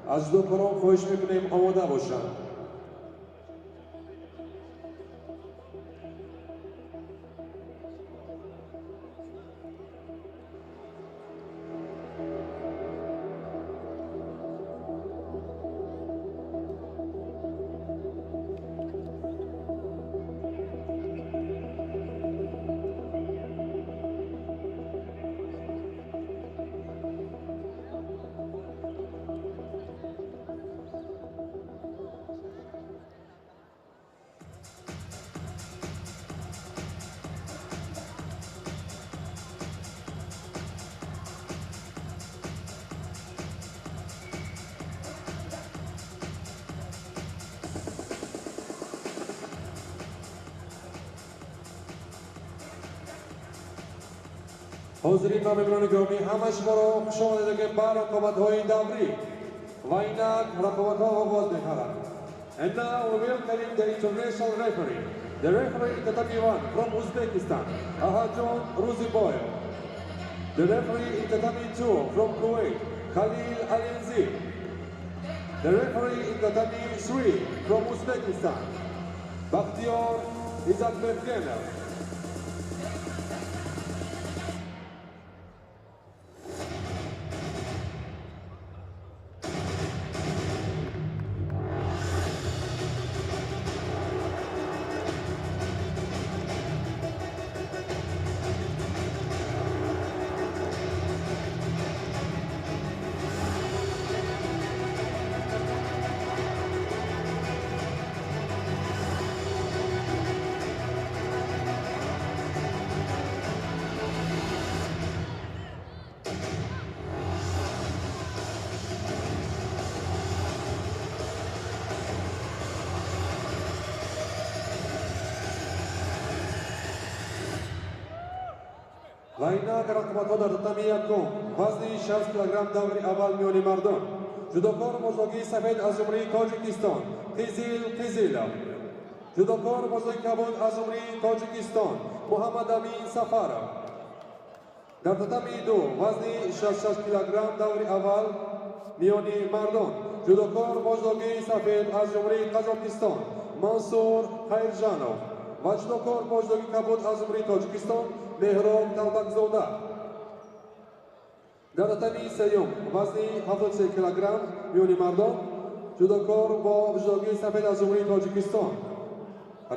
Аз ҷудокорон хоҳиш мекунем омода бошанд. Ҳозирин ва меҳмонони гиромӣ, ҳама шуморо хуш омадед ба рақобатҳои даврӣ ва инак рақобатҳо оғоз мешавад. And now we welcome the international referee, the referee in tatami 1 from Uzbekistan, Ahajon Ruziboev. The referee in tatami 2 from Kuwait, Khalil Alinzi. The referee in tatami 3 from Uzbekistan, Bakhtiyor Izatbergenov. Ва инак рақобатҳо дар татами якум, вазни 60 килограмм, даври аввал миёни мардон. Ҷудокор мождогии сафед аз Ҷумҳурии Тоҷикистон, Қизил Қизилов. Ҷудокор мождоги кабуд аз Ҷумҳурии Тоҷикистон, Муҳаммадамин Сафаров. Дар татами ду, вазни 66 килограмм, даври аввал миёни мардон. Ҷудокор мождогии сафед аз Ҷумҳурии Қазоқистон, Мансур Хайржанов ва ҷудокор мождоги кабуд аз Ҷумҳурии Тоҷикистон, Меҳроб Талбакзода. Дар татами сеюм, вазни 73 килограмм миёни мардон, ҷудокор бо муждогии сафед аз Ҷумҳурии Тоҷикистон,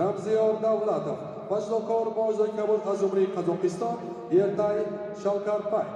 Рамзиёр Давлатов ва ҷудокор бо муждогии кабуд аз Ҷумҳурии Қазоқистон, Ертай Шалкарпай.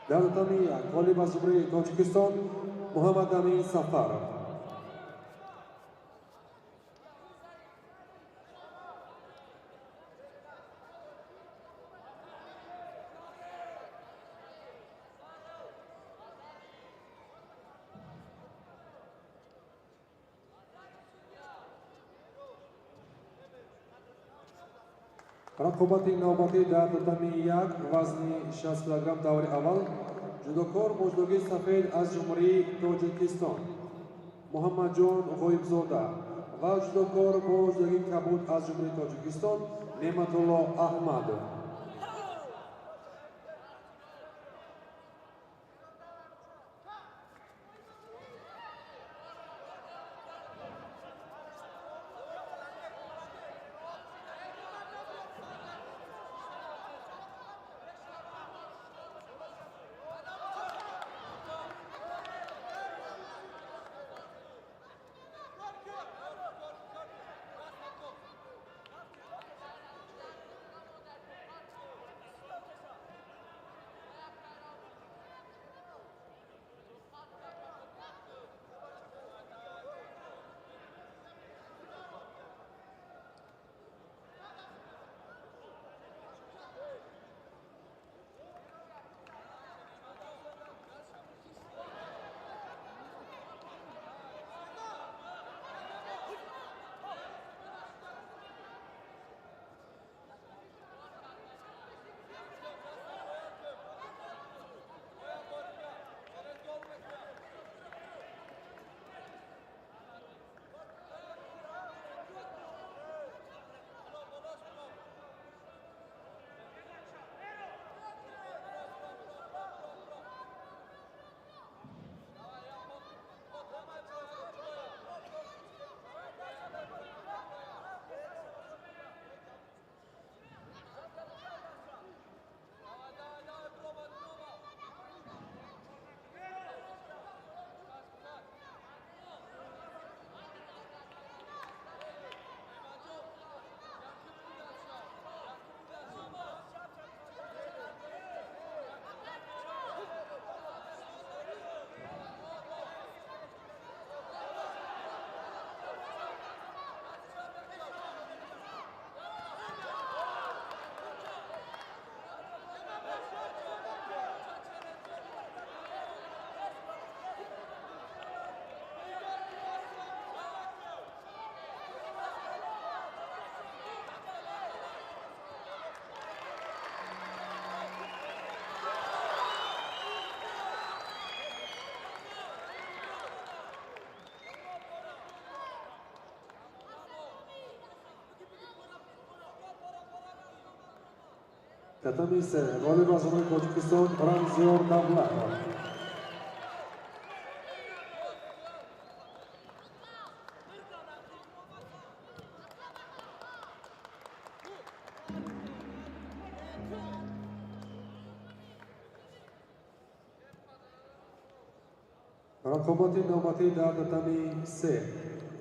Дар татами як, ғолиб аз Ҷумҳурии Тоҷикистон, Муҳаммадамин Сафаров. Рақобати навбатӣ дар татами як вазни 60 килограмм даври аввал ҷудокор бо ҷудогии сафед аз Ҷумҳурии Тоҷикистон Муҳаммадҷон Ғоибзода ва ҷудокор бо ҷудогии кабуд аз Ҷумҳурии Тоҷикистон Неъматулло Аҳмадов. Татами се ғолиб аз Ҷумҳурии Тоҷикистон Рамзиёр Давлатов. Рақобати навбатӣ дар татами се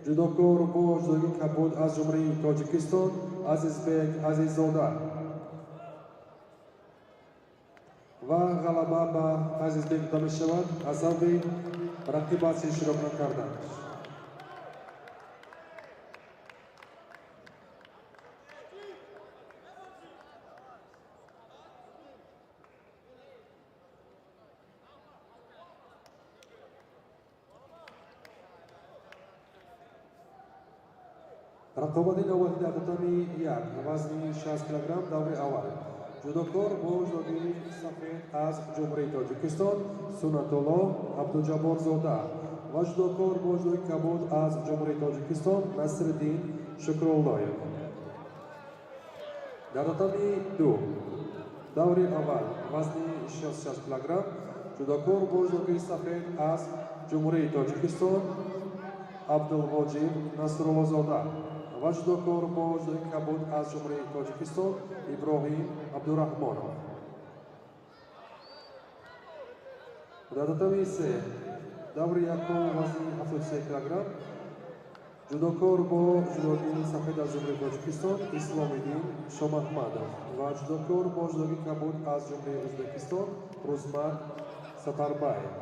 ҷудокор бо ҷудогии кабуд аз Ҷумҳурии Тоҷикистон Азизбек Азиззода ва ғалаба ба Азизбек дода мешавад аз сабаби рақибаш иштирок накарданаш. Рақобати навбатӣ дар татами як вазни 60 килограмм даври аввал ҷудокор бо ҷудогии сафед аз Ҷумҳурии Тоҷикистон Суннатулло Абдуҷабборзода ва ҷудокор бо ҷудогии кабуд аз Ҷумҳурии Тоҷикистон Насриддин Шукруллоев. Дар татами ду даври аввал вазни 66 килограмм ҷудокор бо ҷудогии сафед аз Ҷумҳурии Тоҷикистон Абдулвоҷиб Насруллозода ва ҷудокор бо ҷудогии кабуд аз Ҷумҳурии Тоҷикистон Иброҳим Абдураҳмонов. Дар татами се даври якум вазни 73 килограмм ҷудокор бо ҷудогии сафед аз Ҷумҳурии Тоҷикистон Исломиддин Шомаҳмадов ва ҷудокор бо ҷудогии кабуд аз Ҷумҳурии Ӯзбекистон Рӯзмат Сафарбаев.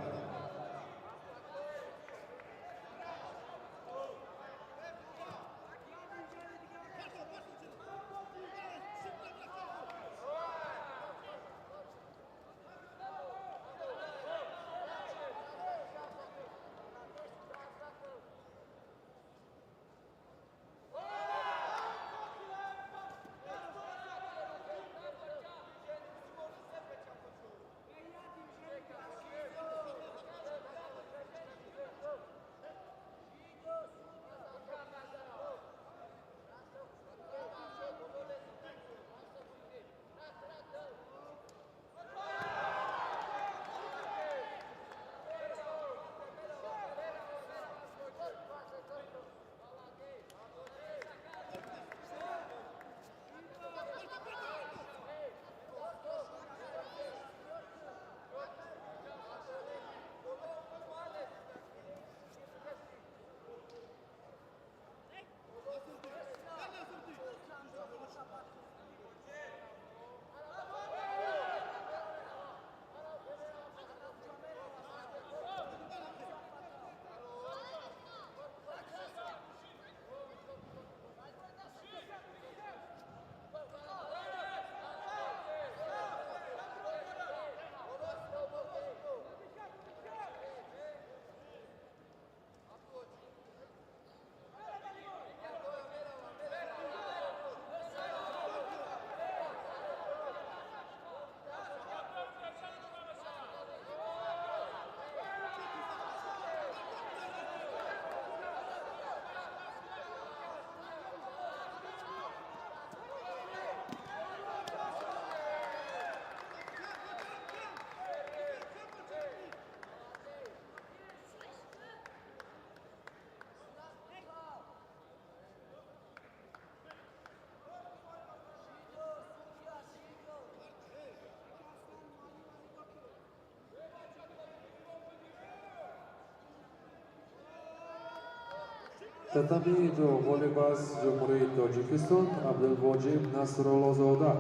Татами ду ғолиб аз Ҷумҳурии Тоҷикистон Абдулвоҷиб Насруллозода.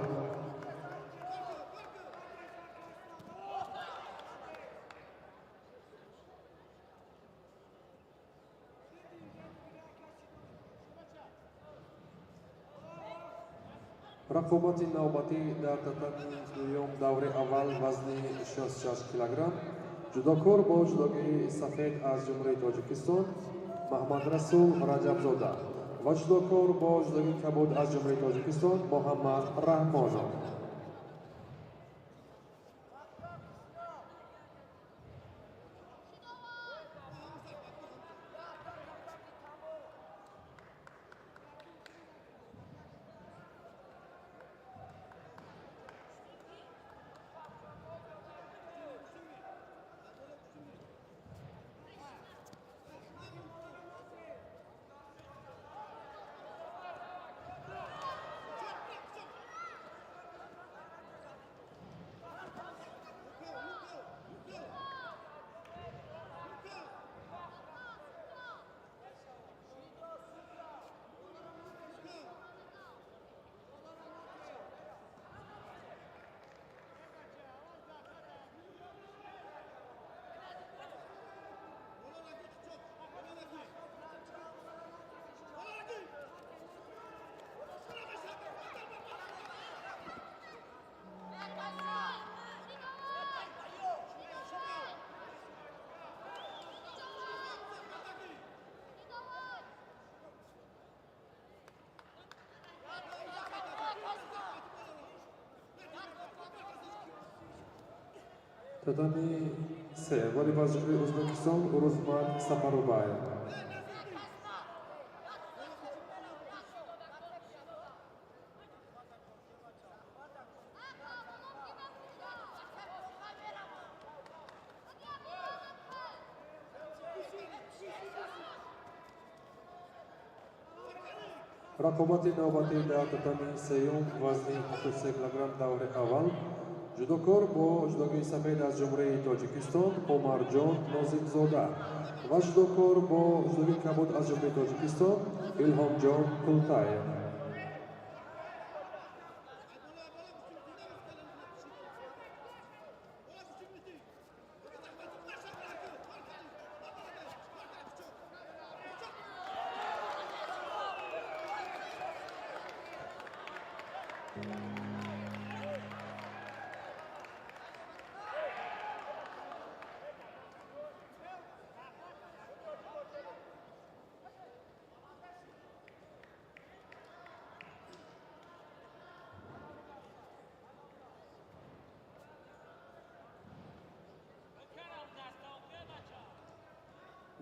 Рақобати навбатӣ дар татами дуюм даври аввал вазни 66 килограмм ҷудокор бо ҷудогии сафед аз Ҷумҳурии Тоҷикистон Маҳмадрасул Раҷабзода ва ҷудокор бо ҷудогии кабуд аз Ҷумҳурии Тоҷикистон Муҳаммад Раҳмонов. Татами се ғолиб аз Ҷумҳурии Ӯзбекистон Урузмат Сафарубаев. Рақобати навбатӣ дар татами сеюм вазни 73 килограмм даври аввал ҷудокор бо ҷудогии сафед аз Ҷумҳурии Тоҷикистон Омарҷон Нозимзода ва ҷудокор бо ҷудогии кабуд аз Ҷумҳурии Тоҷикистон Илҳомҷон Култаев.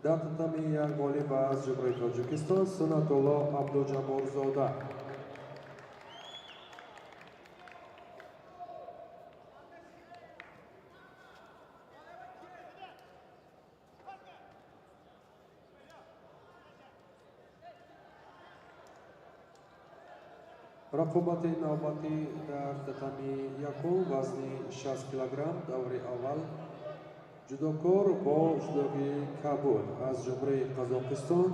Дар татами як ғолиб аз Ҷумҳурии Тоҷикистон Сунатулло Абдуҷабборзода. Рақобати навбатӣ дар татами якум вазни 60 килограмм даври аввал ҷудокор бо ҷудогии кабуд аз Ҷумҳурии Қазоқистон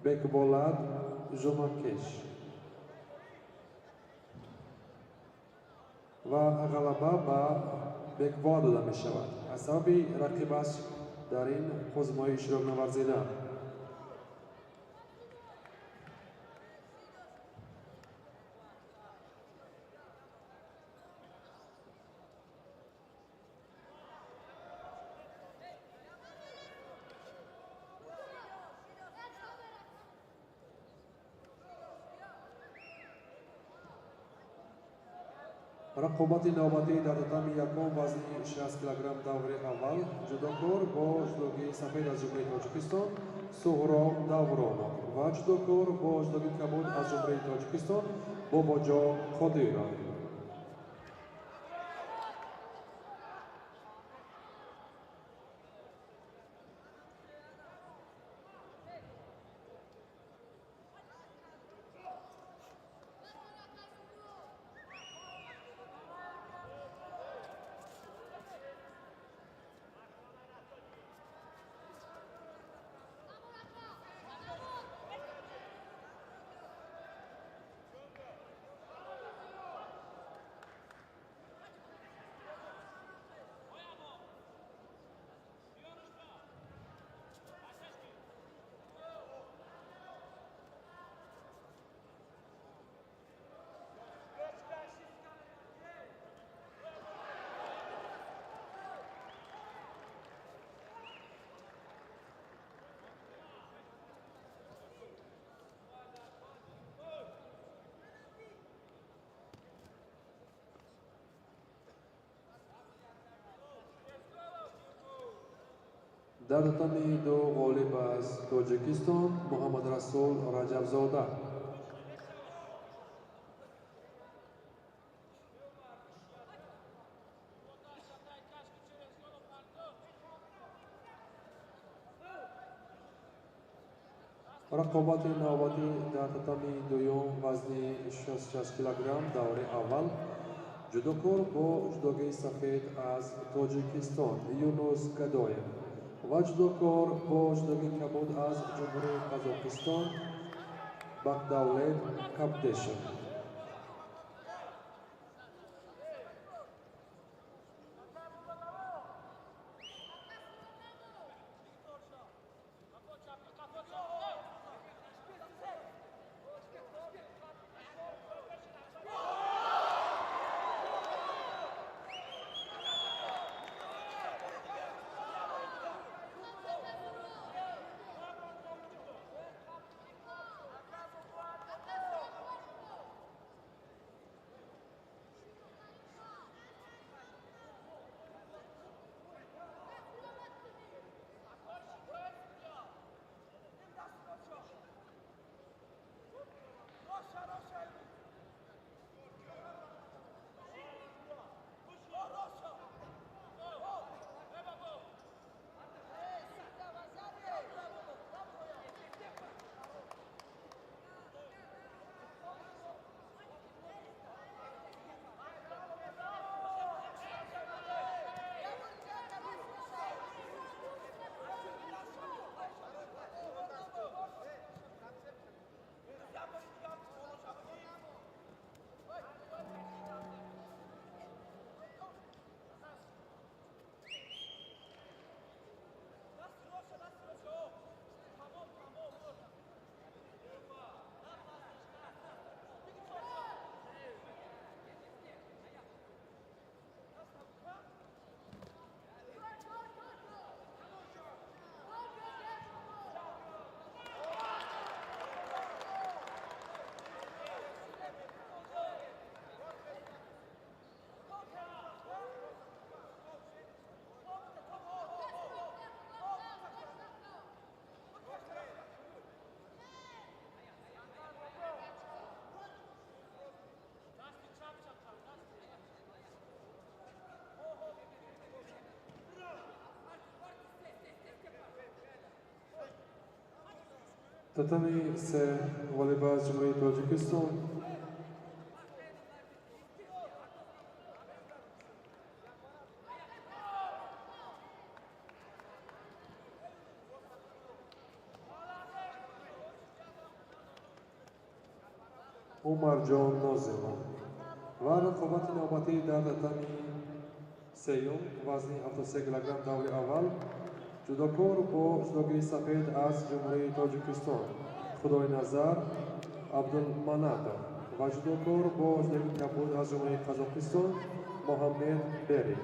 Бекболат Жумакеш ва ғалаба ба Бекболат дода мешавад аз сабаби рақибаш дар ин озмоиш иштирок наварзидан. Рақобати навбатӣ дар татами якум вазни 60 килограмм даври аввал ҷудокор бо ҷудогии сафед аз Ҷумҳурии Тоҷикистон Суҳроб Давронов ва ҷудокор бо ҷудогии кабуд аз Ҷумҳурии Тоҷикистон Бобоҷон Қодиров. Дар татами ду ғолиб аз Тоҷикистон Муҳаммадрасул Раҷабзода. Рақобати навбатӣ дар татами дуюм вазни 66 килограмм давраи аввал ҷудокор бо ҷудогии сафед аз Тоҷикистон Юнус Гадоев ва ҷудокор бо ҷудогии кабуд аз Ҷумҳурии Қазоқистон Бақдавлет Кабдешев. Татами се ғолиб аз Ҷумҳурии Тоҷикистон Умарҷон Нозимов ва рақобати навбатӣ дар татами сеюм вазни 73 килограмм даври аввал ҷудокор бо ҷудогии сафед аз Ҷумҳурии Тоҷикистон Худойназар Абдулманатов ва ҷудокор бо ҷудогии кабуд аз Ҷумҳурии Қазоқистон Муҳаммед Берик.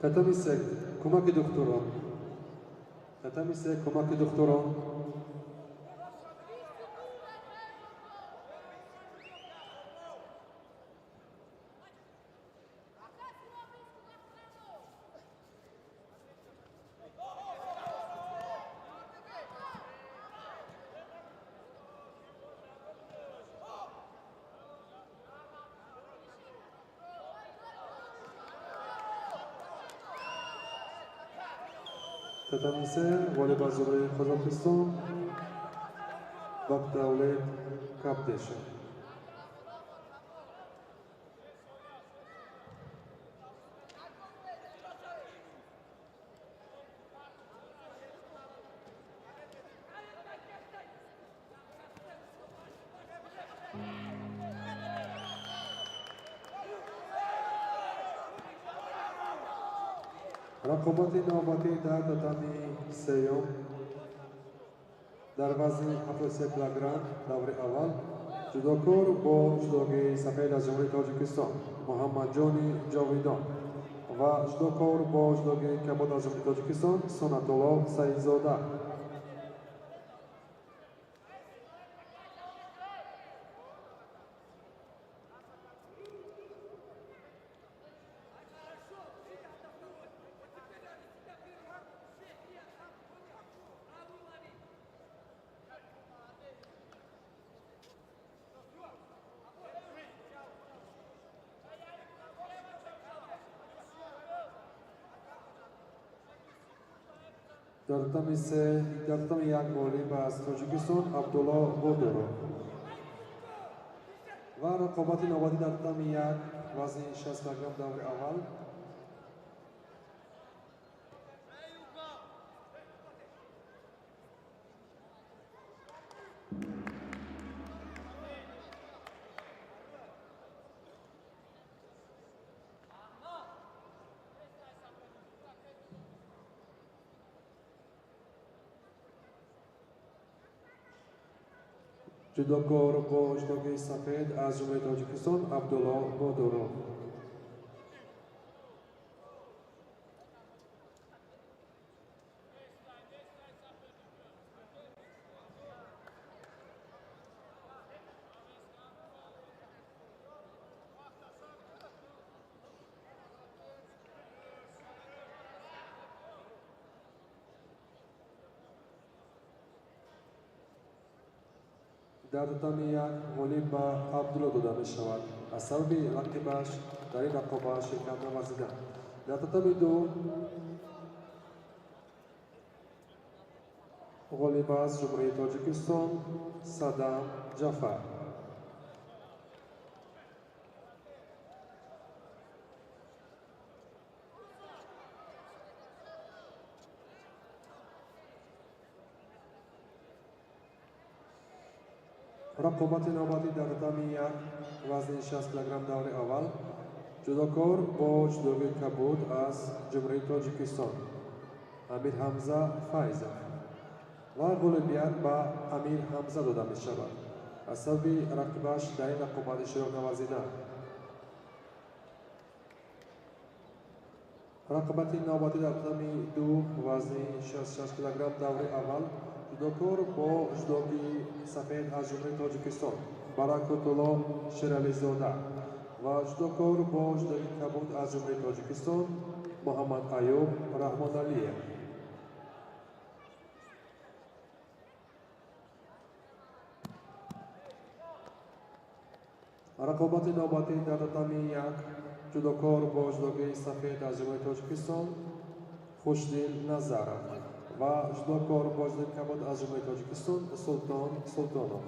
Татами се кӯмаки духтурон. Татами се кӯмаки духтурон. Татами се ғолиб аз Ҷумҳурии Қазоқистон Бақдавлет Кабдешев. Рақобати навбатӣ дар татами сеюм дар вазни 73 килограмм даври аввал ҷудокор бо ҷудогии сафед аз Ҷумҳурии Тоҷикистон Муҳаммадҷони Ҷовидон ва ҷудокор бо ҷудогии кабуд аз Ҷумҳурии Тоҷикистон Сунатулло Саидзода. Дар татами се, дар татами як ғолиб аз Тоҷикистон Абдулло Бодуров ва рақобати навбатӣ дар татами як вазни 60 килограмм даври аввал ҷудокор бо ҷудогии сафед аз Ҷумҳурии Тоҷикистон Абдулло Бодуров. Дар татами як ғолиб ба Абдулло дода мешавад аз сабаби рақибаш дар ин рақобат ширкат наварзидан. Дар татами ду ғолиб аз Ҷумҳурии Тоҷикистон Садам Ҷафар. Рақобати навбатӣ дар татами як вазни 60 килограмм даври аввал ҷудокор бо ҷудогии кабуд аз Ҷумҳурии Тоҷикистон Амир Ҳамза Файзов ва ғолибият ба Амир Ҳамза дода мешавад аз сабаби рақибаш дар ин рақобат иштирок наварзидан. Рақобати навбатӣ дар татами ду вазни 66 килограмм даври аввал ҷудокор бо ҷудогии сафед аз Ҷумҳурии Тоҷикистон Баракатулло Шерализода ва ҷудокор бо ҷудогии кабуд аз Ҷумҳурии Тоҷикистон Муҳаммад Аюб Раҳмоналиев. Рақобати навбатӣ дар татами як ҷудокор бо ҷудогии сафед аз Ҷумҳурии Тоҷикистон Хушдил Назаров ва ҷудокор бо ҷудогии кабуд аз Ҷумҳурии Тоҷикистон Султон Султонов.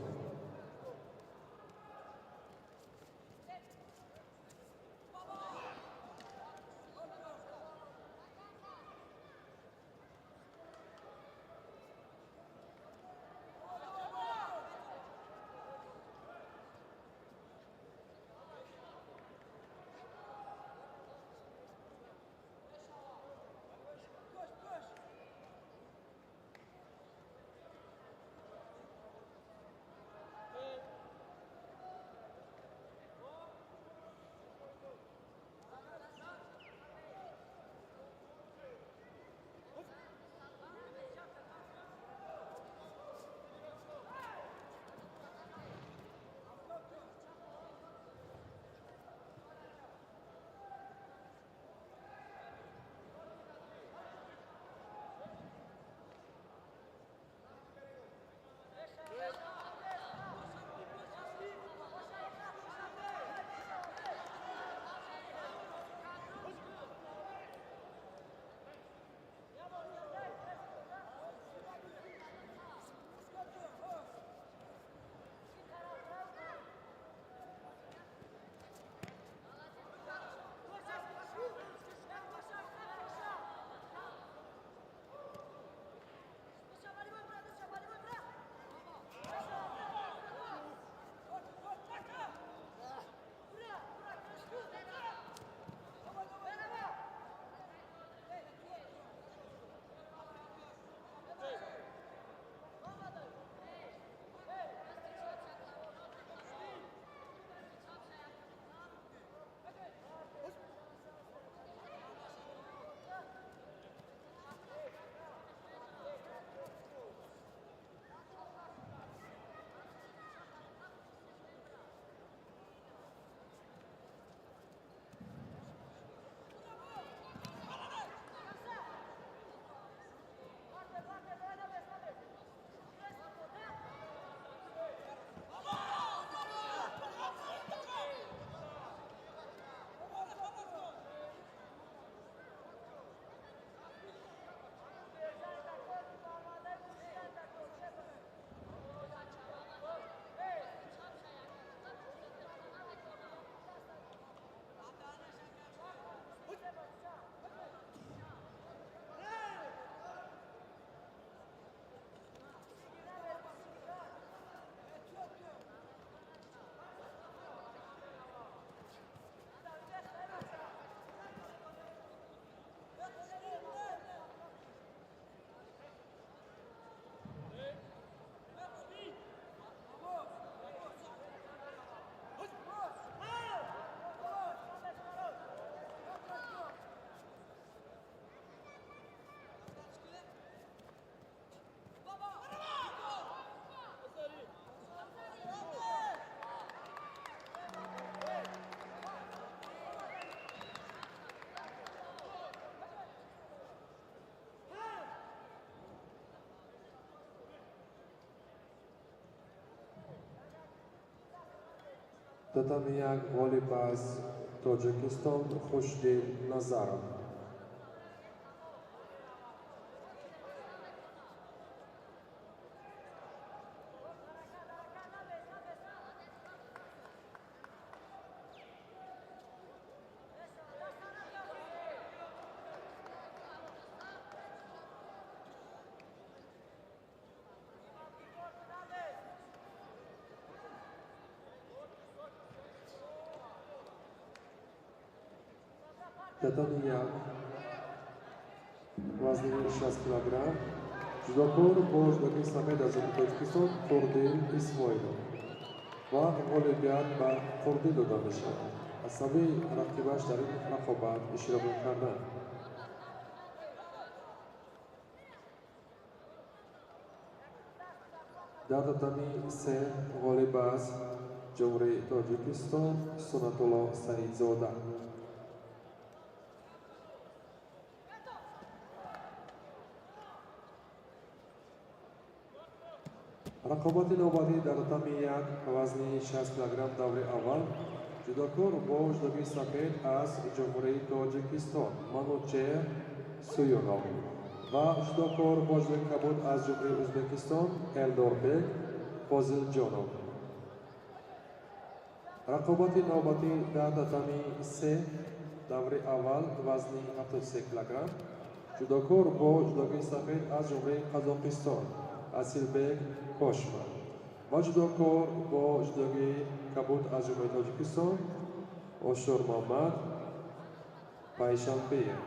Татами як ғолиб аз Тоҷикистон Хушдил Назаров. Татами як вазни 60 килограмм ҷудокор бо ҷудокии сафед аз ҷумҳурии Тоҷикистон Қурдил Исмоилов ва ғолибият ба Қурдил дода мешавад аз сабаби рақибаш дар ин рақобат иштирок накардан. Дар татами се ғолиб аз ҷумҳурии Тоҷикистон Суннатулло Саидзода. Рақобати навбатӣ дар татами як вазни 60 килограмм даври аввал ҷудокор бо ҷудокии сафед аз ҷумҳурии Тоҷикистон Манучеҳр Суюнов ва ҷудокор бо ҷудокии кабуд аз ҷумҳурии Ӯзбекистон Элдорбек Фозилҷонов. Рақобати навбатӣ дар татами се даври аввал вазни 73 килограмм ҷудокор бо ҷудокии сафед аз ҷумҳурии Қазоқистон Асилбек Кошман ва ҷудокор бо ҷудокии кабуд аз ҷумҳурии Тоҷикистон Ошурмамад Пайшанбеев.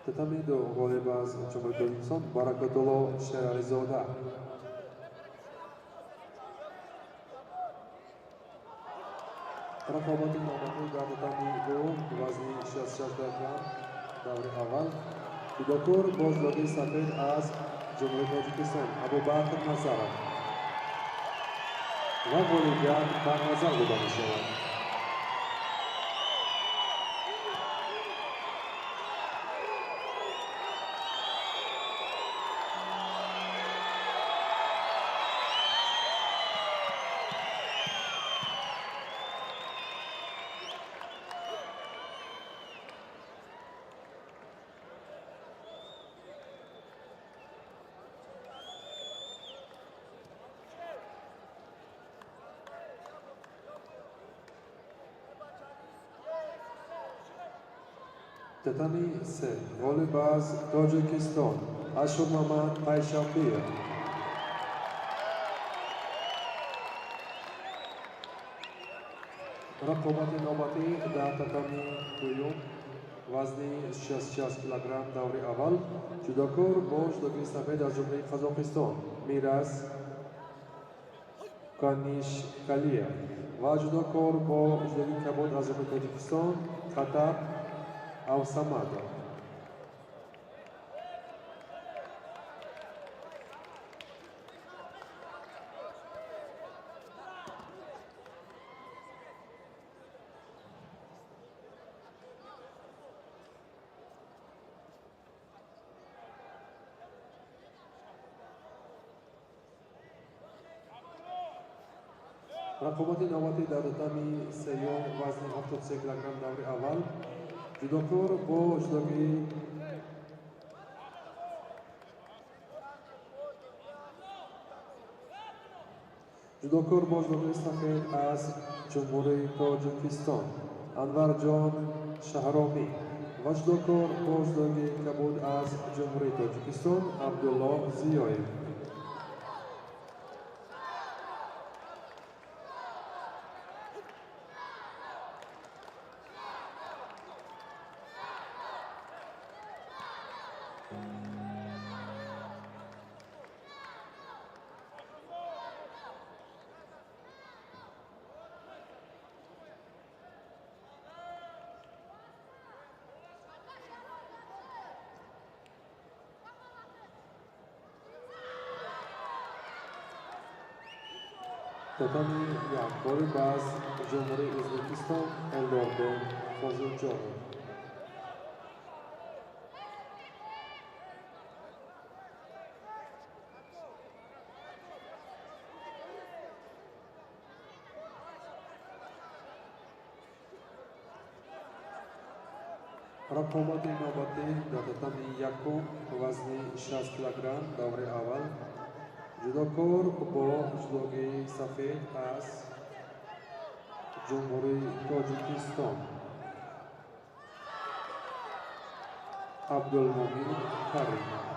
Татами ду ғолиб аз ҷумҳурии Тоҷикистон Баракатулло Шерализода. Рақобати навбатӣ дар татами ду вазни 66 килограмм даври аввал ҷудокор бо ҷудокии сафед аз ҷумҳурии Тоҷикистон Абубакр Назаров ва ғолибият ба назар дода мешавад. Татами се ғолиб аз Тоҷикистон Ашурмамад Пайшанбиев. Рақобати навбатӣ дар татами дуюм вазни 66 килограмм даври аввал ҷудокор бо ҷудогии сафед аз Ҷумҳурии Қазоқистон Мирас Канишкалиев ва ҷудокор бо ҷудогии кабуд аз Ҷумҳурии Тоҷикистон Хатаб Авсамадов. Рақобати навбатӣ дар татами сеюм вазни 73 килограмм даври аввал ҷудокор бо ҷудогии сафед аз Ҷумҳурии Тоҷикистон Анварҷон Шаҳромӣ ва ҷудокор бо ҷудогии кабуд аз Ҷумҳурии Тоҷикистон Абдулло Зиёев. Татами як ғолиб аз Ҷумҳурии Ӯзбекистон Элдорбек Фозилҷонов. Рақобати навбатӣ дар татами якум вазни 60 килограмм даври аввал ҷудокор бо ҷудогии сафед аз Ҷумҳурии Тоҷикистон Абдулмумин Каримов.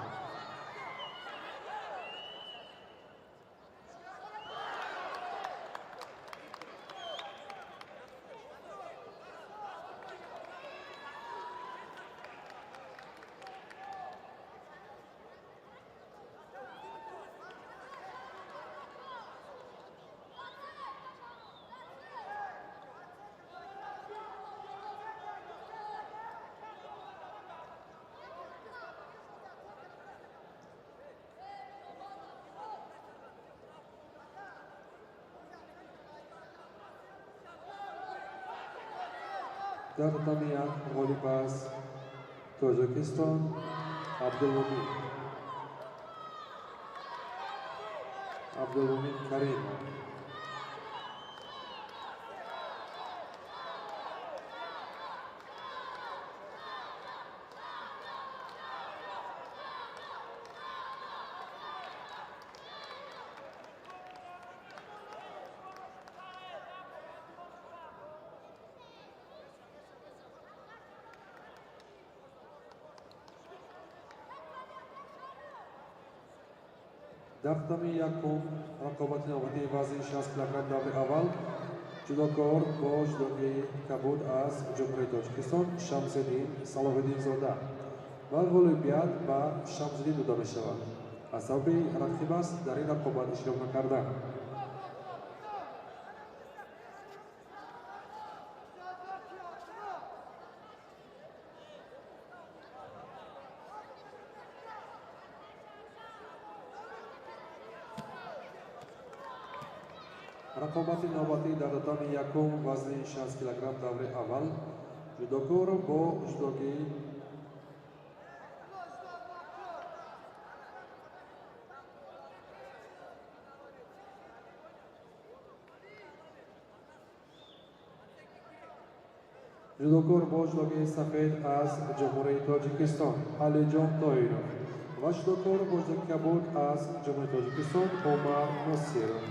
Дар татами як ғолиб аз Тоҷикистон Абдулмумин Каримов. Дар татами якум рақобати навбатии вазни 60 килограмм даври аввал ҷудокор бо ҷудогии кабуд аз Ҷумҳурии Тоҷикистон Шамсиддин Салоҳиддинзода ва ғолибият ба Шамсиддин дода мешавад. Аз сабаби рақиб аст дар ин рақобат иштирок накардан. Рақобати навбатӣ дар татами якум вазни 60 килограмм даври аввал ҷудокор бо ҷудогии сафед аз Ҷумҳурии Тоҷикистон Алиҷон Тоиров ва ҷудокор бо ҷудогии кабуд аз Ҷумҳурии Тоҷикистон Умар Носиров.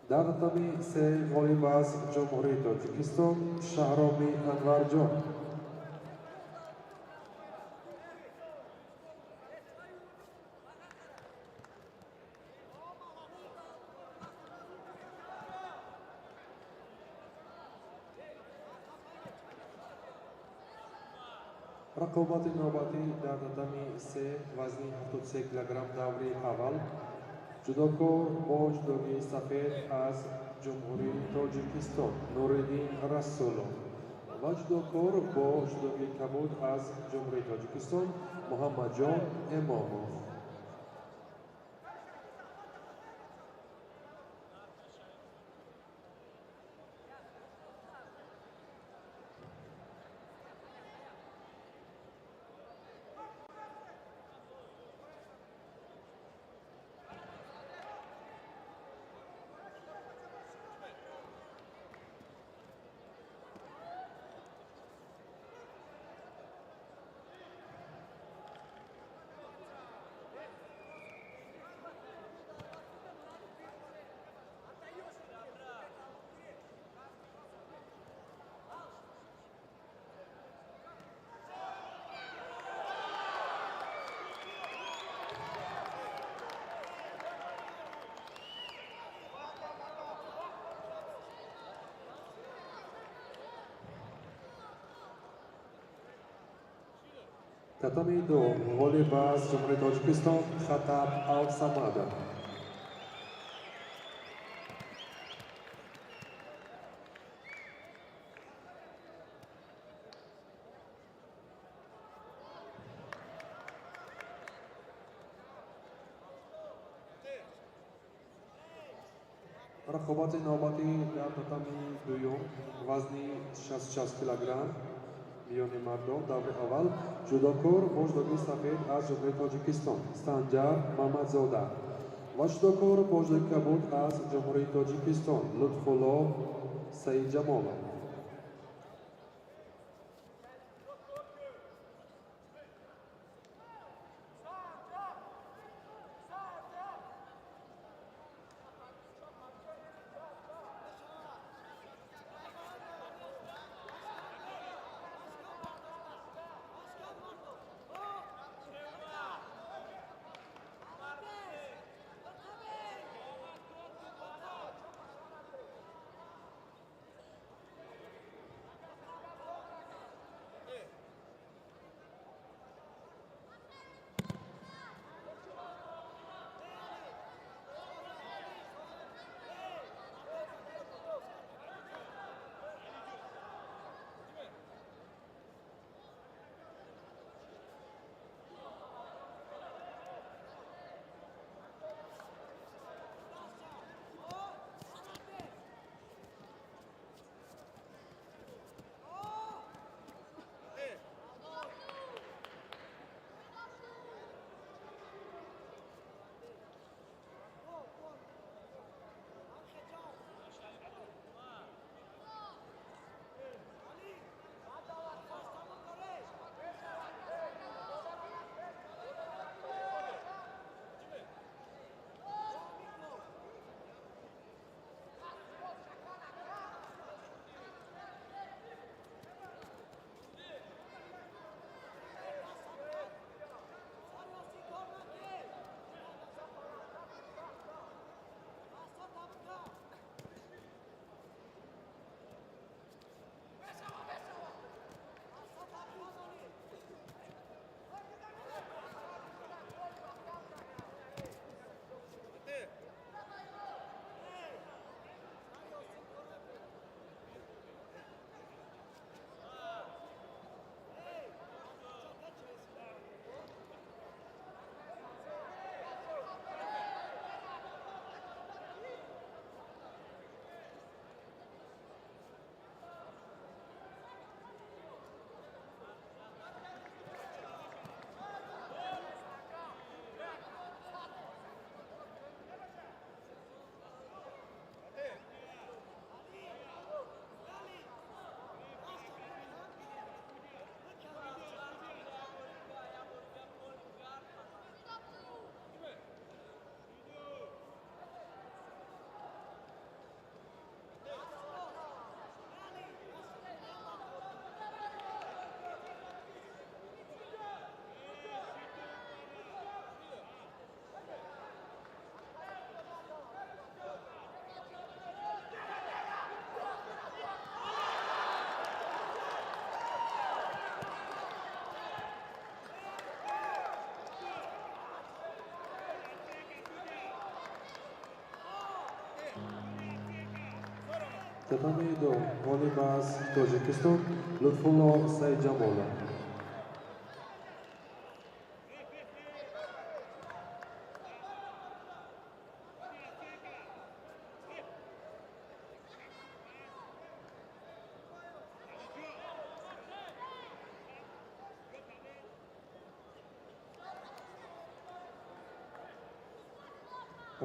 Дар татами се ғолиб аз Ҷумҳурии Тоҷикистон Шаҳроми Анварҷон. Рақобати навбатӣ дар татами се вазни 73 килограмм даври аввал ҷудокор бо ҷудогии сафед аз Ҷумҳурии Тоҷикистон Нуриддин Расулов ва ҷудокор бо ҷудогии кабуд аз Ҷумҳурии Тоҷикистон Муҳаммадҷон Эмомов. Татами ду ғолиб аз Ҷумҳурии Тоҷикистон Хатаб Алсамадов. Рақобати навбатӣ дар татами дуюм вазни 66 килограмм миёни мардон даври аввал ҷудокор бо ҷудогии сафед аз Ҷумҳурии Тоҷикистон Санҷар Мамадзода ва ҷудокор бо ҷудогии кабуд аз Ҷумҳурии Тоҷикистон Лутфулло Саидҷамолов. Татами ду ғолиб аз Тоҷикистон Лутфулло Сайдҷамолов.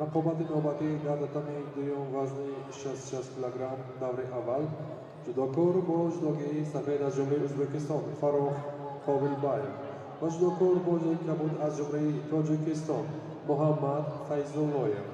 Рақобати навбатӣ дар татами дуюм вазни 66 килограмм даври аввал ҷудокор бо ҷудогии сафед аз Ҷумҳурии Ӯзбекистон Фаррух Қобилбаев ва ҷудокор бо ҷудогии кабуд аз Ҷумҳурии Тоҷикистон Муҳаммад Файзуллоев.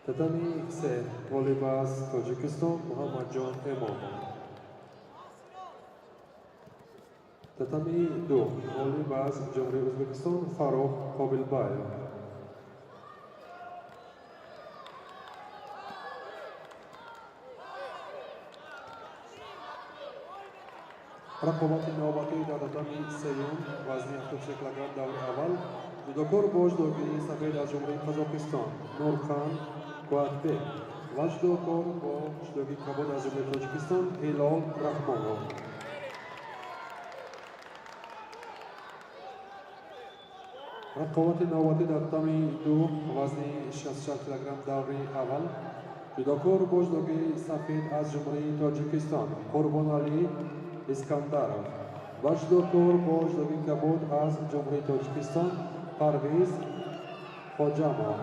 Татами се ғолиб аз Тоҷикистон Муҳаммадҷон Эмомов. Татами ду ғолиб аз Ҷумҳурии Ӯзбекистон Фаррух Қобилбаев. Рақобати навбатӣ дар татами сеюм вазни 73 килограмм даври аввал ҷудокор бо ҷудогии сафед аз Ҷумҳурии Қазоқистон Нурхан Қувватбек ва ҷудокор бо ҷудогии кабуд аз Ҷумҳурии Тоҷикистон Ҳилол Раҳмонов. Рақобати навбатӣ дар татами ду вазни 66 килограмм даври аввал ҷудокор бо ҷудогии сафед аз Ҷумҳурии Тоҷикистон Қурбоналӣ Искандаров ва ҷудокор бо ҷудогии кабуд аз Ҷумҳурии Тоҷикистон Парвиз Хоҷамов.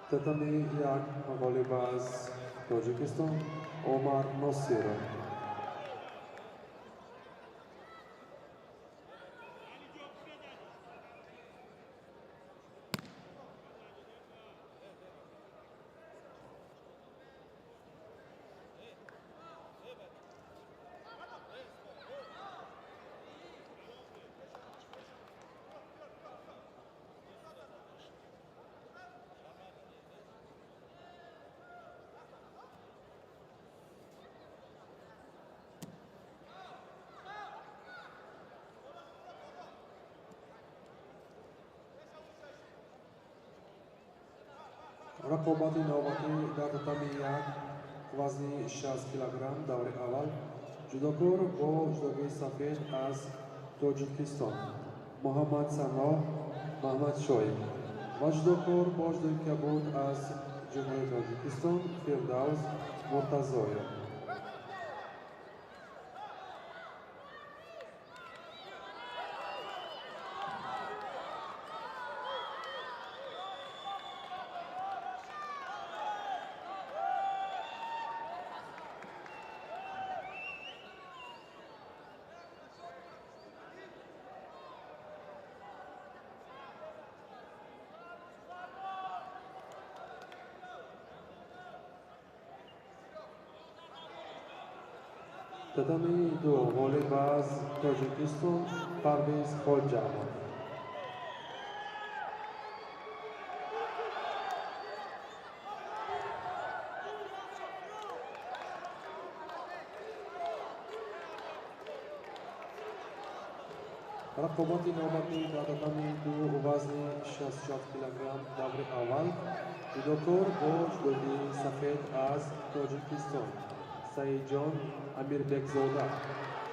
Татами як ғолиб аз Тоҷикистон Омар Носиров. Рақобати навбатӣ дар татами як вазни 60 килограмм даври аввал ҷудокор бо ҷудогии сафед аз Тоҷикистон Муҳаммад Саноҳ Маҳмадшоев ва ҷудокор бо ҷудогии кабуд аз Ҷумҳурии Тоҷикистон Фирдавс Муртазоев. Татами ду ғолиб аз Тоҷикистон Парвиз Хоҷамов. Рақобати навбатӣ дар татами ду вазни 67 килограмм даври аввал ҷудокор бо ҷудогии сафед аз Тоҷикистон Саидҷон Амирбекзода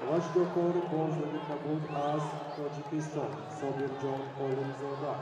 ва ҷудокор бо ҷудогии кабуд аз Тоҷикистон Собирҷон Олимзода.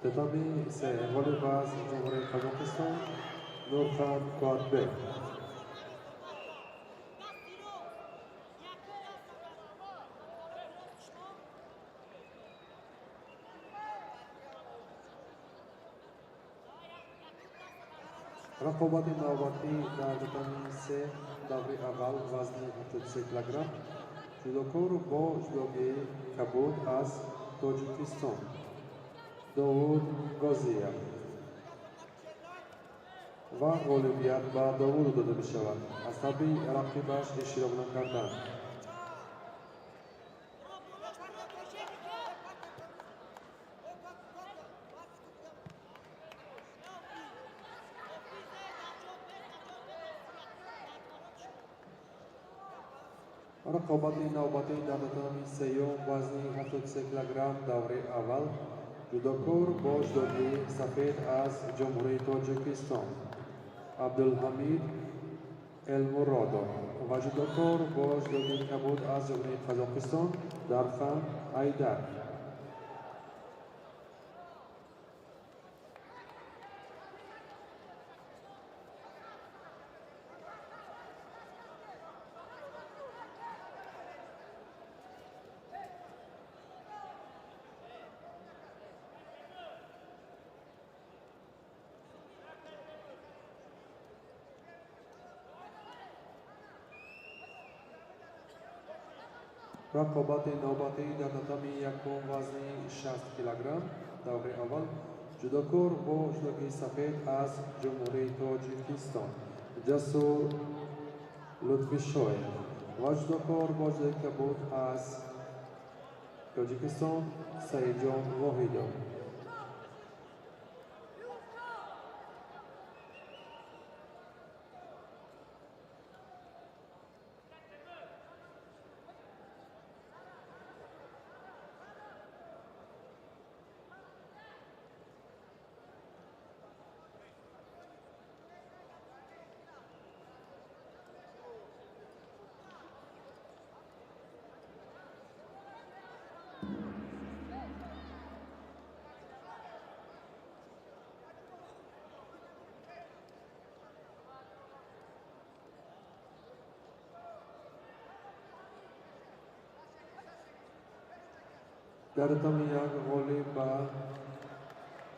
Татами се ғолиб аз Ҷумҳурии Қазоқистон Нурхан Қуатбек. Рақобати навбатӣ дар татами се даври аввал вазни 73 килограмм ҷудокор бо ҷудогии кабуд аз Тоҷикистон Довуд Ғозиев ва ғолибият ба Довуд дода мешавад аз сабаби рақибаш иштирок накардан. Рақобати навбатӣ дар татами сеюм вазни 73 килограмм даври аввал ҷудокор бо ҷудогии сафед аз Ҷумҳурии Тоҷикистон Абдулҳамид Элмуродов ва ҷудокор бо ҷудогии кабуд аз Ҷумҳурии Қазоқистон Дархан Айдар. Рақобати навбатӣ дар татами якум вазни 60 килограмм давраи аввал ҷудокор бо ҷудоки сафед аз Ҷумҳурии Тоҷикистон Ҷасур Лутфишоев ва ҷудокор бо ҷудоки кабуд аз Тоҷикистон Саидҷон Воҳидов. Дар татами як ғолиб ба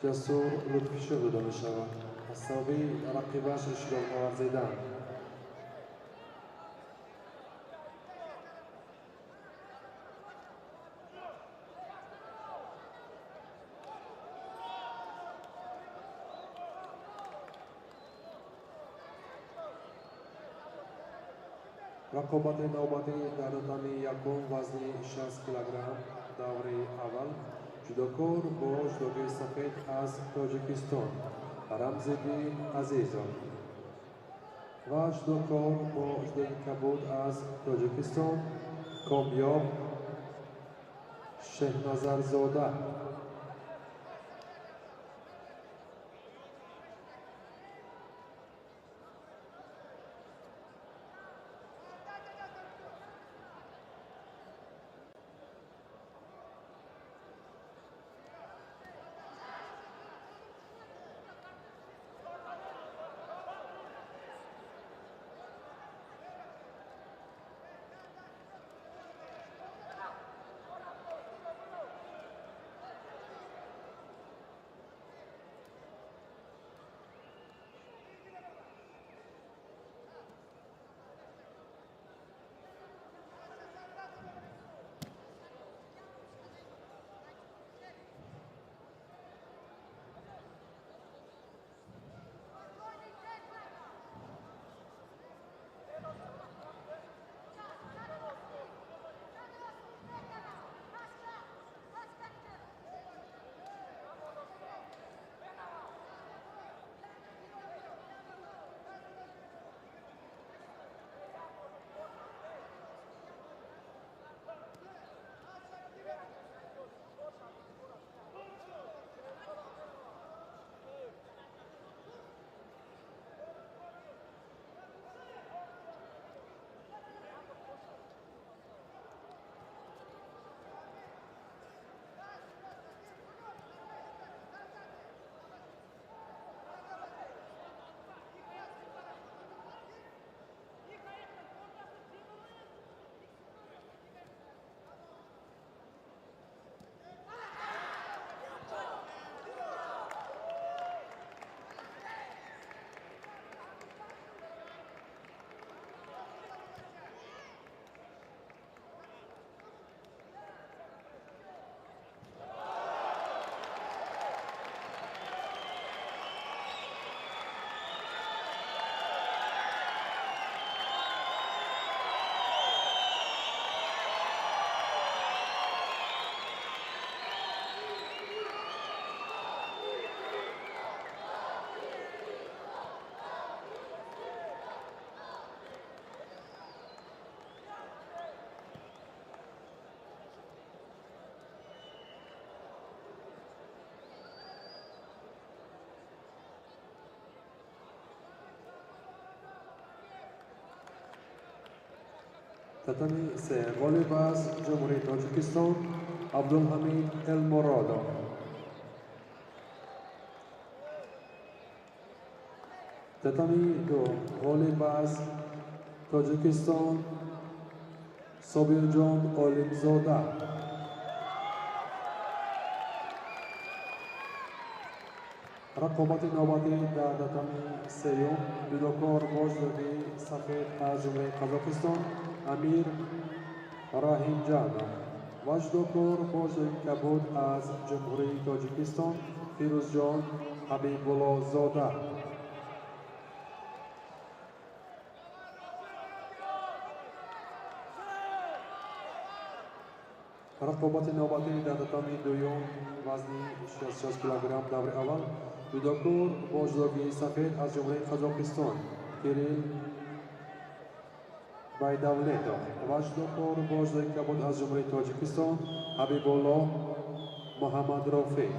Ҷасур Лутфишоев дода мешавад аз сабаби рақибаш иштирок наварзидан. Рақобати навбатӣ дар татами якум вазни 60 килограмм давраи аввал ҷудокор бо ҷудоки сафед аз Тоҷикистон Рамзиддин Азизов ва ҷудокор бо ҷудоки кабуд аз Тоҷикистон Комёб Шеҳназарзода. Татами се ғолиб аз Ҷумҳурии Тоҷикистон Абдулҳамид Элмуродов. Татами ду ғолиб аз Тоҷикистон Собирҷон Олимзода. Рақобати навбатӣ дар татами сеюм ҷудокор бо ҷудоки сафед аз Ҷумҳурии Қазоқистон Амир Раҳимҷанов ва ҷудокор бо ҷудои кабуд аз Ҷумҳурии Тоҷикистон Фирӯзҷон Ҳабибуллозода. Рақобати навбатӣ дар татами дуюм вазни 66 килограмм даври аввал ҷудокор бо ҷудогии сафед аз Ҷумҳурии Қазоқистон Кирилл Байдавлетов ва ҷудокор бо ҷудои кабуд аз Ҷумҳурии Тоҷикистон Ҳабибулло Муҳаммадрофеъ.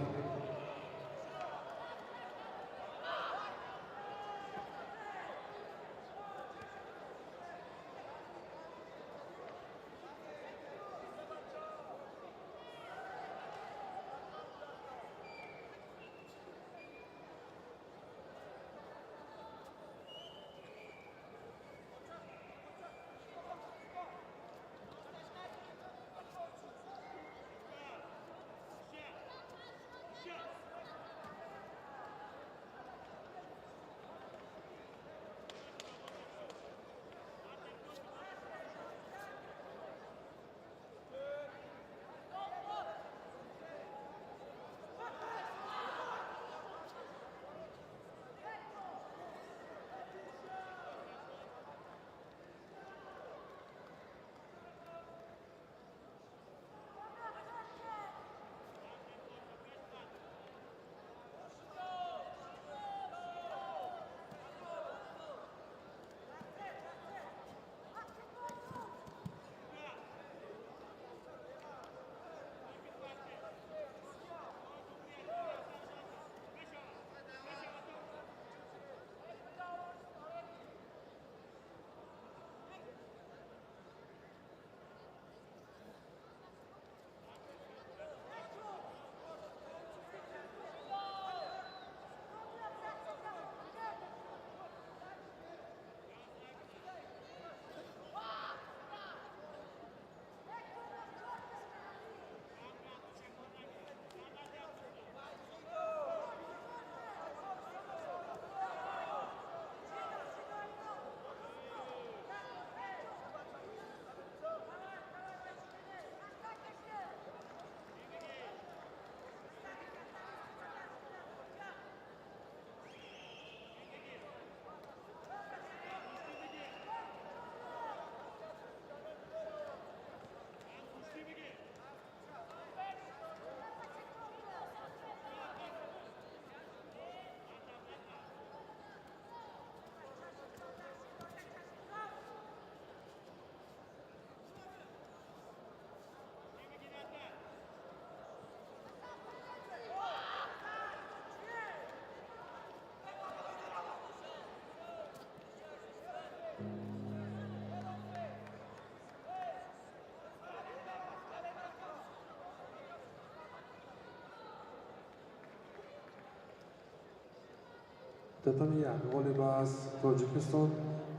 Татами як ғолиб аз Тоҷикистон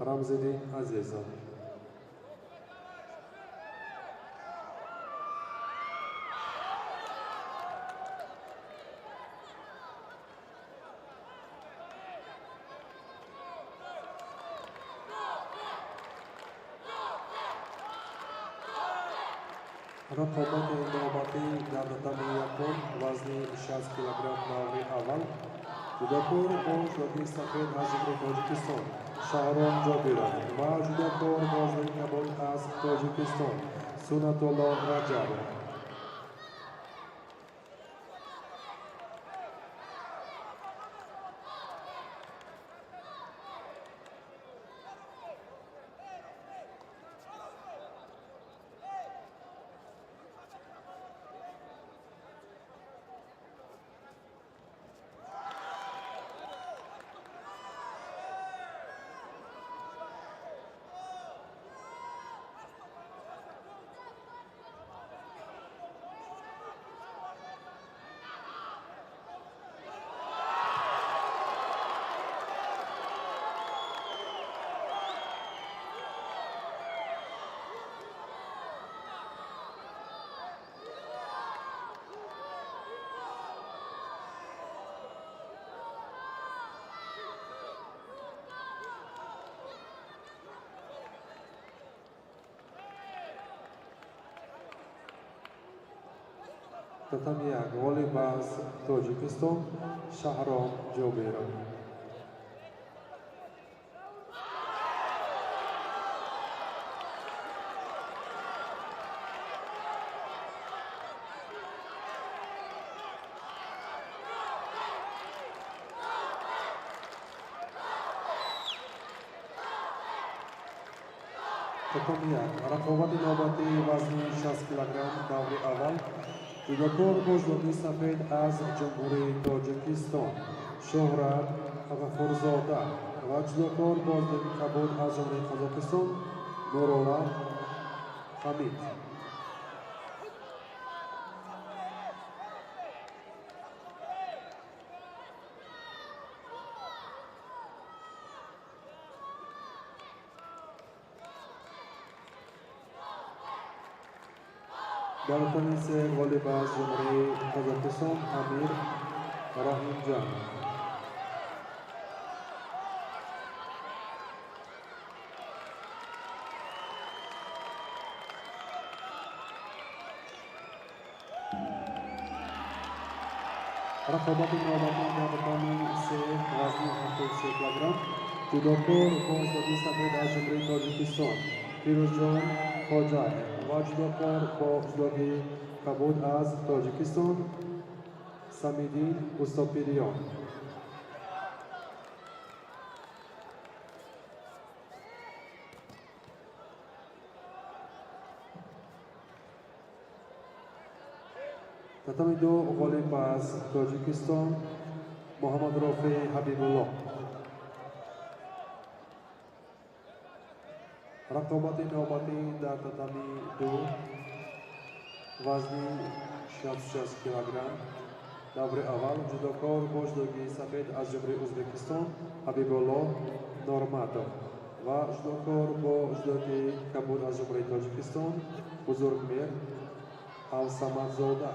Рамзиддин Азизов. Рақобати навбатӣ дар татами якум вазни 60 килограмм даври аввал ҷудокор бо ҷудогии сафед аз Ҷумҳурии Тоҷикистон Шаҳром Ҷобиров ва ҷудокор бо ҷудогии кабуд аз Тоҷикистон Сунатулло Раҷабов. Татами як ғолиб аз Тоҷикистон Шаҳром Ҷобиров. Татами як рақобати навбатии вазни 60 килограмм даври аввал ҷудокор бо ҷудоки сафед аз Ҷумҳурии Тоҷикистон Шӯҳрат Ғафурзода ва ҷудокор бо ҷудоки кабуд аз Ҷумҳурии Қазоқистон Нурулла Ҳамид. Дар татами се ғолиб аз Ҷумҳурии Қазоқистон Амир Раҳимҷон. Рақобати навбатӣ дар татами се вазни 73 килограмм ҷудокор бо ҷудоки сафед аз Ҷумҳурии Тоҷикистон Фирӯзҷон Хоҷаев ва ҷудокор бо ҷудоки кабуд аз Тоҷикистон Самиддин Устопириён. Татами ду ғолиб аз Тоҷикистон Муҳаммадрофи Ҳабибулло. Рақобати навбатӣ дар татами ду вазни 66 килограмм даври аввал ҷудокор бо ҷудоки сафед аз Ҷумҳурии Ӯзбекистон Ҳабибулло Норматов ва ҷудокор бо ҷудоки кабуд аз Ҷумҳурии Тоҷикистон Бузургмер Авсамадзода.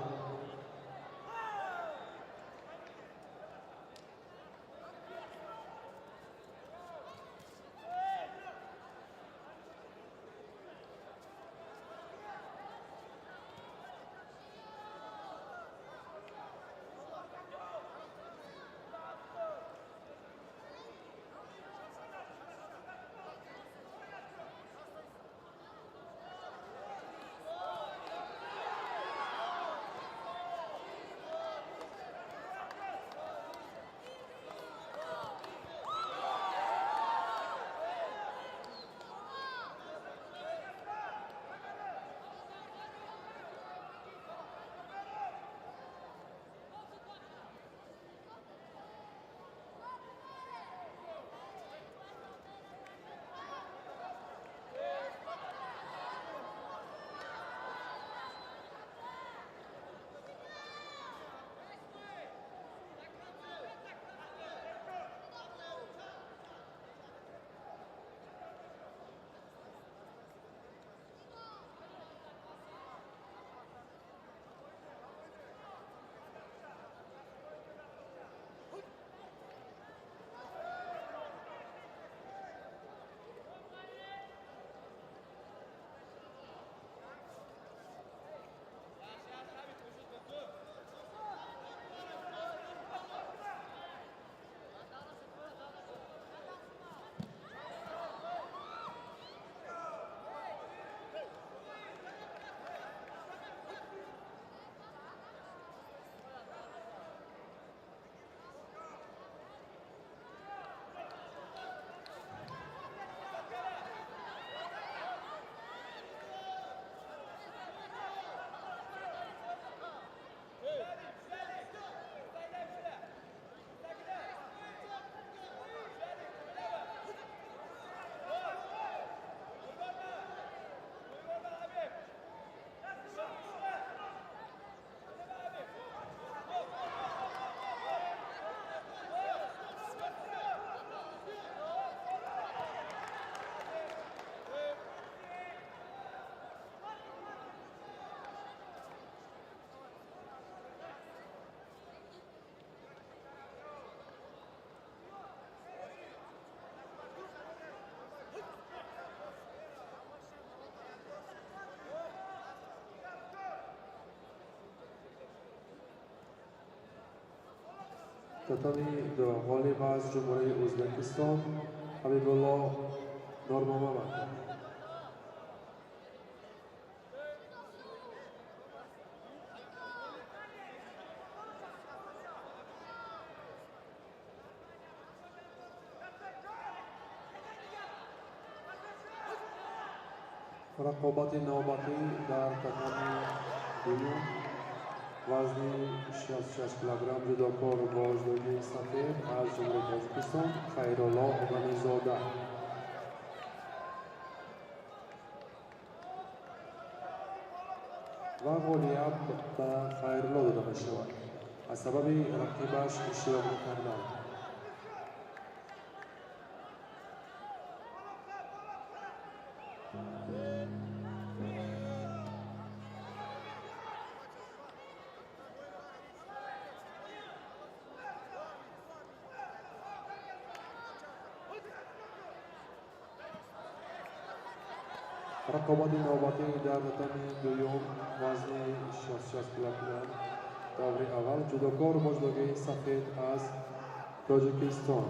Татами ду ғолиб аз Ҷумҳурии Ӯзбекистон Ҳабибулло Нормамадов. Рақобати навбатӣ дар татами дуюм вазни 66 килограмм ҷудокор бо ҷудогии сафед аз Ҷумҳурии Тоҷикистон Хайрулло Ғанизода. Ва ғолибият ба Хайрулло дода мешавад аз сабаби рақибаш иштирок накардан. Рақобати навбатӣ дар татами дуюм вазни 66 килограмм даври аввал ҷудокор бо ҷудогии сафед аз Тоҷикистон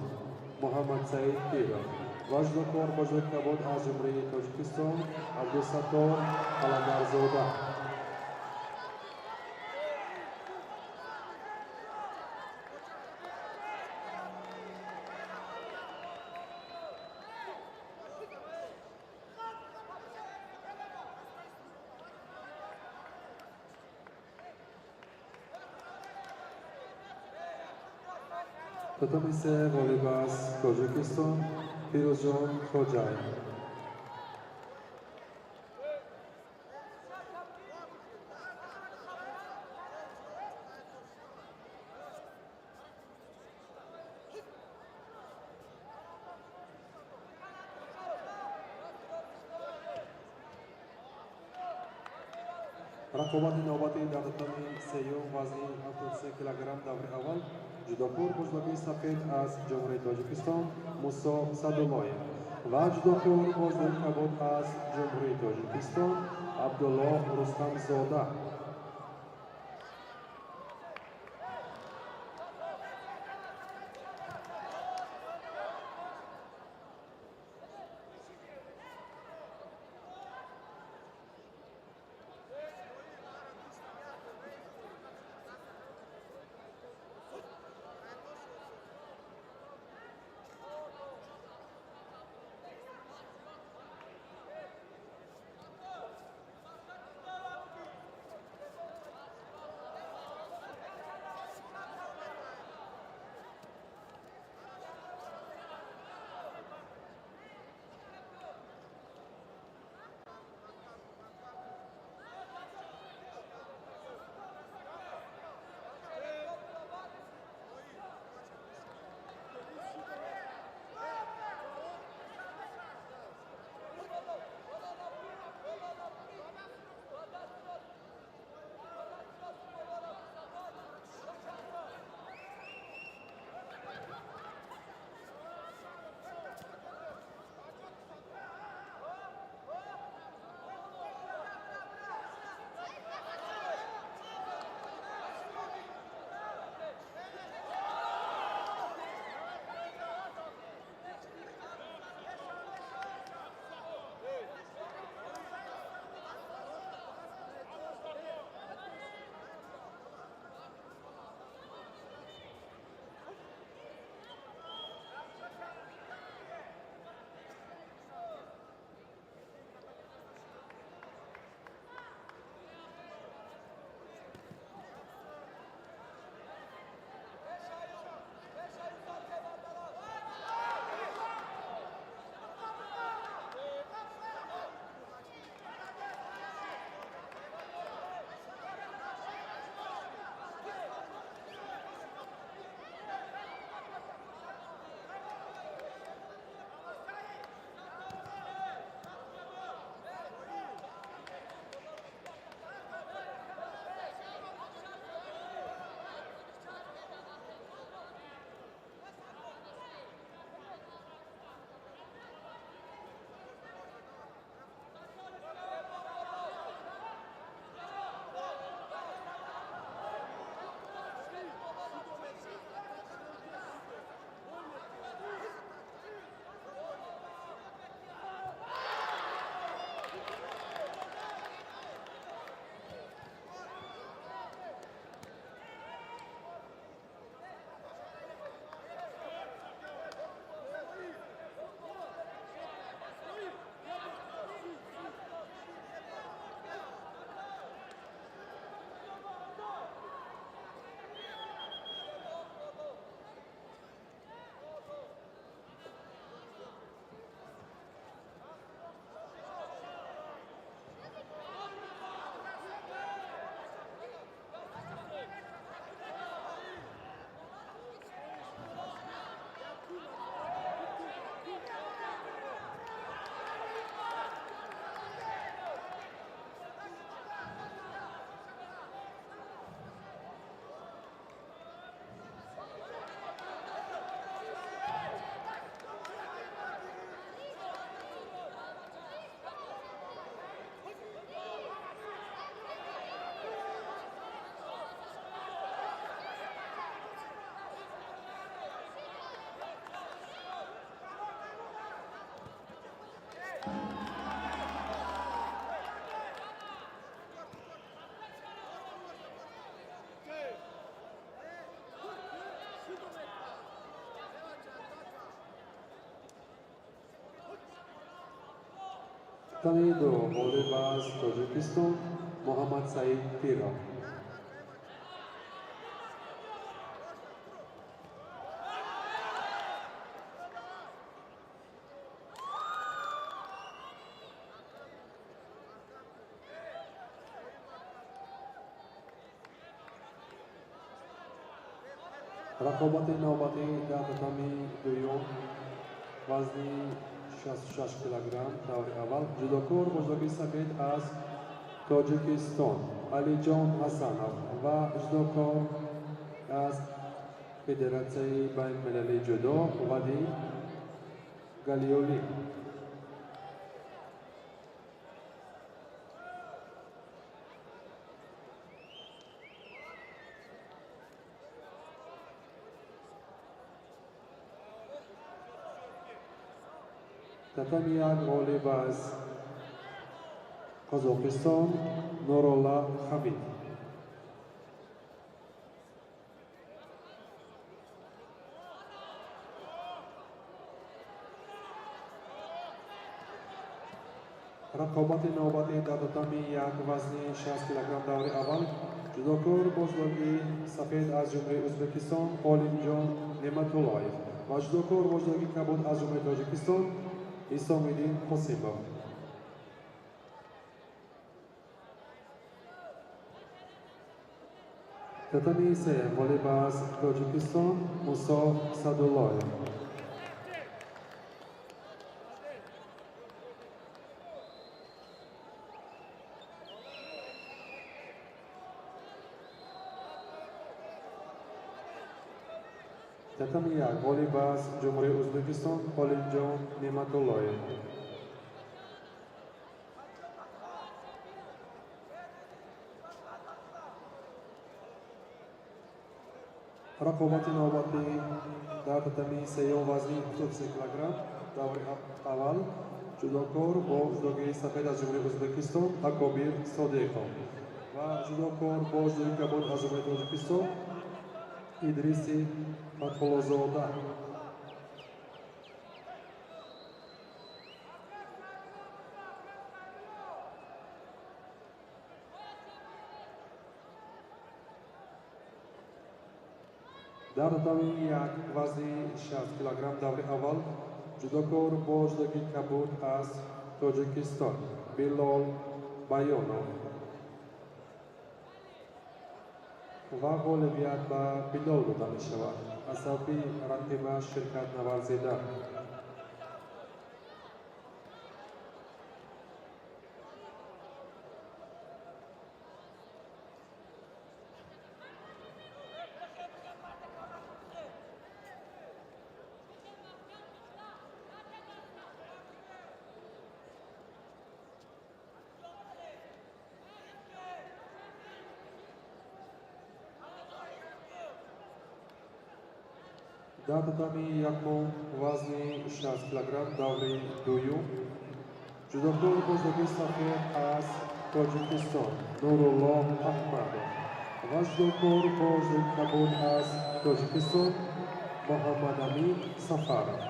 Муҳаммадсаид Пиров ва ҷудокор бо ҷудогии кабуд аз Ҷумҳурии Тоҷикистон Абдусаттор Қаландарзода. Татами се ғолиб аз Тоҷикистон Фирӯзҷон Хоҷаев. Рақобати навбатӣ дар татами сеюм вазни 73 килограмм даври аввал ҷудокор бо ҷудогии сафед аз Ҷумҳурии Тоҷикистон Мусо Садуллоев ва ҷудокор бо ҷудогии кабуд аз Ҷумҳурии Тоҷикистон Абдулло Рустамзода. Татами ду ғолиб аз Тоҷикистон Муҳаммад Саид Пиров. Рақобати навбатӣ дар татами дуюм вазни 66 килограмм даври аввал ҷудокор бо ҷудоки сафед аз Тоҷикистон Алиҷон Ҳасанов ва ҷудокор аз Федератсияи байналмилалии ҷудо Вадим Галиёлӣ. Татами як ғолиб аз Қазоқистон Нурулла Хамид. Рақобати навбатӣ дар татами як вазни 60 килограмм даври аввал ҷудокор бо ҷудоки сафед аз Ҷумҳурии Ӯзбекистон Олимҷон Неъматуллоев ва ҷудокор бо ҷудоки кабуд аз Ҷумҳурии Тоҷикистон Исомиддин Қосимов. Татами се ғолиб аз Тоҷикистон Мусо Садуллоев. Татами як ғолиб аз Ҷумҳурии Ӯзбекистон Олимҷон Неъматуллоев. Рақобати навбатӣ дар татами сеюм вазни 73 килограмм даври аввал ҷудокор бо ҷудоги сафед аз Ҷумҳурии Ӯзбекистон Акобир Содиқов ва ҷудокор бо ҷудоги кабуд аз Ҷумҳурии Тоҷикистон Идриси Фатҳуллозода. Дар татами як вазни 60 килограмм даври аввал ҷудокор бо ҷудоги кабуд аз Тоҷикистон Билол Баёнов ва ғолибият ба Билол дода мешавад аз сабаби рақибаш ширкат наварзида. Дар татами якум вазни 60 килограмм даври дуюм ҷудокор бо ҷудоки сафед аз Тоҷикистон Нурулло Аҳмадов ва ҷудокор бо ҷудоки кабуд аз Тоҷикистон Муҳаммадамин Сафаров.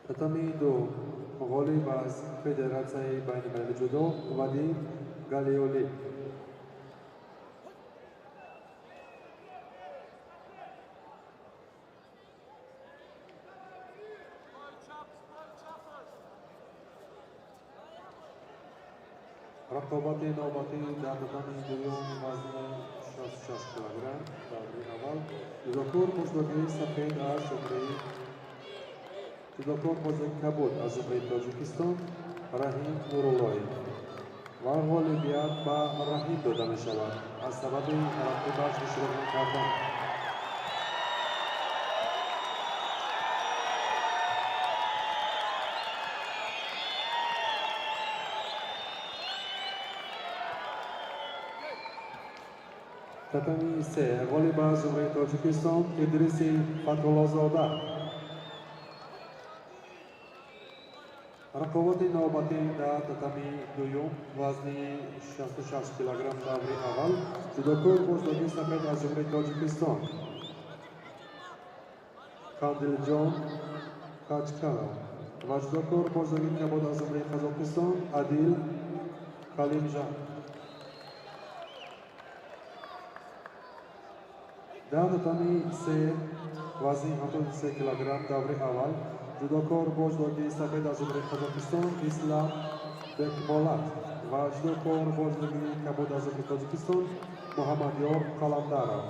Татами ду ғолиб аз Федератсияи байналмилалии ҷудо Вадим Галиёлӣ. Рақобати навбатӣ дар татами дуюм вазни 66 килограмм даври аввал ҷудокор муждогии сафед аз ҷумҳурии ҷудокор муждоги кабуд аз ҷумҳурии Тоҷикистон Раҳим Нуруллоев ва ғолибият ба Раҳим дода мешавад аз сабаби рақибаш иштирок накардан. Татами се ғолиб аз ҷумҳурии Тоҷикистон Идриси Фатҳуллозода. Рақобати навбатӣ дар татами дуюм вазни 66 килограмм даври аввал ҷудокор муждоги сафед аз ҷумҳурии Тоҷикистон Қандилҷон Қачқаров ва ҷудокор муждоги кабуд аз ҷумҳурии Қазоқистон Адил Қалимжан. Дар татами се вазни 73 килограмм даври аввал ҷудокор муждоги сафед аз ҷумҳурии Қазоқистон Ислам Бекболат ва ҷудокор муждоги кабуд аз ҷумҳурии Тоҷикистон Муҳаммадёр Қаландаров.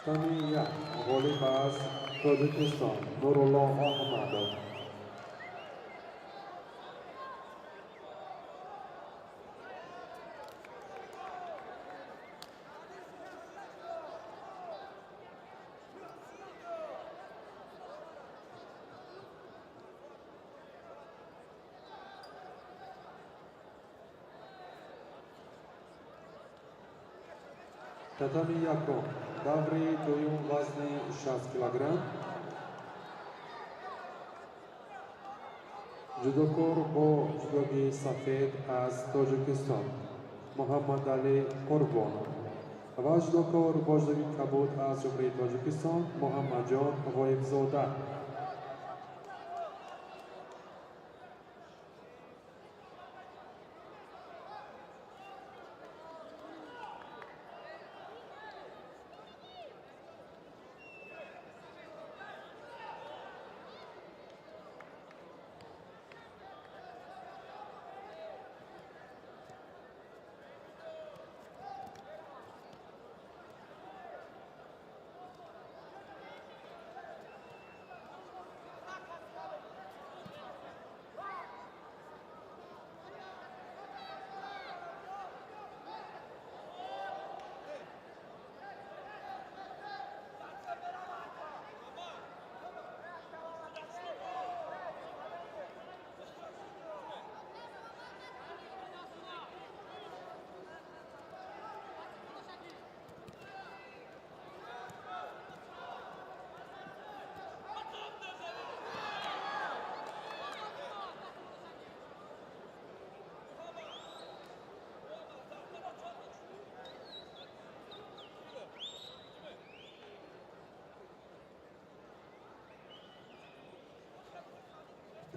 Татами як ғолиб аз Тоҷикистон Нурулло Аҳмадов. Татами якум, даври дуюм, вазни 60 килограмм. Ҷудокор бо ҷудоги сафед аз Тоҷикистон Муҳаммадалӣ Қурбонов ва ҷудокор бо ҷудоги кабуд аз Ҷумҳурии Тоҷикистон Муҳаммадҷон Ғоибзода.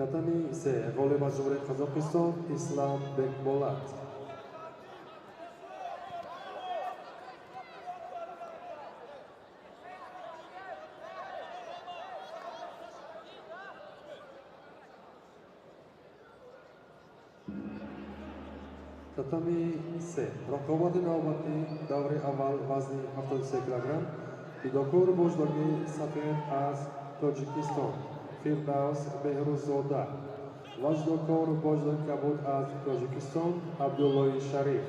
Татами се, ғолиб аз Ҷумҳурии Қазоқистон Ислам Бекболат. Татами се, рақобати навбатӣ, даври аввал, вазни 73 килограмм. Ҷудокор бо ҷудоги сафед аз Тоҷикистон Фирдавс Беҳрӯззода ва ҷудокор бо ҷудоги кабуд аз Тоҷикистон Абдуллои Шариф.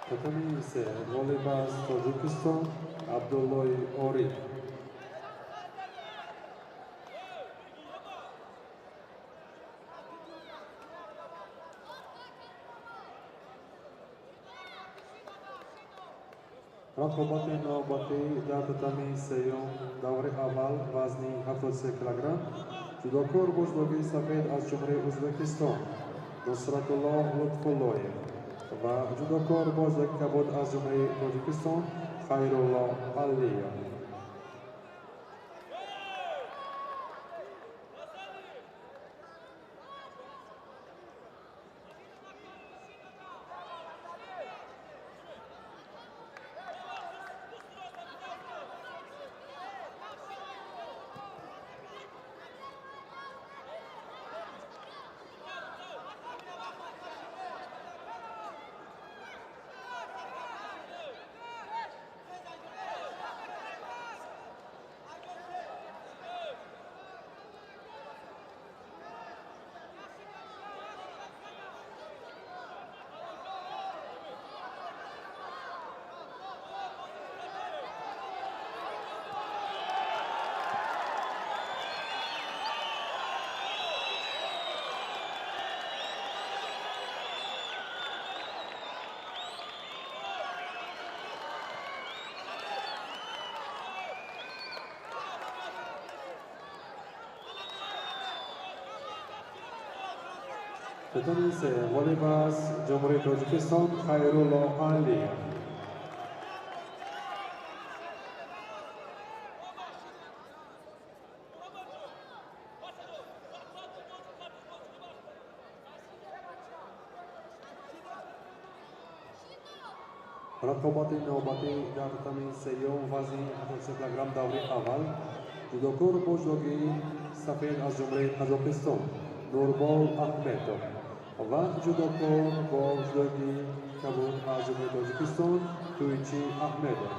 Татами се ғолиб аз Тоҷикистон Абдуллои Ориф. Рақобати навбатӣ дар татами сеюм, даври аввал, вазни 73 килограмм, ҷудокор бо ҷудогии сафед аз Ҷумҳурии Ӯзбекистон Нусратулло Лутфуллоев ва ҷудокор бо ҷудогии кабуд аз Ҷумҳурии Тоҷикистон Хайрулло Алиев. Татами се ғолиб аз Ҷумҳурии Тоҷикистон Хайрулло Алиев. Рақобати навбатӣ дар татами сеюм, вазни 73 килограмм, даври аввал, ҷудокор бо ҷудогии сафед аз Ҷумҳурии Қазоқистон Нурбол Аҳмедов ва ҷудокор бо ҷудогии кабуд аз Ҷумҳурии Тоҷикистон Туйчи Аҳмедов.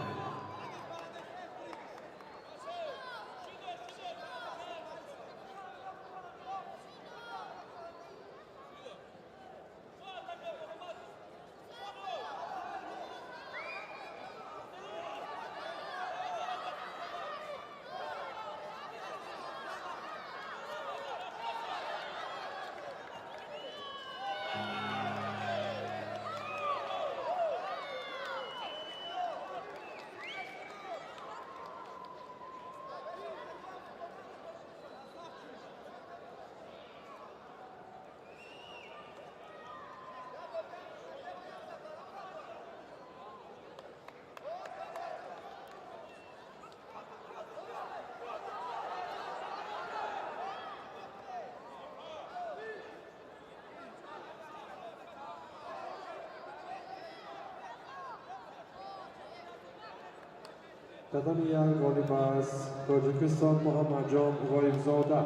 Татами як ғолиб аз Тоҷикистон Муҳаммадҷон Ғоибзода.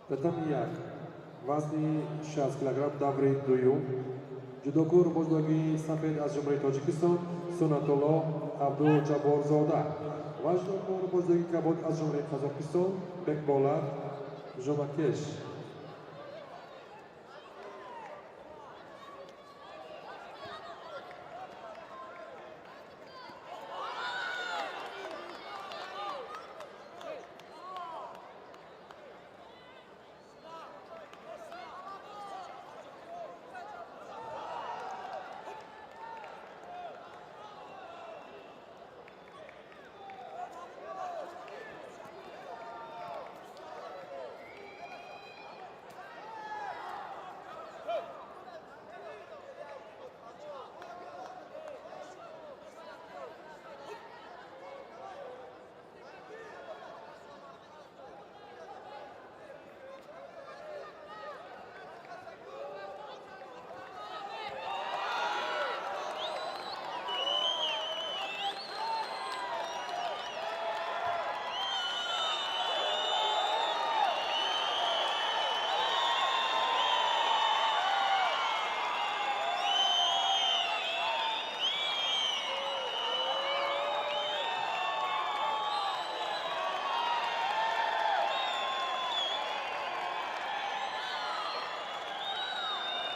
Татами як, вазни 60 килограмм, даври дуюм, ҷудокор бо ҷудогии сафед аз Ҷумҳурии Тоҷикистон Сунатулло Абдуҷабборзода ва ҷудокор бо ҷудогии кабуд аз Ҷумҳурии Қазоқистон Бекболат Жумакеш.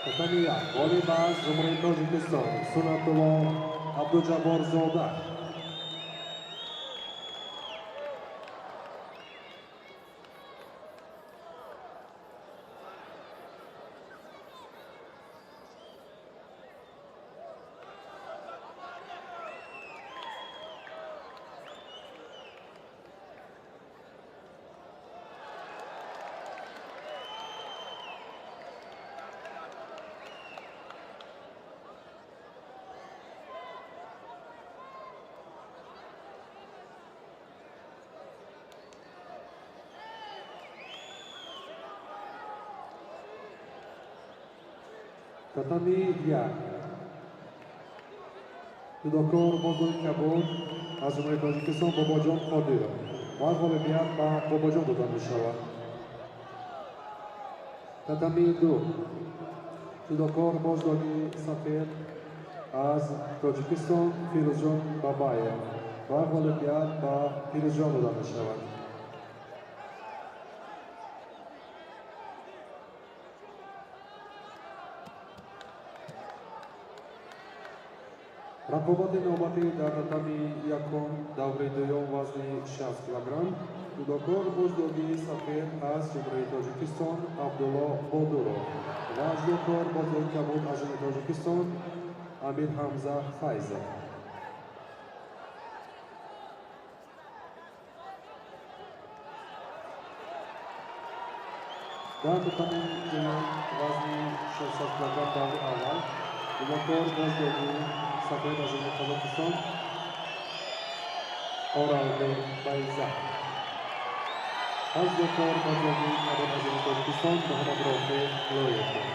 Татами як, ғолиб аз Ҷумҳурии Тоҷикистон Суннатулло Абдуҷабборзода. Татами як, ҷудокор бозои кабуд аз Ҷумҳурии Тоҷикистон Бобоҷон Қодиров ва ғолибият ба Бобоҷон дода мешавад. Татами ду, ҷудокор боздоги сафед аз Тоҷикистон Фирӯзҷон Бабаев ва ғолибият ба Фирӯзҷон дода мешавад. Рақобати навбатӣ дар татами якум, даври дуюм, вазни 60 килограмм, ҷудокор боздоги сафед аз Ҷумҳурии Тоҷикистон Абдулло Бодуров ва ҷудокор боздоги кабуд аз Ҷумҳурии Тоҷикистон Амир Ҳамза Файзов. Дар татами дуюм, вазни 60 килограмм, даври аввал, ҷудокор боздоги сафед аз Ҷумҳурии Қазоқистон Оралбек Байза, аз ҷудокор боздоги кабуд аз Ҷумҳурии Тоҷикистон Муҳаммад Рофеъ Лоиқов.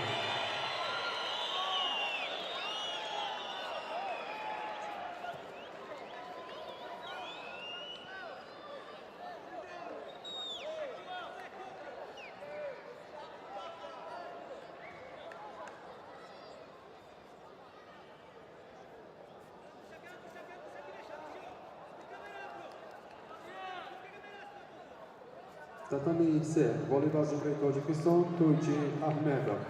Татами се, ғолиб аз Ҷумҳурии Тоҷикистон Тӯйчи Аҳмедов.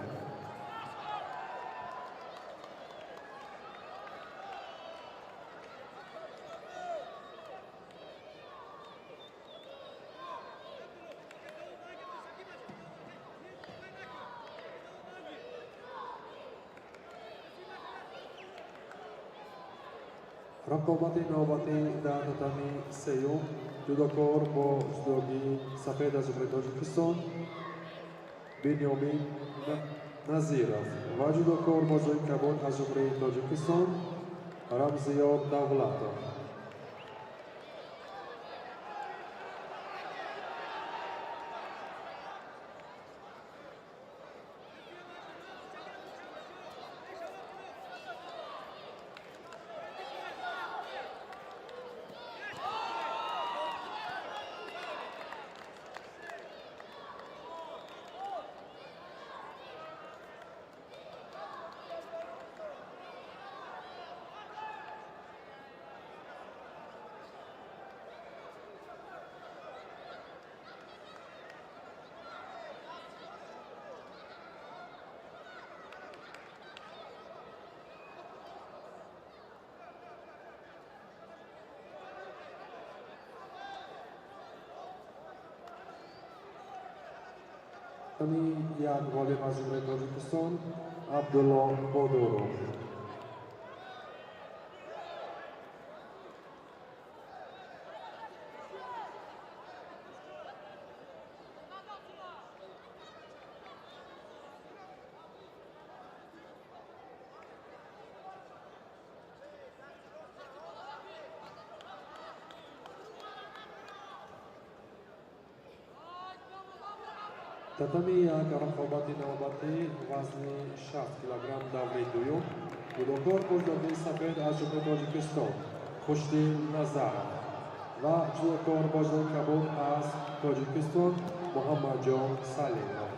Рақобати навбатӣ дар татами сеюм, ҷудокор бо ҷудоги сафед аз Ҷумҳурии Тоҷикистон Бинёмин Назиров ва ҷудокор бо ҷудоги кабуд аз Ҷумҳурии Тоҷикистон Рамзиёр Давлатов. Татами як, ғолиб аз Ҷумҳурии Тоҷикистон Абдулло Бодуров. Татами як, рақобати навбатӣ, вазни 60 килограмм, даври дуюм, ҷудокор боздоги сафед аз Ҷумҳурии Тоҷикистон Хушдил Назаров ва ҷудокор боздоги кабуд аз Тоҷикистон Муҳаммадҷон Салимов.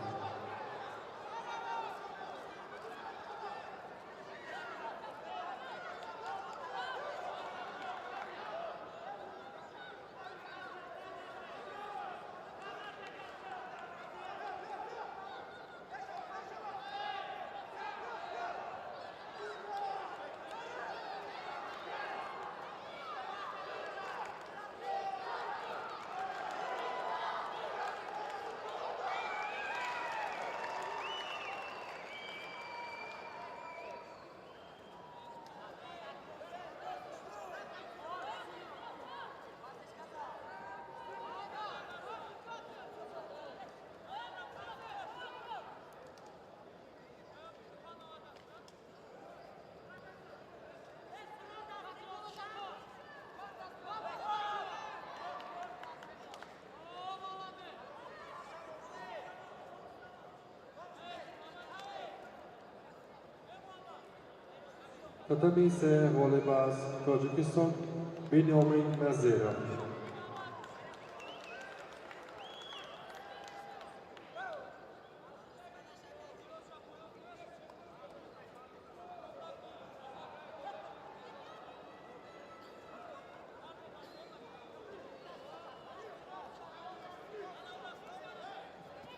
Татами се ғолиб аз Тоҷикистон Бинёмин Назиров.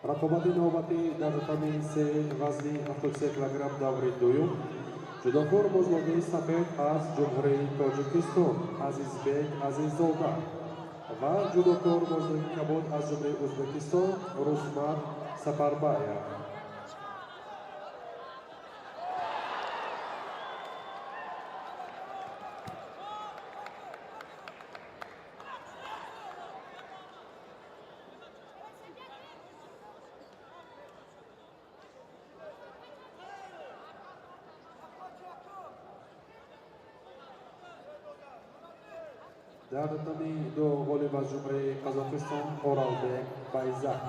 Рақобати навбатӣ дар татами се вазни 73 килограмм даври дуюм ҷудокор бозлогии сафед аз Ҷумҳурии Тоҷикистон Азизбек Азиззода ва ҷудокор бозлогии кабуд аз Ҷумҳурии Ӯзбекистон Русмат Сафарбаев. Дар татами ду ғолиб аз Ҷумҳурии Қазоқистон Оралбек Байзақ.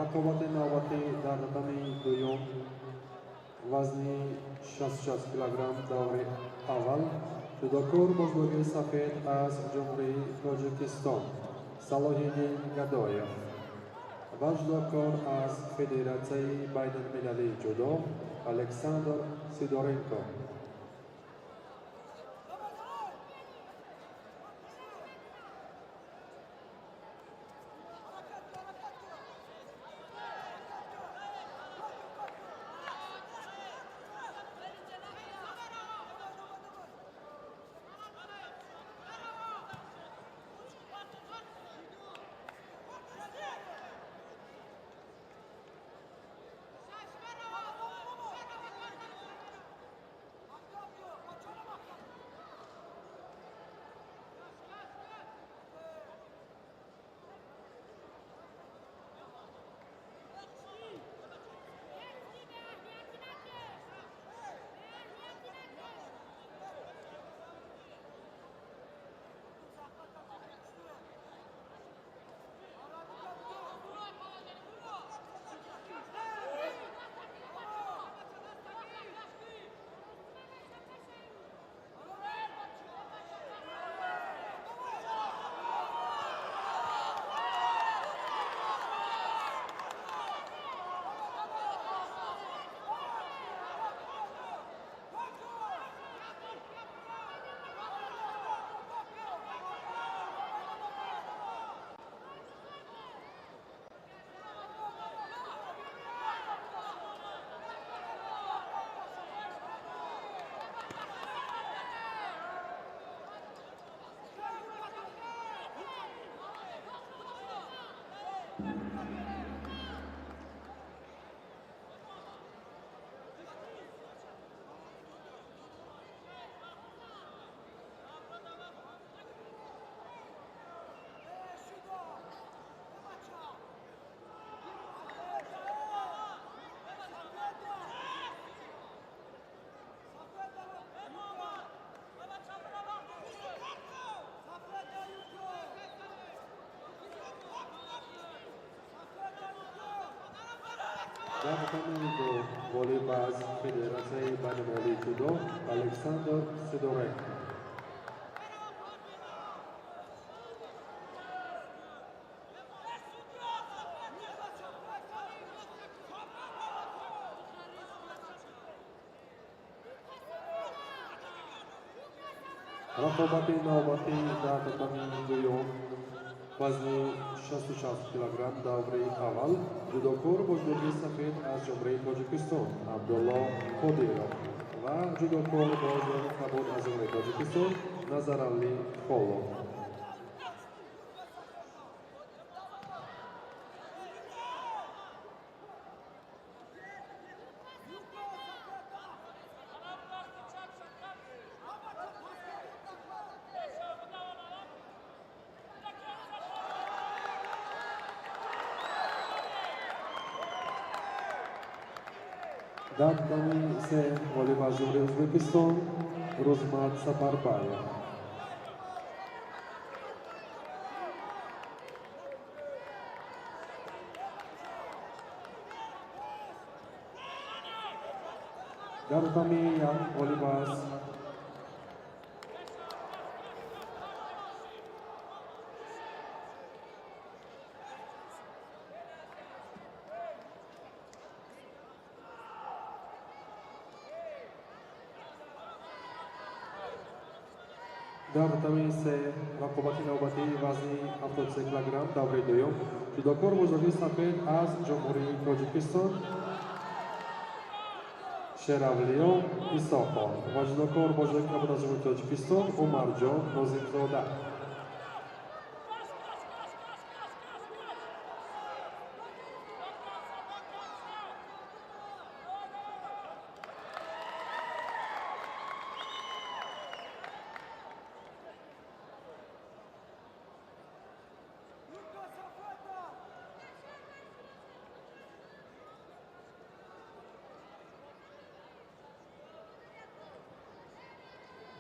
Рақобати навбатӣ дар татами дуюм вазни 66 килограмм даври аввал ҷудокор бозлогии сафед аз Ҷумҳурии Тоҷикистон Салоҳиддин Гадоев ва ҷудокор аз Федератсияи байналмилалии ҷудо Александр Сидоренко. Дар татами ду ғолиб аз Федератсияи байналмилалии ҷудо Александр Сидоренко. Рақобати навбатӣ дар татами дуюм вазни 66 килограмм даври аввал ҷудокор бозлогии сафед аз Ҷумҳурии Тоҷикистон Абдулло Қодиров ва ҷудокор бозлогии кабуд аз Ҷумҳурии Тоҷикистон Назаралӣ Холов. Дар татами се ғолиб аз Ҷумҳурии Ӯзбекистон Рӯзмат Сафарбаев. Дар татами як ғолиб аст дар татами се рақобати навбатии вазни 73 килограмм давраи дуюм ҷудокор муҷоҳид сафед аз Ҷумҳурии Тоҷикистон Шеравлиё Исоқов ва ҷудокор муҷоҳид кабуд аз Ҷумҳурии Тоҷикистон Умарҷон Нозимзода.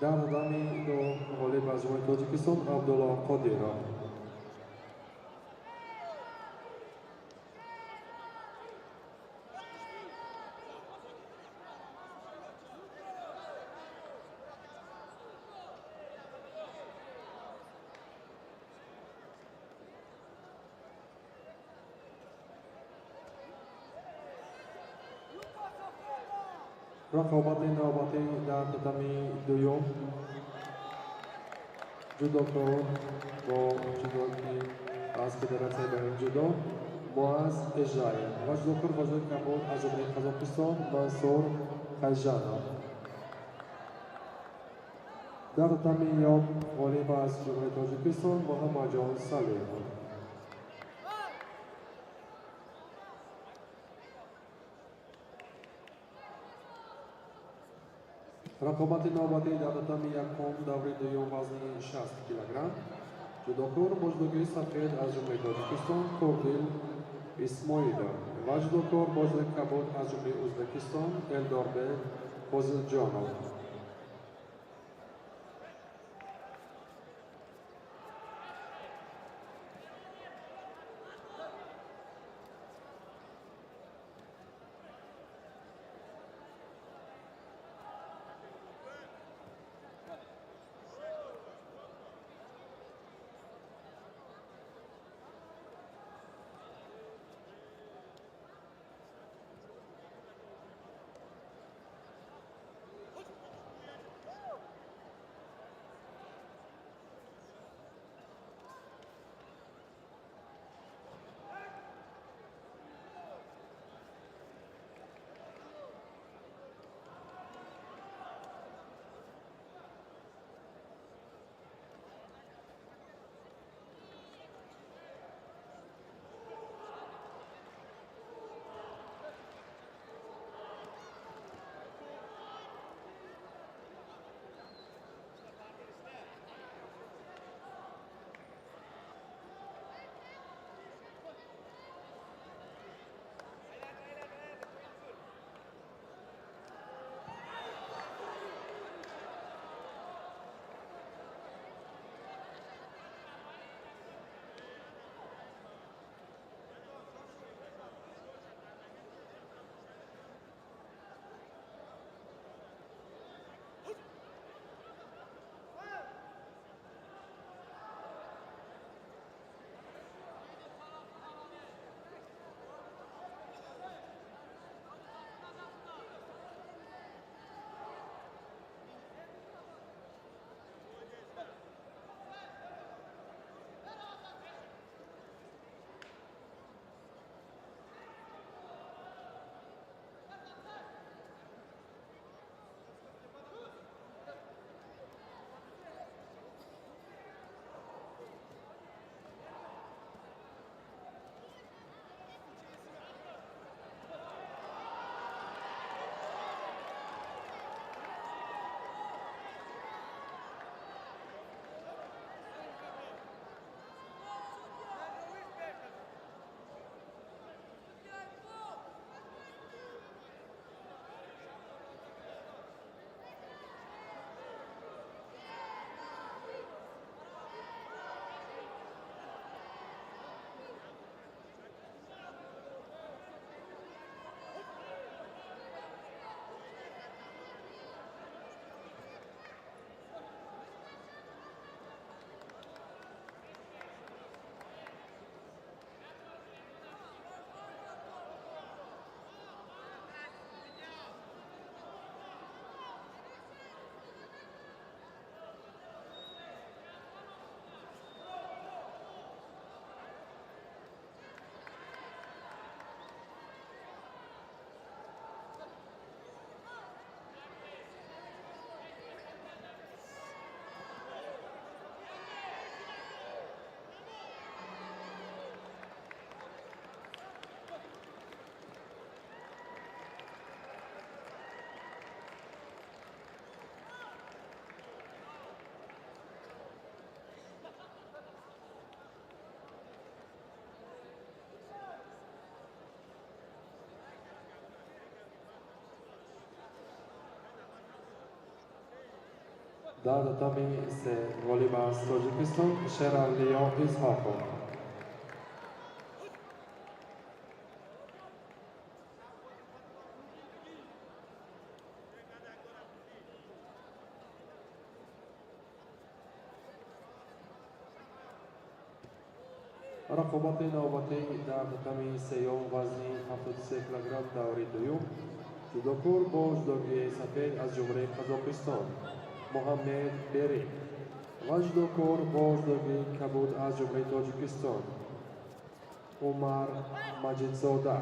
Дар татами ду ғолиб аз Ҷумҳурии Тоҷикистон Абдулло Қодиров. Рақобати навбатӣ дар татами дуюм ҷудокор бо ҷудоки аз Федератсияи байни ҷудо Муаз Эжаев ва ҷудокор вазири кабуд аз Ҷумҳурии Қазоқистон Мансур Қайжанов. Дар татами як ғолиб аз Ҷумҳурии Тоҷикистон Муҳаммадҷон Салимов. Рақобати навбатӣ дар татами якум даври дуюм вазни 60 килограмм ҷудокор бо ҷудогии сафед аз Ҷумҳурии Тоҷикистон Қурдил Исмоилов ва ҷудокор бо ҷудоги кабуд аз Ҷумҳурии Ӯзбекистон Элдорбек Фозилҷонов. Дар татами се ғолиб аз Тоҷикистон Шералиё Исҳоқов. Рақобати навбатӣ дар татами сеюм вазни 73 килограмм даври дуюм ҷудокор бо ҷудогии сафед аз Ҷумҳурии Қазоқистон Муҳаммед Берик ва ҷудокор бо ҷудогии кабуд аз Ҷумҳурии Тоҷикистон Умар Маҷидзода.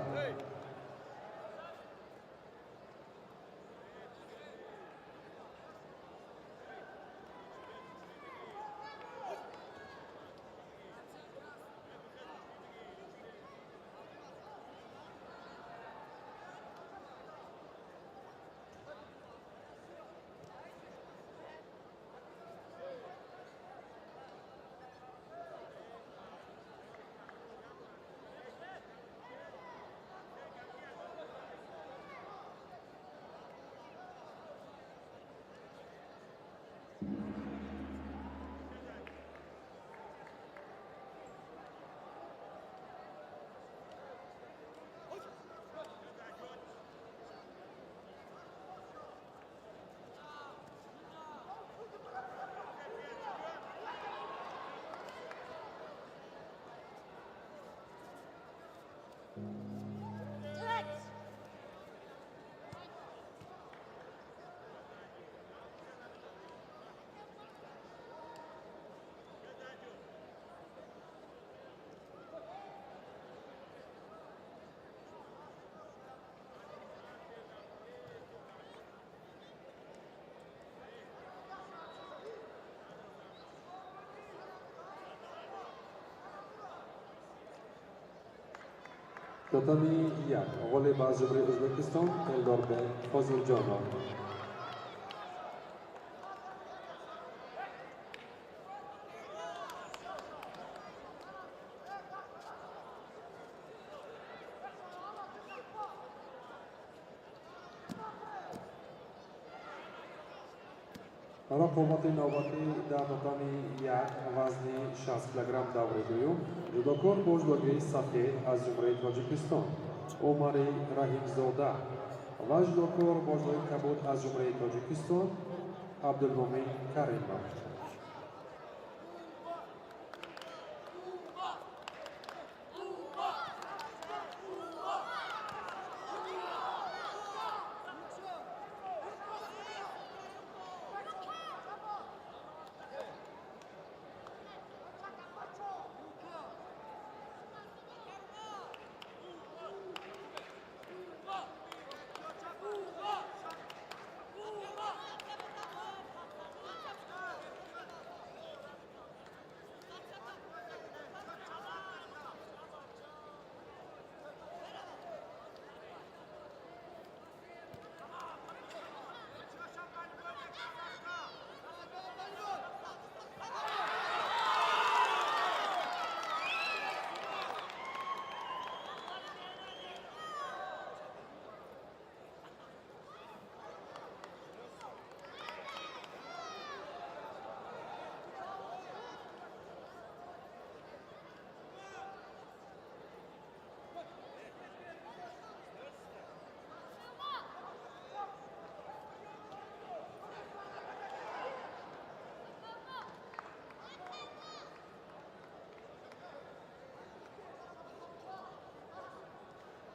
Татами як ғолиб аз Ҷумҳурии Ӯзбекистон Элдорбек Фозилҷонов. Рақобати навбатӣ дар татами як вазни 60 килограмм даври дуюм ҷудокор бо ҷудогии сафед аз Ҷумҳурии Тоҷикистон Умари Раҳимзода ва ҷудокор бо ҷудогии кабуд аз Ҷумҳурии Тоҷикистон Абдулмумин Каримов.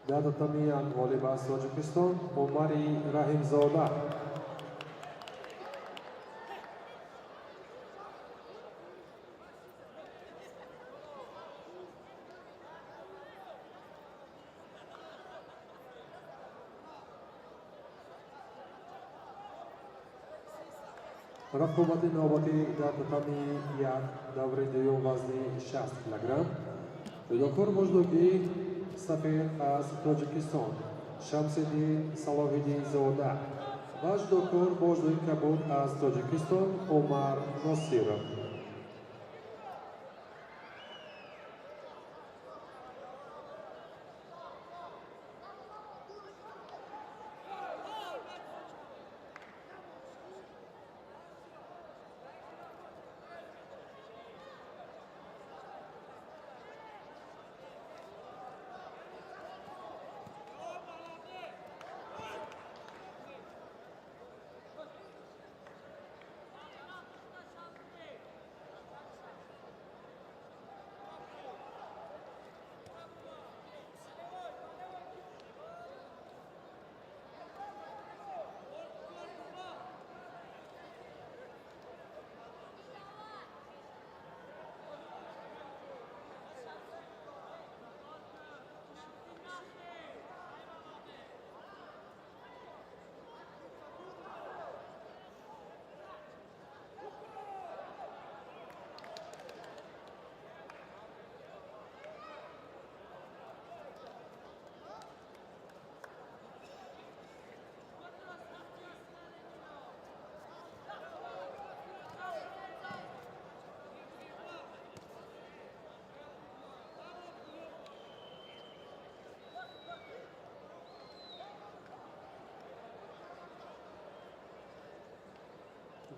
Дар татами як ғолиб аз Тоҷикистон Умари Раҳимзода. Рақобати навбатӣ дар татами як даври дуюм вазни 60 килограмм ҷудокор бо ҷудогии сафед аз Тоҷикистон Шамсиддин Салоҳиддинзода ва ҷудокор бо ҷудогии кабуд аз Тоҷикистон Умар Носиров.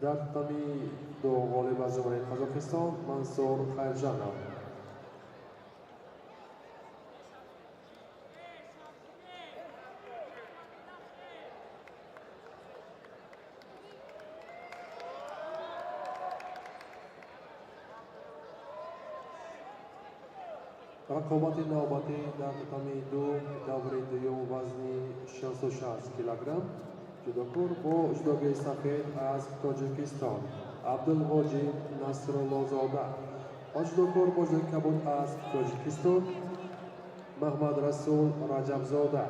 Дар татами ду ғолиб аз Ҷумҳурии Қазоқистон Мансур Хайржанов. Рақобати навбатӣ дар татами ду даври дуюм вазни 66 килограмм ҷудокор бо ҷудогии сафед аз Тоҷикистон Абдулвоҷид Насруллозода ва ҷудокор бо ҷудогии кабуд аз Тоҷикистон Маҳмадрасул Раҷабзода.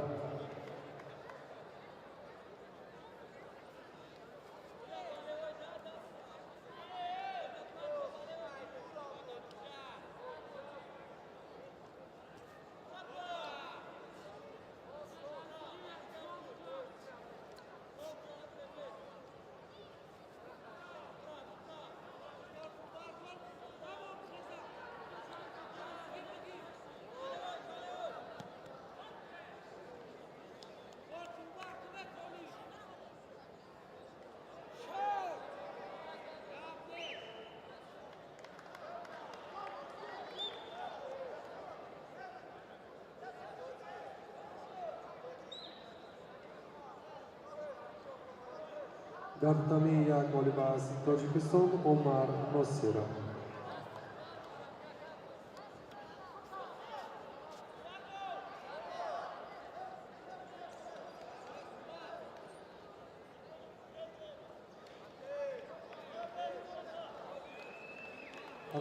Дар татами як ғолиб аз Тоҷикистон Умар Носиров.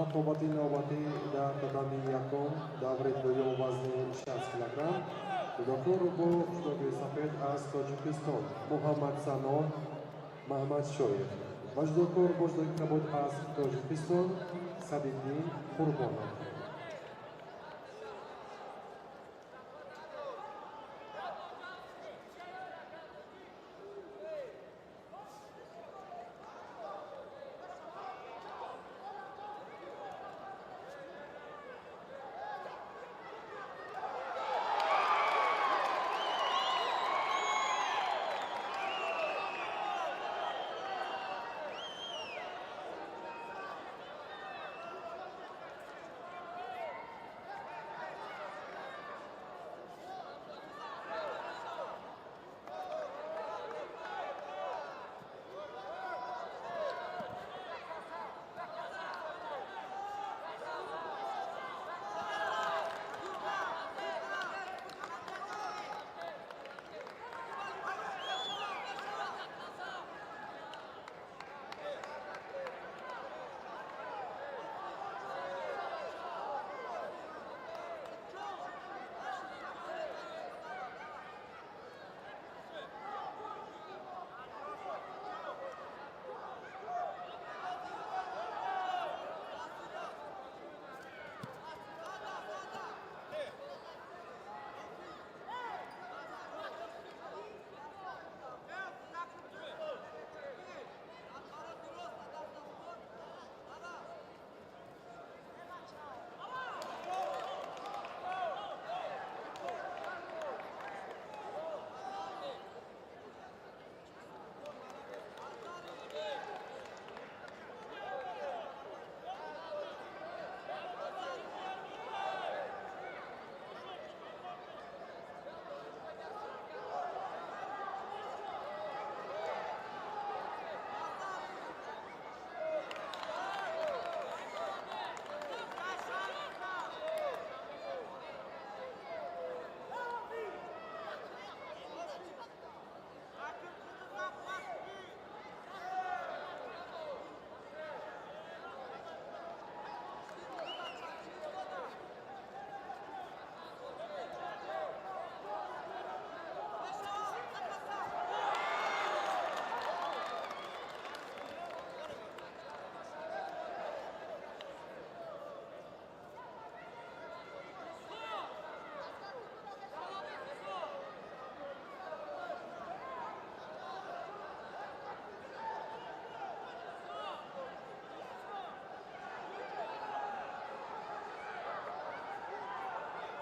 Рақобати навбатӣ дар татами якум даври дуюм вазни 60 килограмм ҷудокор бо ҷудогии сафед аз Тоҷикистон Муҳаммад Сано Маҳмадшоев ва ҷудокор бо ҷудогии кабуд аз Тоҷикистон Садиддин Қурбонов.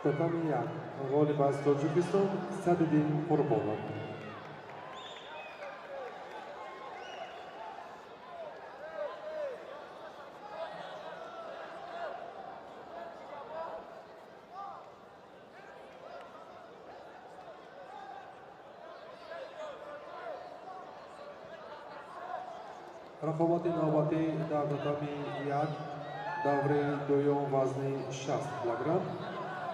Татами як ғолиб аз Тоҷикистон Садиддин Қурбонов. Рақобати навбатӣ дар татами 1 даври дуюм вазни 60 килограмм.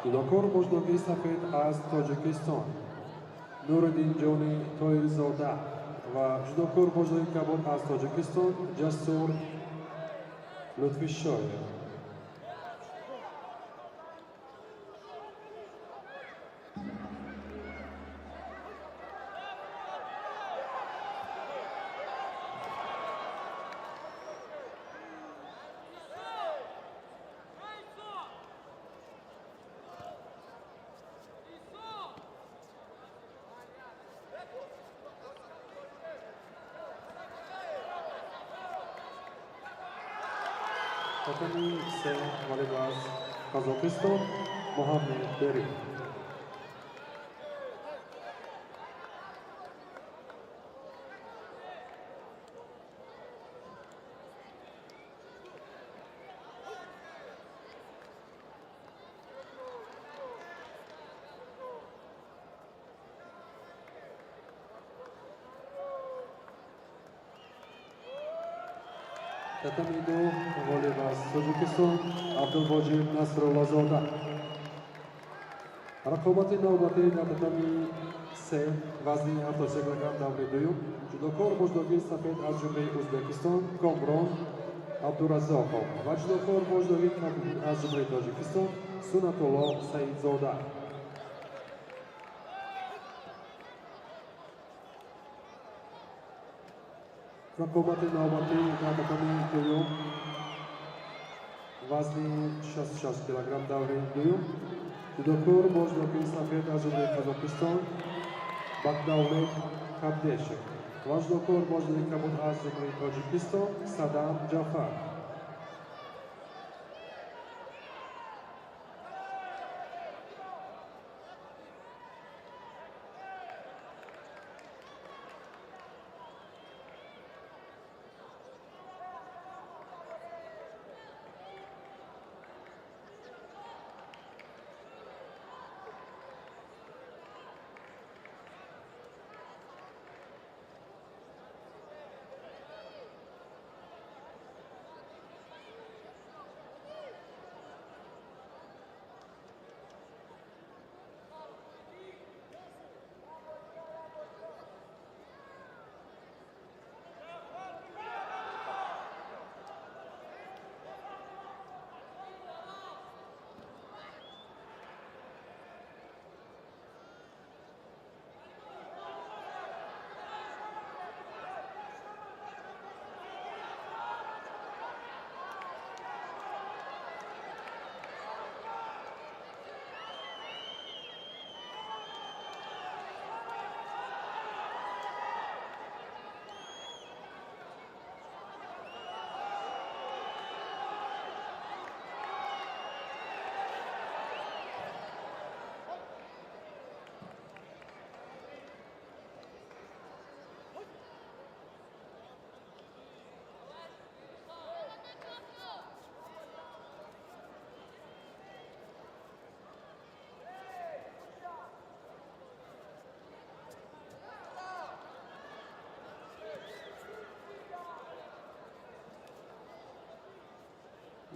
Ҷудокор бождоги сафед аз Тоҷикистон Нуриддинҷони Тоирзода ва ҷудокор бождоги кабуд аз Тоҷикистон Ҷасур Лутфишоев. Татами 3 ғолиб аз Қазоқистон Муҳаммед Берик. Татами 2 ғолиб аз Тоҷикистон Абдулвоҷиб Насруллозода. Рақобати навбатӣ дар татами 3 вазни 73 килограмм даври дуюм ҷудокор бождоги сафед аз Ҷумҳурии Ӯзбекистон Комрон Абдураззоқов ва ҷудокор бождоги кабуд аз Ҷумҳурии Тоҷикистон Сунатулло Саидзода. Рақобати навбатӣ дар татами дуюм вазни 66 килограмм даври дуюм ҷудокор бождоки сафед аз Ҷумҳурии Қазоқистон Бақдавлет Кабдешев ва ҷудокор бождоки кабуд аз Ҷумҳурии Тоҷикистон Садам Ҷафар.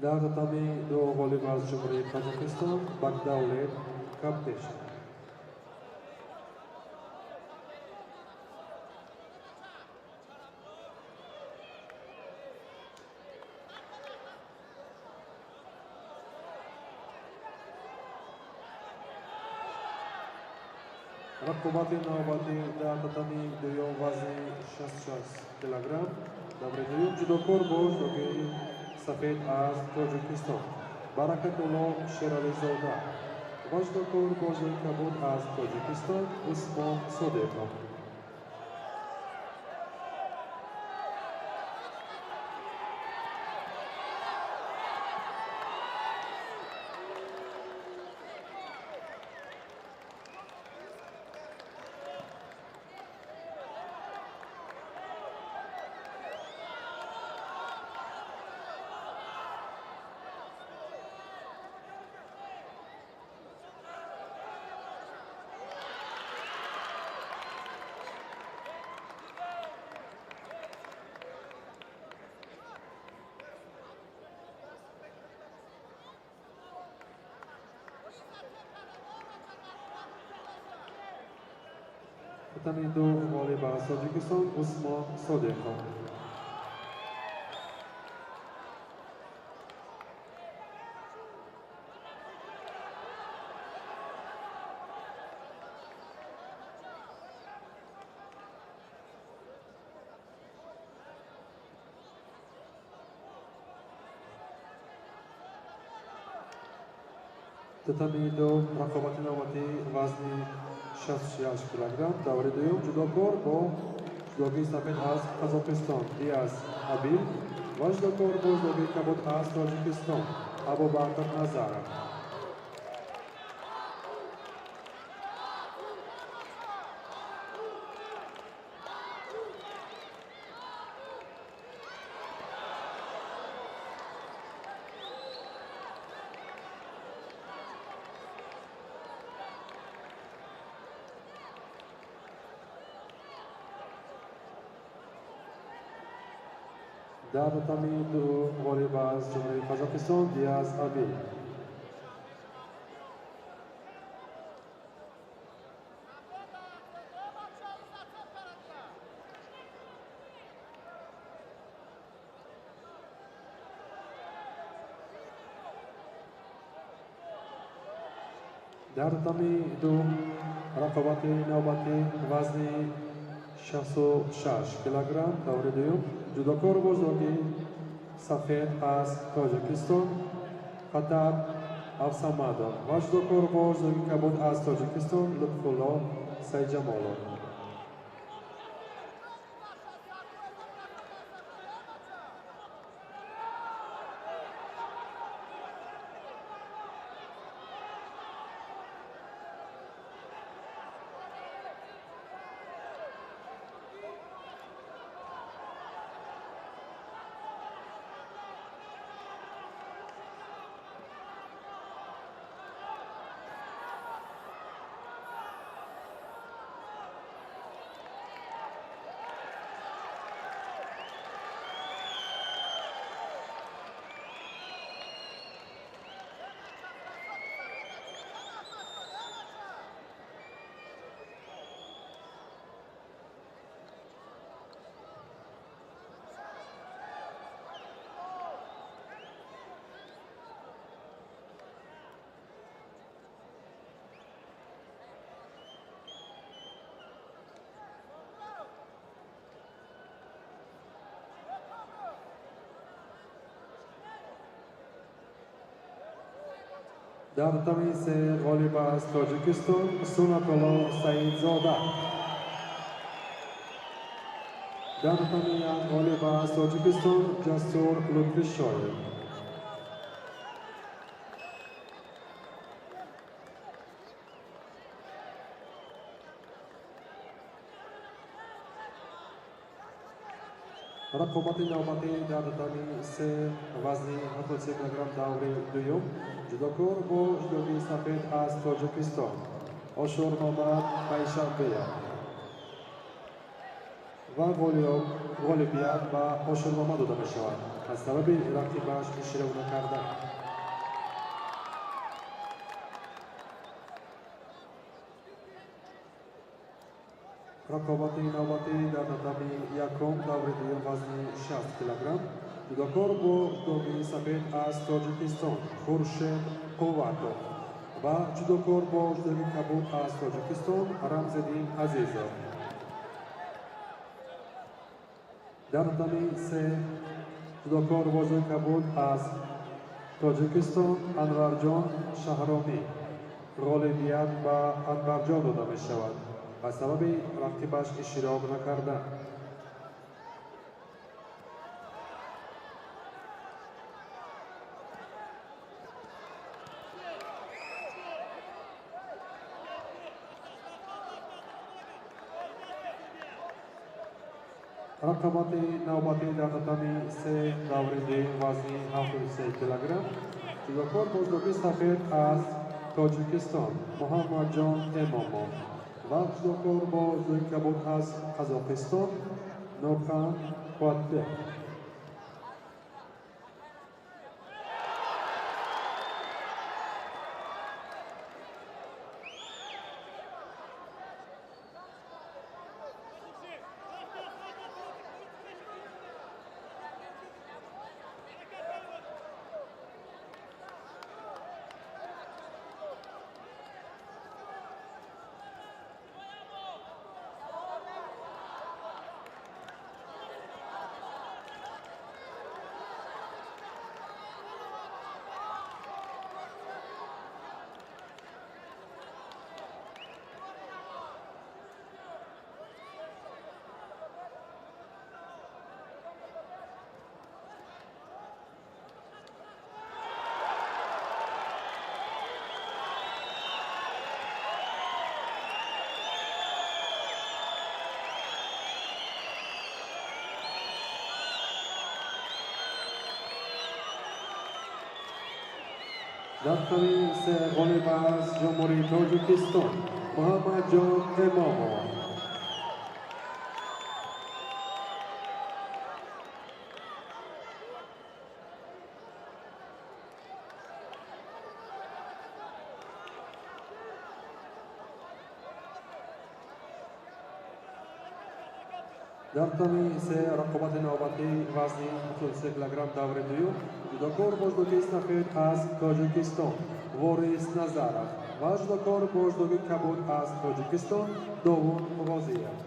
Дар татами 2 ғолиб аз Ҷумҳурии Қазоқистон Бақдавлет Кабдешев. Рақобати навбатӣ дар татами дуюм вазни 66 килограмм даври дуюм ҷудокор бождоги сафед аз Тоҷикистон Баракатулло Шерализода ва ҷудокор бождоги кабуд аз Тоҷикистон Усмон Содиқов. Татами ду ғолиб аз Тоҷикистон Усмон Содиқов. Татами ду рақобати навбатӣ вазни 66 килограмм даври дуюм ҷудокор бо ҷудогии сафед аз Қазоқистон Диас Абил ва ҷудокор бо ҷудогии кабуд аз Тоҷикистон Абубакр Назаров. Дар татами ду ғолиб аз Ҷумҳурии Қазоқистон Диас Абил. Дар татами ду рақобати навбатӣ вазни 66 килограмм даври дуюм ҷудокор бо ҷудогии сафед аз Тоҷикистон Хатаб Афсамадов ва ҷудокор бо ҷудогии кабуд аз Тоҷикистон Лутфулло Сайҷамолов. Дар татами се ғолиб аз Тоҷикистон Сунатулло Саидзода. Дар татами як ғолиб аз Тоҷикистон Ҷасур Лутфишоев. Рақобати навбатӣ дар татами се вазни 73 килограмм даври дуюм ҷудокор бо ҷудогии сафед аз Тоҷикистон Ошурмамад Пайшанбеев ва ғолибият ба Ошурмамад дода мешавад аз сабаби рақибаш иштирок накардан. Рақобати навбатӣ дар татами якум даври дуюм вазни 60 килограмм ҷудокор бо ҷудогии сафед аз Тоҷикистон Хуршед Қувватов ва ҷудокор бо ҷудогии кабуд аз Тоҷикистон Рамзиддин Азизов. Дар татами се ҷудокор бо ҷудогии кабуд аз Тоҷикистон Анварҷон Шаҳромӣ ғолибият ба Анварҷон дода мешавад ба сабаби рақибаш иштирок накардан. Рақобати навбатӣ дар татами се даври дуюм вазни 73 килограмм ҷудокор бо ҷудогии сафед аз Тоҷикистон Муҳаммадҷон Эмомов ва ҷудокор бо ҷудогии кабуд аз Қазоқистон Нурхан Қувватбек. Дар татами се ғолиб аз Ҷумҳурии Тоҷикистон Муҳаммадҷон Имомов. Дар татами се рақобати навбатӣ вазни 73 килограмм даври дуюм ҷудокор бо ҷудокии сафед аз Тоҷикистон Ворис Назаров ва ҷудокор бо ҷудокии кабуд аз Тоҷикистон Довуд Ғозиев.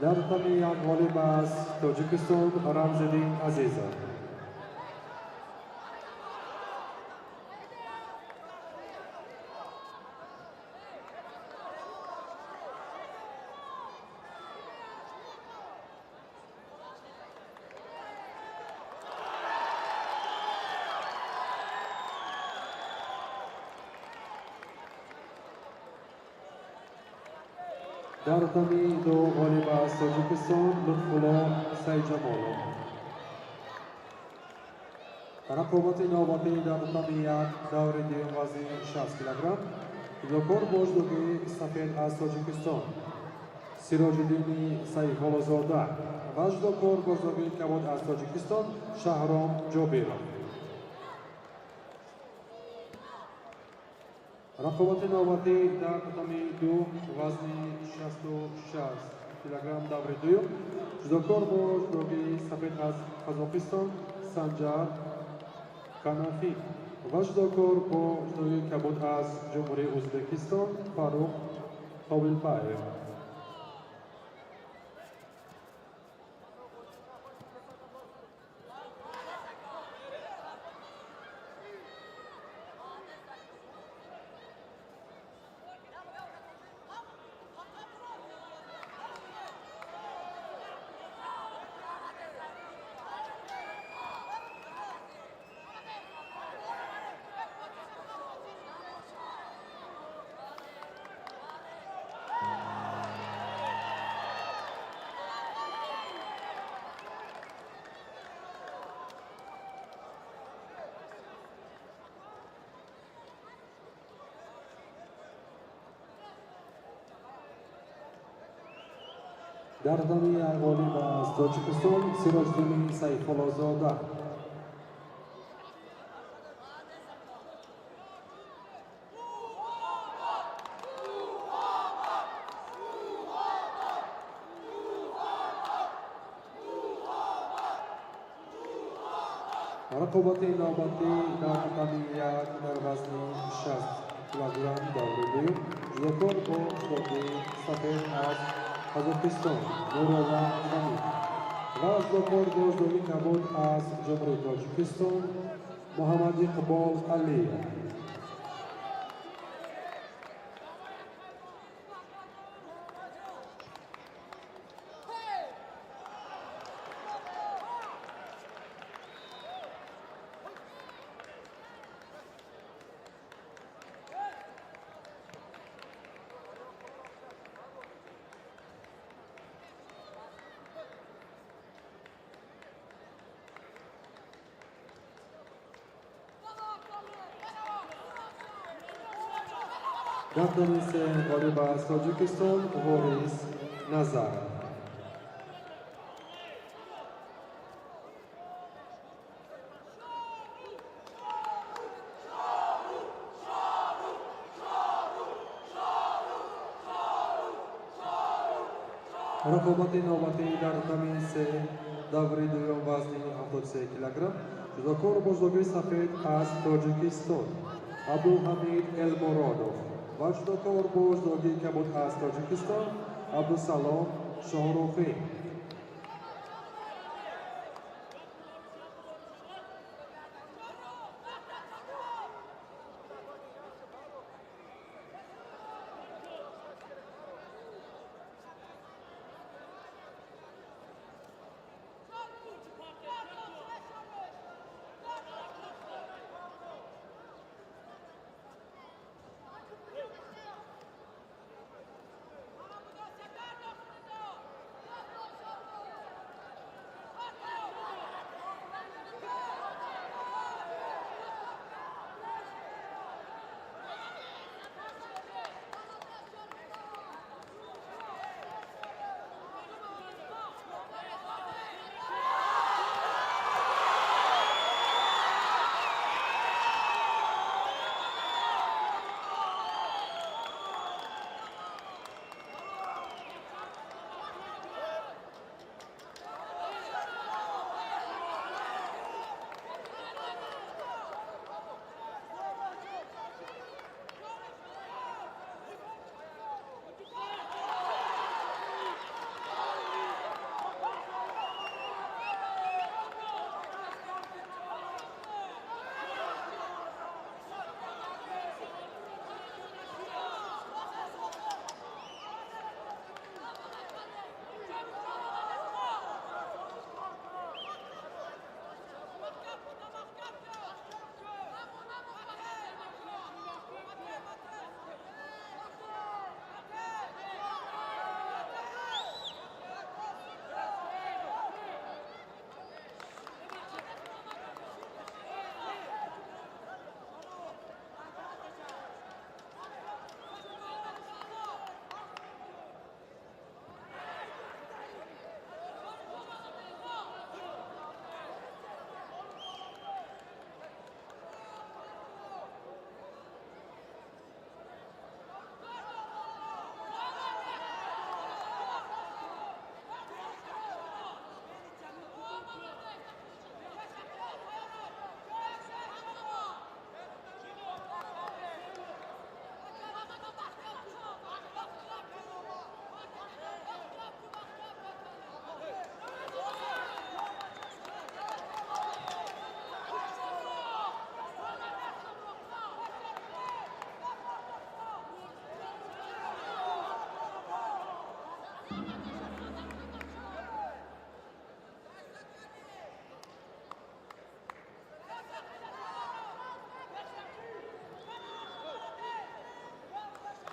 Дар татами як ғолиб аз Тоҷикистон Рамзиддин Азизов. Дар татами ду ғолиб аз Тоҷикистон Лутфулло Сайҷамолов. Рақобати навбатӣ дар татами як даври дуюм вазни 60 килограмм ҷудокор бо ҷудокии сафед аз Тоҷикистон Сироҷиддини Сайфуллозода ва ҷудокор бо ҷудокии кабуд аз Тоҷикистон Шаҳром Ҷобиров. Рақобати навбатӣ дар татами ду вазни 66 килограмм даври дуюм ҷудокор бо ҷудокии сафед аз Қазоқистон Санҷар Канафи ва ҷудокор бо ҷудокии кабуд аз Ҷумҳурии Ӯзбекистон Фаррух Қобилбаев. Дар татами як ғолиб аз Тоҷикистон Сироҷиддини Сайфуллозода. Рақобати навбатӣ дар татами як дар вазни 60 килограмм даври дуюм ҷудокор бо ҷудокии сафед аз Қазоқистон Нурулло Хамид ва ҷудокор бо ҷудокии кабуд аз Ҷумҳурии Тоҷикистон Муҳаммад Иқбол Алиев. Дар татами се ғолиб аз Тоҷикистон Ворис Назаров. Рақобати навбатӣ дар татами се даври дуюм вазни 73 килограмм. Ҷудокор бо ҷудогии сафед аз Тоҷикистон Абдулҳамид Элмуродов ва ҷудокор бо ҷудогии кабуд аз Тоҷикистон Абдусалом Шоҳрухӣ.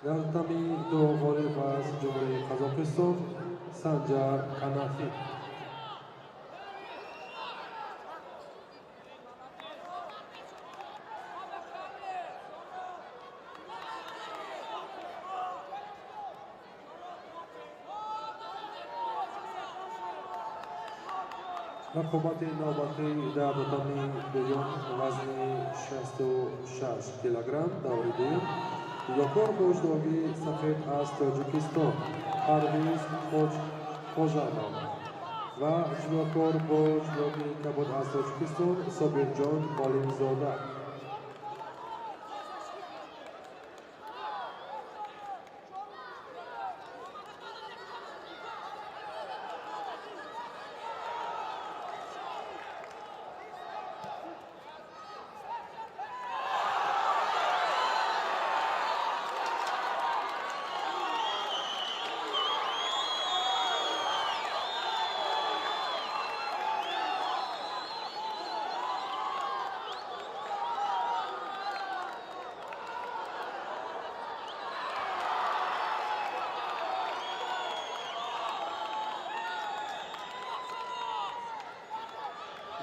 Дар татами ду ғолиб аз Ҷумҳурии Қазоқистон Санҷар Канафӣ. Рақобати навбатӣ дар татами дуюм вазни 66 килограмм даври дуюм. Ҷудокор бо ҷудогии сафед аз Тоҷикистон Парвиз Хоҷанов ва ҷудокор бо ҷудогии кабуд аз Тоҷикистон Собирҷон Олимзода.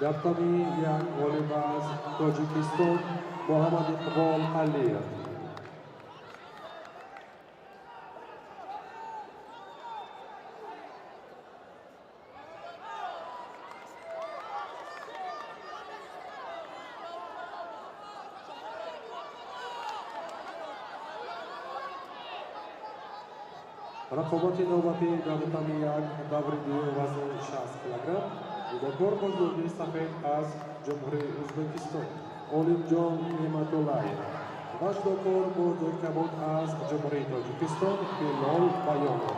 Дар татами як ғолиб аз Тоҷикистон Муҳаммад Иқбол Алиев. Рақобати навбатӣ дар татами як, даври дуюм, вазни 60 килограмм. Ҷудокор бо ҷудогии сафед аз Ҷумҳурии Ӯзбекистон Олимҷон Неъматуллаев ва ҷудокор бо ҷудоги кабуд аз Ҷумҳурии Тоҷикистон Билол Баёнов.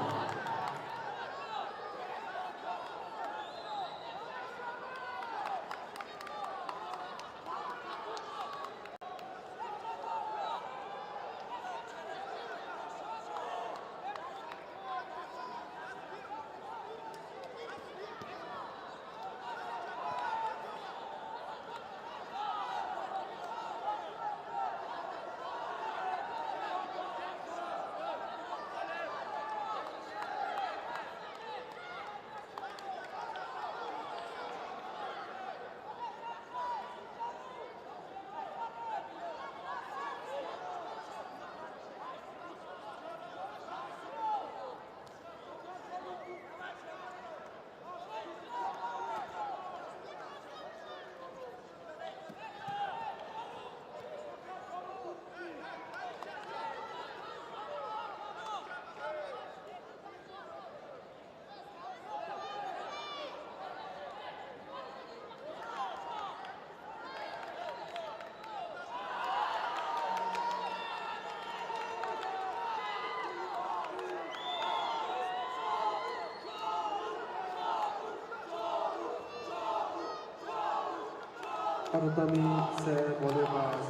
Татами се ғолиб аз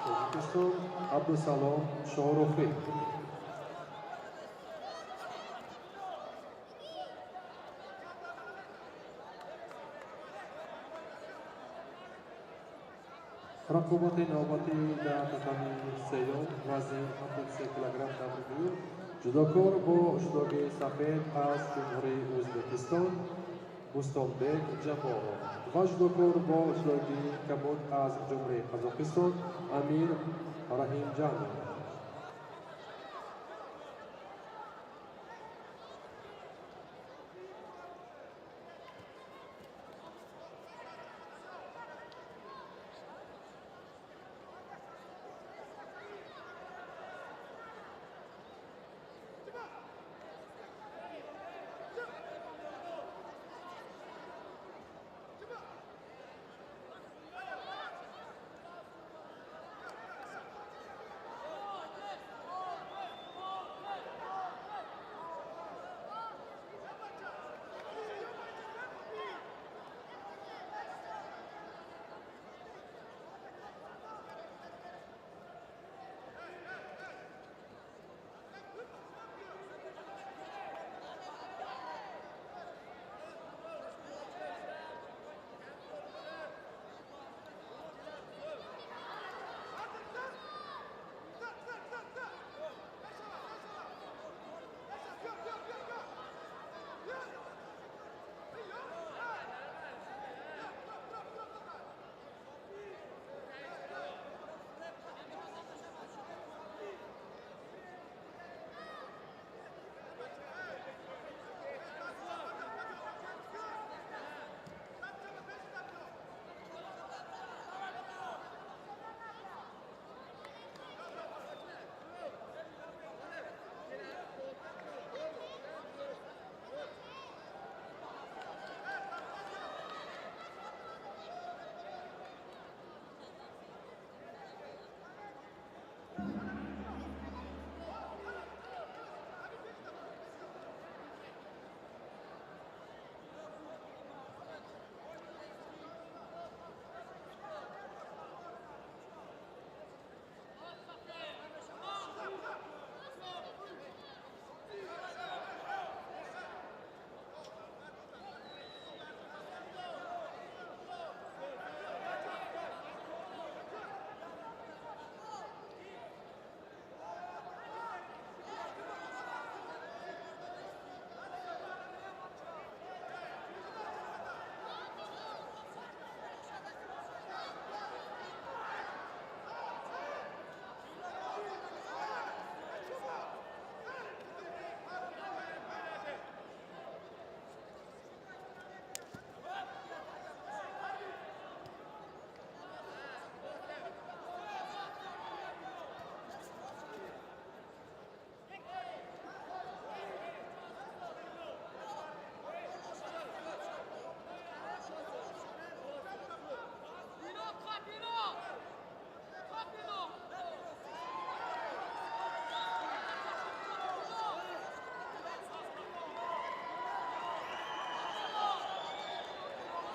Тоҷикистон Абдусалом Шоҳрухӣ. Рақобати навбатӣ дар татами сеюм, вазни 73 килограмм, даври дуюм. Ҷудокор бо ҷудогии сафед аз Ҷумҳурии Ӯзбекистон Бустонбек Ҷабборов ва ҷудокор бо ҷудогии кабуд аз Ҷумҳурии Қазоқистон Амир Раҳимҷанов.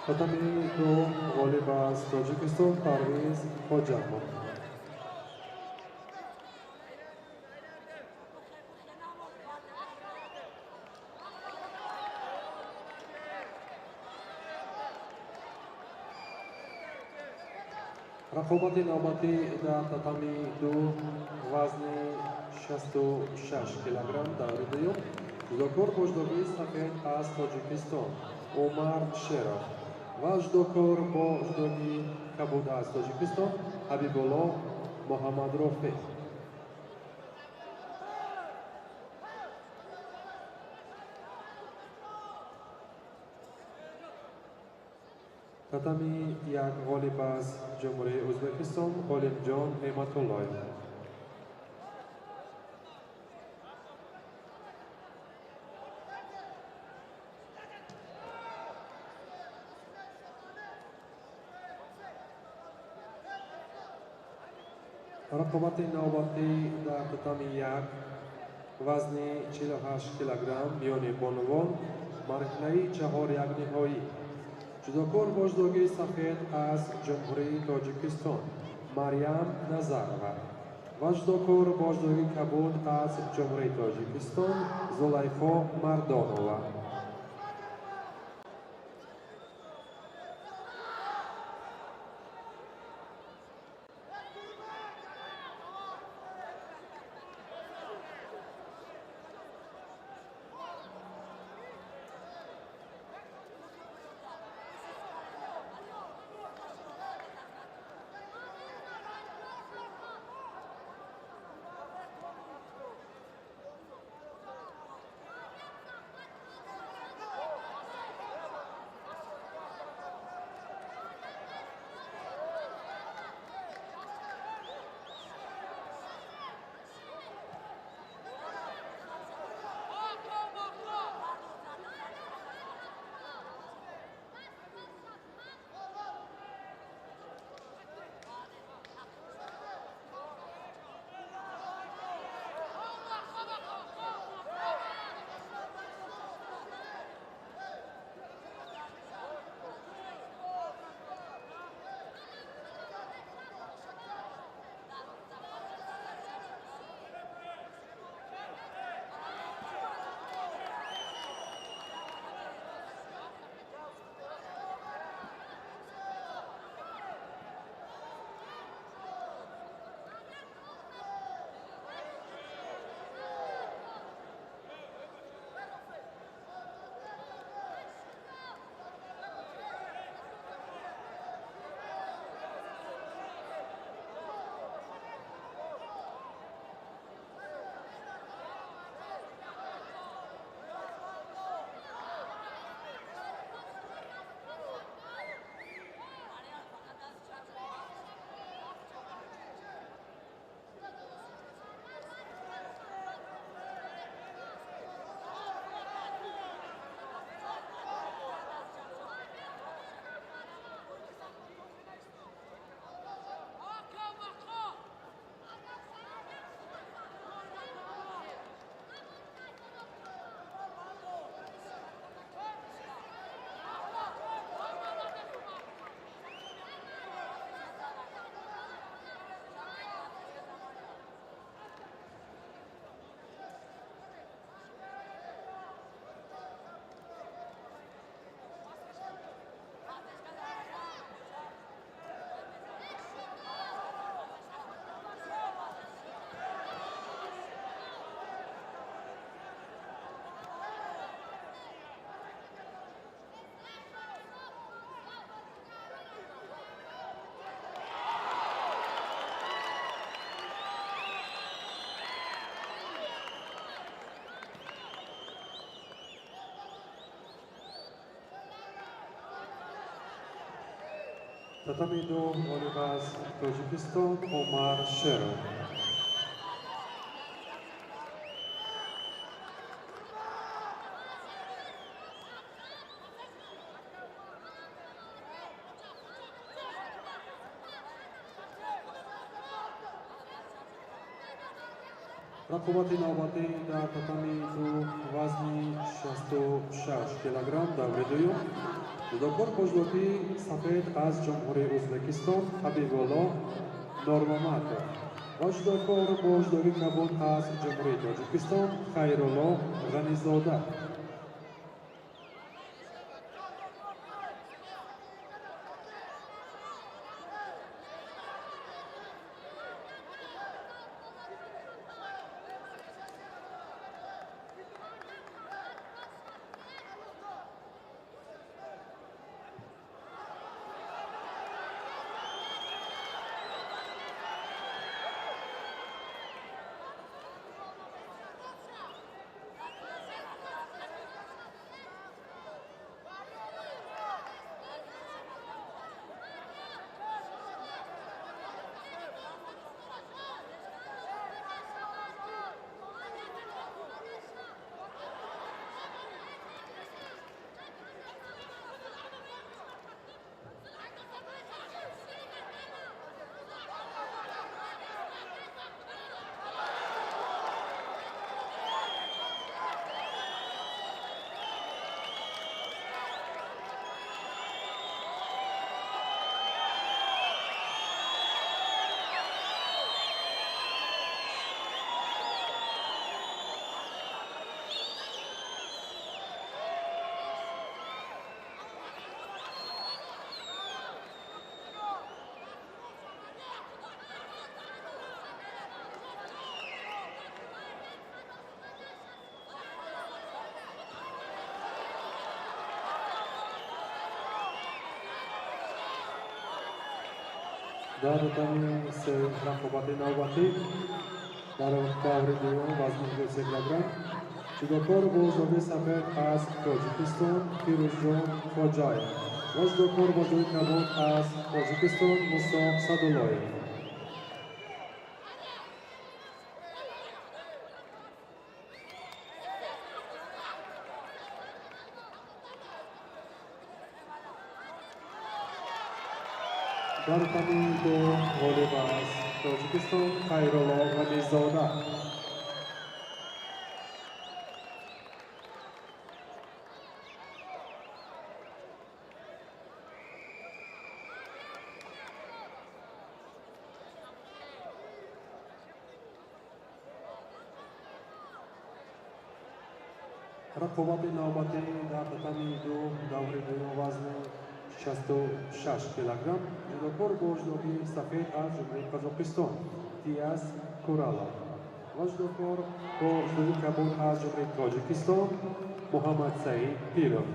Татами ду ғолиб аз Тоҷикистон Парвиз Хоҷамов. Рақобати навбатӣ дар татами ду вазни 66 килограмм даври дуюм ҷудокор бо ҷудогии сафед аз Тоҷикистон Умар Шеров ва ҷудокор бо ҷудогии кабуд аз Тоҷикистон Ҳабибулло Муҳаммадрофеъ. Татами як ғолиб аз Ҷумҳурии Ӯзбекистон Ғолибҷон Неъматуллоев. Рақобати навбатӣ дар татами як вазни 48 килограмм миёни бонувон марҳилаи чаҳор-як ниҳоӣ. Ҷудокор бо ҷудогии сафед аз Ҷумҳурии Тоҷикистон Марьям Назарова ва ҷудокор бо ҷудогии кабуд аз Ҷумҳурии Тоҷикистон Зулайхо Мардонова. Татами ду ғолиб аз Тоҷикистон Умар Шеров. Рақобати навбатӣ дар татами ду вазни 66 килограмм даври дуюм. Ҷудокор бо ҷудокии сафед аз Ҷумҳурии Ӯзбекистон Ҳабибулло Нормаматов ва ҷудокор бо ҷудокии кабуд аз Ҷумҳурии Тоҷикистон Хайрулло Ғанизода. Дар татами се рақобати навбатӣ дар даври дуюм вазни 53 килограмм ҷудокор бо ҷудокии сафед аз Тоҷикистон Фирӯзҷон Хоҷаев ва ҷудокор бо ҷудокии кабуд аз Тоҷикистон Мусо Садуллоев. Дар татами ду ғолиб аз Тоҷикистон Хайрулло Ғанизода. Рақобати навбатӣ дар татами ду даври дуюм вазни 66 килограмм ҷудокор бо ҷудокии сафед аз Ҷумҳурии Қазоқистон Диас Куралов ва ҷудокор бо ҷудокии кабуд аз Ҷумҳурии Тоҷикистон Муҳаммадсаид Пиров.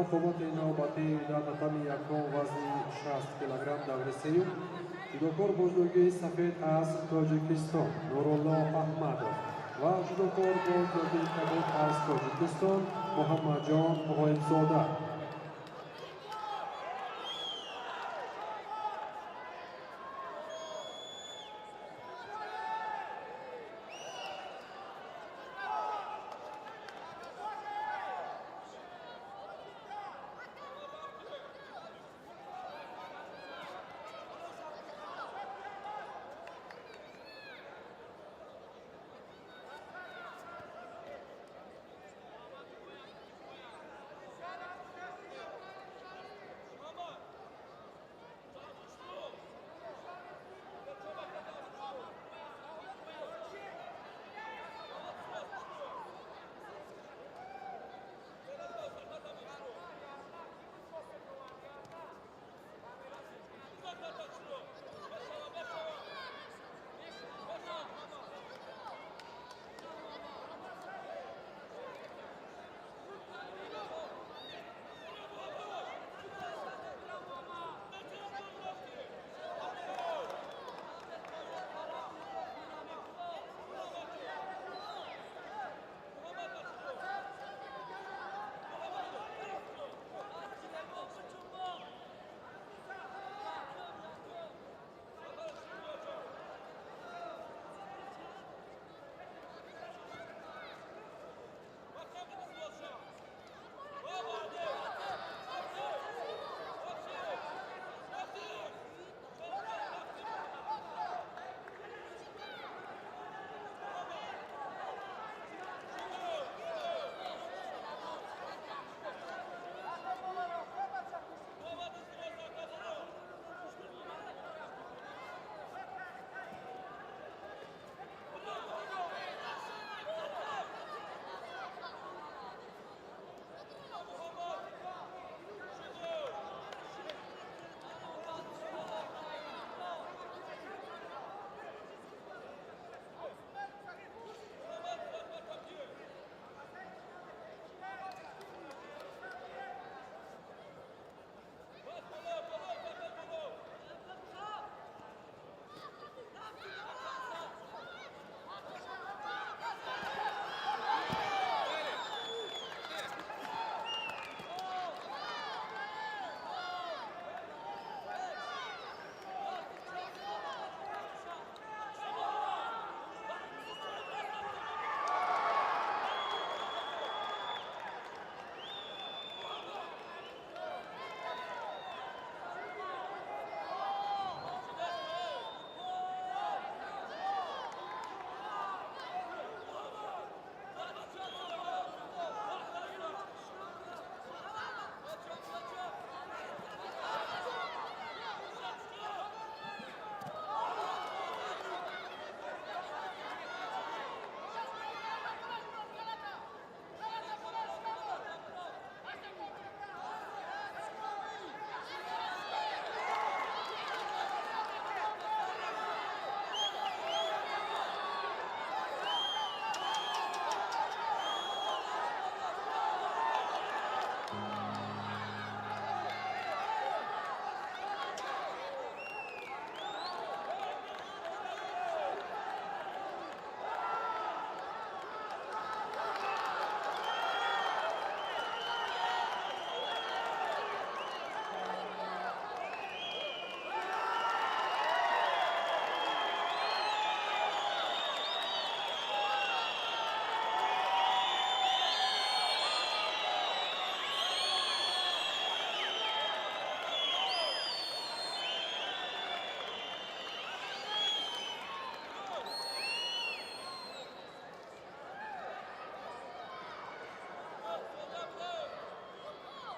Рақобати навбатӣ дар татами якум вазни 60 килограмм даври сеюм ҷудокор бо ҷудокии сафед аз Тоҷикистон Нурулло Аҳмадов ва ҷудокор бо ҷудокии кабуд аз Тоҷикистон Муҳаммадҷон Ғоибзода.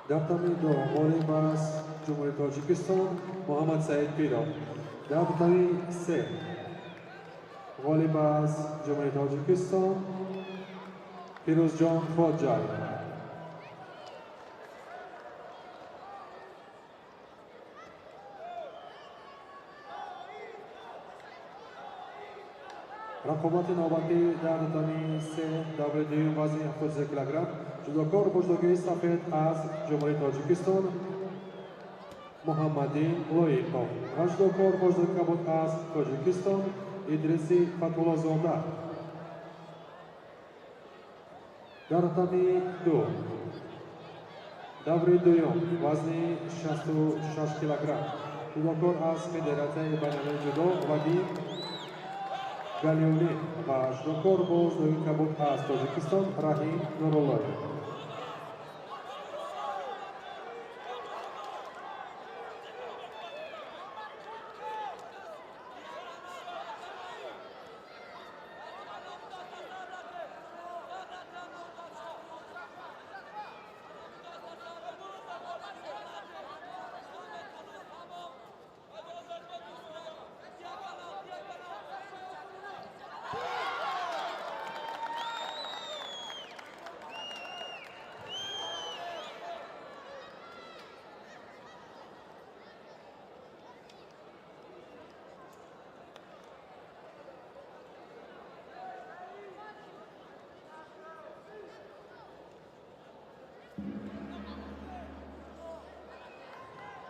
Дар татами ду ғолиб аз Ҷумҳурии Тоҷикистон Муҳаммад Саид Пиров. Дар татами се ғолиб аз Ҷумҳурии Тоҷикистон Фирӯзҷон Хоҷаев. Рақобати навбатӣ дар татами се даври дуюм вазни 73 килограмм ҷудокор бо ҷудогии сафед аз Ҷумҳурии Тоҷикистон Муҳаммадин Лоиқов ва ҷудокор бо ҷудогии кабуд аз Тоҷикистон Идриси Фатҳуллозода. Дар татами ду даври дуюм вазни 66 килограмм ҷудокор аз Федератсияи байналмилалии ҷудо Вадим Галиуллин ва ҷудокор бо ҷудогии кабуд аз Тоҷикистон Раҳим Нуруллоев.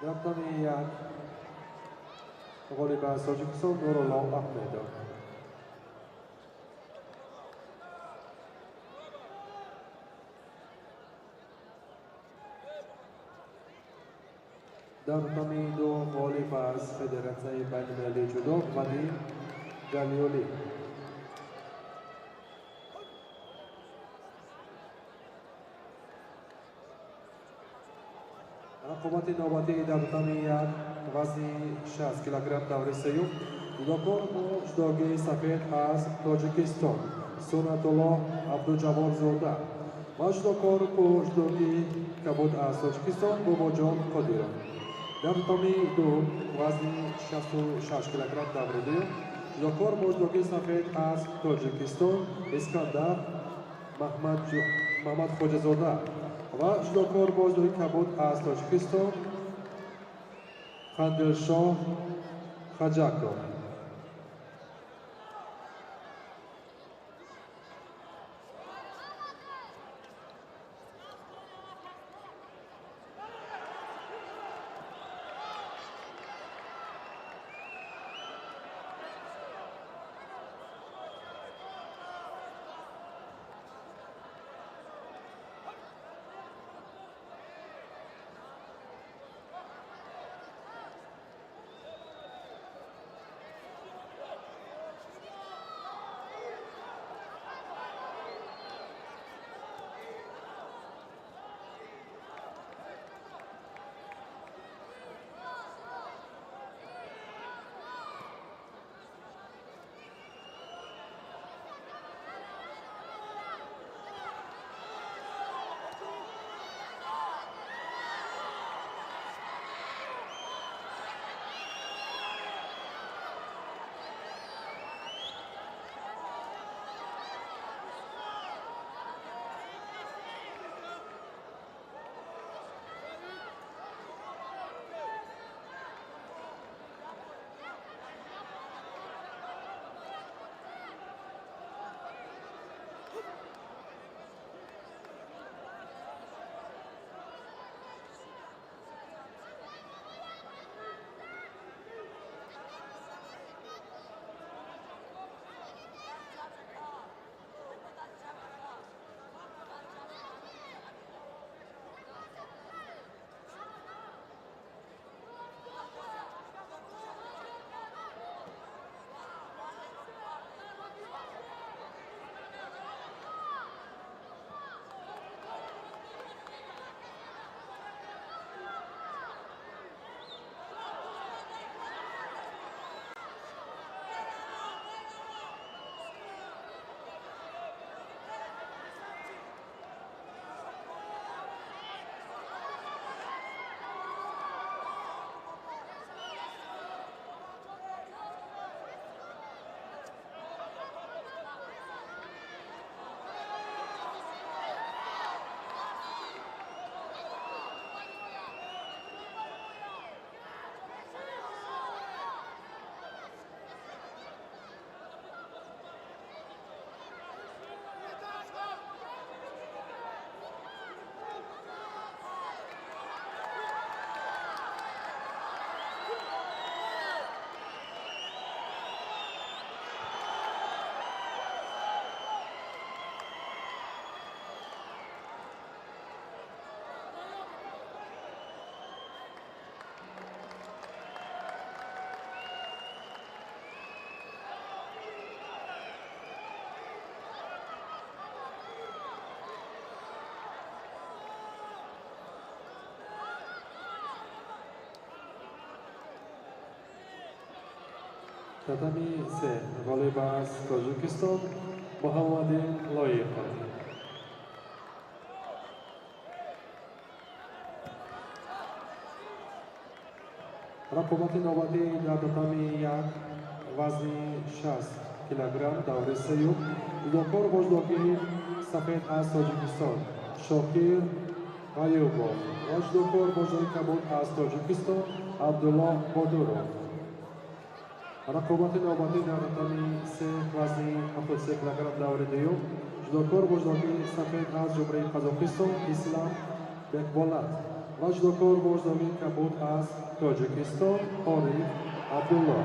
Дар татами як ғолиб аз Тоҷикистон Нурулло Аҳмедов. Дар татами ду ғолиб аз Федератсияи байналмилалии ҷудо Вадим Галиуллин. Рақобати навбатӣ дар татами як вазни 60 килограмм даври сеюм ҷудокор бо ҷудогии сафед аз Тоҷикистон Сунатулло Абдуҷабборзода ва ҷудокор бо ҷудогии кабуд аз Тоҷикистон Бобоҷон Қодиров. Дар татами ду вазни 66 килограмм даври дуюм ҷудокор бо ҷудогии сафед аз Тоҷикистон Искандар Маҳмадхоҷазода ва ҷудокор бо ҷудогии кабуд аз Тоҷикистон Хандилшоҳ Хаҷаков. Татами се ғолиб аз Тоҷикистон Муҳаммадин Лоиқов. Рақобати навбатӣ дар татами як вазни 60 килограмм даври сеюм ҷудокор боҷдоги сафед аз Тоҷикистон Шокир Ғаюбов ва ҷудокор боҷдоги кабуд аз Тоҷикистон Абдулло Бодуров. Рақобати навбатӣ дар татами се вазни 73 килограмм даври дуюм ҷудокор боҷдоги сафед аз Ҷумҳурии Қазоқистон Ислам Бекболат ва ҷудокор боҷдоги кабуд аз Тоҷикистон Ориф Абдулло.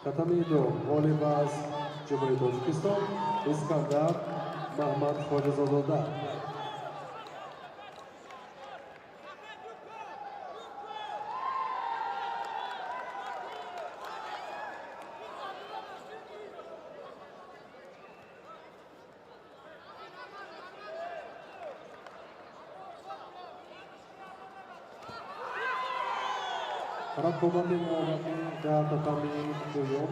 Татами ду ғолиб аз Ҷумҳурии Тоҷикистон Искандар Маҳмад Хоҷазодода. Рақобати навбатӣ дар татами дуюм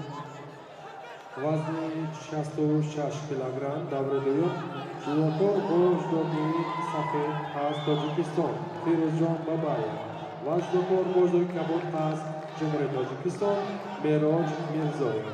вазни 66 килограмм даври дуюм ҷудокор боҷдоги сафед аз Тоҷикистон Фирӯзҷон Бабаев ва ҷудокор боҷдоги кабуд аз Ҷумҳурии Тоҷикистон Мероҷ Мирзоев.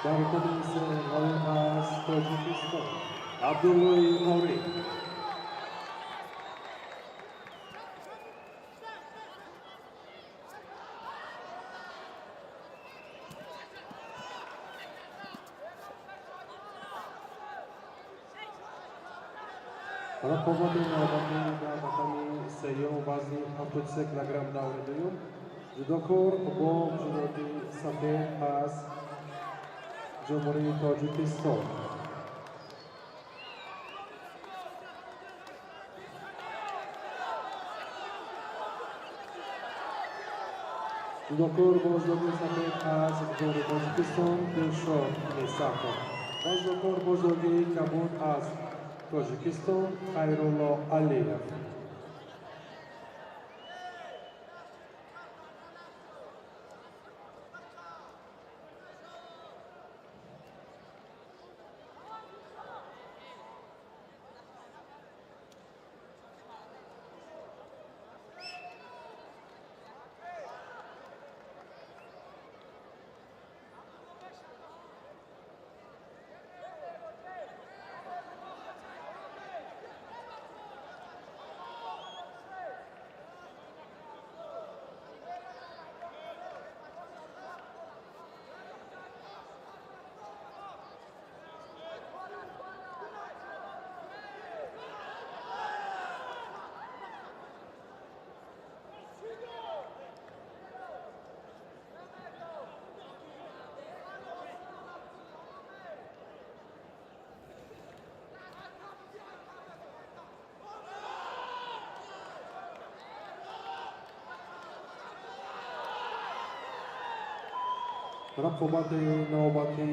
Дар татами се ғолиб аз Тоҷикистон Абдуллои Ориф. Рақобати навбатӣ дар татами сеюм вазни 73 килограмм даври дуюм ҷудокор бо ҷудоки сафед аз Ҷумҳурии Тоҷикистон ҷудокор бо ҷудоки сафед аз Ҷумҳурии Тоҷикистон Дилшод Мисақов ва ҷудокор бо ҷудоки кабуд аз Тоҷикистон Хайрулло Алиев. Рақобати навбатӣ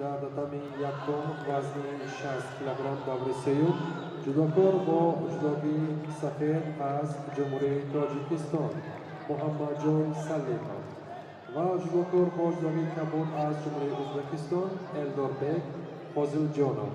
дар татами якум вазни 60 килограмм даври сеюм ҷудокор бо ҷудоки сафед аз Ҷумҳурии Тоҷикистон Муҳаммадҷон Салимов ва ҷудокор бо ҷудоки кабуд аз Ҷумҳурии Ӯзбекистон Элдорбек Фозилҷонов.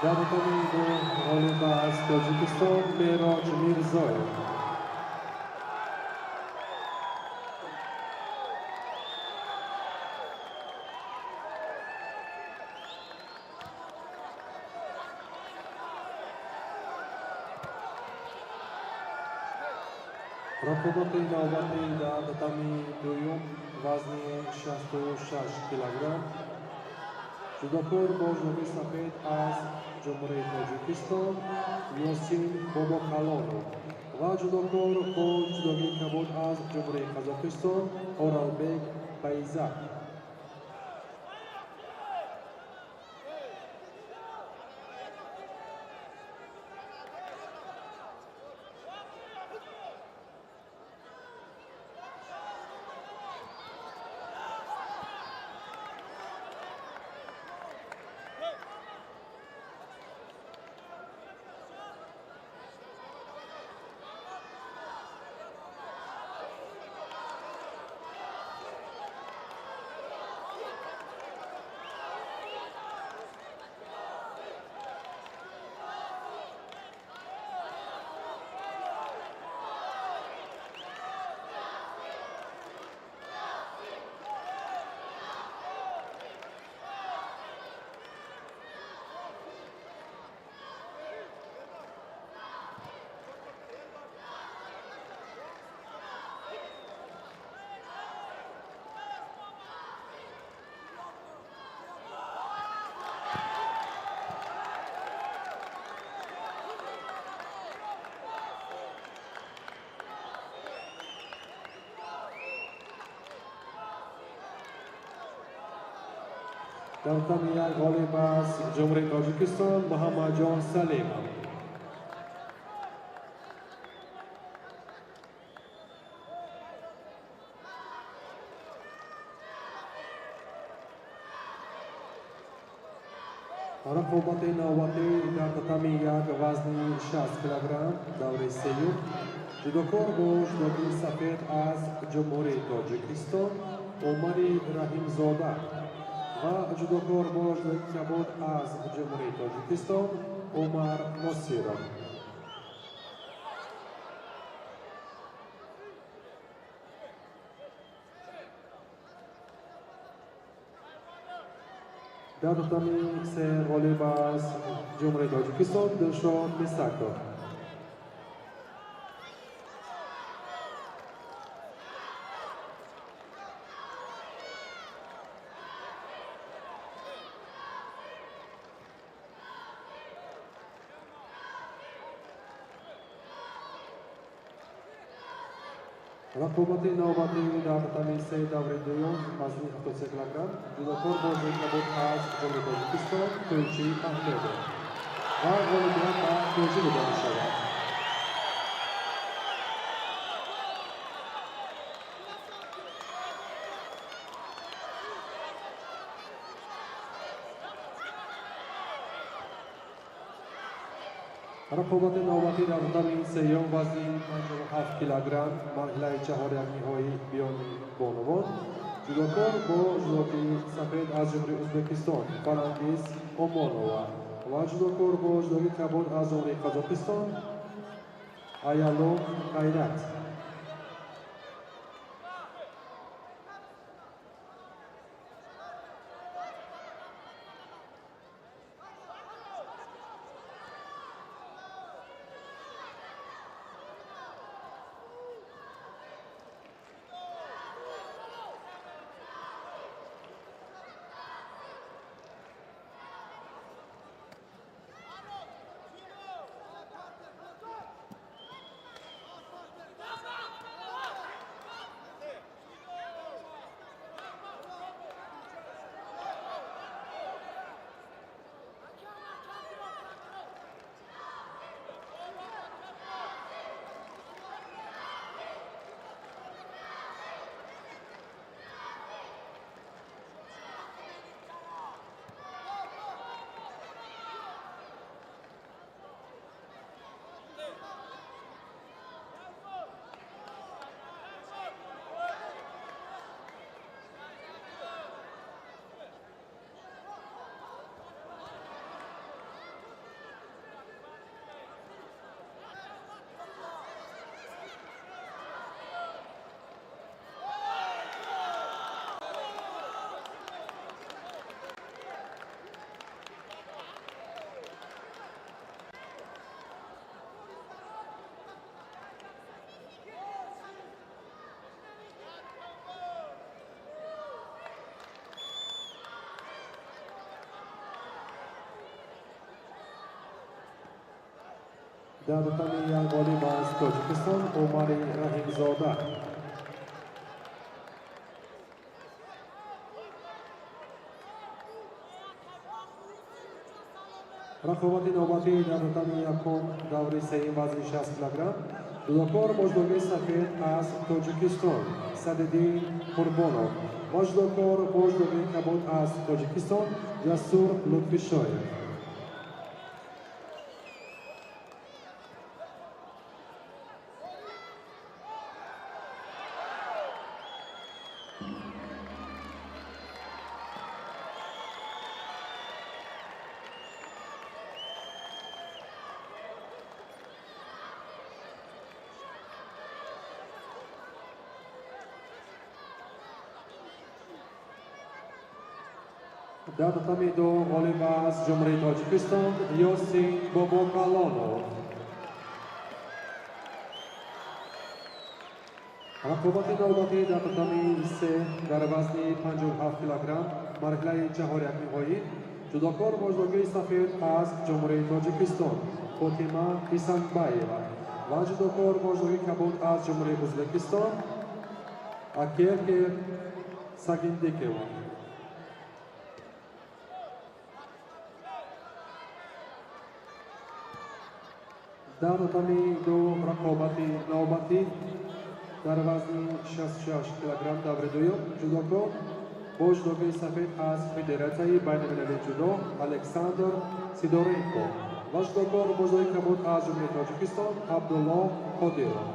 Дар татами ду ғолиб аз Тоҷикистон Мероҷ Мирзоев. Рақобати навбатӣ дар татами дуюм вазни 66 килограмм ҷудокор бо ҷудоки сафед аз Ҷумҳурии Тоҷикистон Ёсин Бобокалонов ва ҷудокор бо ҷудоки кабуд аз Ҷумҳурии Қазоқистон Оралбек Байзак. Дар татами як ғолиб аз Ҷумҳурии Тоҷикистон Муҳаммадҷон Салимов. Рақобати навбатӣ дар татами як вазни 60 килограмм даври сеюм ҷудокор бо ҷудоки сафед аз Ҷумҳурии Тоҷикистон Умари Раҳимзода ва ҷудокор бо ҷудоки кабуд аз Ҷумҳурии Тоҷикистон Умар Носиров. Дар татами се ғолиб аз Ҷумҳурии Тоҷикистон Дилшод Мисаков. Рақобати навбатӣ дар татами се даври дуюм вазни 73 килограмм ҷудокор бо ҷудои кабуд аз Ҷумҳурии Тоҷикистон Тӯйчи Аҳмедов ва ғолибият ба Тӯйчи дода мешавад. Рақобати навбатӣ дар татами сеюм вазни 57 килограмм марҳилаи чаҳорякниҳои биёни бонувон ҷудокор бо ҷудоки сафед аз Ҷумҳурии Ӯзбекистон Фарангиз Омонова ва ҷудокор бо ҷудоки кабуд аз Ҷумҳурии Қазоқистон Аялом Қайрат. Дар татами як ғолиб аз Тоҷикистон Умари Раҳимзода. Рақобати навбатӣ дар татами якум даври сеюм вазни 60 килограмм ҷудокор бо ҷудоки сафед аз Тоҷикистон Садиддин Қурбонов ва ҷудокор бо ҷудоки кабуд аз Тоҷикистон Ҷасур Лутфишоев. Дар татами ду ғолиб аз Ҷумҳурии Тоҷикистон Ёсин Бобокалонов. Рақобати навбатӣ дар татами се дар вазни 57 килограмм марҳилаи чаҳорякниҳоӣ ҷудокор бо ҷудоки сафед аз Ҷумҳурии Тоҷикистон Фотима Исанбаева ва ҷудокор бо ҷудоки кабуд аз Ҷумҳурии Ӯзбекистон Акерке Сагиндикова. Дар татами ду рақобати навбатӣ дар вазни 66 килограмм даври дуюм ҷудокор бо ҷудокии сафед аз Федератсияи байналмилалии ҷудо Александр Сидоренко ва ҷудокор бо ҷудои кабуд аз Ҷумҳурии Тоҷикистон Абдулло Қодиров.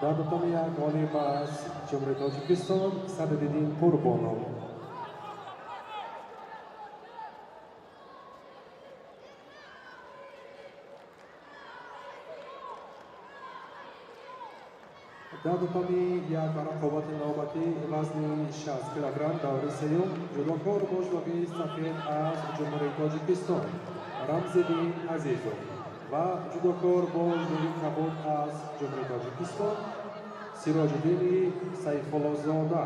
Дар татами як ғолиб аз Ҷумҳурии Тоҷикистон Садриддин Қурбонов. Дар татами як рақобати навбатӣ вазни 60 килограмм даври сеюм ҷудокор бо ҷудокии сафед аз Ҷумҳурии Тоҷикистон Рамзиддин Азизов ва ҷудокор бо ҷудои кабуд аз Ҷумҳурии Тоҷикистон Сироҷиддини Сайфуллозода.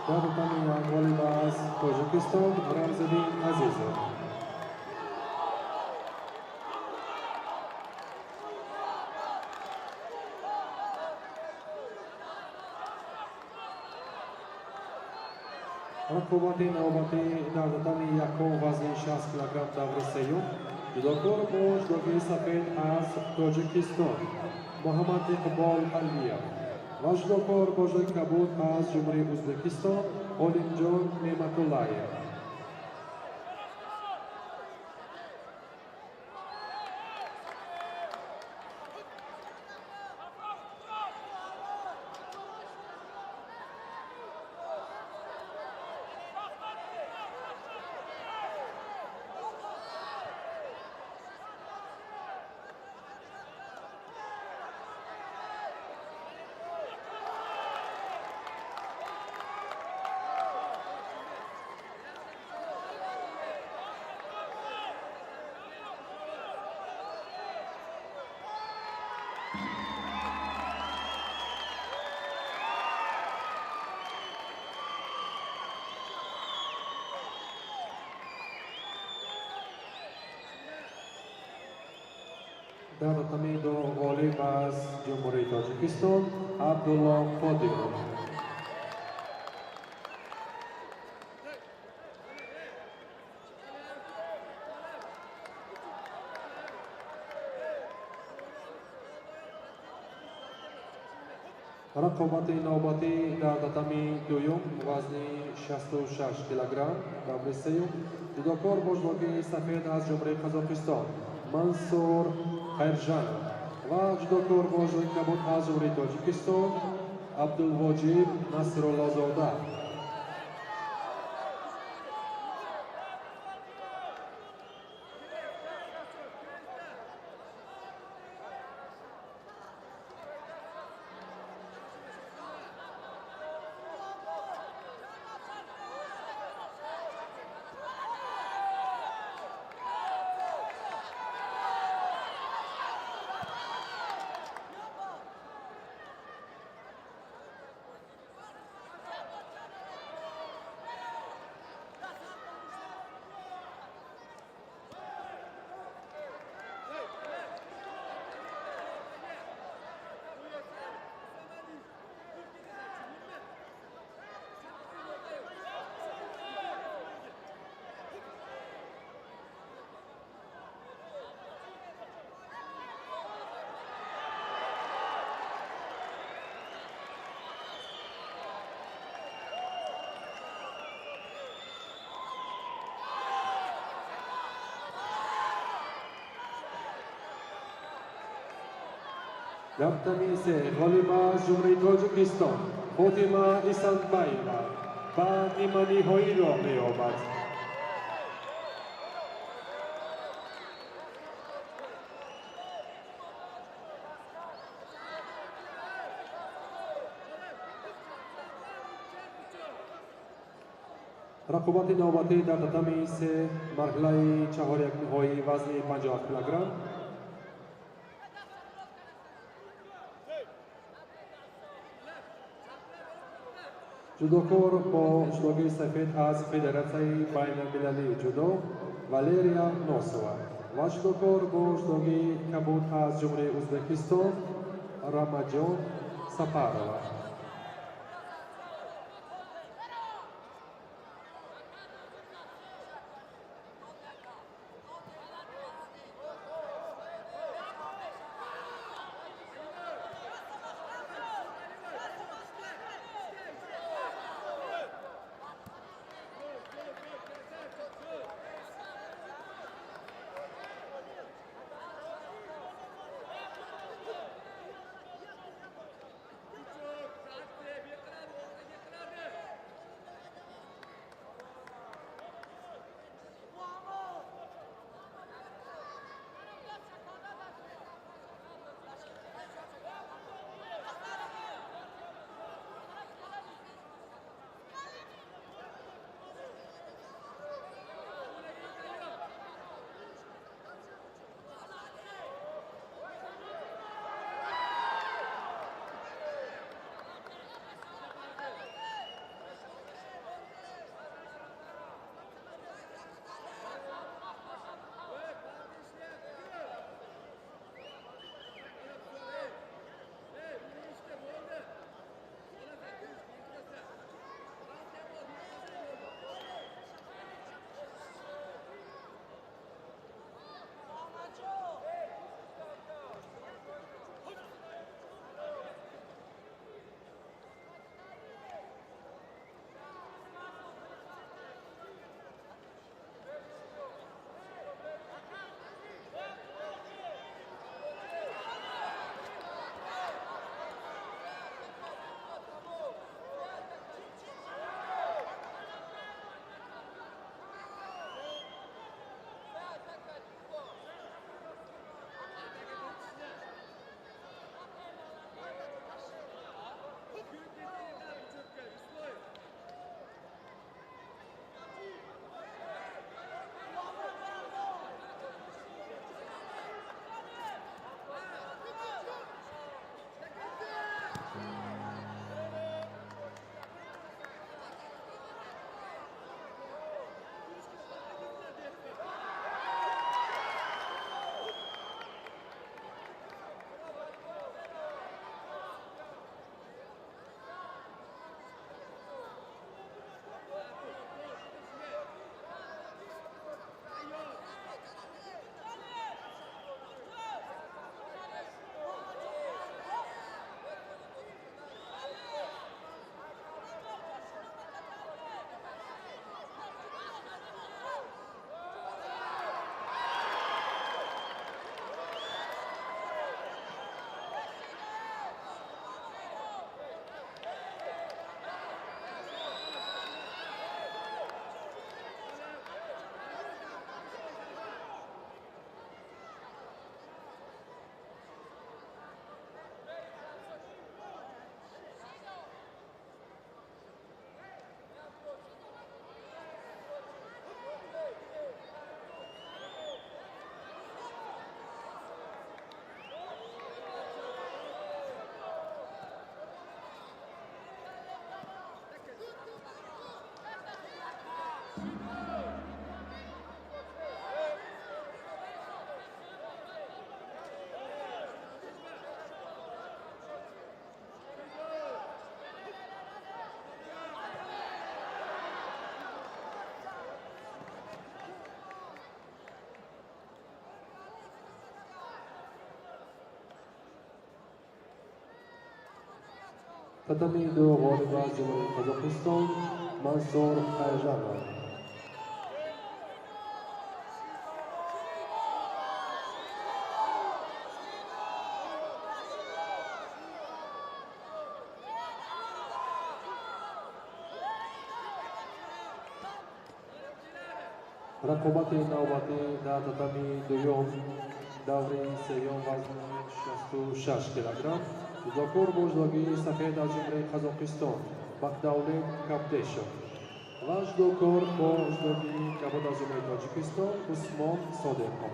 Дар татами як ғолиб аз Тоҷикистон Рамзиддин Азизов. Рақобати навбатӣ дар татами якум вазни 60 килограмм даври сеюм ҷудокор бо ҷудогии сафед аз Тоҷикистон Муҳаммад Иқбол Алиев ва ҷудокор бо ҷудоги кабуд аз Ҷумҳурии Ӯзбекистон Олимҷон Неъматуллаев. Дар татами ду ғолиб аз Ҷумҳурии Тоҷикистон Абдулло Қодиров. Рақобати навбатӣ дар татами дуюм вазни 66 килограмм даври сеюм ҷудокор бо ҷудогии сафед аз Ҷумҳурии Қазоқистон Мансур Хайржанов ва ҷудокор бо ҷудоги кабуд аз Ҷумҳурии Тоҷикистон Абдулвоҷиб Насруллозода. Дар татами се ғолиб аз Ҷумҳурии Тоҷикистон Фотима Исанбаева ба ниманиҳоӣ роҳ меёбад. Рақобати навбатӣ дар татами се марҳилаи чаҳорякниҳоии вазни 57 килограмм ҷудокор бо ҷудогии сафед аз Федератсияи байналмилалии ҷудо Валерия Носова ва ҷудокор бо ҷудогии кабуд аз Ҷумҳурии Ӯзбекистон Рамаҷон Сапарова. Татами ду ғолиб аз Ҷумҳурии Қазоқистон Мансур Айжанов. Рақобати навбатӣ дар татами дуюм даври сеюм вазни 66 килограмм ҷудокор бо ҷудогии сафед аз Ҷумҳурии Қазоқистон Бақдавлет Кабдешов ва ҷудокор бо ҷудогии кабуд аз Ҷумҳурии Тоҷикистон Усмон Содиқов.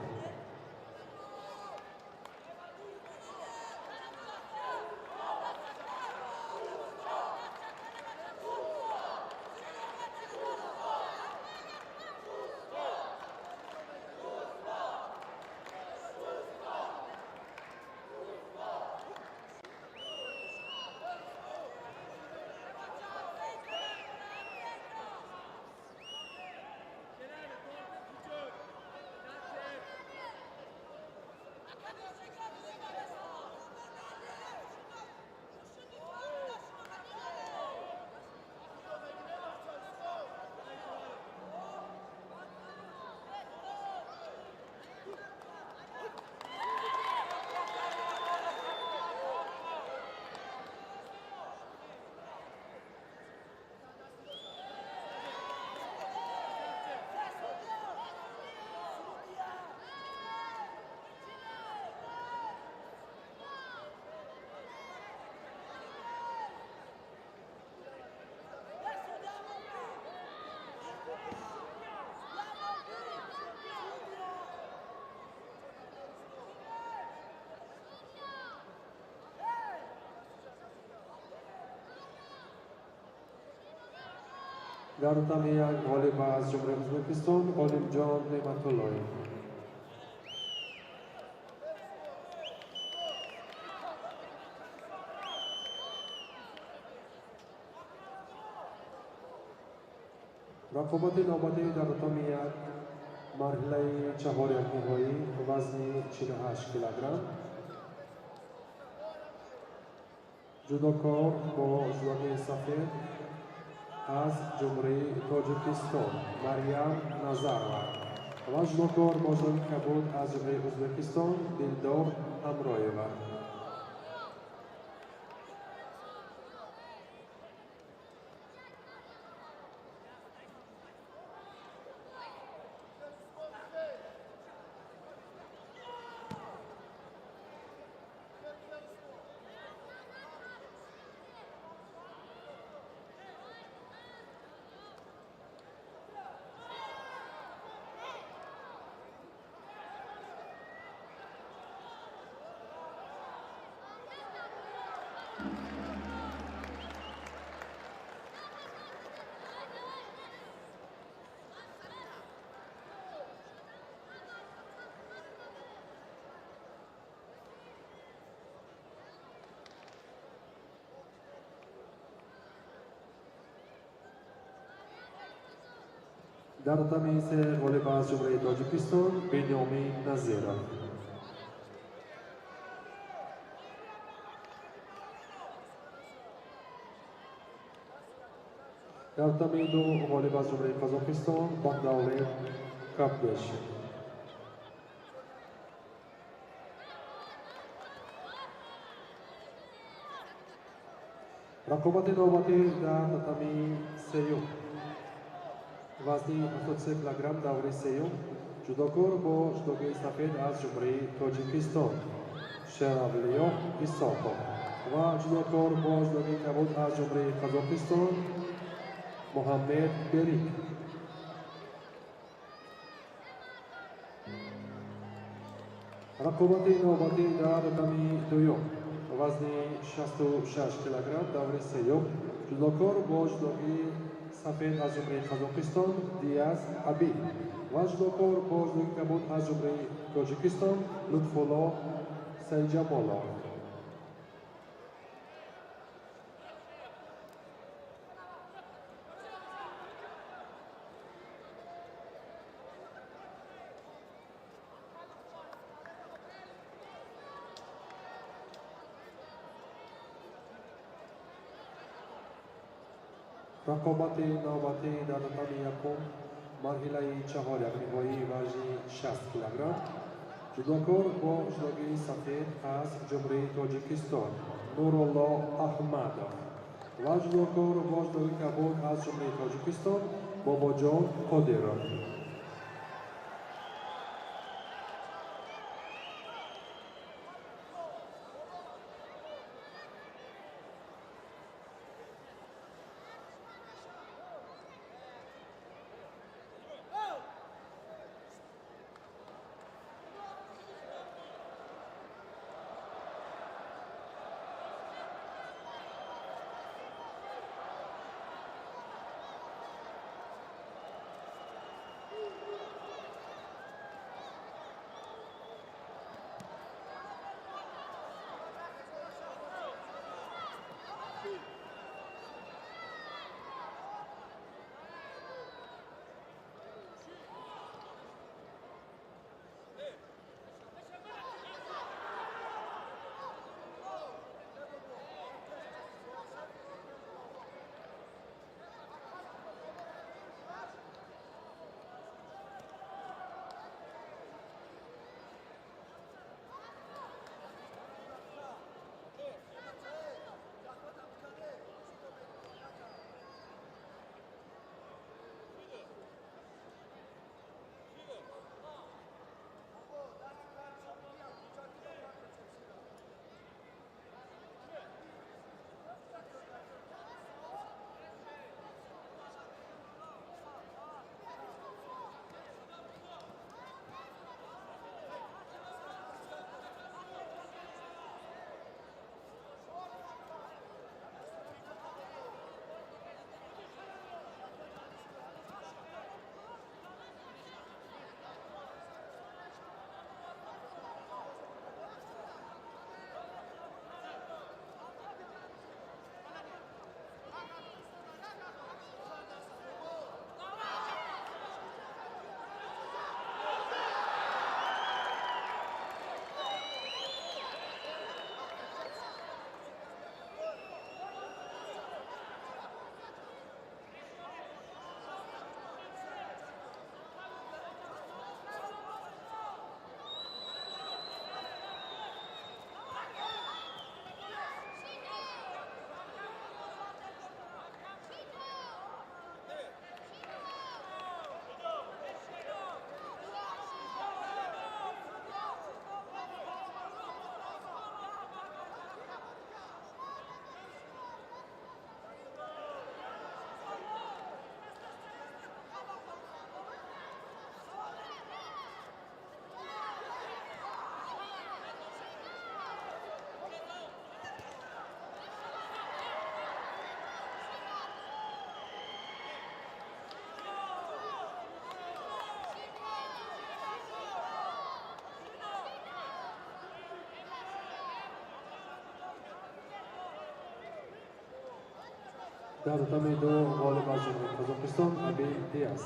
Дар татами як ғолиб аз Ҷумҳурии Ӯзбекистон Ғолибҷон Неъматуллоев. Рақобати навбатӣ дар татами як марҳилаи чаҳорякниҳоӣ вазни 48 килограмм ҷудокор бо ҷудогии сафед аз Ҷумҳурии Тоҷикистон Марьям Назарова ва ҷудокор бо ҷудогии кабуд аз Ҷумҳурии Ӯзбекистон Дилдор Ҳамроева. Дар татами се ғолиб аз Ҷумҳурии Тоҷикистон Бенёмин Назиров. Дар татами ду ғолиб аз Ҷумҳурии Қазоқистон Бақдавлет Кабдешев. Рақобати навбатӣ дар татами сеюм вазни 73 килограмм даври сеюм ҷудокор бо ҷудогии сафед аз Ҷумҳурии Тоҷикистон Шеравлиёв Исоқов ва ҷудокор бо ҷудогии кабуд аз Ҷумҳурии Қазоқистон Муҳаммед Берик. Рақобати навбатӣ дар татами дуюм вазни 66 килограмм даври сеюм ҷудокор бо ҷудогии сафед аз Ҷумҳурии Қазоқистон Диаз Абид ва ҷудокор бо ҷудогии кабуд аз Ҷумҳурии Тоҷикистон Лутфулло Сайҷамолов. Рақобати навбатӣ дар татами якум, марҳилаи чаҳоряк, ниҳоии вазни 60 килограмм. Ҷудокор бо ҷудогии сафед аз Ҷумҳурии Тоҷикистон Нурулло Аҳмадов ва ҷудокор бо ҷудогии кабуд аз Ҷумҳурии Тоҷикистон Бобоҷон Қодиров. Дар татами ду ғолиб аз Ҷумҳурии Қазоқистон Абил Диас.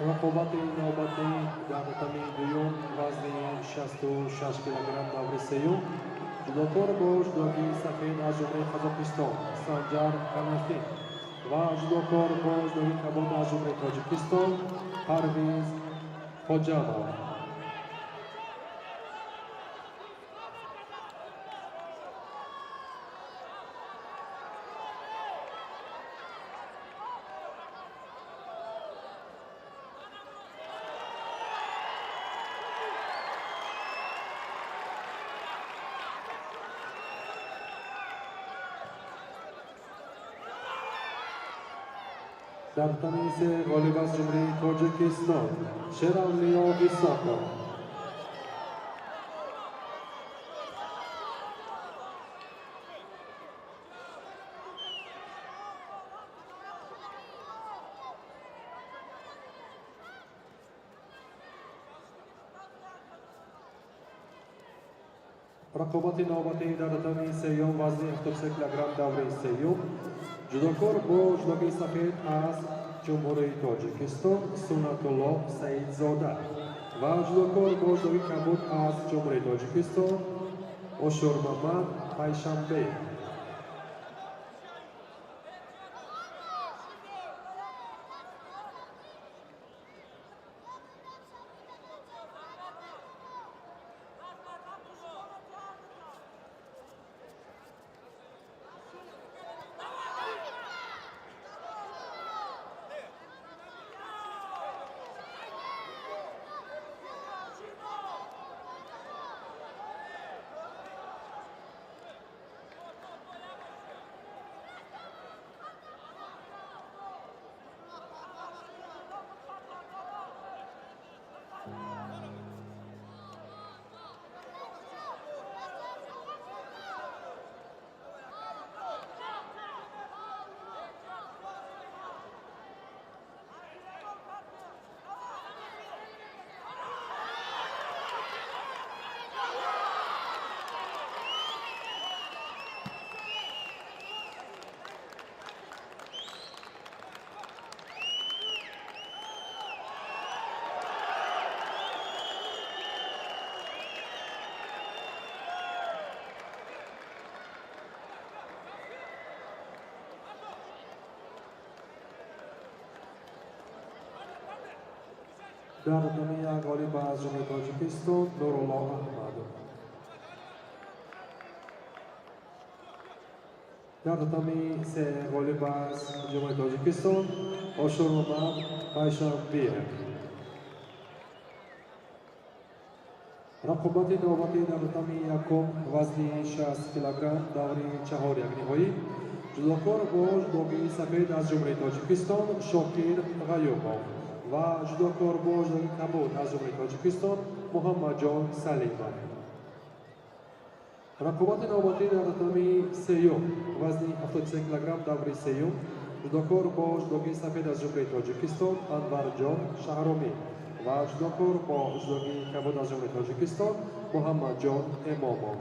Рақобати навбатӣ дар татами дуюм, вазни 66 килограмм, даври сеюм. Ҷудокор бо ҷудогии сафед аз Ҷумҳурии Қазоқистон Санҷар Канафин ва ҷудокор бо ҷудогии кабуд аз Ҷумҳурии Тоҷикистон Парвиз Хоҷамов. Дар татами се ғолиб аз Ҷумҳурии Тоҷикистон Шеравлиё Исоқов. Рақобати навбатӣ дар татами сеюм вазни 73 килограмм давраи сеюм. Ҷудокор бо ҷудоги сафед аз Ҷумҳурии Тоҷикистон Суннатулло Саидзода ва ҷудокор бо ҷудоги кабуд аз Ҷумҳурии Тоҷикистон Ошурмамад Пайшанбе. Дар татами як ғолиб аз Ҷумҳурии Тоҷикистон Нурулло Аҳмадов. Дар татами се ғолиб аз Ҷумҳурии Тоҷикистон Ошурмамад Пайшанбиев. Рақобати навбатӣ дар татами якум вазни 60 килограмм даври чаҳоряк ниҳоӣ. Ҷудокор бо ҷудоги сафед аз Ҷумҳурии Тоҷикистон Шокир Ғаюмов ва ҷудокор бо ҷудоги кабуд аз Ҷумҳурии Тоҷикистон Муҳаммадҷон Салимов. Рақобати навбатӣ дар татами сеюм вазни 73 килограмм даври сеюм. Ҷудокор бо ҷудоги сафед аз Ҷумҳурии Тоҷикистон Анварҷон Шаҳромӣ ва ҷудокор бо ҷудоги кабуд аз Ҷумҳурии Тоҷикистон Муҳаммадҷон Эмомов.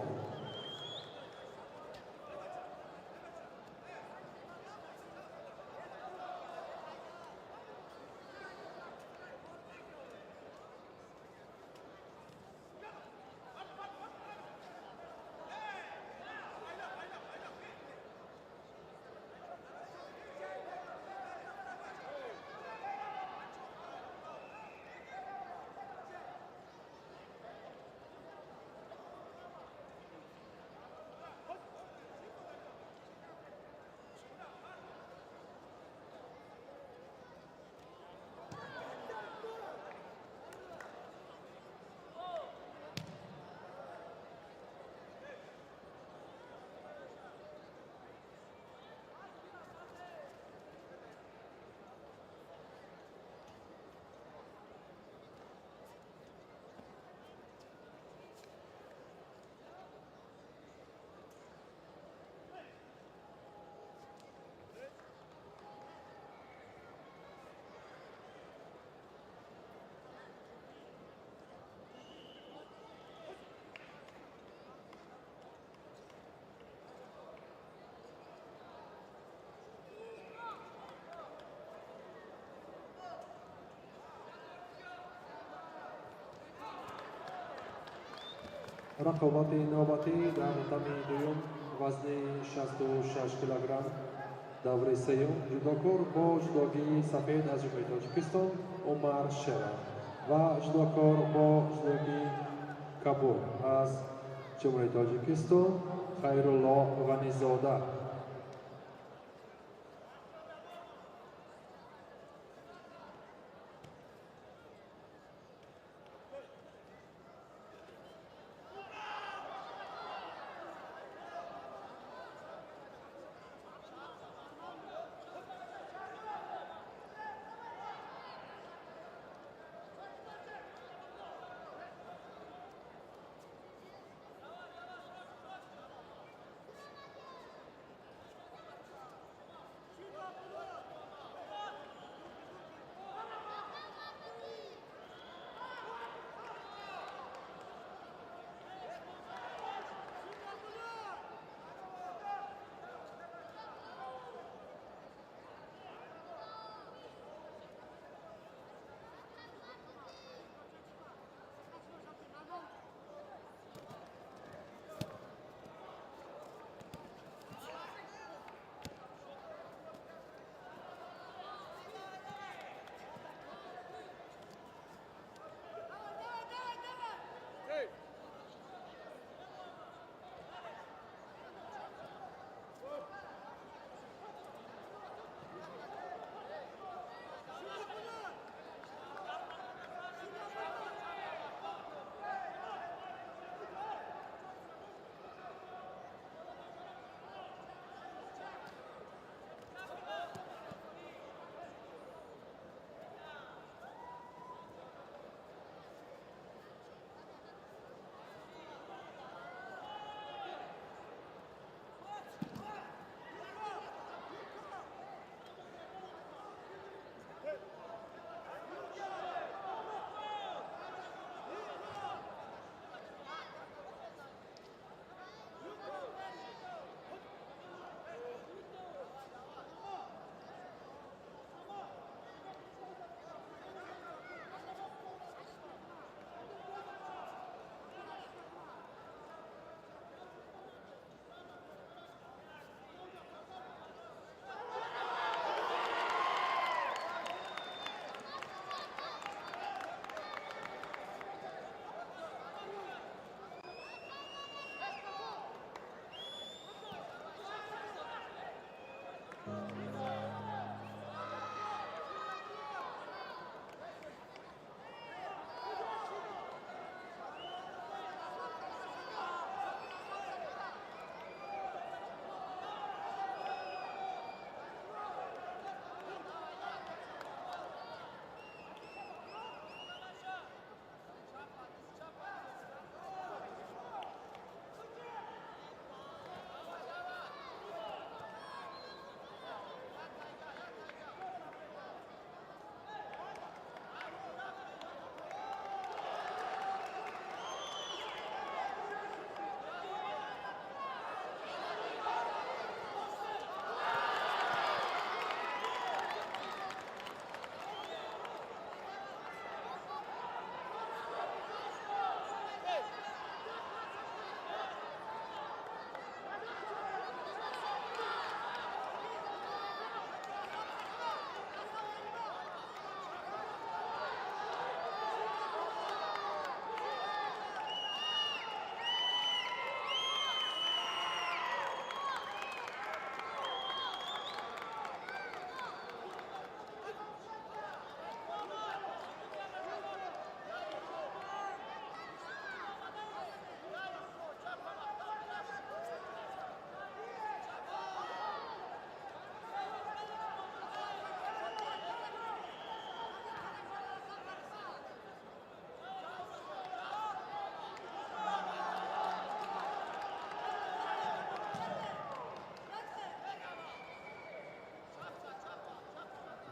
Рақобати навбатӣ дар татами дуюм вазни 66 килограмм даври сеюм. Ҷудокор бо ҷудоги сафед аз Ҷумҳурии Тоҷикистон Умар Шеров ва ҷудокор бо ҷудоги кабуд аз Ҷумҳурии Тоҷикистон Хайрулло Ғанизода.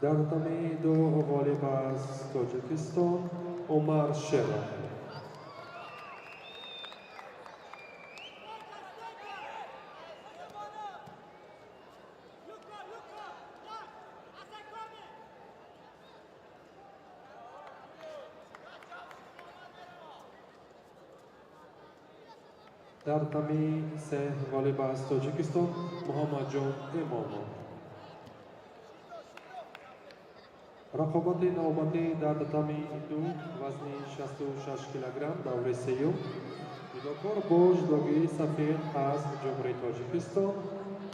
Дар татами ду ғолиб аз Тоҷикистон Умар Шеров. Дар татами се ғолиб аз Тоҷикистон Муҳаммадҷон Имомов. Рақобати навбатӣ дар татами ду вазни 66 килограмм даври сеюм. Ҷудокор бо ҷудогии сафед аз Ҷумҳурии Тоҷикистон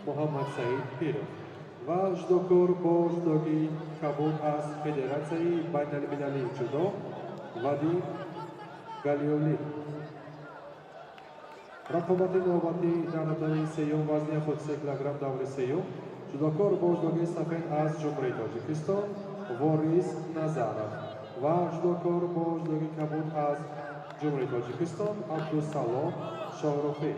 Муҳаммадсаид Пиров ва ҷудокор бо ҷудогии кабуд аз Федератсияи байналмилалии ҷудо Вадим Галиолин. Рақобати навбатӣ дар татами сеюм вазни 73 килограмм даври сеюм. Ҷудокор бо ҷудогии сафед аз Ҷумҳурии Тоҷикистон Ворис Назаров ва ҷудокор бо ҷудогии кабуд аз Ҷумҳурии Тоҷикистон Абдусалом Шоҳрухӣ.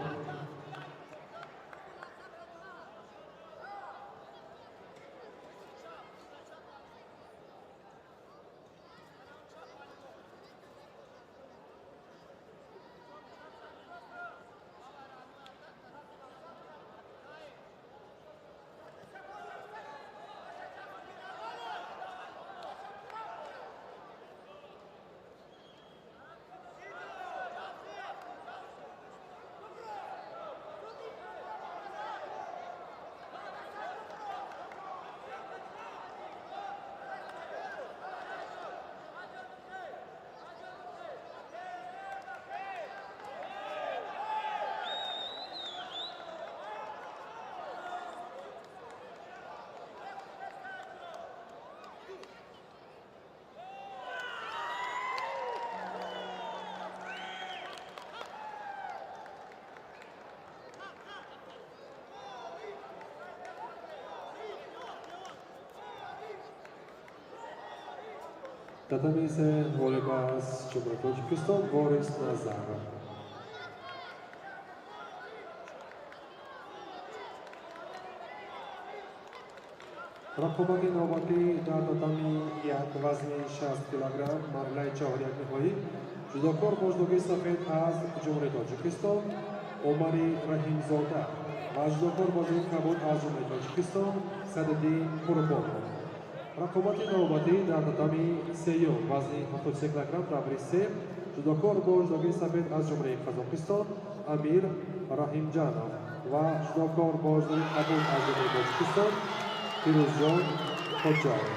Татами се ғолиб аз Ҷумҳурии Тоҷикистон Борис Назаров. Рақобати навбатӣ дар татами як вазни 60 килограмм марҳилаи чорякниҳоӣ. Ҷудокор бо ҷудогии сафед аз Ҷумҳурии Тоҷикистон Умари Раҳимзода ва ҷудокор бо ҷудогии кабуд аз Ҷумҳурии Тоҷикистон Садриддин Қурбонов. Рақобати навбатӣ дар татами сеюм вазни 73 килограмм даври се. Ҷудокор бо ҷудогии сафед аз Ҷумҳурии Қазоқистон Амир Раҳимҷанов ва ҷудокор бо ҷудогии кабуд аз Ҷумҳурии Тоҷикистон Фирӯзҷон Хоҷаев.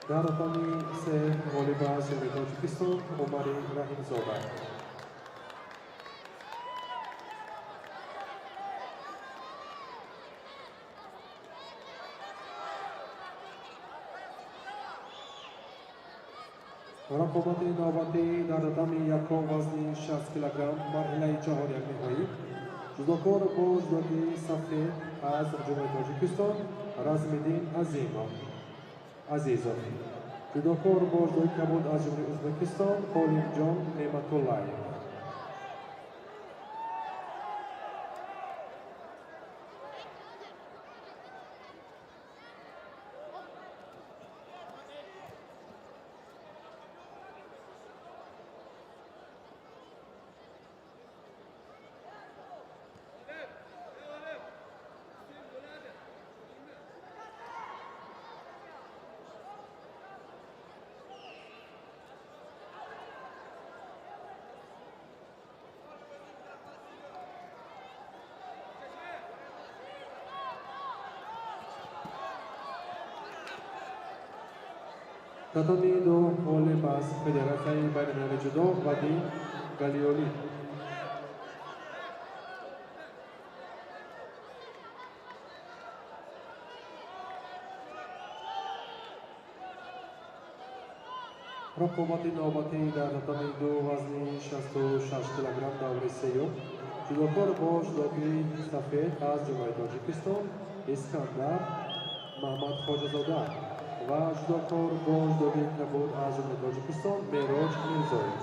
Дар татами се ғолиб аз Ҷумҳурии Тоҷикистон Умари Раҳимзода. Рақобати навбатӣ дар татами якум вазни 60 килограмм марҳилаи чорякниҳоӣ. Ҷудокор бо ҷудогии сафед аз Ҷумҳурии Тоҷикистон Размиддин Азизов. Ҷудокор бо ҷудогии кабуд аз Ҷумҳурии Ӯзбекистон Олимҷон Неъматуллаев. Татами ду ғолиб аз Федератсияи байналмилалии ҷудо Вадим Галиолин. Рақобати навбатӣ дар татами ду вазни 66 килограмм даври сеюм. Ҷудокор бо ҷудогии сафед аз Ҷумҳурии Тоҷикистон Искандар Маҳмадхоҷазода Ва ҷудокор бо ҷудогии кабуд аз Ҷумҳурии Тоҷикистон Мероҷ Мирзоев.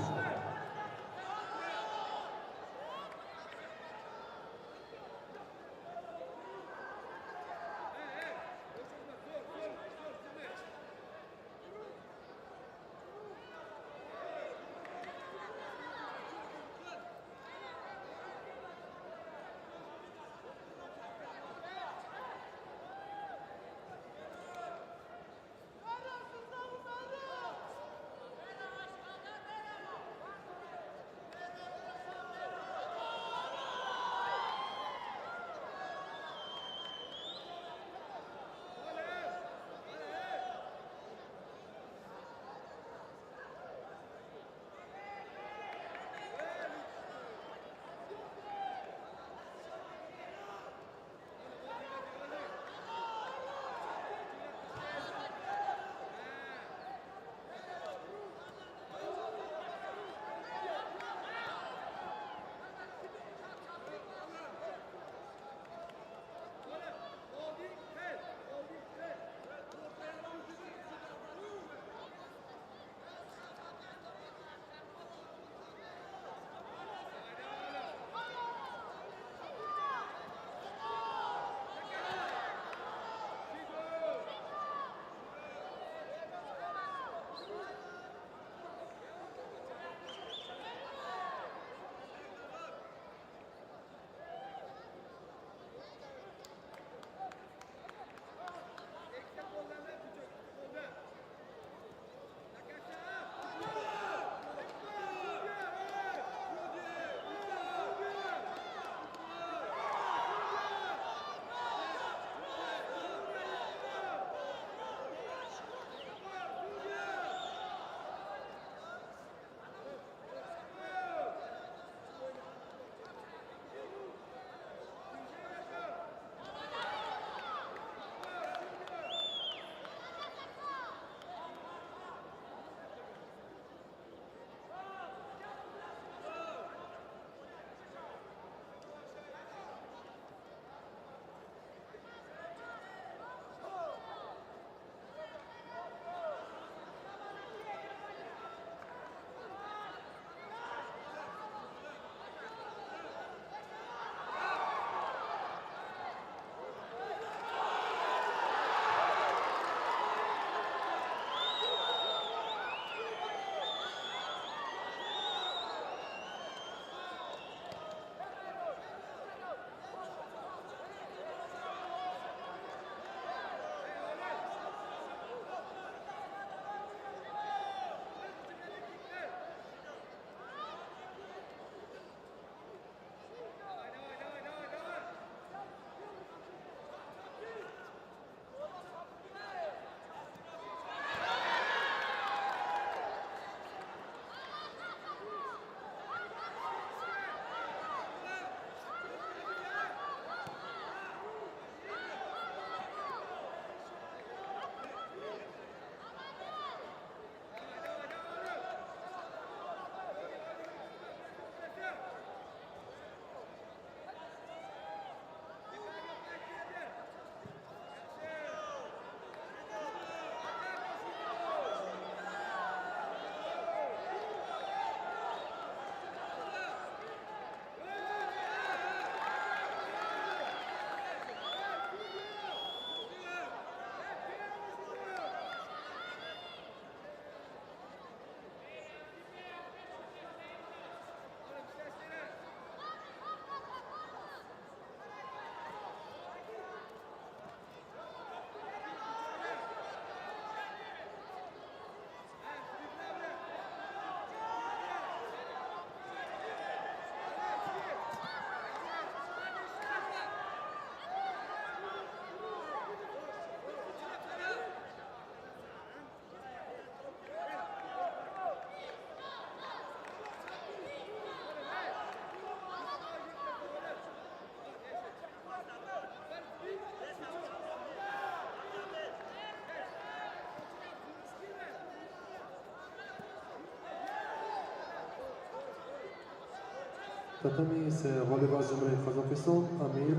Татами се ғолиб аз Ҷумҳурии Қазоқистон Амир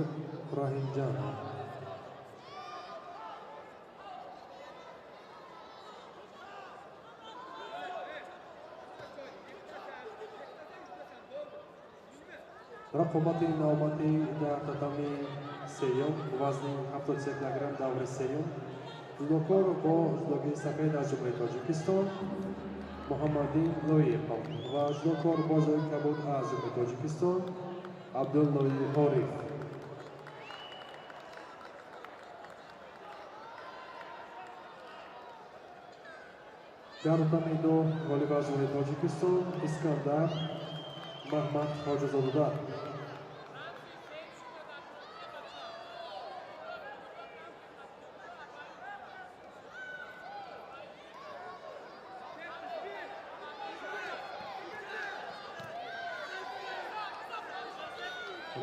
Раҳимҷанов. Рақобати навбатӣ дар татами сеюм вазни 73 килограмм даври сеюм ҷудокор бо ҷудогии сафед аз Ҷумҳурии Тоҷикистон Муҳаммаддин Лоиқов ва ҷудокор бо ҷудогии кабуд аз Ҷумҳурии Тоҷикистон Абдуллои Ориф. Дар татами ду ғолиб аз Ҷумҳурии Тоҷикистон Искандар Маҳмад Ҳоҷизода.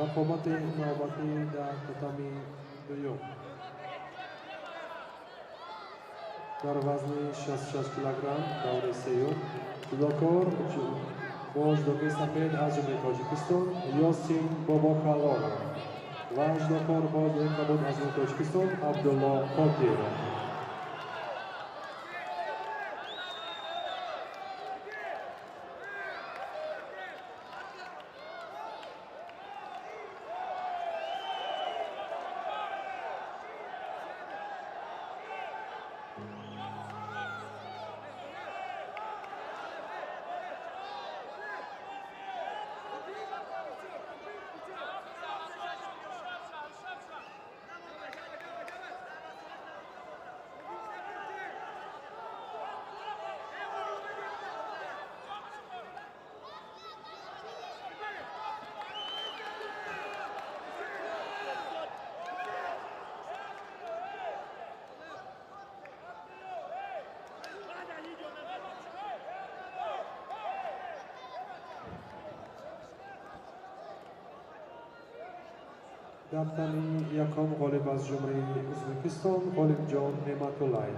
Рақобати навбатӣ дар татами дуюм дар вазни 66 килограмм даври сеюм ҷудокор бо ҷудогии сафед аз Ҷумҳурии Тоҷикистон Ёсин Бобокалонов ва ҷудокор бо ҷудогии кабуд аз Ҷумҳурии Тоҷикистон Абдулло Қодиров. Дар тани якум ғолиб аз Ҷумҳурии Ӯзбекистон Ғолибҷон Неъматуллаев.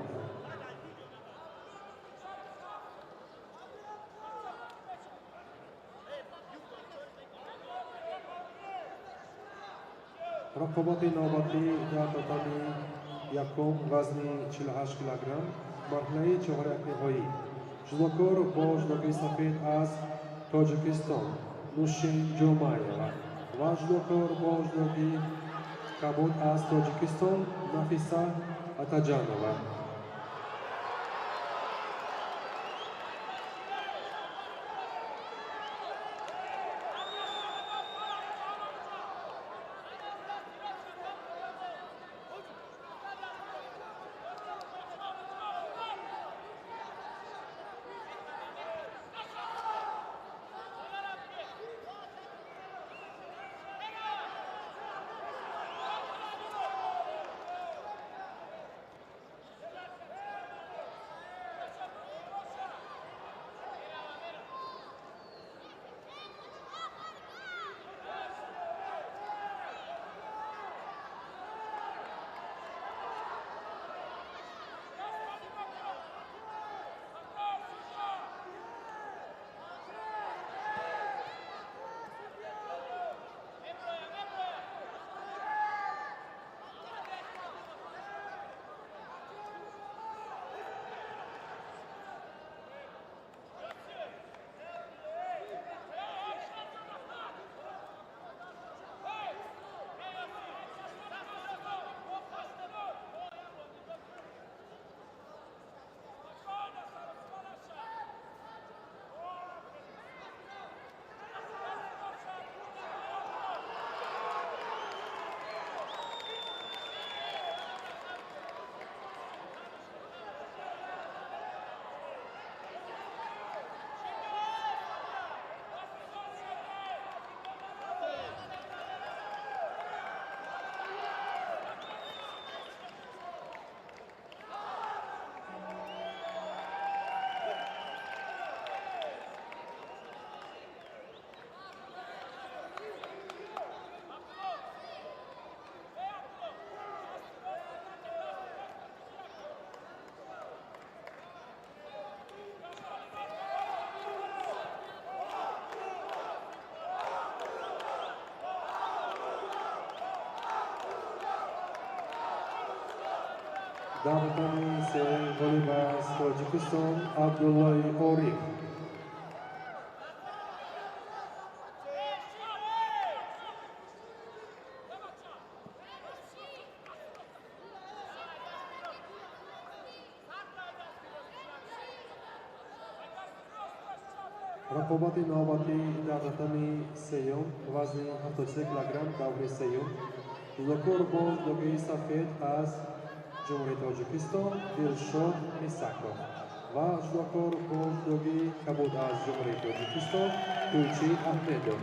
Рақобати навбатӣ дар татами якум вазни 48 килограмм марҳилаи чорякниҳоӣ ҷудокор бо ҷудогии сафед аз Тоҷикистон Нушин Ҷумаева ва ҷудокор бо ҷудогии кабуд аз Тоҷикистон Нафиса Атаҷанова. Дар татами сеюм ғолиб аз Тоҷикистон Абдуллои Ориф. Рақобати навбатӣ дар татами сеюм вазни 73 килограмм даври сеюм. Ҷудокор бо ҷудогии сафед аз Ҷумҳурии Тоҷикистон Дилшод Мисаков ва ҷудокор бо ҷудогии кабуд аз Ҷумҳурии Тоҷикистон Кӯчи Аҳмедов.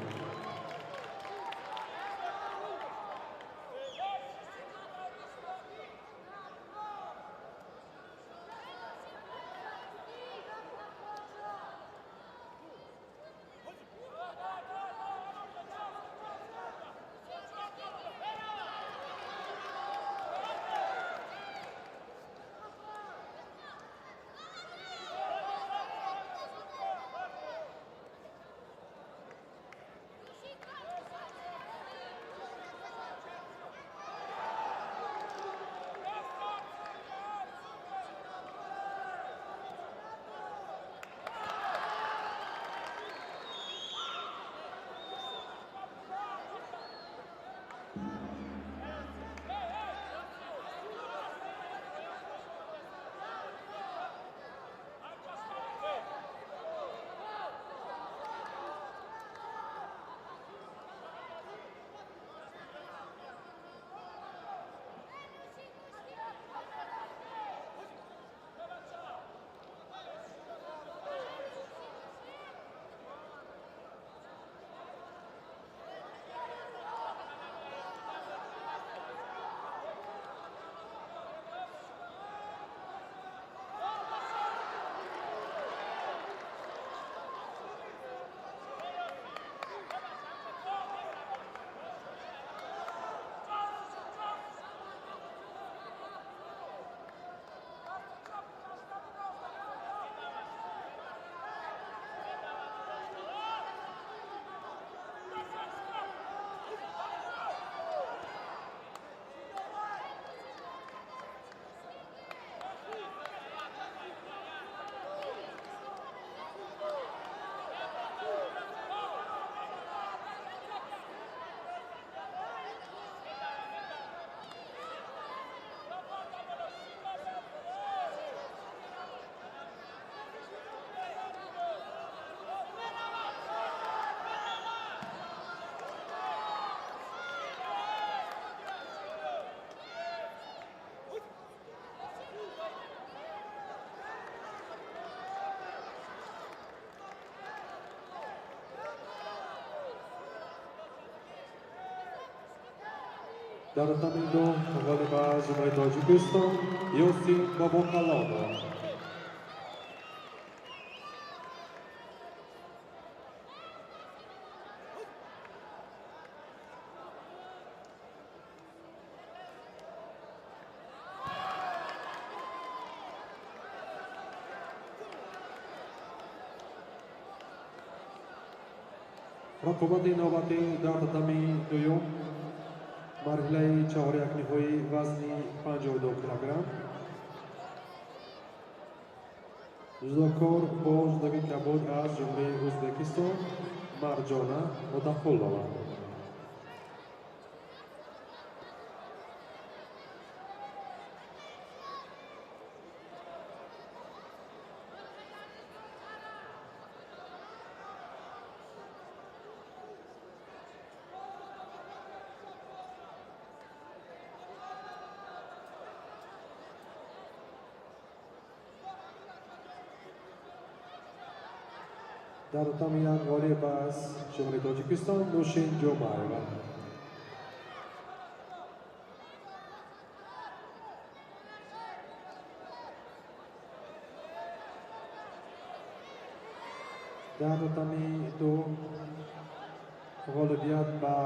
Дар татами ду ғолиб аз Ҷумҳурии Тоҷикистон Ёсин Бобокалонов. Рақобати навбатӣ дар татами дуюм марҳилаи чаҳорякниҳои вазни 52 килограмм. Ҷудокор бо ҷудогии кабуд аз Ҷумҳурии Ӯзбекистон Марҷона Одақулова. Дар татами як ғолиб аз Ҷумҳурии Тоҷикистон Нӯшин Ҷумаева. Дар татами ду ғолибият ба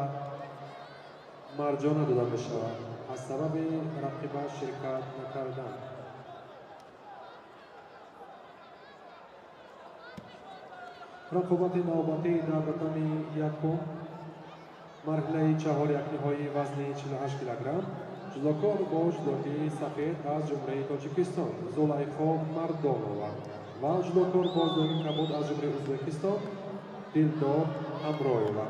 Марҷона дода мешавад аз сабаби рақиба ширкат накардан. Рақобати навбатӣ дар татами якум марҳилаи чаҳорякниҳои вазни 48 килограмм. Ҷудокор бо ҷудогии сафед аз Ҷумҳурии Тоҷикистон Зулайхо Мардонова ва ҷудокор бо ҷудогии кабуд аз Ҷумҳурии Ӯзбекистон Дилдор Ҳамроева.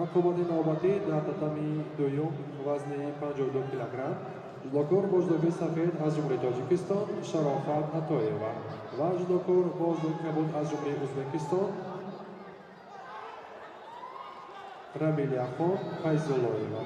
Рақобати навбатӣ дар татами дуюм вазни 52 килограмм. Ҷудокор бо ҷудоги сафед аз Ҷумҳурии Тоҷикистон Шарофат Атоева ва ҷудокор бо ҷудоги кабуд аз Ҷумҳурии Ӯзбекистон Рамилияхон Файзуллоева.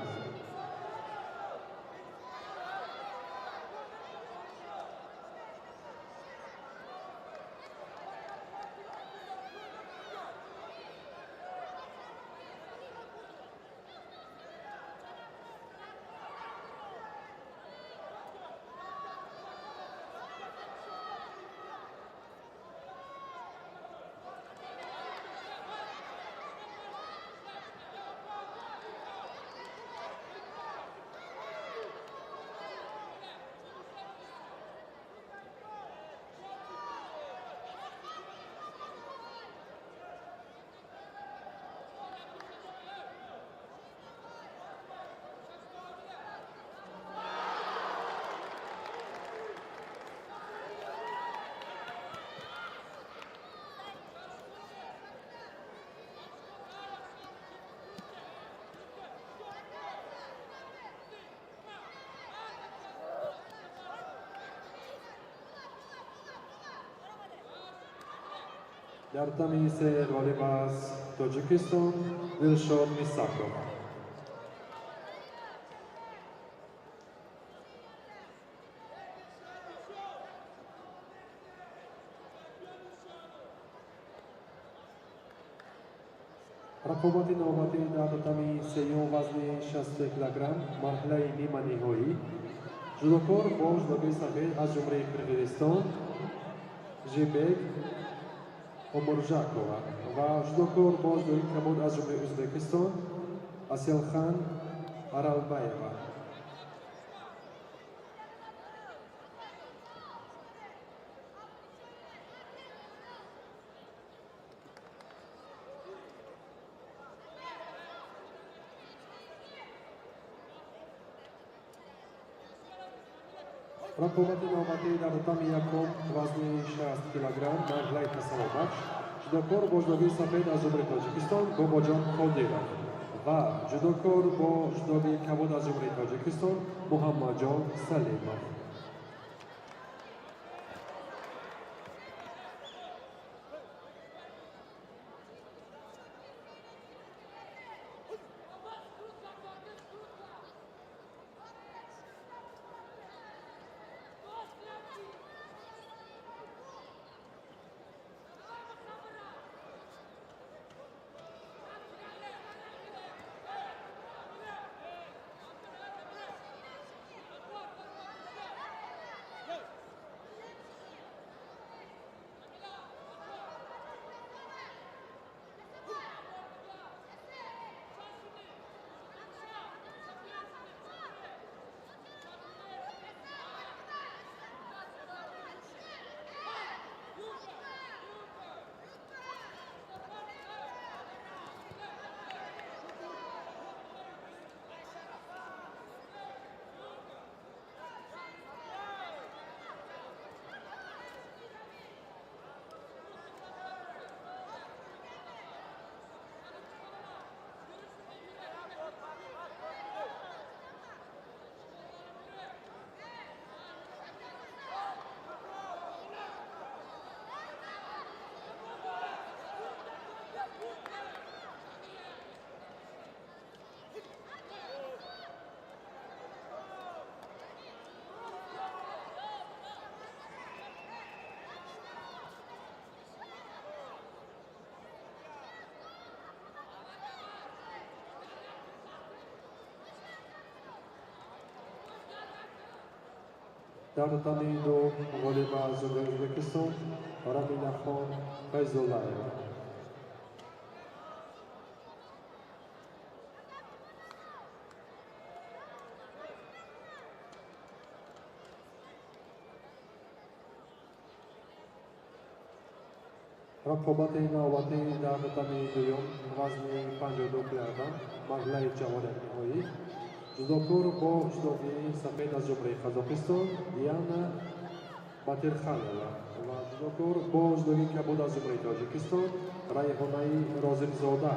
Дар татами се ғолиб аз Тоҷикистон Дилшод Мисаков. Рақобати навбатӣ дар татами сеюм вазни 63 килограмм марҳилаи ниманиҳоӣ. Ҷудокор бо ҷудоги сафед аз Ҷумҳурии Қирғизистон Жибек Омуржакова ва ҷудокор бо ҷудоги кабуд аз Ҷумҳурии Ӯзбекистон Аселхан Аралбаева. Рақобати навбатӣ дар татами якум вазни 60 килограмм марҳилаи тасаввурбахш. Ҷудокор бо ҷудоги сафед аз Ҷумҳурии Тоҷикистон Бобоҷон Қодиров ва ҷудокор бо ҷудоги кабуд аз Ҷумҳурии Тоҷикистон Муҳаммадҷон Салимов. Дар татами ду ғолиб аз Ҷумҳурии Ӯзбекистон Раминахон Файзуллаева. Рақобати навбатӣ дар татами дуюм вазни 52 килограмм марҳилаи чаҳорякниҳоӣ. Ҷудокор бо ҷудоги сафед аз Ҷумҳурии Қазоқистон Диана Батирханова ва ҷудокор бо ҷудоги кабуд аз Ҷумҳурии Тоҷикистон Райҳонаи Розиқзода.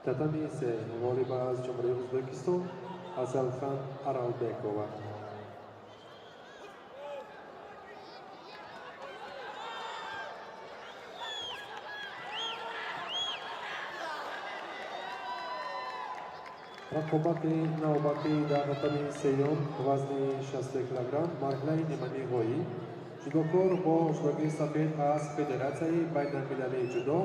Татами се ғолиб аз Ҷумҳурии Ӯзбекистон Асалхан Аралбекова. Рақобати навбатӣ дар татами сеюм вазни 63 кг марҳилаи ниманиҳоӣ. Ҷудокор бо ҷудогии сафед аз Федератсияи байналмилалии ҷудо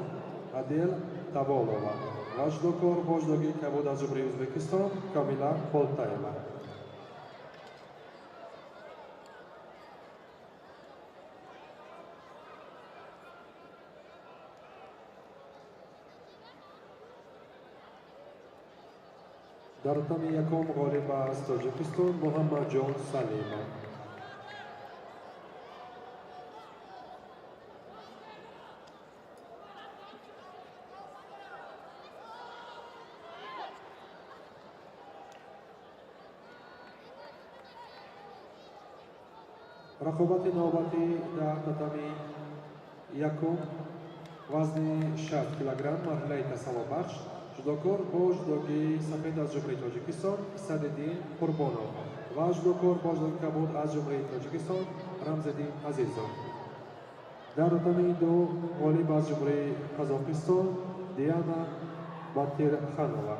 Адел Таболова ва ҷудокор бо ҷудогии кабуд аз Ҷумҳурии Ӯзбекистон Комила Болтаева. Дар татами якум ғолиб аз Тоҷикистон Муҳаммадҷон Салимов. Рақобати навбатӣ дар татами якум вазни 60 кг марҳилаи тасаллобахш. Ҷудокор бо ҷудогии сафед аз Ҷумҳурии Тоҷикистон Садриддин Қурбонов ва ҷудокор бо ҷудогии кабуд аз Ҷумҳурии Тоҷикистон Рамзиддин Азизов. Дар татами ду ғолиб аз Ҷумҳурии Қазоқистон Диана Батирханова.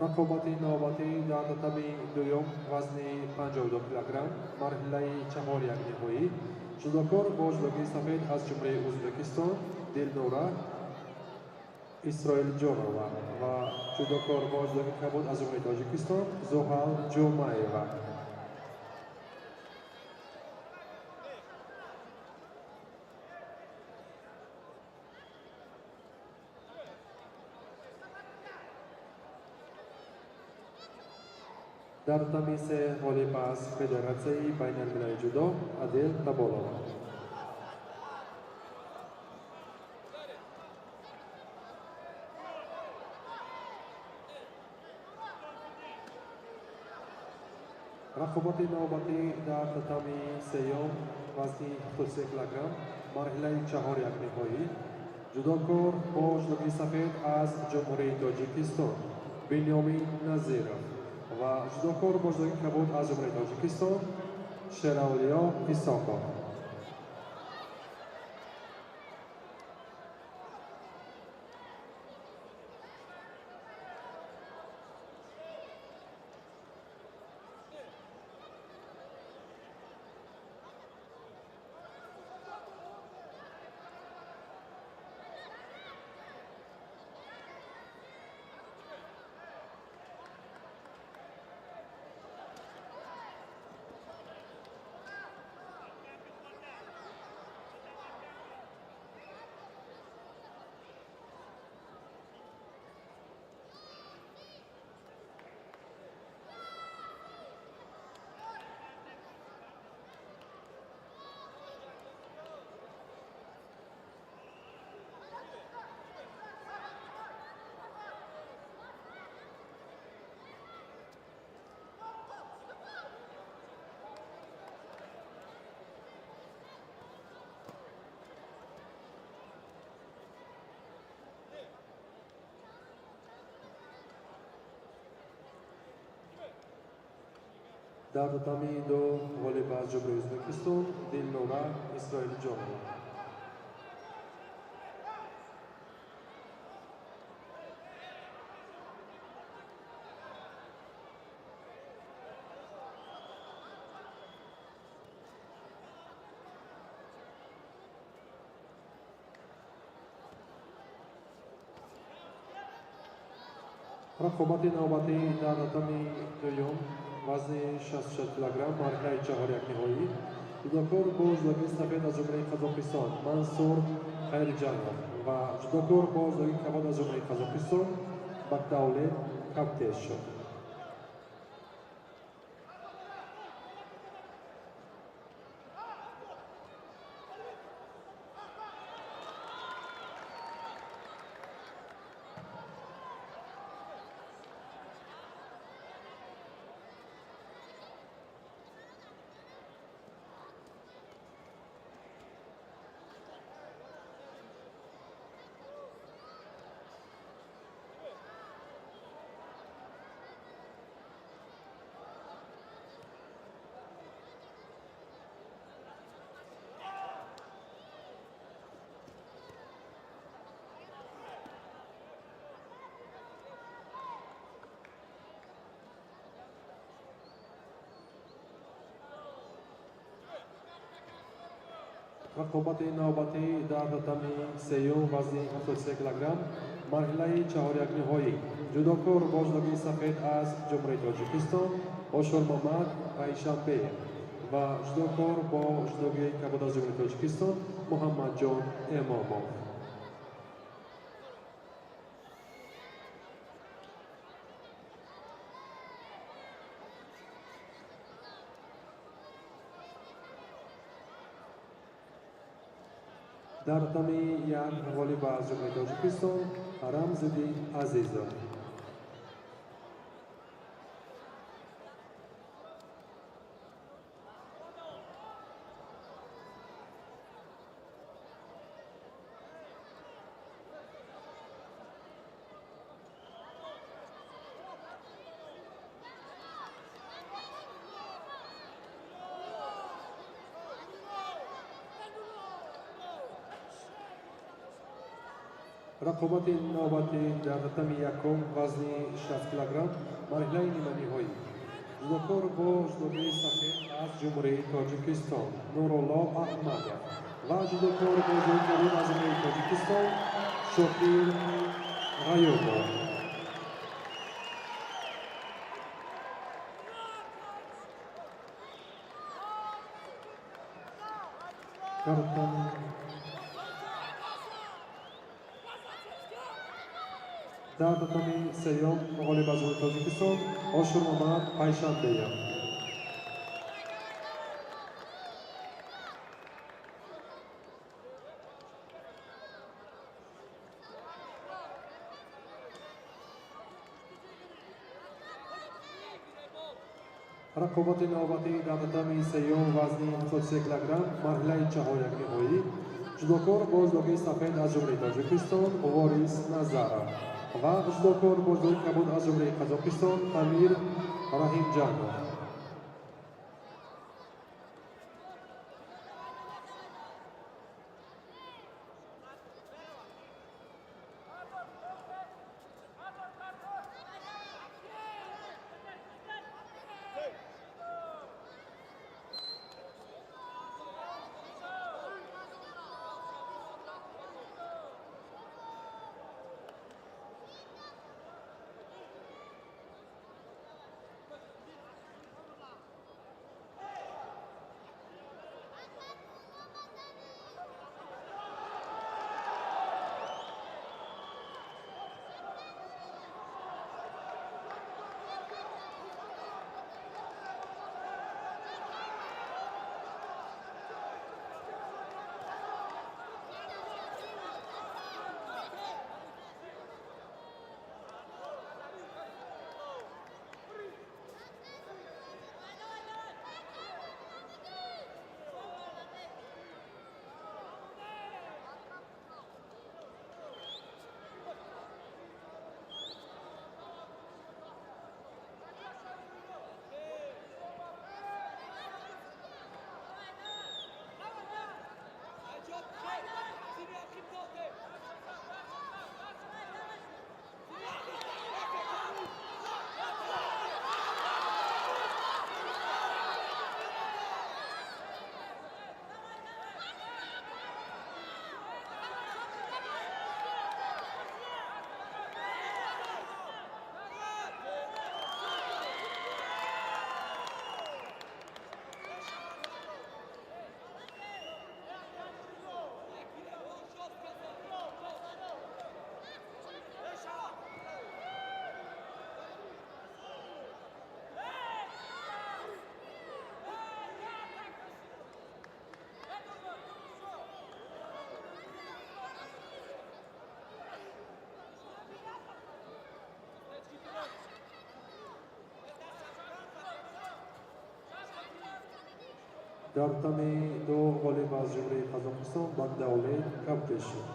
Рақобати навбатӣ дар татами дуюм вазни 52 кг марҳилаи чаҳорякниҳоӣ. Ҷудокор бо ҷудогии сафед аз Ҷумҳурии Ӯзбекистон Дилнура Исроилҷонова ва ҷудокор бо ҷудогии кабуд аз Ҷумҳурии Тоҷикистон Зуҳал Ҷумаева. Дар татами се ғолиб аз Федератсияи байналмилалии ҷудо Адел Таболова. Рақобати навбатӣ дар татами сеюм вазни 73 кг марҳилаи чаҳорякниҳоӣ. Ҷудокор бо ҷудогии сафед аз Ҷумҳурии Тоҷикистон Бинёмин Назиров ва ҷудокор бо ҷудогии кабуд аз Ҷумҳурии Тоҷикистон Шеравлиё Исоқов. Дар татами ду ғолиб аз Ҷумҳурии Ӯзбекистон Дилнура Исроилҷонова. Рақобати навбатӣ дар татами дуюм вазни 66 кг марҳилаи чаҳорякниҳоӣ. Ҷудокор бо ҷудогии сафед аз Ҷумҳурии Қазоқистон Мансур Хайриҷанов ва ҷудокор бо ҷудогии кабуд аз Ҷумҳурии Қазоқистон Бакдавлет Кабтешов. Рақобати навбатӣ дар татами сеюм вазни 73 килограмм, марҳилаи чаҳорякниҳоӣ. Ҷудокор бо ҷудогии сафед аз Ҷумҳурии Тоҷикистон Ошурмамад Пайшанбеев ва ҷудокор бо ҷудогии кабуд аз Ҷумҳурии Тоҷикистон Муҳаммадҷон Эмомов. Дар татами як ғолиб аз Ҷумҳурии Тоҷикистон Рамзиддин Азизов. Рақобати навбатӣ дар татами якум вазни 60 килограмм, марҳилаи ниманиҳоӣ. Ҷудокор бо ҷудогии сафед аз Ҷумҳурии Тоҷикистон Нурулло Аҳмадов ва ҷудокор бо ҷудогии кабуд аз Ҷумҳурии Тоҷикистон Шокир Ғаюбов. Дар татами сеюм ғолиб аз Ҷумҳурии Тоҷикистон Ошурмамад Пайшанбеев. Рақобати навбатӣ дар татами сеюм вазни 73 килограмм, марҳилаи чаҳорякниҳоӣ. Ҷудокор бо ҷудогии сафед аз Ҷумҳурии Тоҷикистон Ворис Назаров ва ҷудокор бо ҷудогии кабуд аз Ҷумҳурии Қазоқистон Амир Раҳимҷанов. Дар татами ду ғолиб аз Ҷумҳурии Қазоқистон Бақдавлет Кабдешев.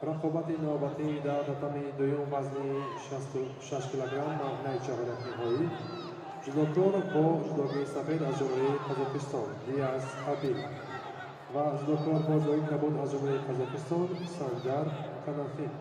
Рақобати навбатӣ дар татами дуюм вазни 66 килограмм, марҳилаи чаҳорякниҳоӣ. Ҷудокор бо ҷудогии сафед аз Ҷумҳурии Қазоқистон Диас Абил Ва ҷудокор бо ҷудои кабуд аз Ҷумҳурии Қазоқистон Санҷар Канафин.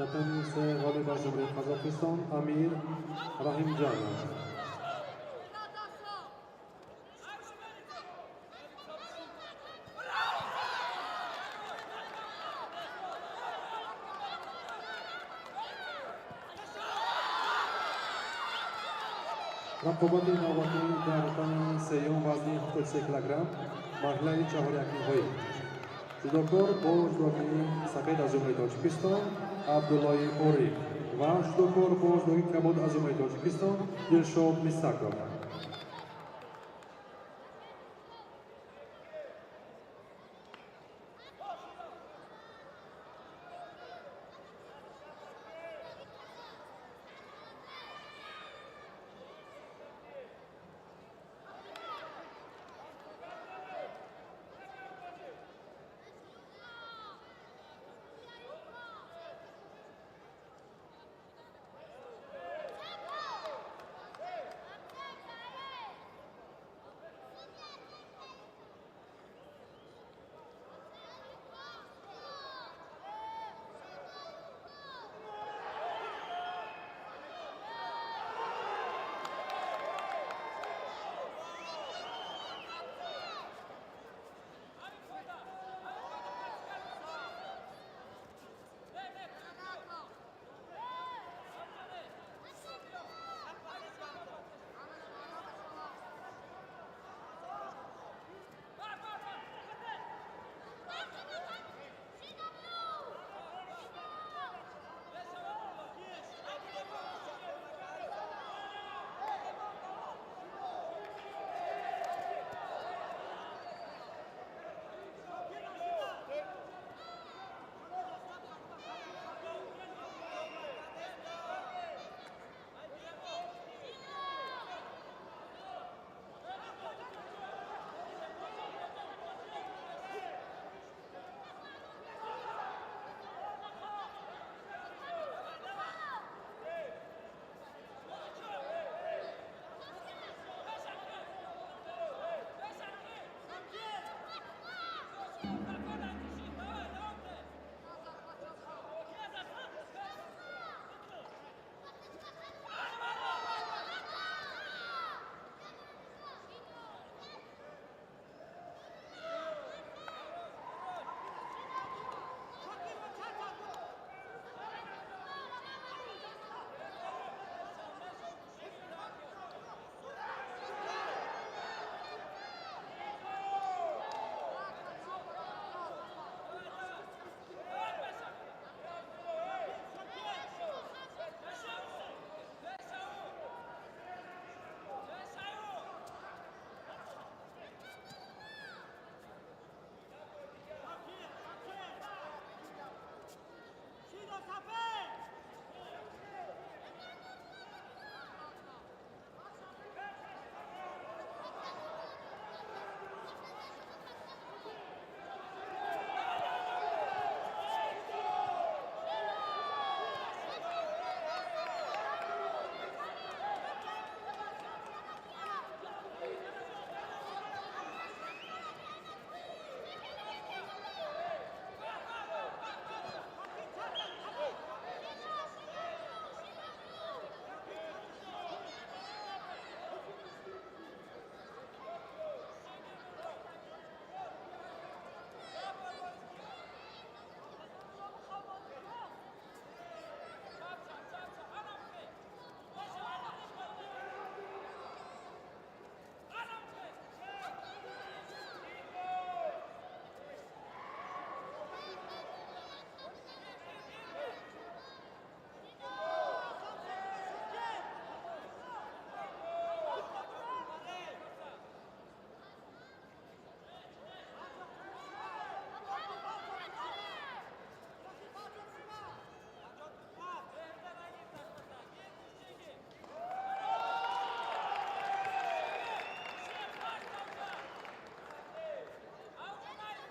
Татами се ғолиб аз Ҷумҳурии Қазоқистон Амир Раҳимҷонов. Рақобати навбатӣ дар фани сеюм вазни 73 килограмм марҳилаи чаҳорякниҳоӣ. Ҷудокор бо ҷудокии сафед аз Ҷумҳурии Тоҷикистон Абдуллои Ориф ва ҷудокор бо ҷудокии кабуд аз Ҷумҳурии Тоҷикистон Дилшод Мисаков.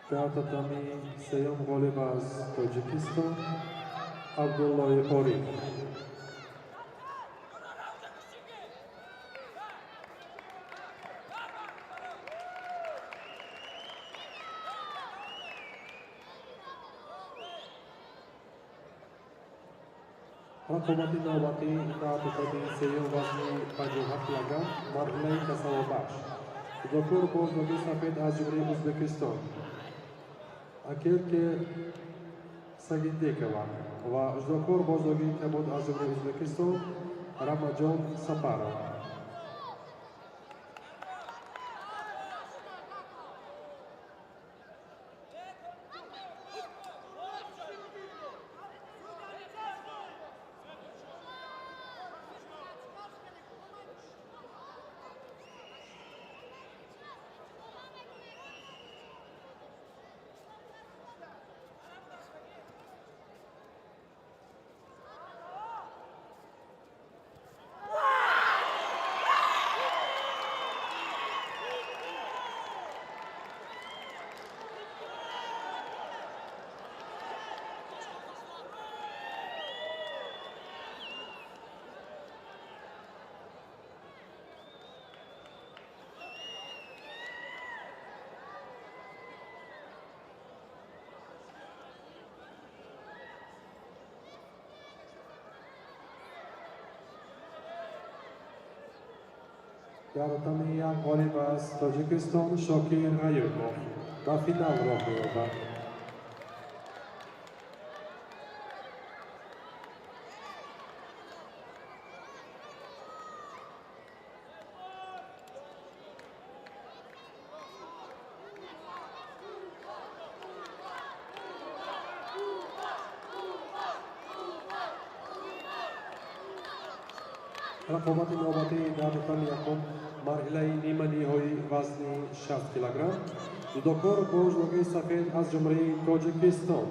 Дар татами сеюм ғолиб аз Тоҷикистон Абдуллои Ориф. Рақобати навбатӣ дар татами сеюм вазни 57 килограмм марҳилаи тасаввурбахш. Ҷудокор бо ҷудоги сафед аз Ҷумҳурии Ӯзбекистон Акелке Сагиндекова ва ҷудокор бо ҷудоги кабуд аз Ҷумҳурии Ӯзбекистон Рамаҷон Сапаров. Дар татами як ғолиб аз Тоҷикистон Шокир Ғаюбов ба финал роҳ меёбад. Рақобати навбатӣ дар татами якум марҳилаи ниманиҳои вазни 60 килограмм. Ҷудокор бо ҷудоги сафед аз Ҷумҳурии Тоҷикистон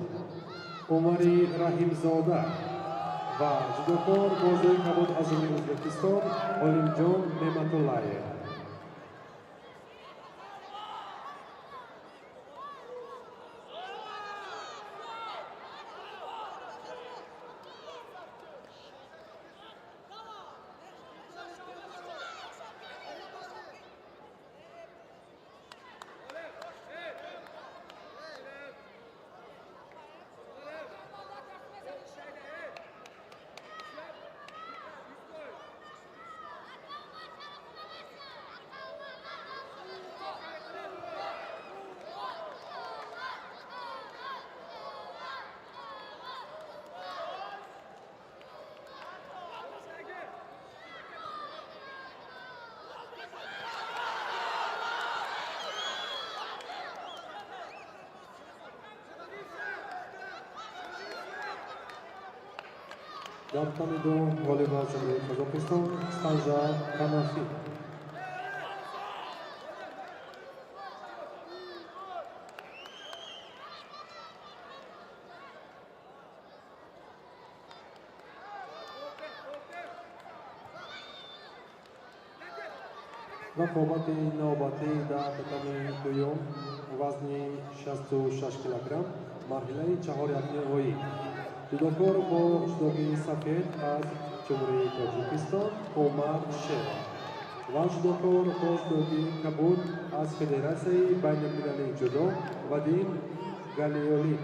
Умари Раҳимзода ва ҷудокор бо ҷудоги кабуд аз Ҷумҳурии Ӯзбекистон Олимҷон Неъматуллаев. Дар татами ду ғолиб аз Ҷумҳурии Қазоқистон Санжар Канафи. Рақобати навбатӣ дар татами дуюм вазни 66 килограмм марҳилаи чаҳорякниҳоӣ. Ҷудокор бо ҷудоги сафед аз Ҷумҳурии Тоҷикистон Умар Шеров ва ҷудокор бо ҷудоги кабуд аз Федератсияи байналмилалии ҷудо Вадим Галиолин.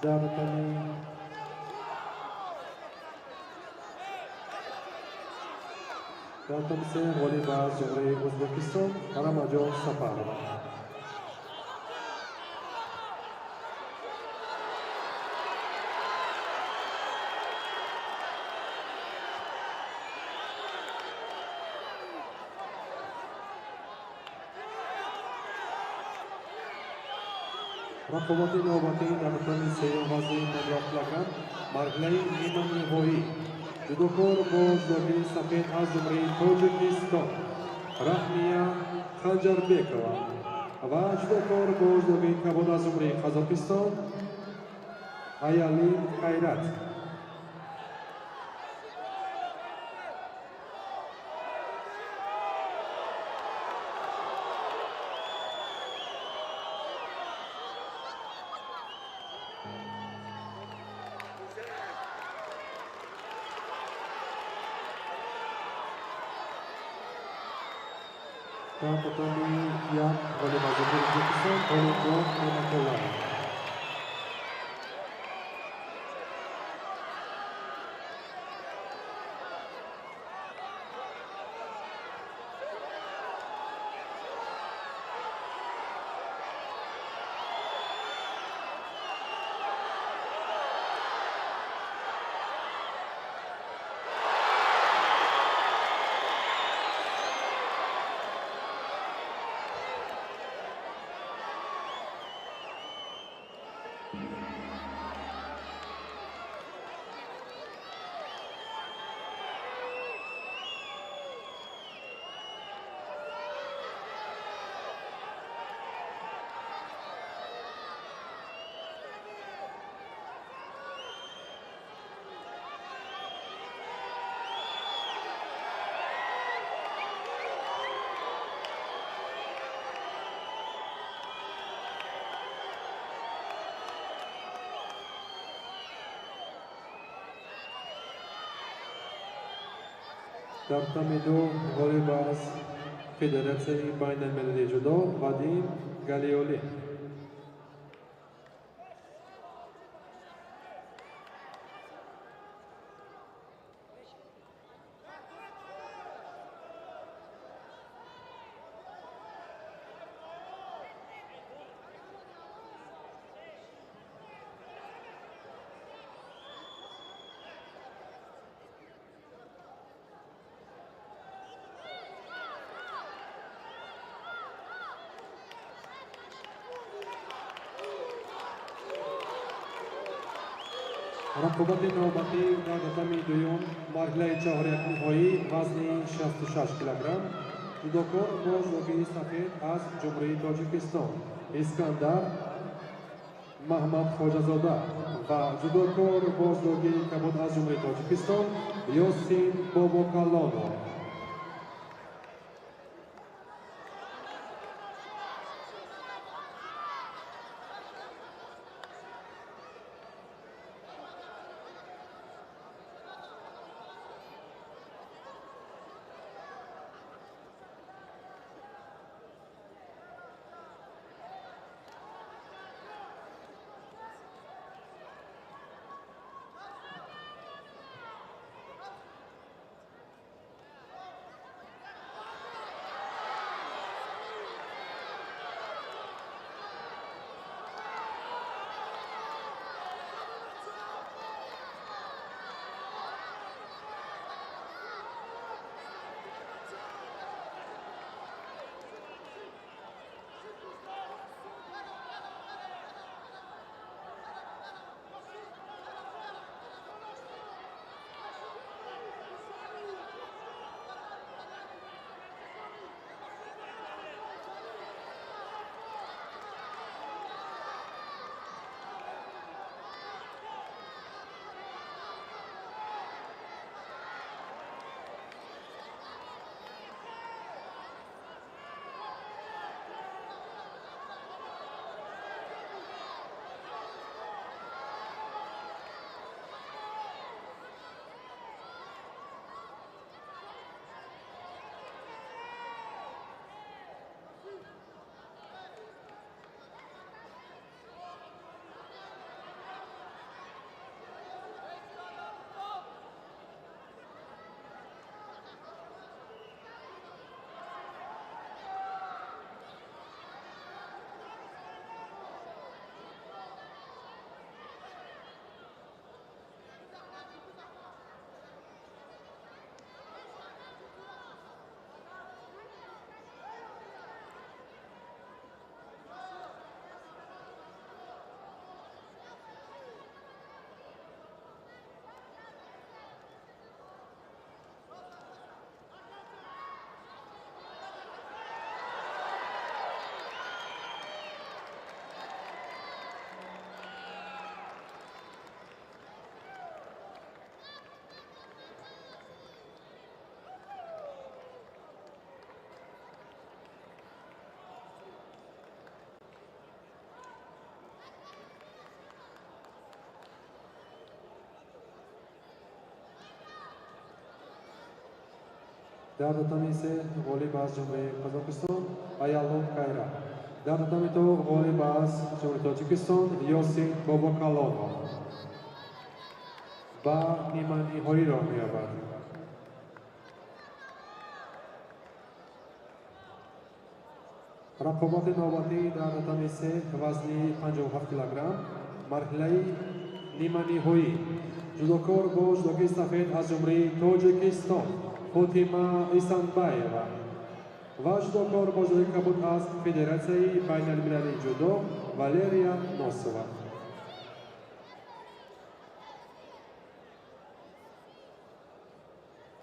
Дар татами се ғолиб аз Ҷумҳурии Ӯзбекистон Рамаҷон Сафарова. Рақобати навбатӣ дар татами сеюм вазни 50 килограмм марҳилаи ниманиҳоӣ. Ҷудокор бо ҷудогии сафед аз Ҷумҳурии Тоҷикистон Раҳмия Ханҷарбекова ва ҷудокор бо ҷудогии кабуд аз Ҷумҳурии Қазоқистон Аялин Қайрат. Дар татами як ғолиб аз Ҷумҳурии Ӯзбекистон Олимҷон Неъматуллаев. Дар татами ду ғолиб аз Федератсияи байналмилалии ҷудо Вадим Галиёлӣ. Рақобати навбатӣ дар татами дуюм марҳилаи чаҳорякниҳоӣ вазни 66 килограмм. Ҷудокор бо ҷудогии сафед аз Ҷумҳурии Тоҷикистон Искандар Маҳмадхоҷазода ва ҷудокор бо ҷудогии кабуд аз Ҷумҳурии Тоҷикистон Ёсин Бобокалонов. Дар татами се ғолиб аз Ҷумҳурии Қазоқистон Аялом Кайра. Дар татами ду ғолиб аз Ҷумҳурии Тоҷикистон Ёсин Бобокалонов ба ниманиҳоӣ роҳ меёбад. Рақобати навбатӣ дар татами се вазни 57 килограмм, марҳилаи ниманиҳоӣ. Ҷудокор бо ҷудокии сафед аз Ҷумҳурии Тоҷикистон Фотима Исанбаева ва ҷудокор бо ҷудокии кабуд аз Федератсияи байналмилалии ҷудо Валерия Носова.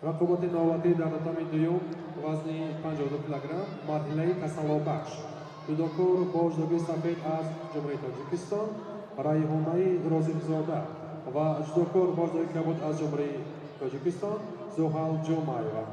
Рақобати навбатӣ дар татами дуюм вазни 52 килограмм, марҳилаи касалобахш. Ҷудокор бо ҷудокии сафед аз Ҷумҳурии Тоҷикистон Райҳонаи Розиқзода ва ҷудокор бо ҷудокии кабуд аз Ҷумҳурии Тоҷикистон Зуҳал Ҷумаева.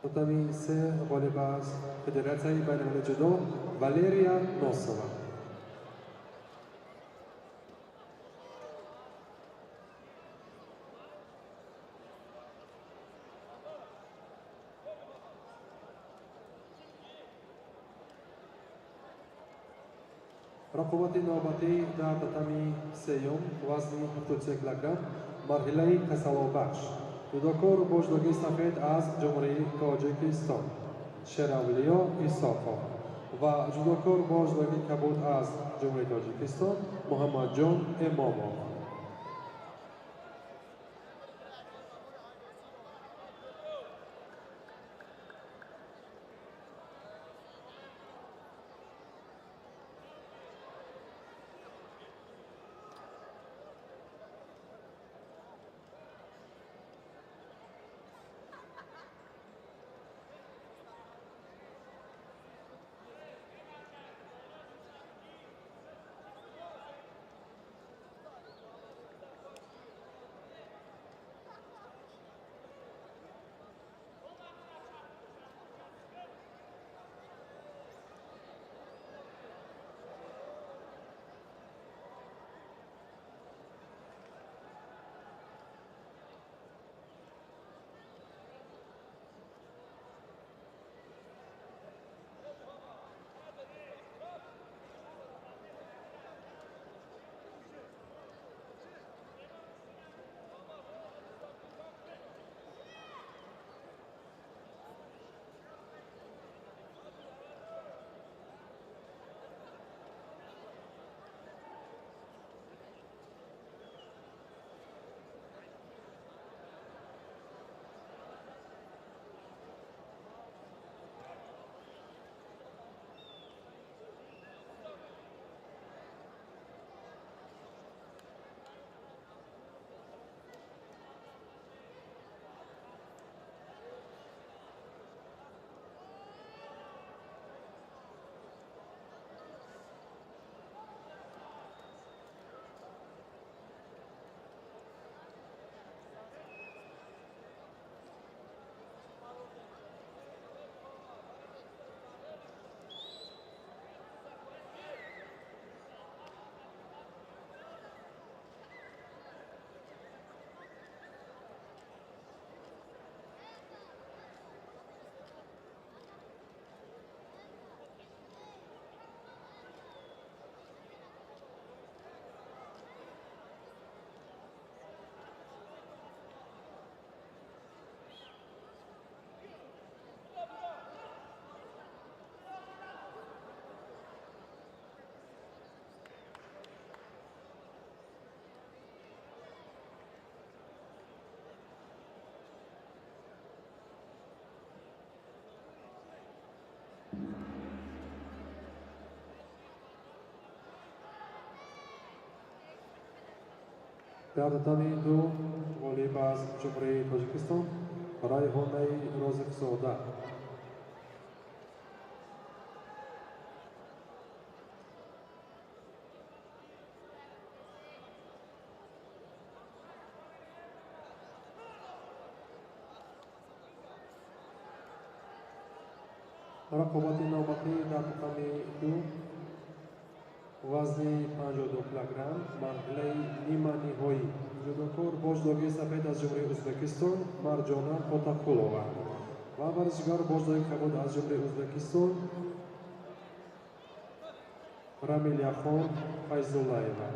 Татами се ғолиб аз Федератсияи байналмилалии ҷудо Валерия Носова. Рақобати навбатӣ дар татами сеюм вазни 73 килограмм, марҳилаи касалобахш. Ҷудокор бо ҷудокии сафед аз Ҷумҳурии Тоҷикистон Шеравлиё Исоқов ва ҷудокор бо ҷудокии кабуд аз Ҷумҳурии Тоҷикистон Муҳаммадҷон Эмомов. Дар татами ду ғолиб аз Ҷумҳурии Тоҷикистон Райҳонаи Розиқзода. Рақобати навбатӣ дар татами ду вазни 52 килограмм, марҳилаи ниманиҳоӣ. Ҷудокор бо ҷудогии сафед аз Ҷумҳурии Ӯзбекистон Марҷона Отақулова ва варзишгар бо ҷудогии кабуд аз Ҷумҳурии Ӯзбекистон Рамилияхон Файзуллаева.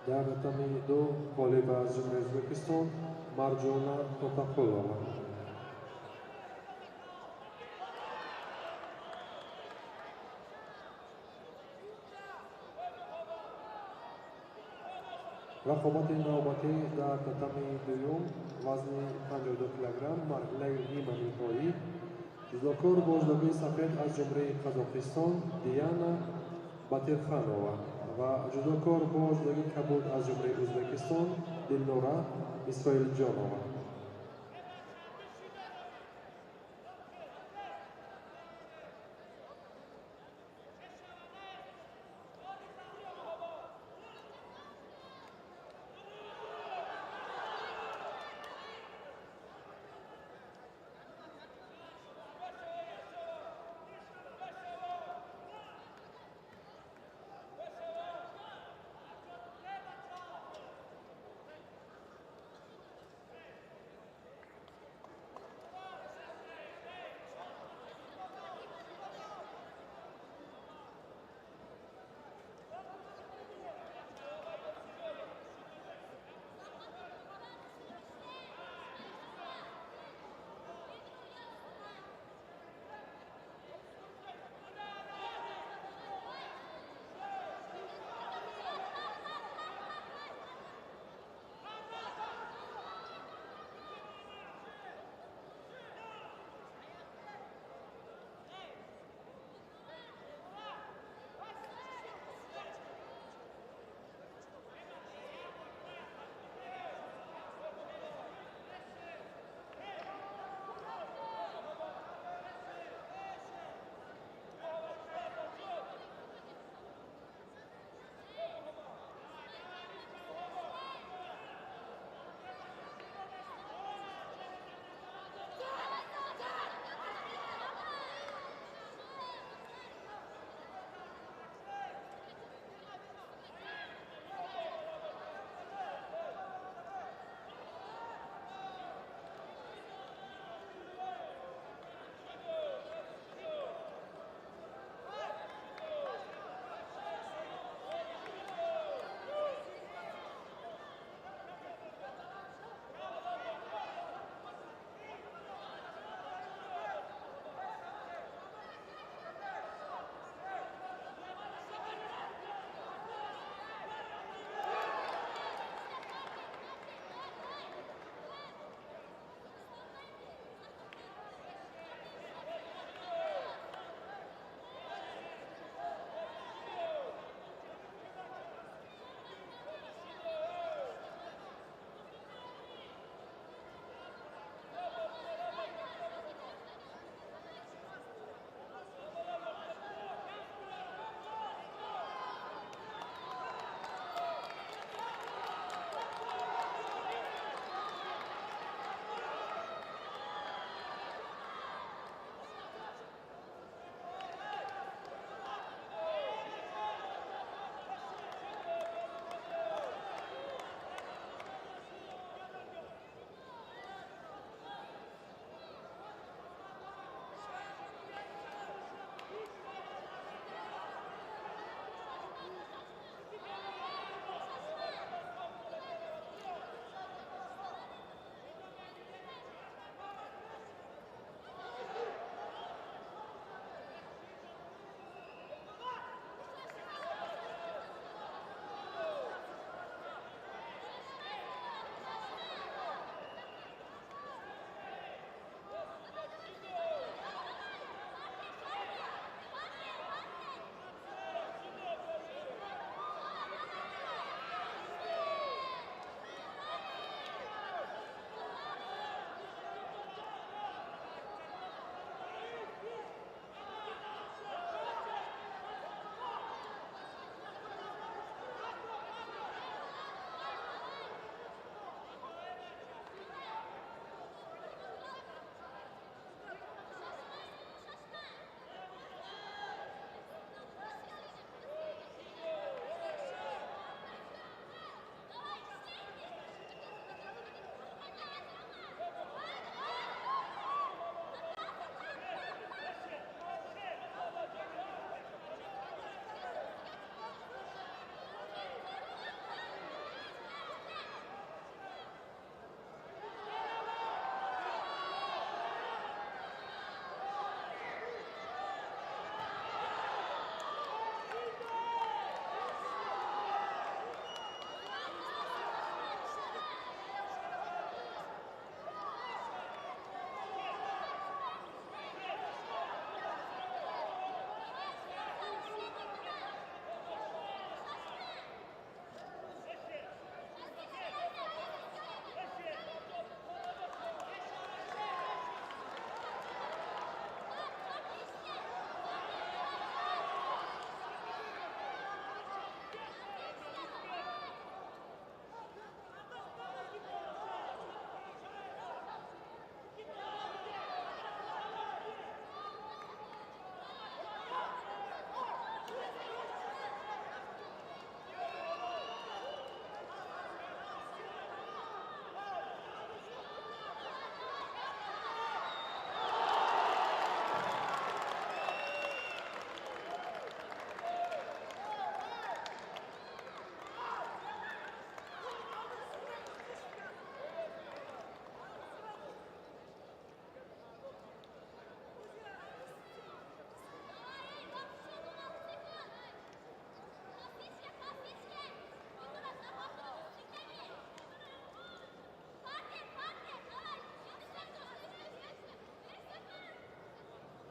Дар татами ду ғолиб аз Ҷумҳурии Ӯзбекистон Марҷона Отақулова. Рақобати навбатӣ дар татами дуюм вазни 52 килограмм, марҳилаи ниманиҳоӣ. Ҷудокор бо ҷудогии сафед аз Ҷумҳурии Қазоқистон Диана Батирханова ва ҷудокор бо ҷудогии кабуд аз Ҷумҳурии Ӯзбекистон Дилнора Исроилҷонова.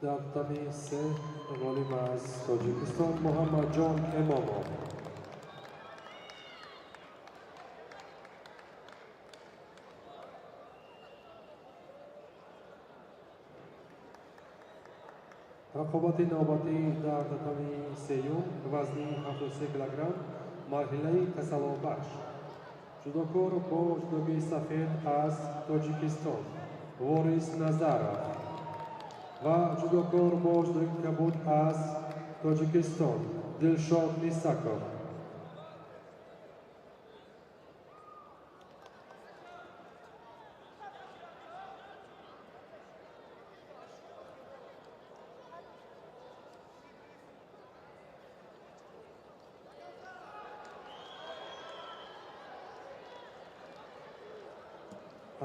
Дар татами се ғолиб аз Тоҷикистон Муҳаммадҷон Эмомов. Рақобати навбатӣ дар татами сеюм вазни 73 килограмм марҳилаи касалобахш. Ҷудокор бо ҷудогии сафед аз Тоҷикистон Ворис Назаров ва ҷудокор бо ҷудогии кабуд аз Тоҷикистон Дилшод Мисаков.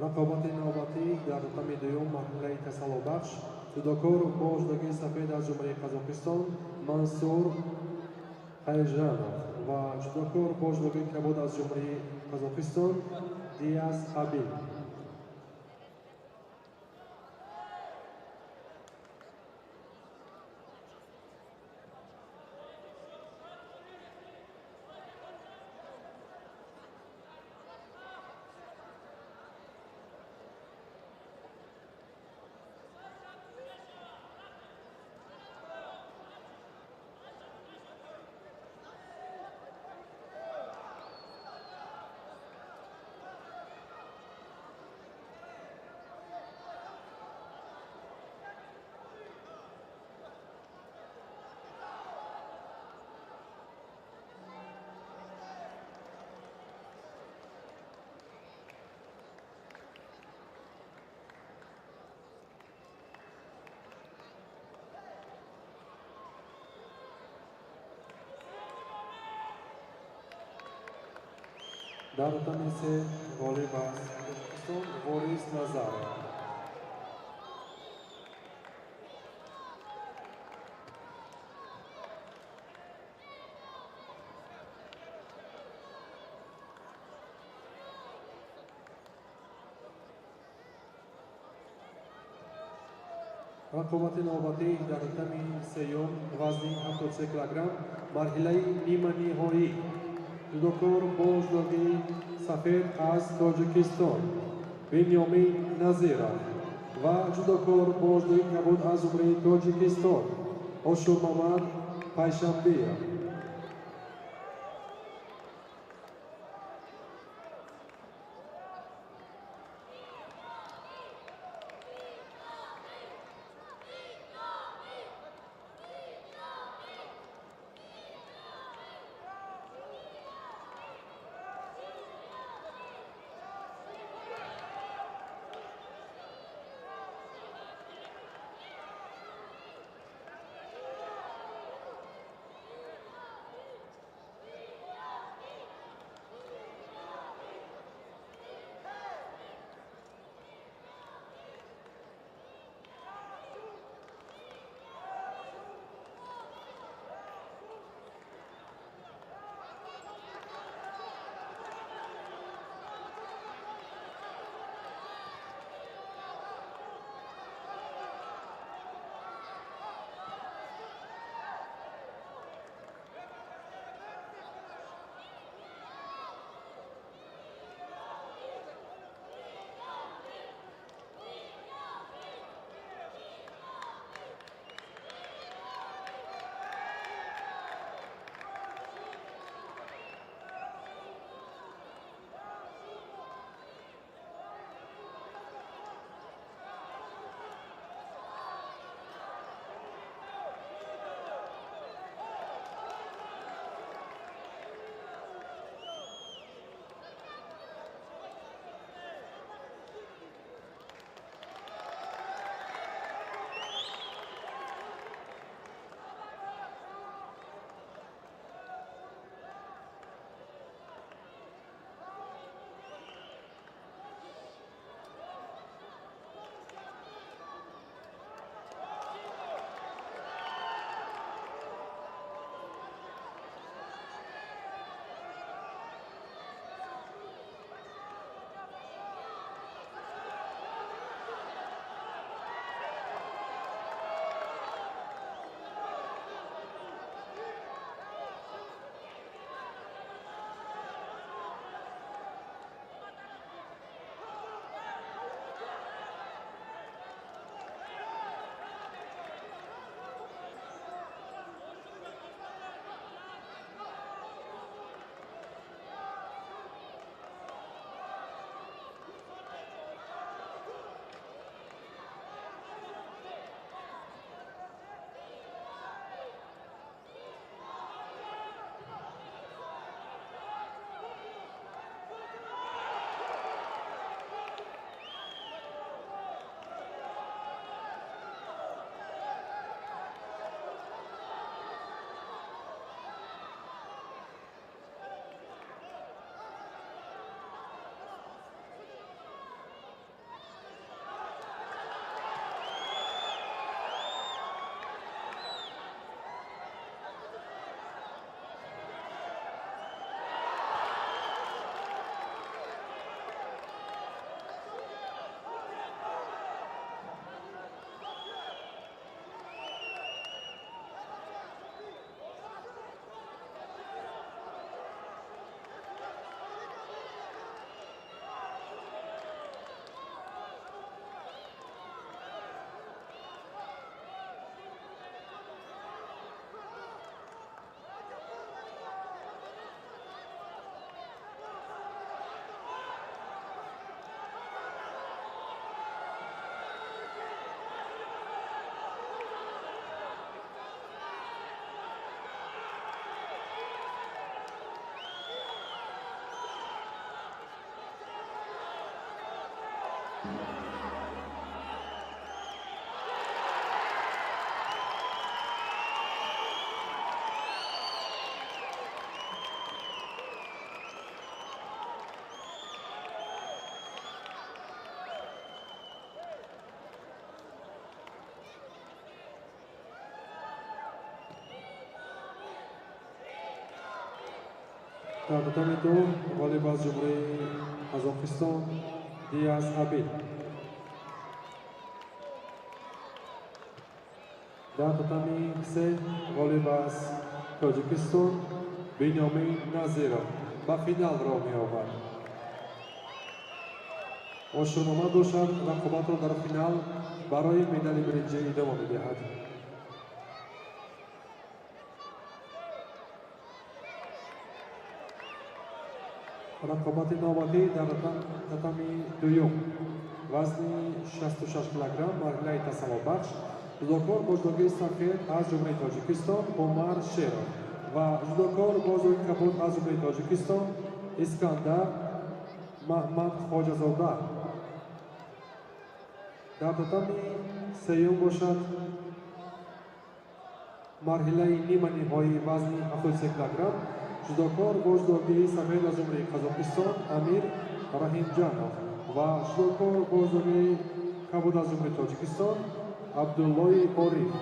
Рақобати навбатӣ дар татами дуюм марҳилаи касалобахш. Ҷудокор бо ҷудогии сафед аз Ҷумҳурии Қазоқистон Мансур Хайжанов ва ҷудокор бо ҷудогии кабуд аз Ҷумҳурии Қазоқистон Диас Абил. Дар татами се ғолиб аз Тоҷикистон Ворис Назаров. Рақобати навбатӣ дар татами сеюм вазни 73 килограмм марҳилаи ниманиҳоӣ. Ҷудокор бо ҷудогии сафед аз Тоҷикистон Бинёмин Назиров ва ҷудокор бо ҷудогии кабуд аз Ҷумҳурии Тоҷикистон Ошурмамад Пайшанбиев. Дар татами ду ғолиб аз Ҷумҳурии Қазоқистон Диас Абид. Дар татами се ғолиб аз Тоҷикистон Бинёмин Назиров ба финал роҳ меёбад. Ошурмомад бошад, рақобатро дар финал барои медали биринҷӣ идома медиҳад. Рақобати навбатӣ дар татами дуюм вазни 66 килограмм марҳилаи тасаллобахш ҷудокор бо ҷудогии сафед аз Ҷумҳурии Тоҷикистон Умар Шеров ва ҷудокор бо ҷудогии кабуд аз Ҷумҳурии Тоҷикистон Искандар Маҳмад Хоҷазода. Дар татами сеюм бошад марҳилаи ниманиҳоии вазни 73 килограмм ҷудокор бо ҷудогии сафед аз Ҷумҳурии Қазоқистон Амир Раҳимҷанов ва ҷудокор бо ҷудогии кабуд аз Ҷумҳурии Тоҷикистон Абдуллои Ориф.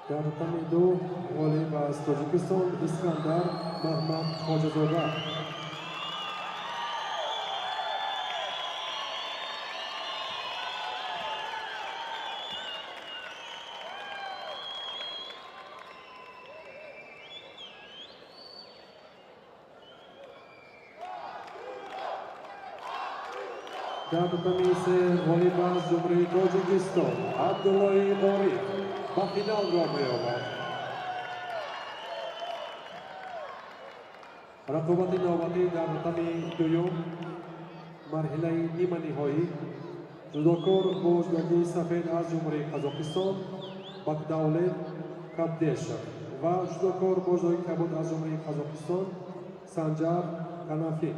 Дар татами ду ғолиб аз Тоҷикистон Искандар Маҳмад Хоҷазода. Дар татами се ғолиб аз Ҷумҳурии Тоҷикистон Абдуллои Ориф ба финал роҳ меёбад. Рақобати навбатӣ дар татами дуюм, марҳилаи ниманиҳоӣ, ҷудокор бо ҷудогии сафед аз Ҷумҳурии Қазоқистон Бакдаулет Кабдешев ва ҷудокор бо ҷудогии кабуд аз Ҷумҳурии Қазоқистон Санҷар Канафи.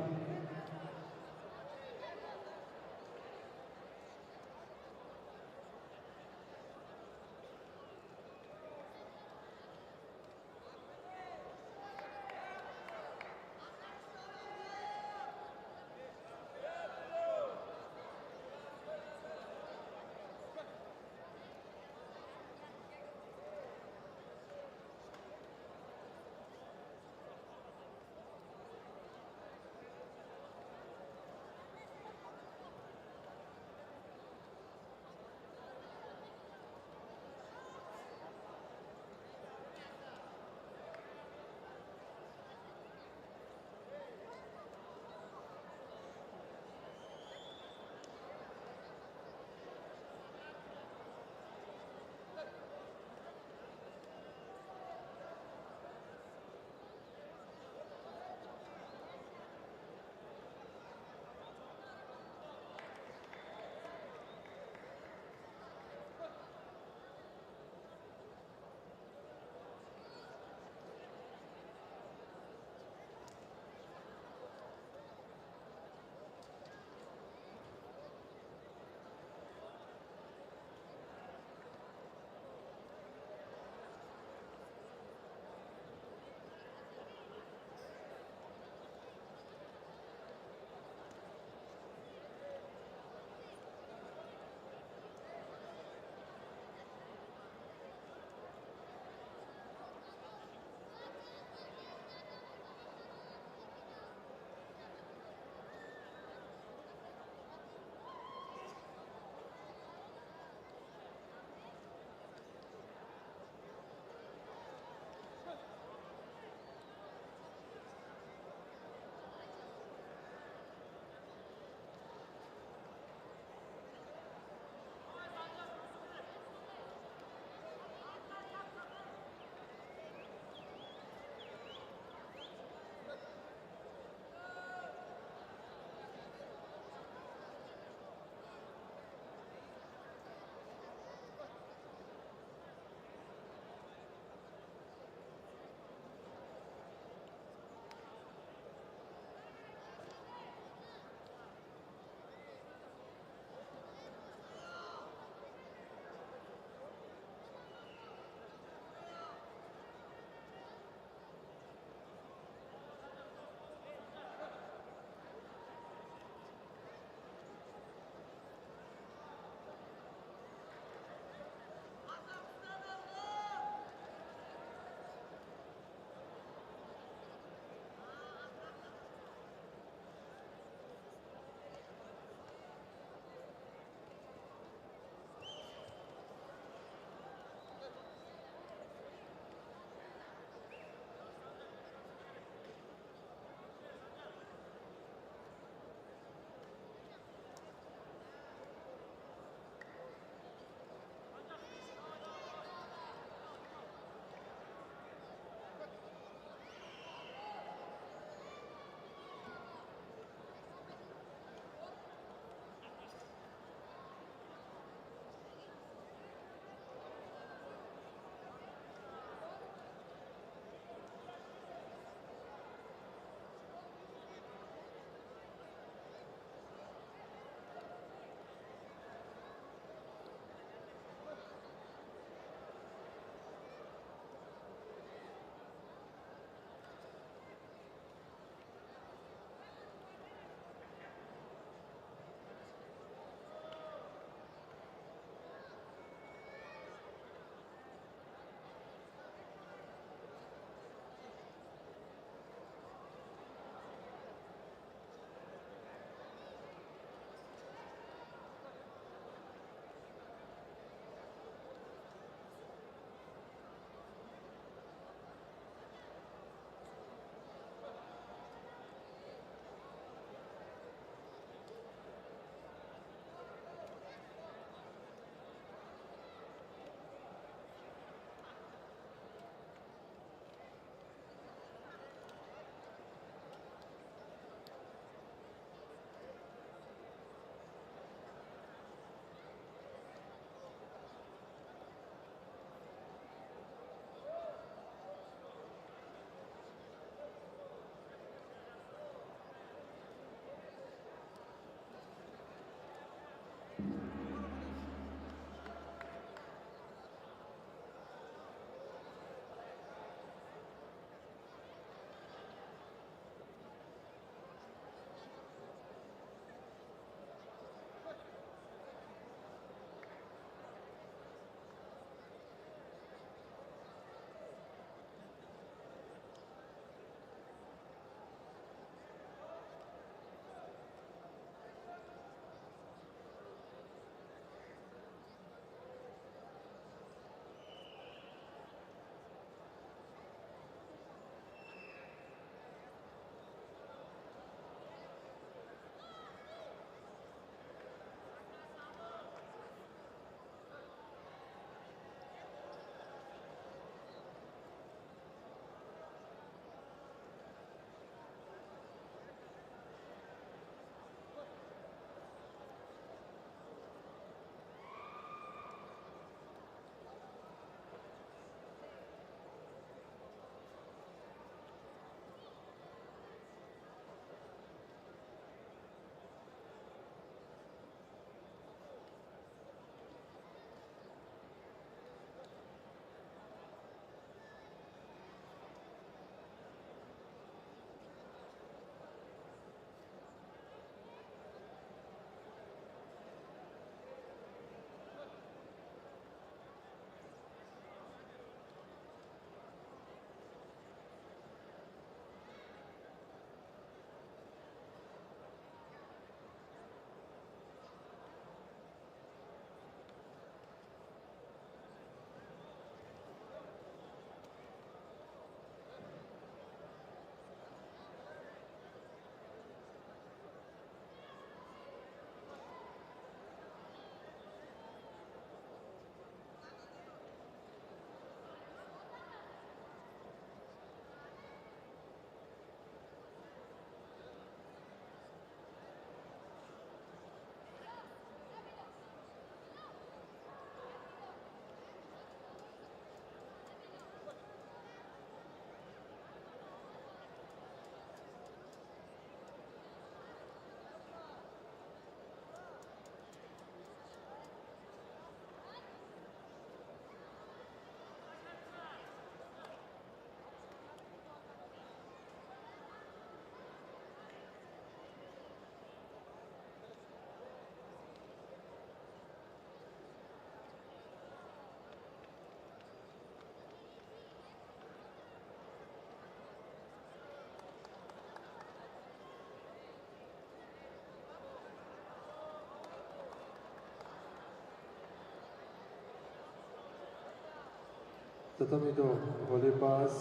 Татами ду ғолиб аз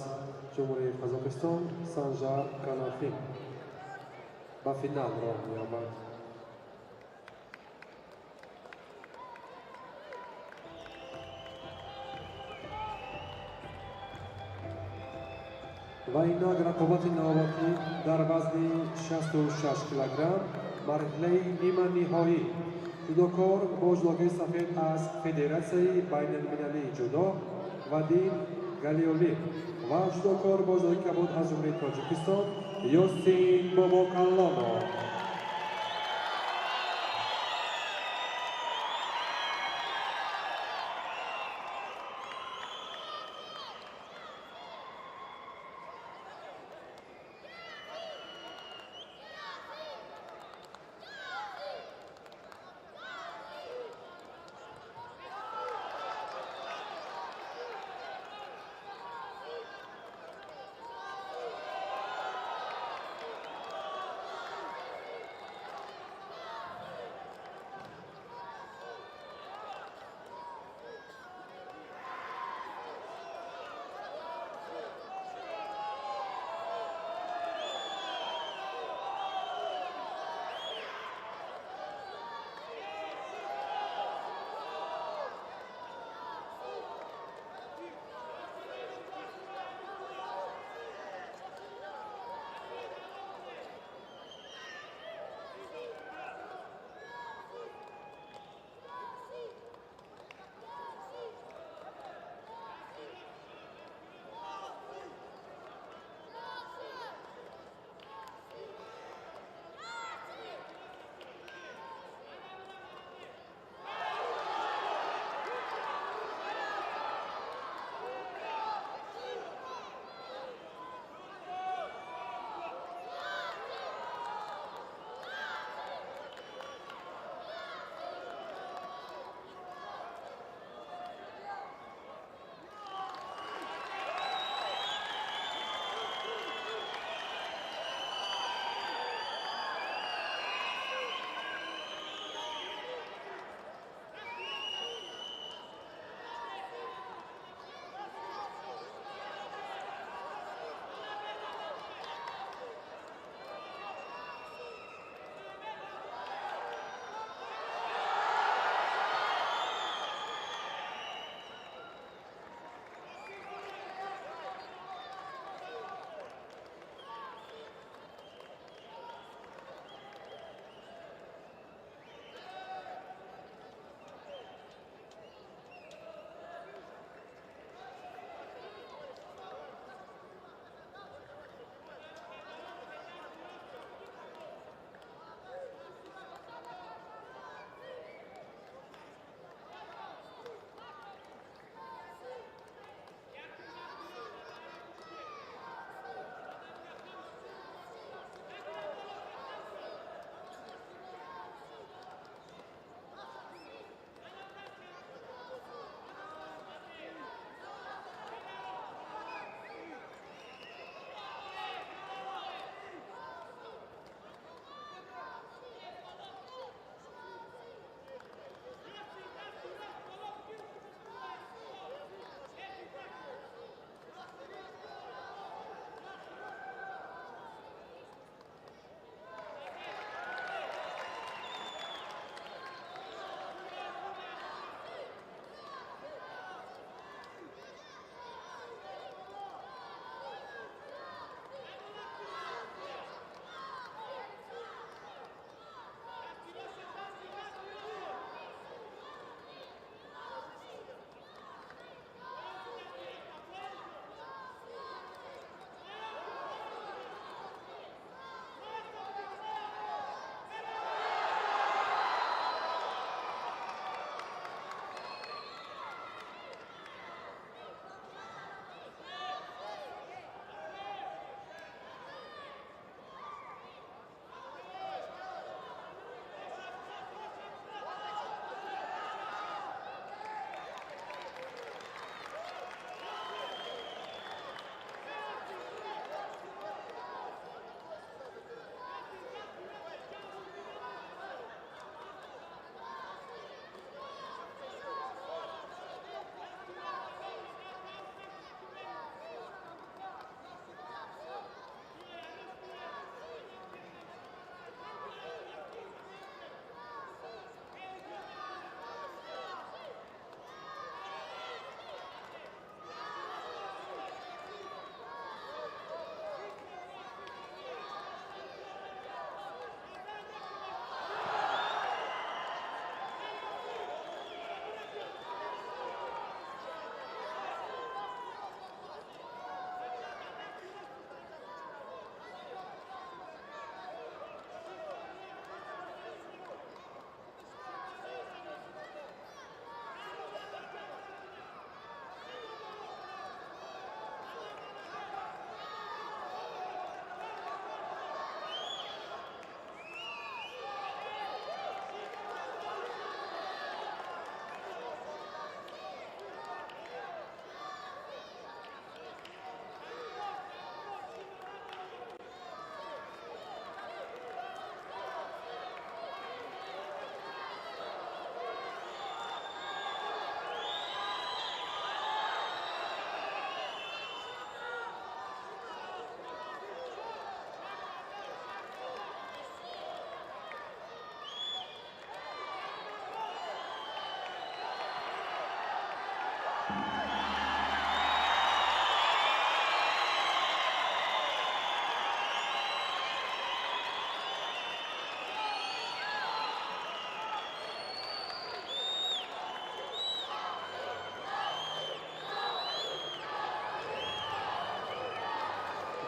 Ҷумҳурии Қазоқистон Санжар Канафин ба финал роҳ меёбад. Ва инак рақобати навбатӣ дар вазни 66 килограмм, марҳилаи ниманиҳоӣ. Ҷудокор бо ҷудокии сафед аз Федератсияи байналмилалии ҷудо Вадим Галиолин ва ҷудокор бо ҷудокии кабуд аз Ҷумҳурии Тоҷикистон Ёсин Бобокаллонов.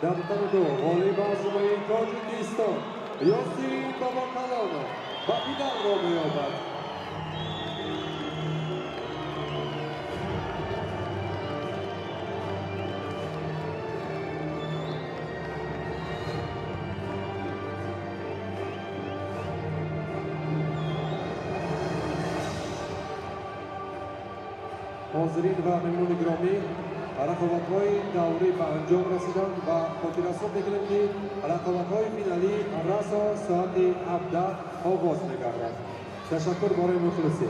Дар татами ду ғолиб аз Ҷумҳурии Тоҷикистон Ёсин Бобокалонов ба финал роҳ меёбад. Ҳозирин ва меҳмонони гиромӣ, рақобатҳои даврӣ ба анҷом расиданд ва хотиррасон мекунем, ки рақобатҳои финалӣ расо соати 17 оғоз мегардад. Ташаккур барои мухлисӣ.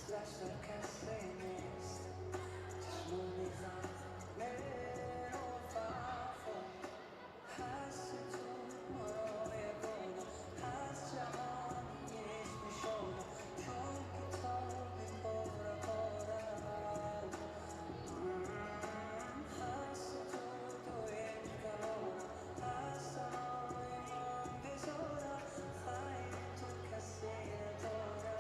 مثلش در کسی نیست. چشمانی غم مهر و وفا هست تو مرا یگانه، از جهان نیست نشانه. چون کتابی پاره پاره هست تو دویم کلانه، از سمای من بزاره خیر تو کسی نداره.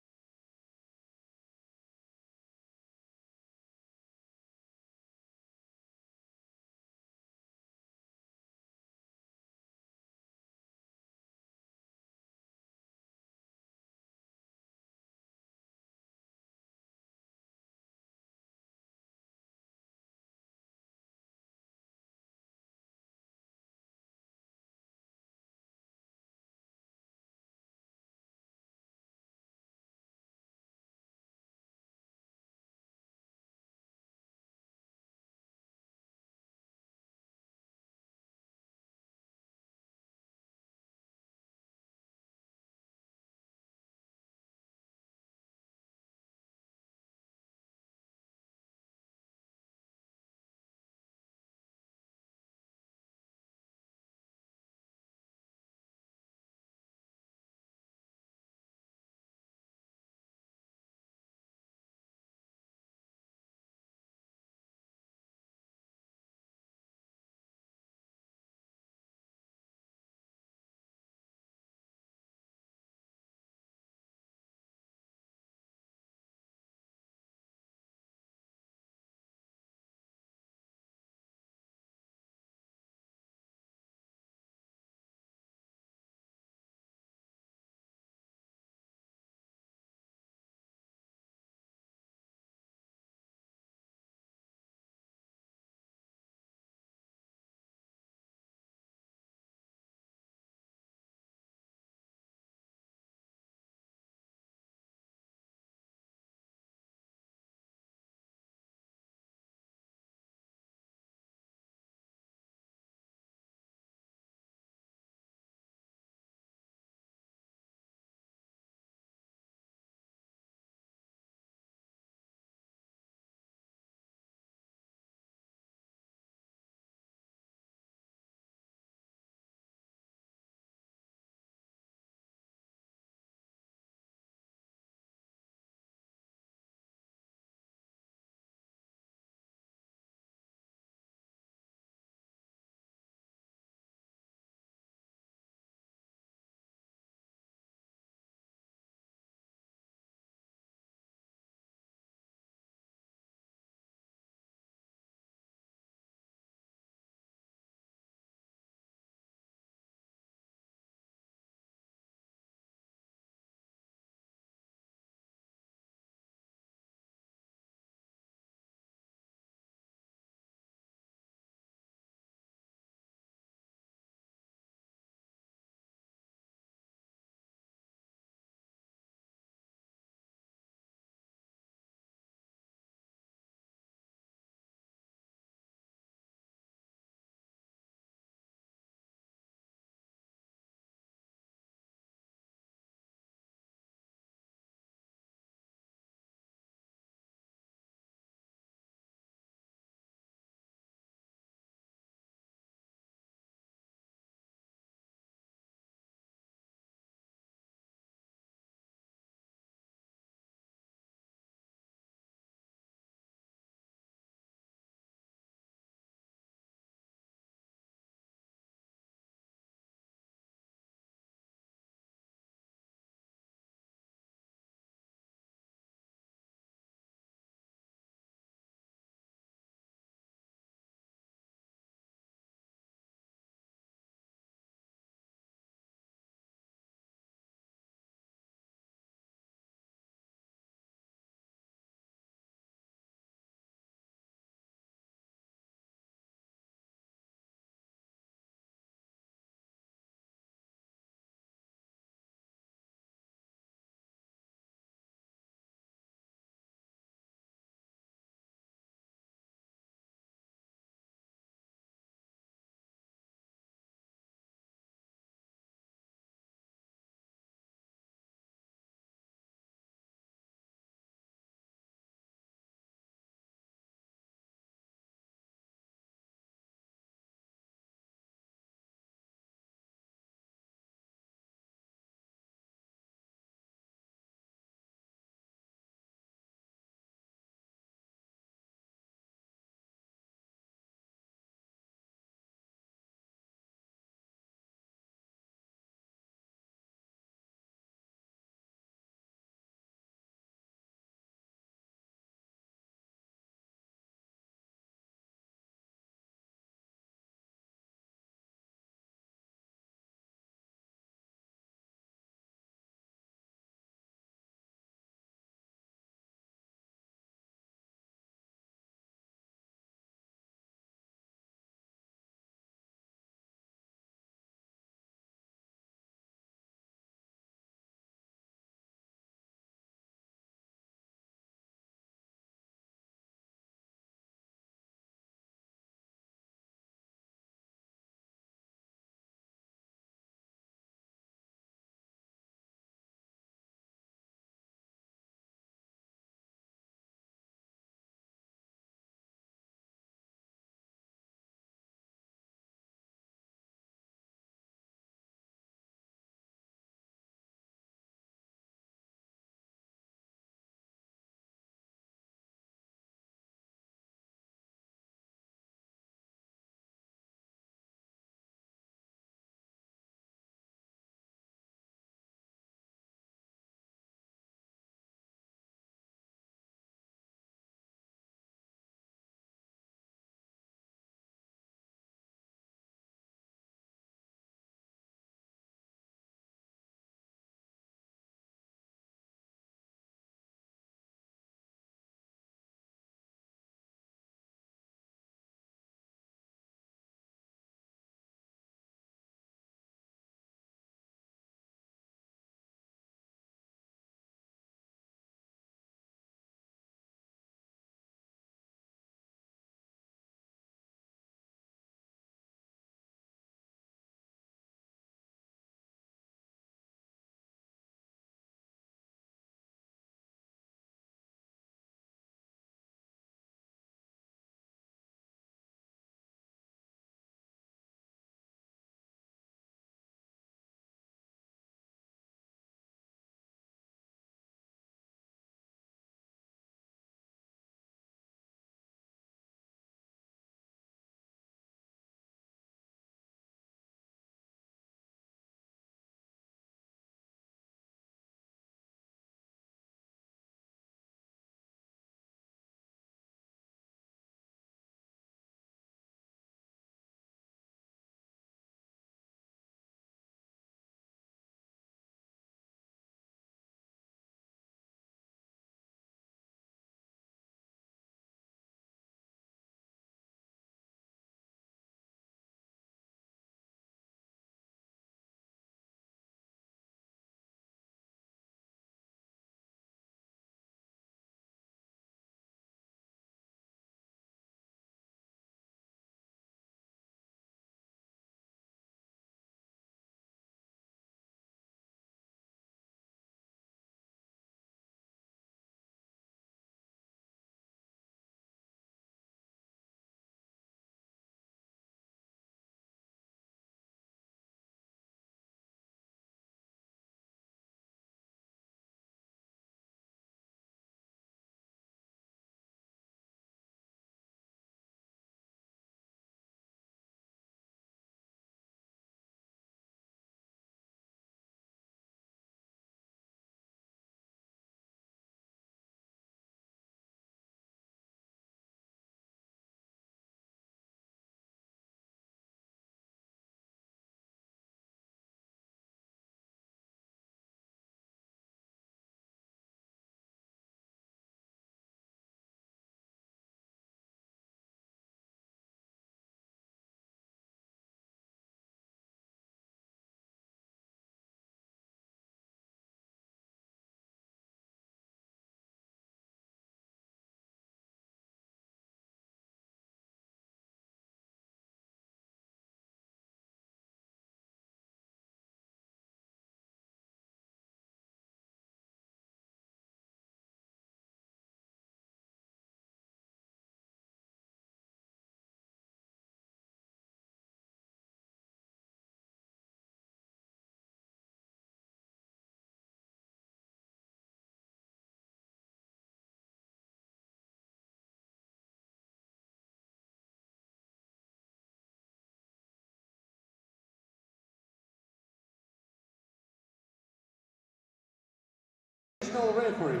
international referee.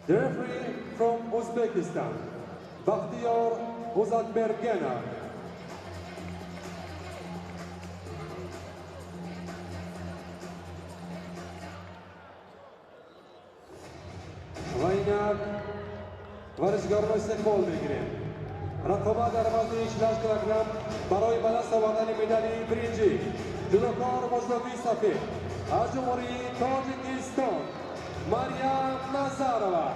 The referee from Uzbekistan, Bakhtiyor Uzakbergenov. Ва инак варзишгаронро истиқбол мегирем. Рақобат дар вазни 48 килограмм барои ба даст овардани медали биринҷӣ. Ҷудокор бо ҷудогии сафед аз Ҷумҳурии Тоҷикистон Марьям Назарова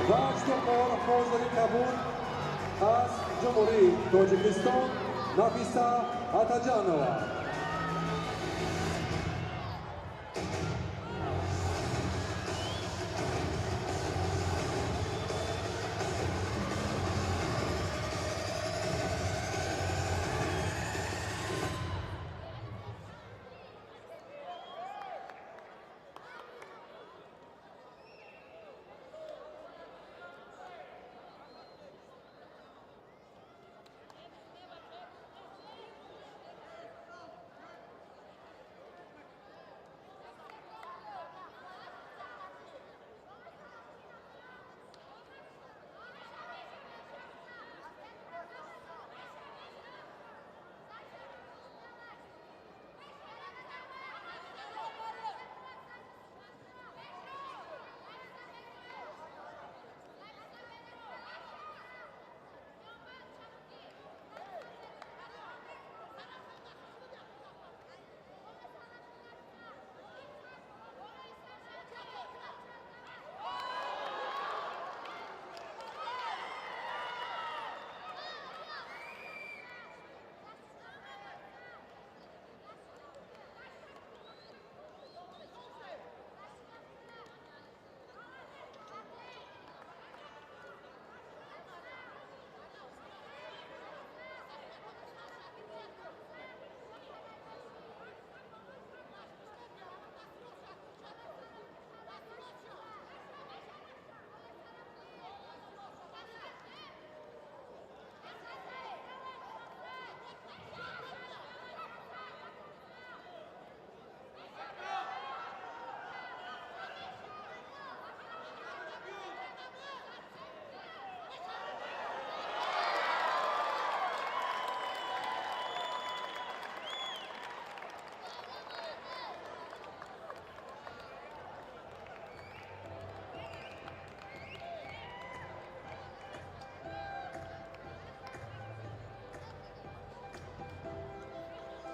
ва ҷудокор бо ҷудогии кабуд аз Ҷумҳурии Тоҷикистон Нафиса Атаҷанова.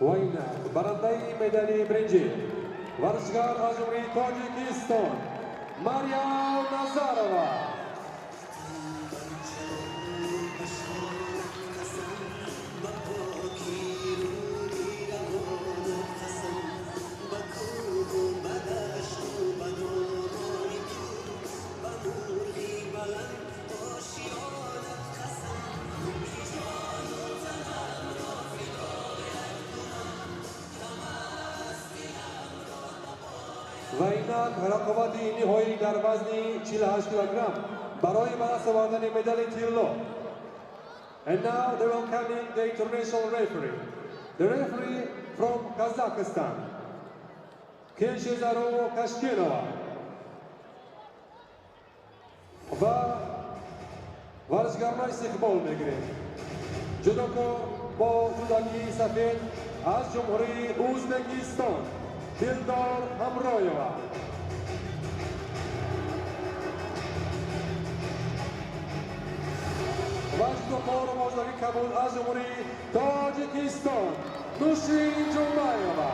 Ва инак барандаи медали биринҷӣ варзишгар аз Ҷумҳурии Тоҷикистон Марьям Назарова. Ва инак рақобати ниҳоӣ дар вазни 48 килограмм барои ба даст овардани медали тилло. And now they welcoming the international referee. The referee from Kazakhstan, Kenshizaro Kashkenova. Ва варзишгаронро истиқбол мегирем. Ҷудокор бо ҷудогии сафед аз Ҷумҳурии Ӯзбекистон Дилдор Ҳамроева. Ва ҷудокор бо ҷудогии кабуд аз Ҷумҳурии Тоҷикистон Нушин Ҷумаева.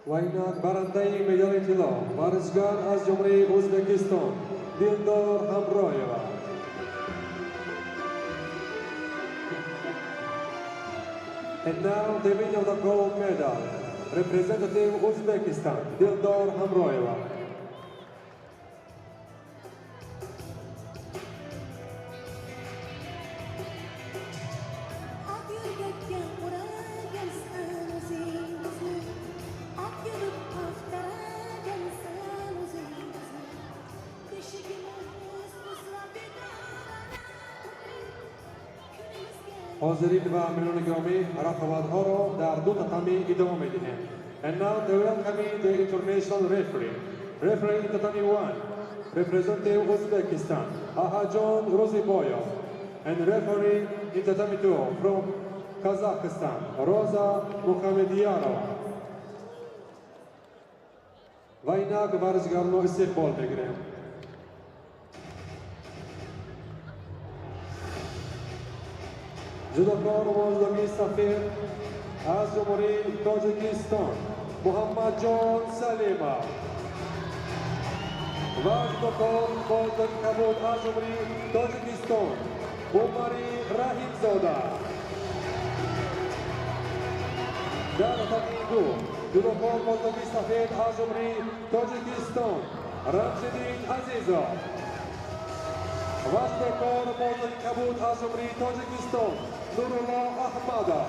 Ва инак барандаи медали тилло, варзишгар аз Ҷумҳурии Ӯзбекистон Дилдор Ҳамроева. And now the winner of the gold medal, representative Uzbekistan, Dildor Hamroeva. Ak yo'lga o'ragansan o'zingizni, Oq yurib axtaragansan o'zingizni. Beshigimiz buzlab bedorona, Kunimizga Ҳозирин ва меҳмонони гиромӣ, рақобатҳоро дар ду татами идома медиҳем. And now the welcoming the international referee. Referee in tatami 1, representative Uzbekistan, Ahajon Ruziboyev. And referee in tatami 2 from Kazakhstan, Roza Mukhamediyarova. Ва инак варзишгаронро истиқбол мегирем. Ҷудокор моздаги сафед аз Ҷумҳурии Тоҷикистон Муҳаммадҷон Салимов ва ҷудокор моздаги кабуд аз Ҷумҳурии Тоҷикистон Умари Раҳимзода. Дар татами ду ҷудокор моздаги сафед аз Ҷумҳурии Тоҷикистон Рамзиддин Азизов ва ҷудокор моздаги кабуд аз Ҷумҳурии Тоҷикистон Нурулло Аҳмадов.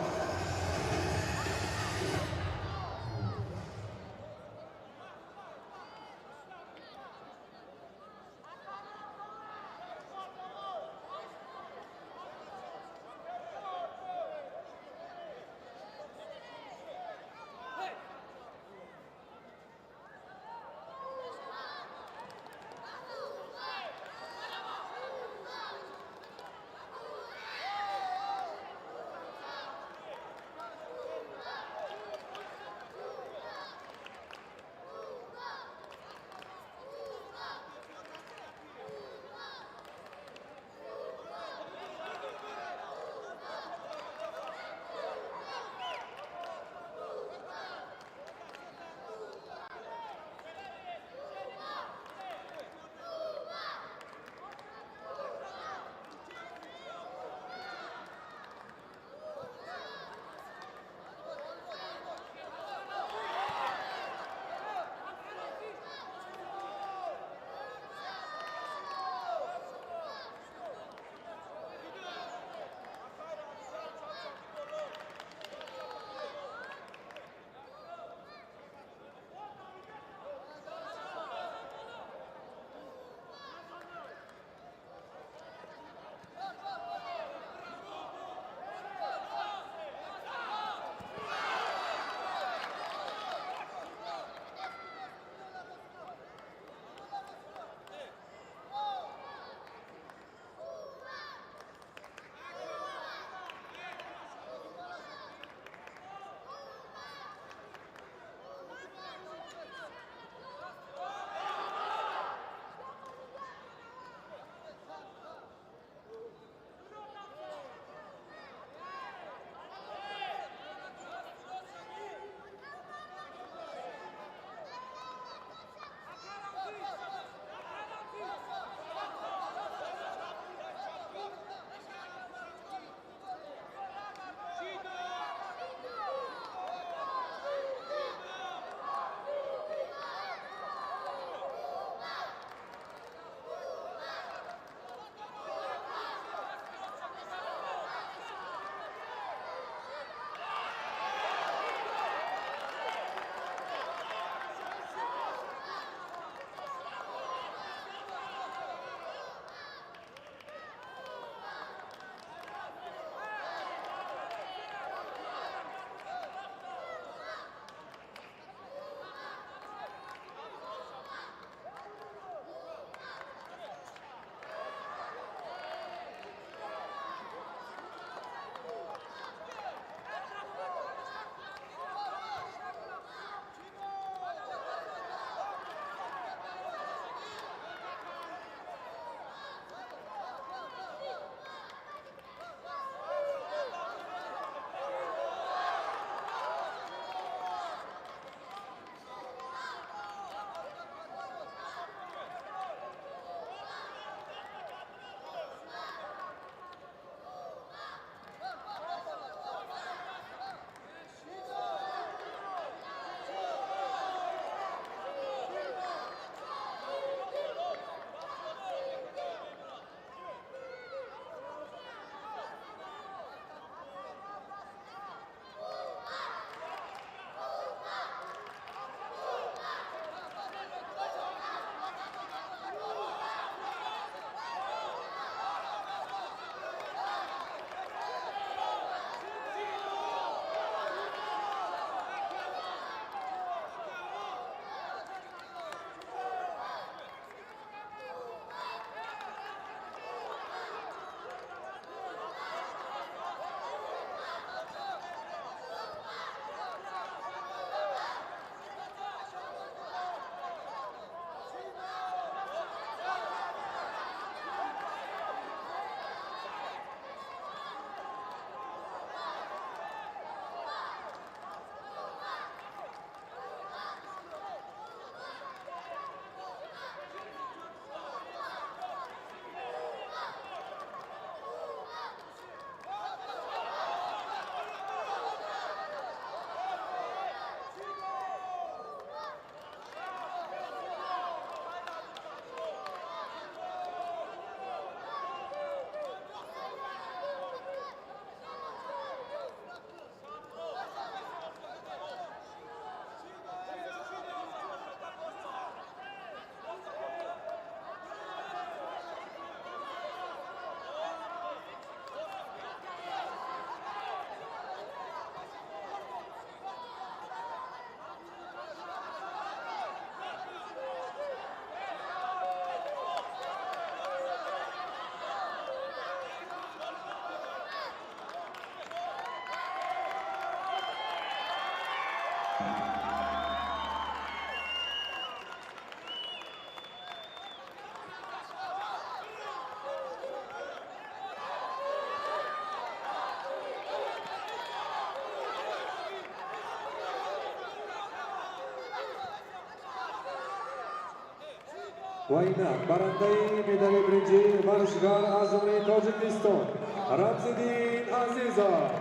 Ва инак барандаи медали биринҷӣ варзишгар аз Ҷумҳурии Тоҷикистон Рамзиддин Азизов.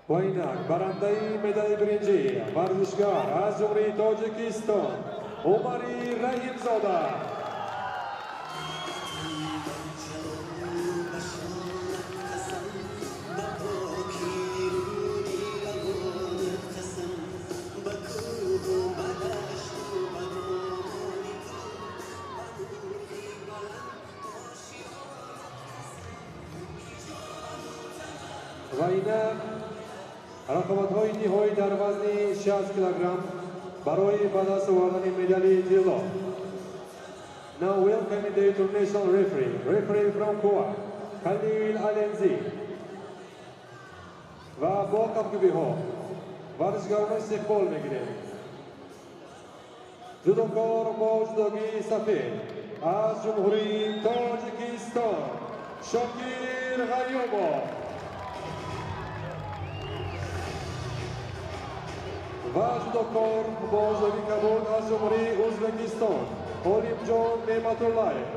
Ва инак барандаи медали биринҷӣ варзишгар аз Ҷумҳурии Тоҷикистон Умари Раҳимзода. Ва инак рақобатҳои ниҳоӣ дар вазни 60 килограмм барои ба даст овардани медали тилло. Now welcoming the international referee, referee from Kuwait, Khalil Alenzi. Ва бо кафкӯбиҳо варзишгароно истиқбол мегирем. Ҷудокор бо ҷудогии сафед аз Ҷумҳурии Тоҷикистон Шокир Ғайюмов ва ҷудокор бо ҷудогии кабуд аз Ҷумҳурии Ӯзбекистон Олимҷон Неъматуллаев.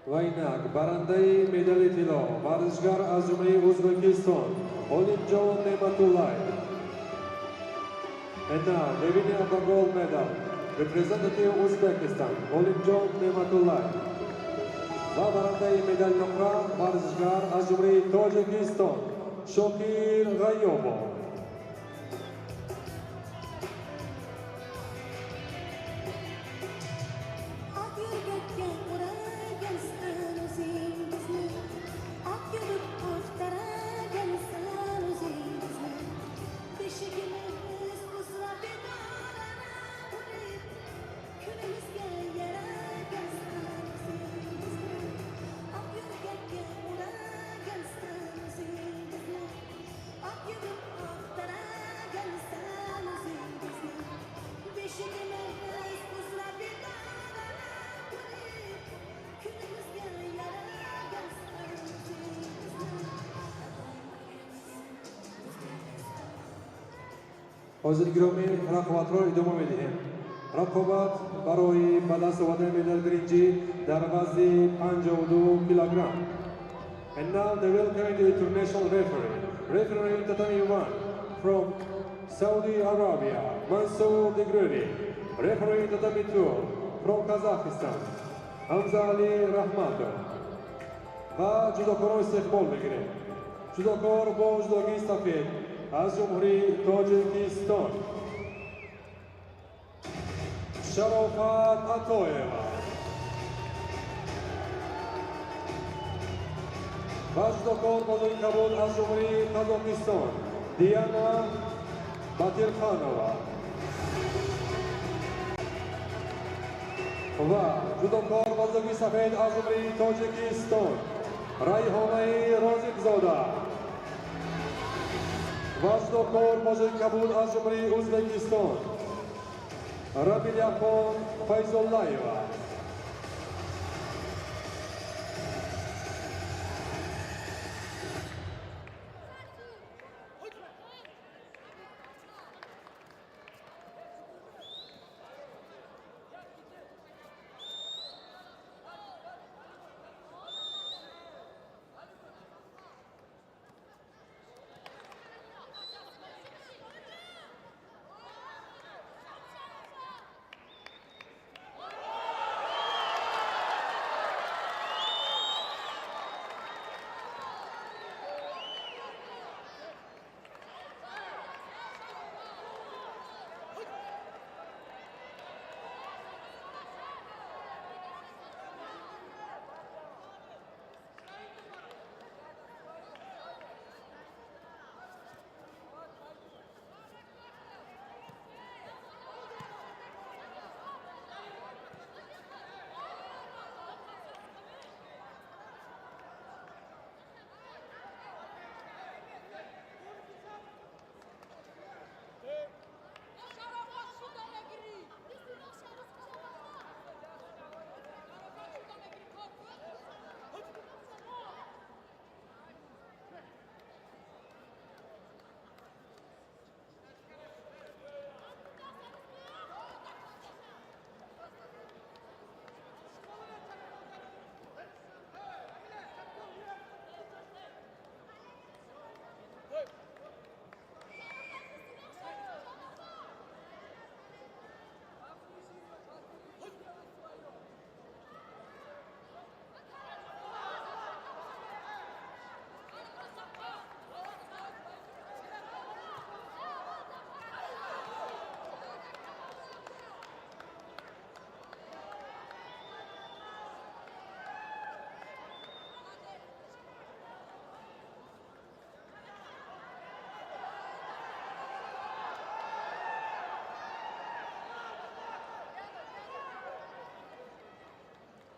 Ва инак барандаи медали тилло варзишгар аз Ҷумҳурии Ӯзбекистон Олимҷон Неъматуллаев. And now the winner of the gold medal, representative Uzbekistan, Olimjon Ne'matullayev. Ва барандаи медали нуқра варзишгар аз Ҷумҳурии Тоҷикистон Шокир Ғайёбов. Ot yo'rgakka o'ragansan o'zing bizni, ot yurib axtaragansan o'zing bizni. Beshigimiz uzra bedorana bo'lib, kunimizga yaragansan o'zing bizni. Ot yo'rgakka o'ragansan o'zing bizni, ot yurib axtaragansan o'zing bizni. Beshigimiz uzra bedorana bo'lib, kunimizga yaragansan o'zing bizni. Ҳозир гиромӣ, рақобатро идома медиҳем. Рақобат барои ба даст овардани медали биринҷӣ дар вазни 52 килограмм. And now the welcome the international referee. Referee tatami 1 from Saudi Arabia, Mansour Degruri. Referee tatami 2 from Kazakhstan, Hamza Ali Rahmatov. Ва ҷудокорро истиқбол мегирем. Ҷудокор бо ҷудогии сафед аз Ҷумҳурии Тоҷикистон Шарофат Атоева ва ҷудокор бо ҷудогии кабуд аз Ҷумҳурии Қазоқистон Диана Батирханова ва ҷудокор бо ҷудогии сафед аз Ҷумҳурии Тоҷикистон Райҳонаи Розиқзода ва ҷудокор бо ҷудогии кабуд аз Ҷумҳурии Ӯзбекистон Рамилияхон Файзуллаева.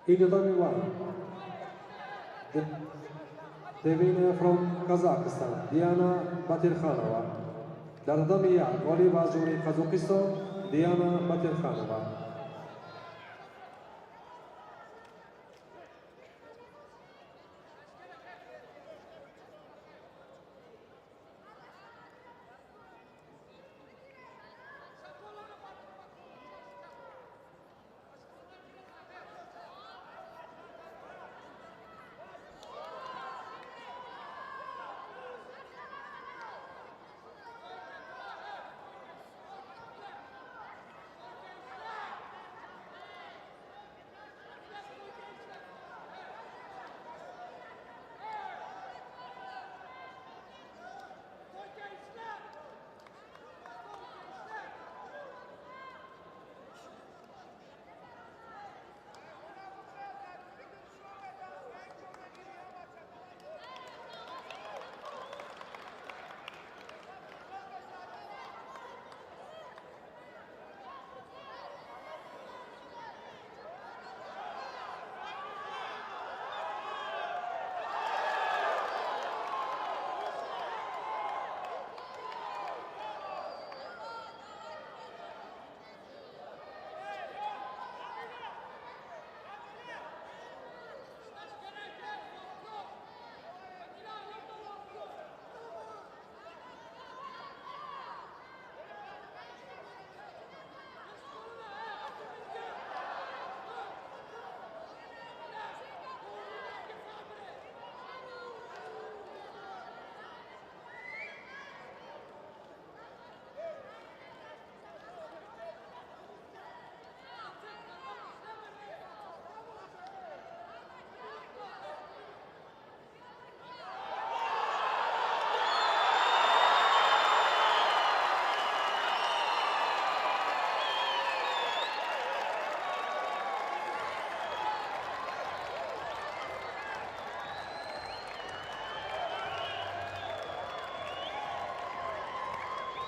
In tatami 1, the winner from Kazakhstan, Diana Batirkhanova. Дар татами як ғолиб аз Ҷумҳурии Қазоқистон Диана Батирханова.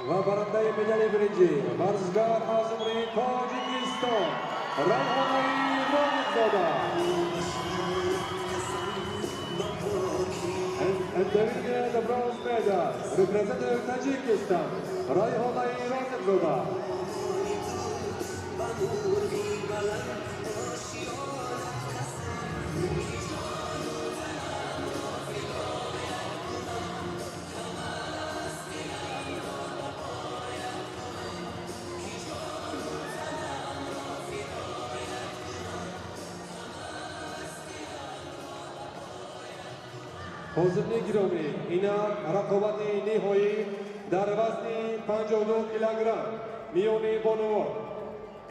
Ва барандаи медали биринҷӣ варзишгар аз Ҷумҳурии Тоҷикистон Райҳонаи Розиқзода. And the winner of the bronze medal, representative Tajikistan, Rayhonai Rozikzoda. Ҳозирини гиромӣ, инак рақобати ниҳоӣ дар вазни 52 килограмм миёни бонувон.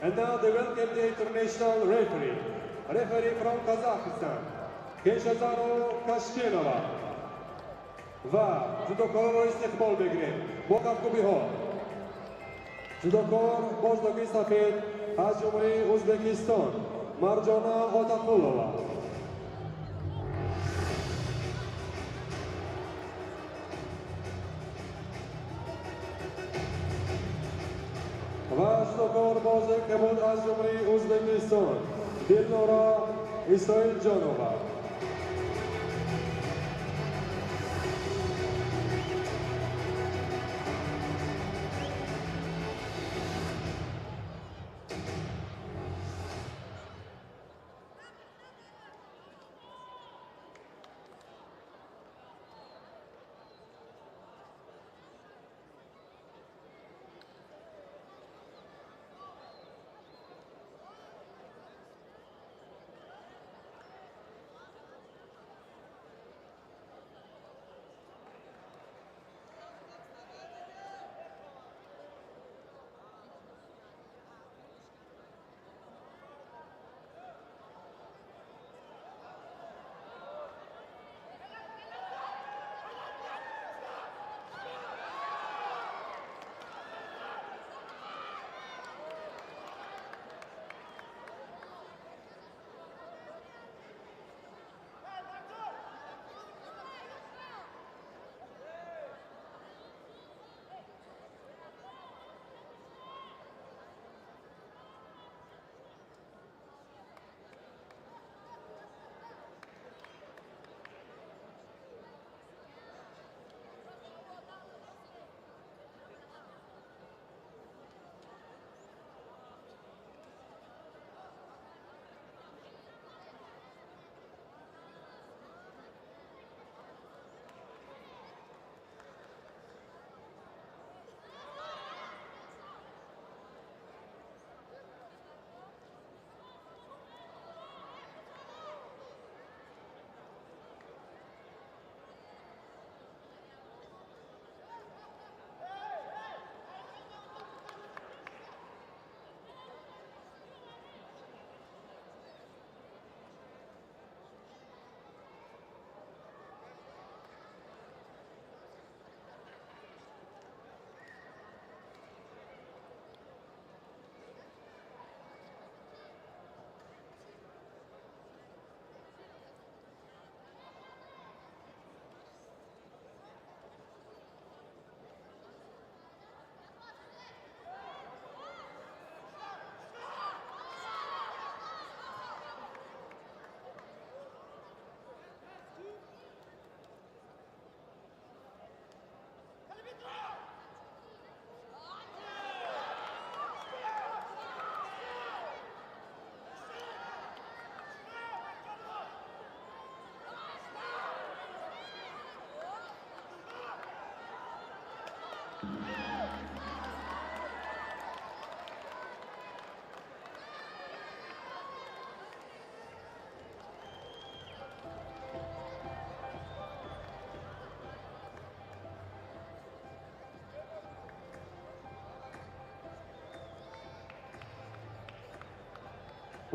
And now they welcome the international referee, referee from Kazakhstan, Кеншазаро Кашкенова. Ва ҷудокорро истиқбол мегирем бо кафкӯбиҳо. Ҷудокор бождоги сафед аз Ҷумҳурии Ӯзбекистон Марҷона Отақулова. Ва ҷудокор бози кабуд аз Ҷумҳурии Ӯзбекистон Дилнора Исроилҷонова.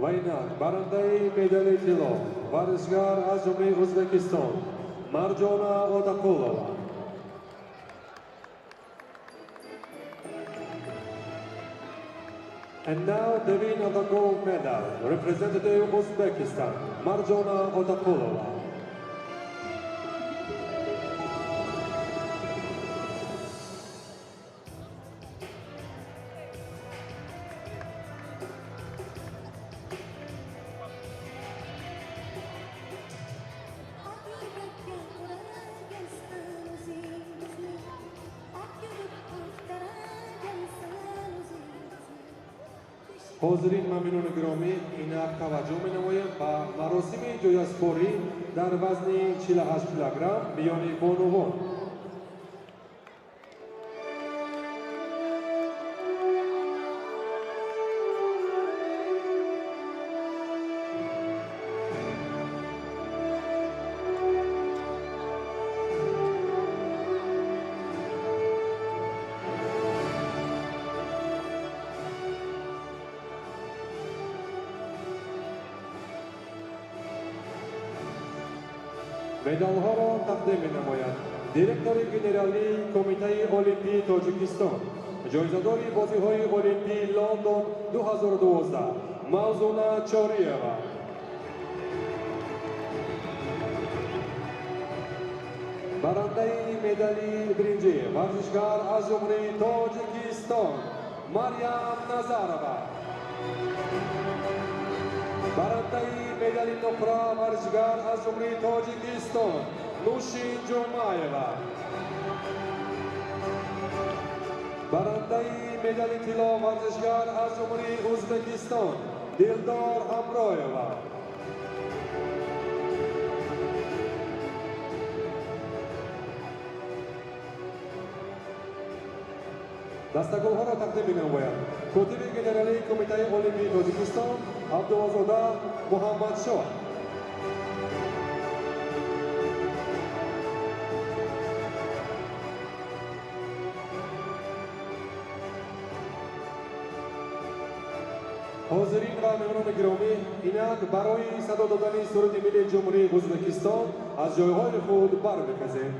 Ва инак барандаи медали тилло варзишгар аз Ҷумҳурии Ӯзбекистон Марҷона Отақулова. And now the winner of the gold medal, representative Uzbekistan, Marjona Otaqulova. Ҳозирин мамнуни гиромӣ, инак таваҷҷӯҳ менамоем ба маросими ҷоизаспорӣ дар вазни 48 килограмм миёни бонувон. Медалҳоро тақдим менамояд директори генералии Кумитаи Олимпии Тоҷикистон, ҷоизадори бозиҳои Олимпии Лондон 2012 Мавзуна Чориева. Барандаи медали биринҷӣ варзишгар аз Ҷумҳурии Тоҷикистон Марьям Назарова. Барандаи медали нуқра варзишгар аз Ҷумҳурии Тоҷикистон Нушин Ҷумаева. Барандаи медали тилло варзишгар аз Ҷумҳурии Ӯзбекистон Дилдор Ҳамроева. Дастагулҳоро тақдим менамояд котиби генералии Кумитаи Олимпии Тоҷикистон Абдуллозода Муҳаммадшоҳ. Ҳозирин ва меҳмонони гиромӣ, инак барои садо додани суруди миллии Ҷумҳурии Ӯзбекистон аз ҷойҳои худ бармехезем.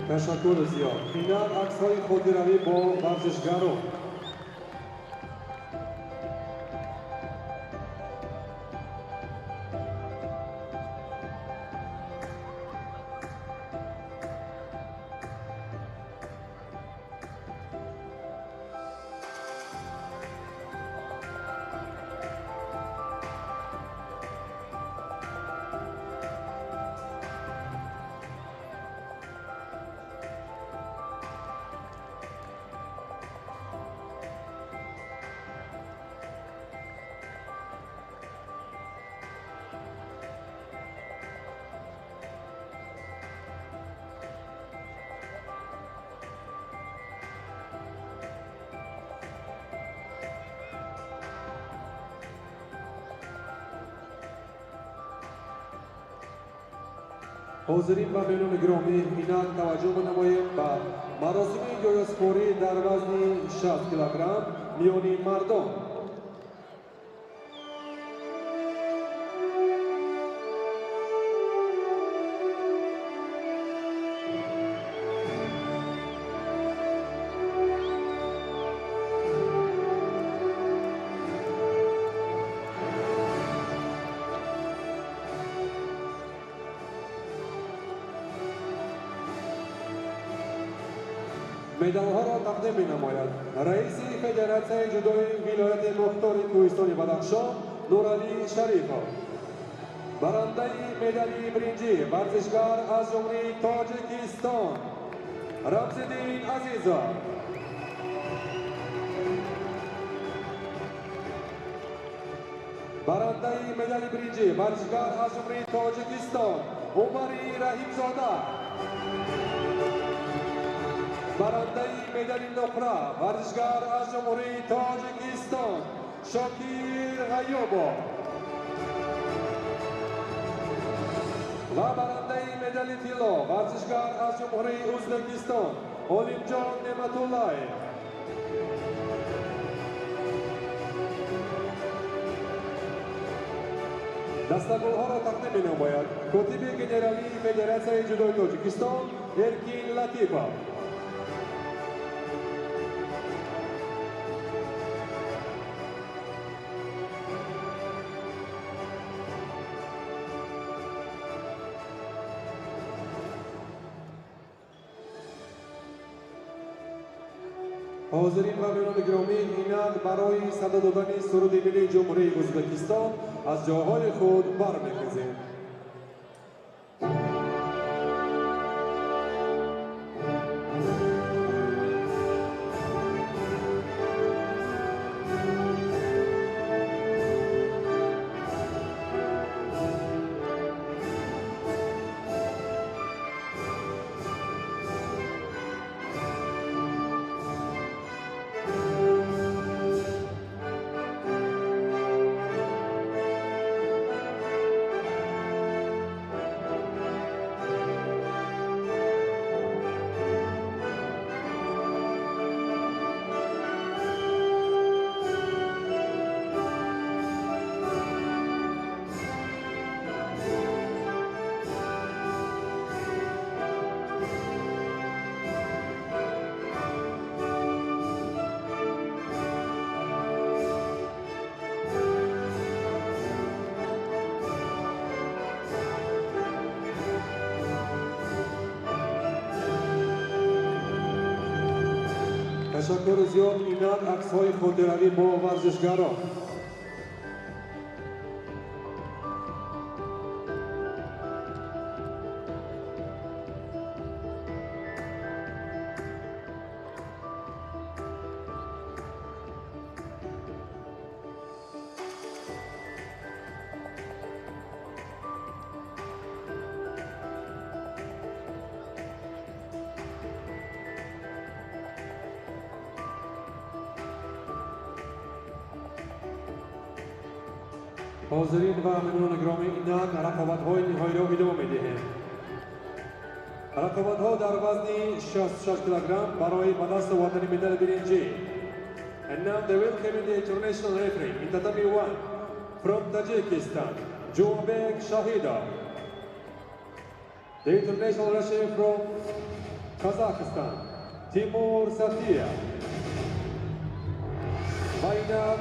Ташаккур зиёд. Инак аксҳои хотиравӣ бо варзишгарон. Ҳозирин ва меҳмонони гиромӣ, инак таваҷҷӯҳ менамоем ба маросими ҷоизаспорӣ дар вазни 60 килограмм миёни мардон. Медалҳоро тақдим менамояд раиси Федератсияи ҷудои вилояти мухтори Кӯҳистони Бадахшон Нуралӣ Шарифов. Барандаи медали биринҷӣ варзишгар аз Ҷумҳурии Тоҷикистон Рамзиддин Азизов. Барандаи медали биринҷӣ варзишгар аз Ҷумҳурии Тоҷикистон Умари Раҳимзода. Барандаи медали нуқра варзишгар аз Ҷумҳурии Тоҷикистон Шокир Ғайюбов ва барандаи медали тилло варзишгар аз Ҷумҳурии Ӯзбекистон Олимҷон Неъматуллаев. Дастагулҳоро тақдим менамояд котиби генералии Федератсияи ҷудои Тоҷикистон Эркин Латипов. Ҳозирин ва меҳмонони гиромӣ, инак барои садо додани суруди миллии Ҷумҳурии Ӯзбекистон аз ҷойҳои худ бармехезем. Ташаккури зиёд. Инак аксҳои хотиравӣ бо варзишгарон. Ҳозирин ва меҳмонони гиромӣ, инак рақобатҳои ниҳоиро идома медиҳем. Рақобатҳо дар вазни 66 килограмм барои ба даст овардани медали биринҷӣ. And now the welcoming the international referee in tatami 1 from Tajikistan, Jumabek Shahidov. The international referee from Kazakhstan, Timur Satiev. Ва инак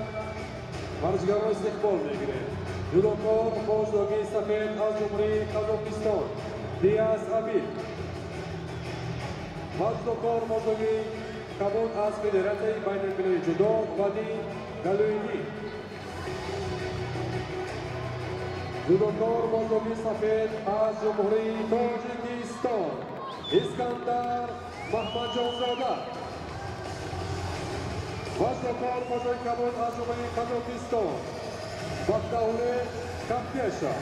варзишгарон истиқбол мегирем. Ҷудокор бо ҷудогии сафед аз Ҷумҳурии Қазоқистон Диас Абид ва ҷудокор бо ҷудогии кабуд аз Федератсияи байналмилалии ҷудо Вадим Галуини. Ҷудокор бо ҷудогии сафед аз Ҷумҳурии Тоҷикистон Искандар Маҳмадҷонзода ва ҷудокор бо ҷудогии кабуд аз Ҷумҳурии Қазоқистон Бахтауле Капеша.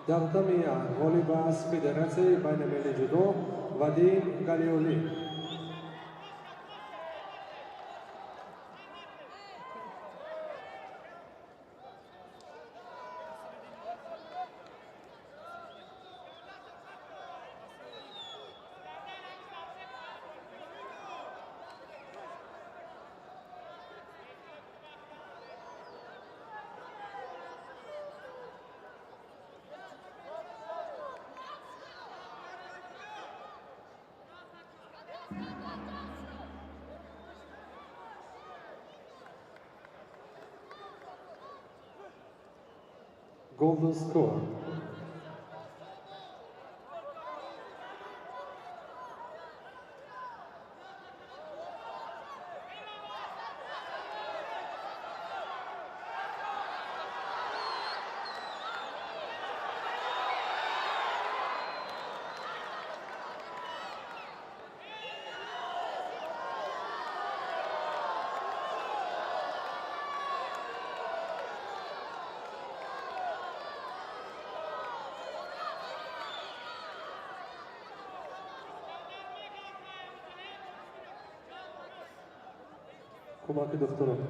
Дар татами ғолиб аз Федератсияи байналмилалии ҷудо Вадим Галиолӣ. Golden score. Кӯмаки духтурон.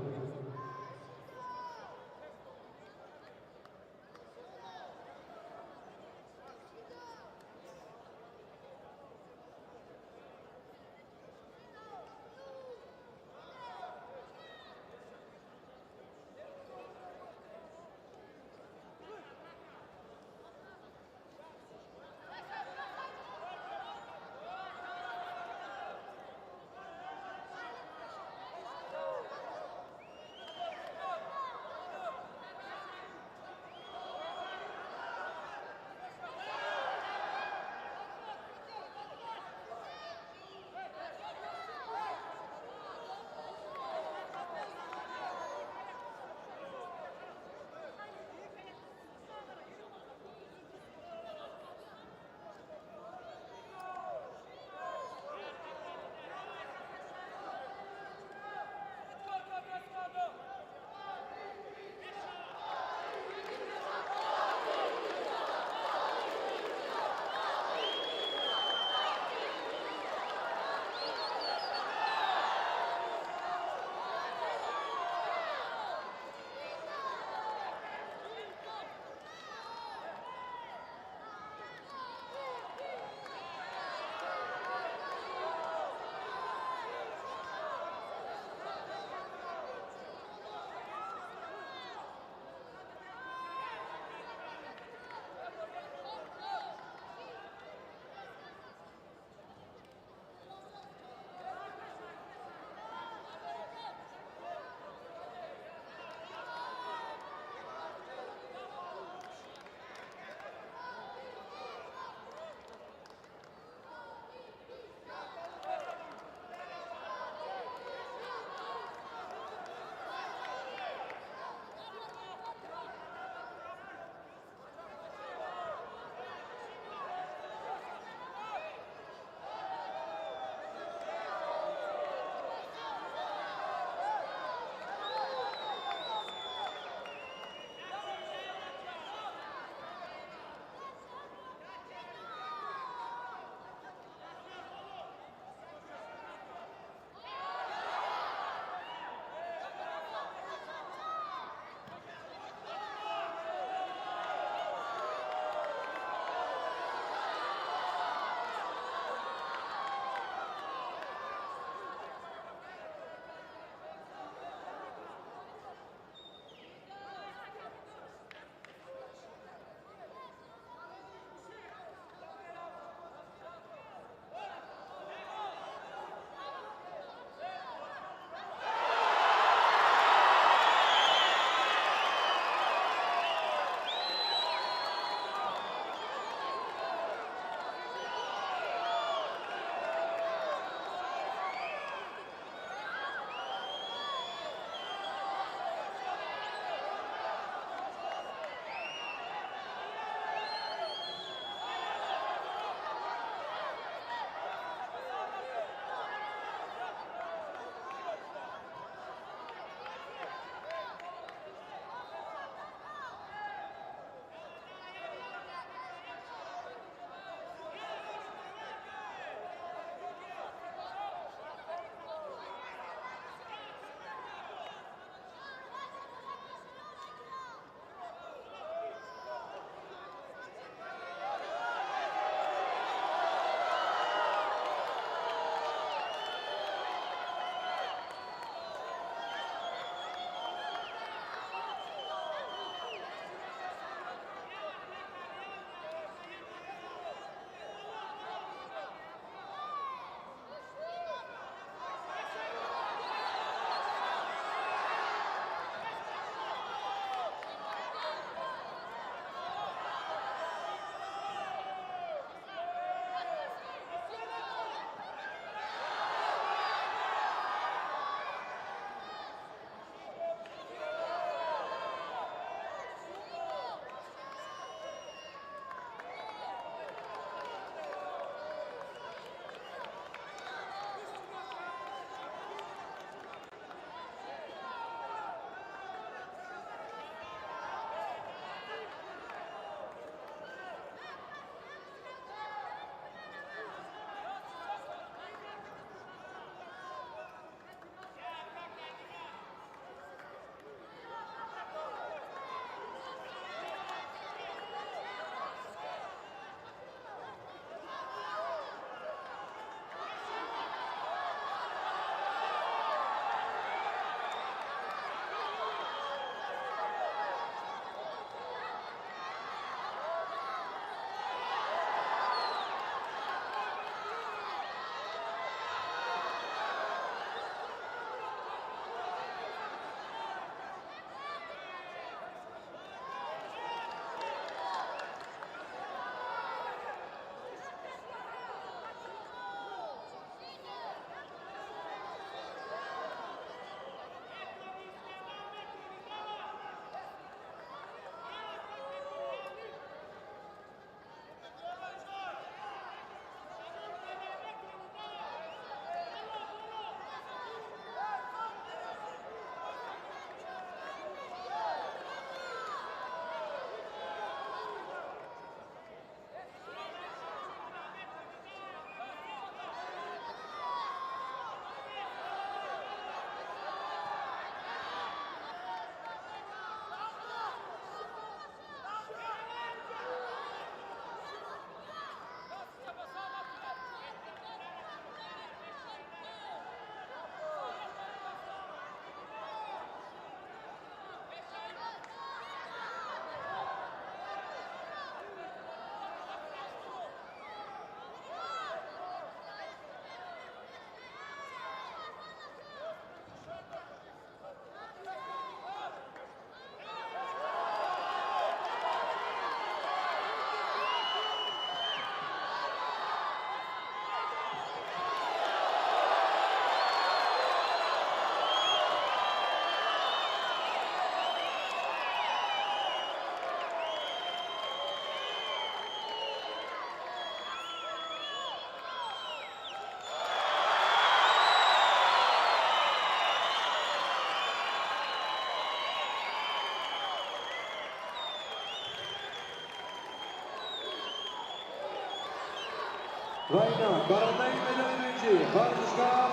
Ва инак барандаи медали биринҷӣ, варзишгар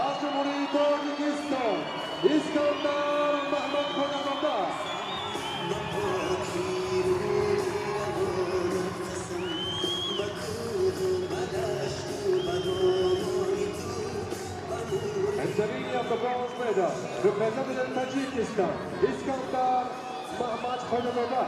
аз Ҷумҳурии Тоҷикистон Искандар Маҳмадхоҷазода. Ба покӣ рӯи қасам, ба кӯҳу ба дашту ба домони ту, ба нури And the winner of the bronze medal, representing Tajikistan, Iskandar Mahmadkhojazoda.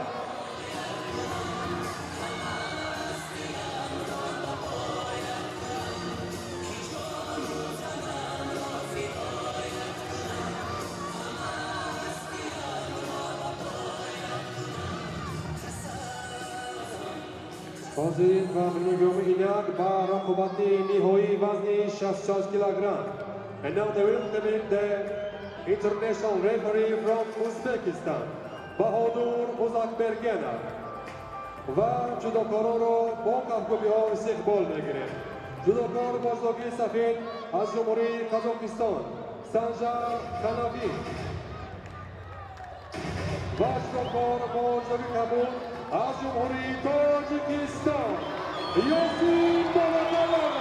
Ҳозир ва меҳмони инак ба рақобати ниҳоии вазни 66 килограмм. And now they will welcome the international referee from Uzbekistan, Bahodur Uzakbergenov. Ва ҷудокоронро бо кафкӯбиҳо истиқбол мегирем. Ҷудокор бо ҷудогии сафед аз Ҷумҳурии Қазоқистон Санжар Ханафи ва ҷудокор бо ҷудогии кабуд аз Ҷумҳурии Тоҷикистон Ёсин Бобоқалонов.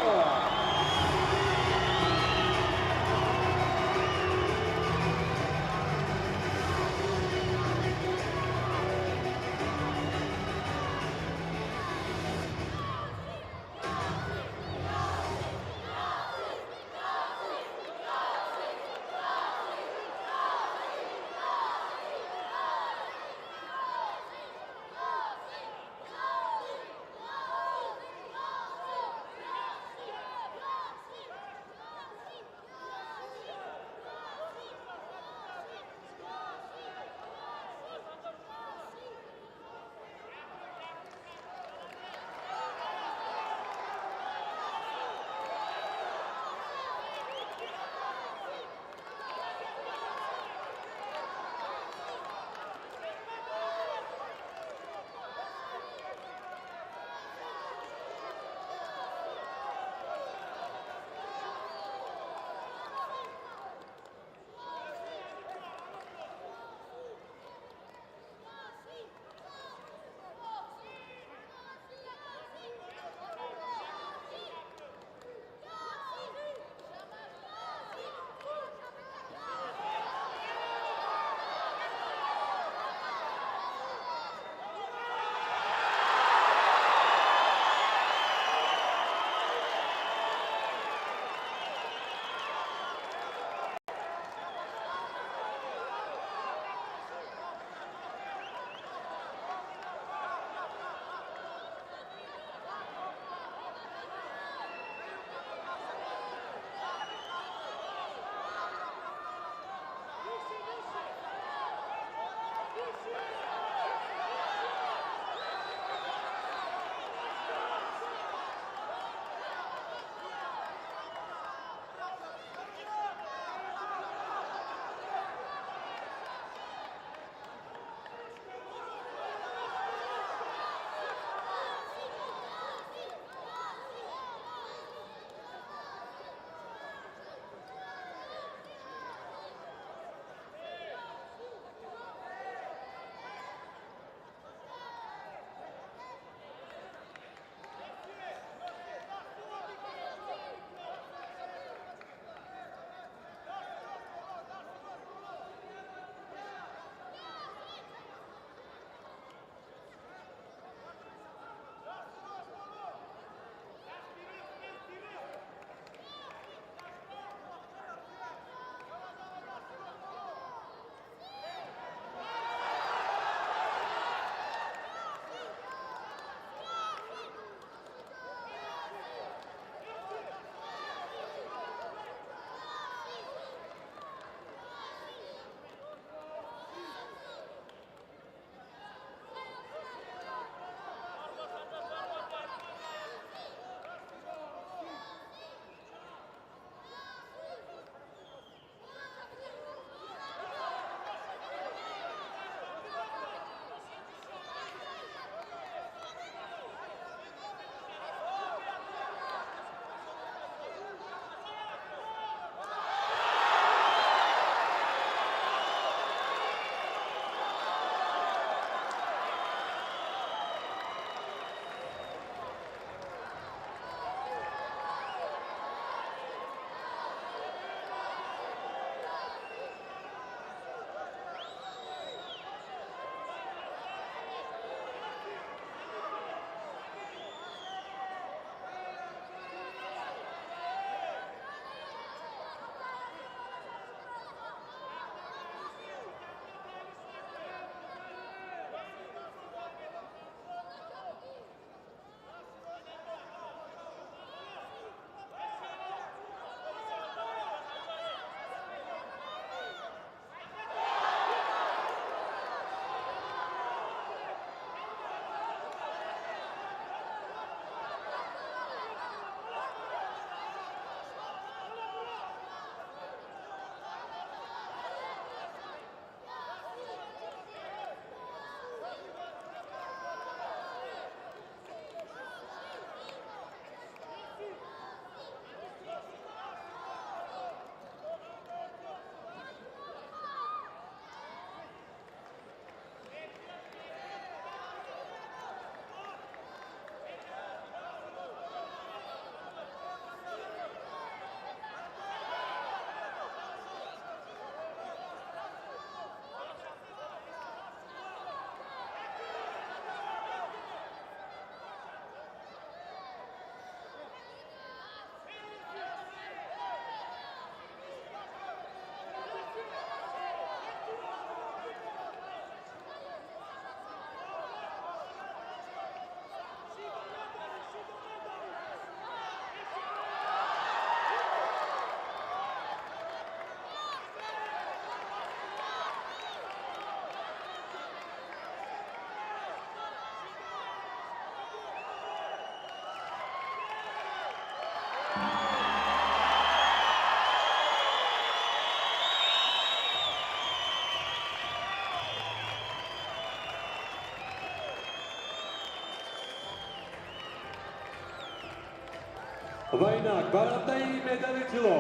Ва инак барандаи медали тилло,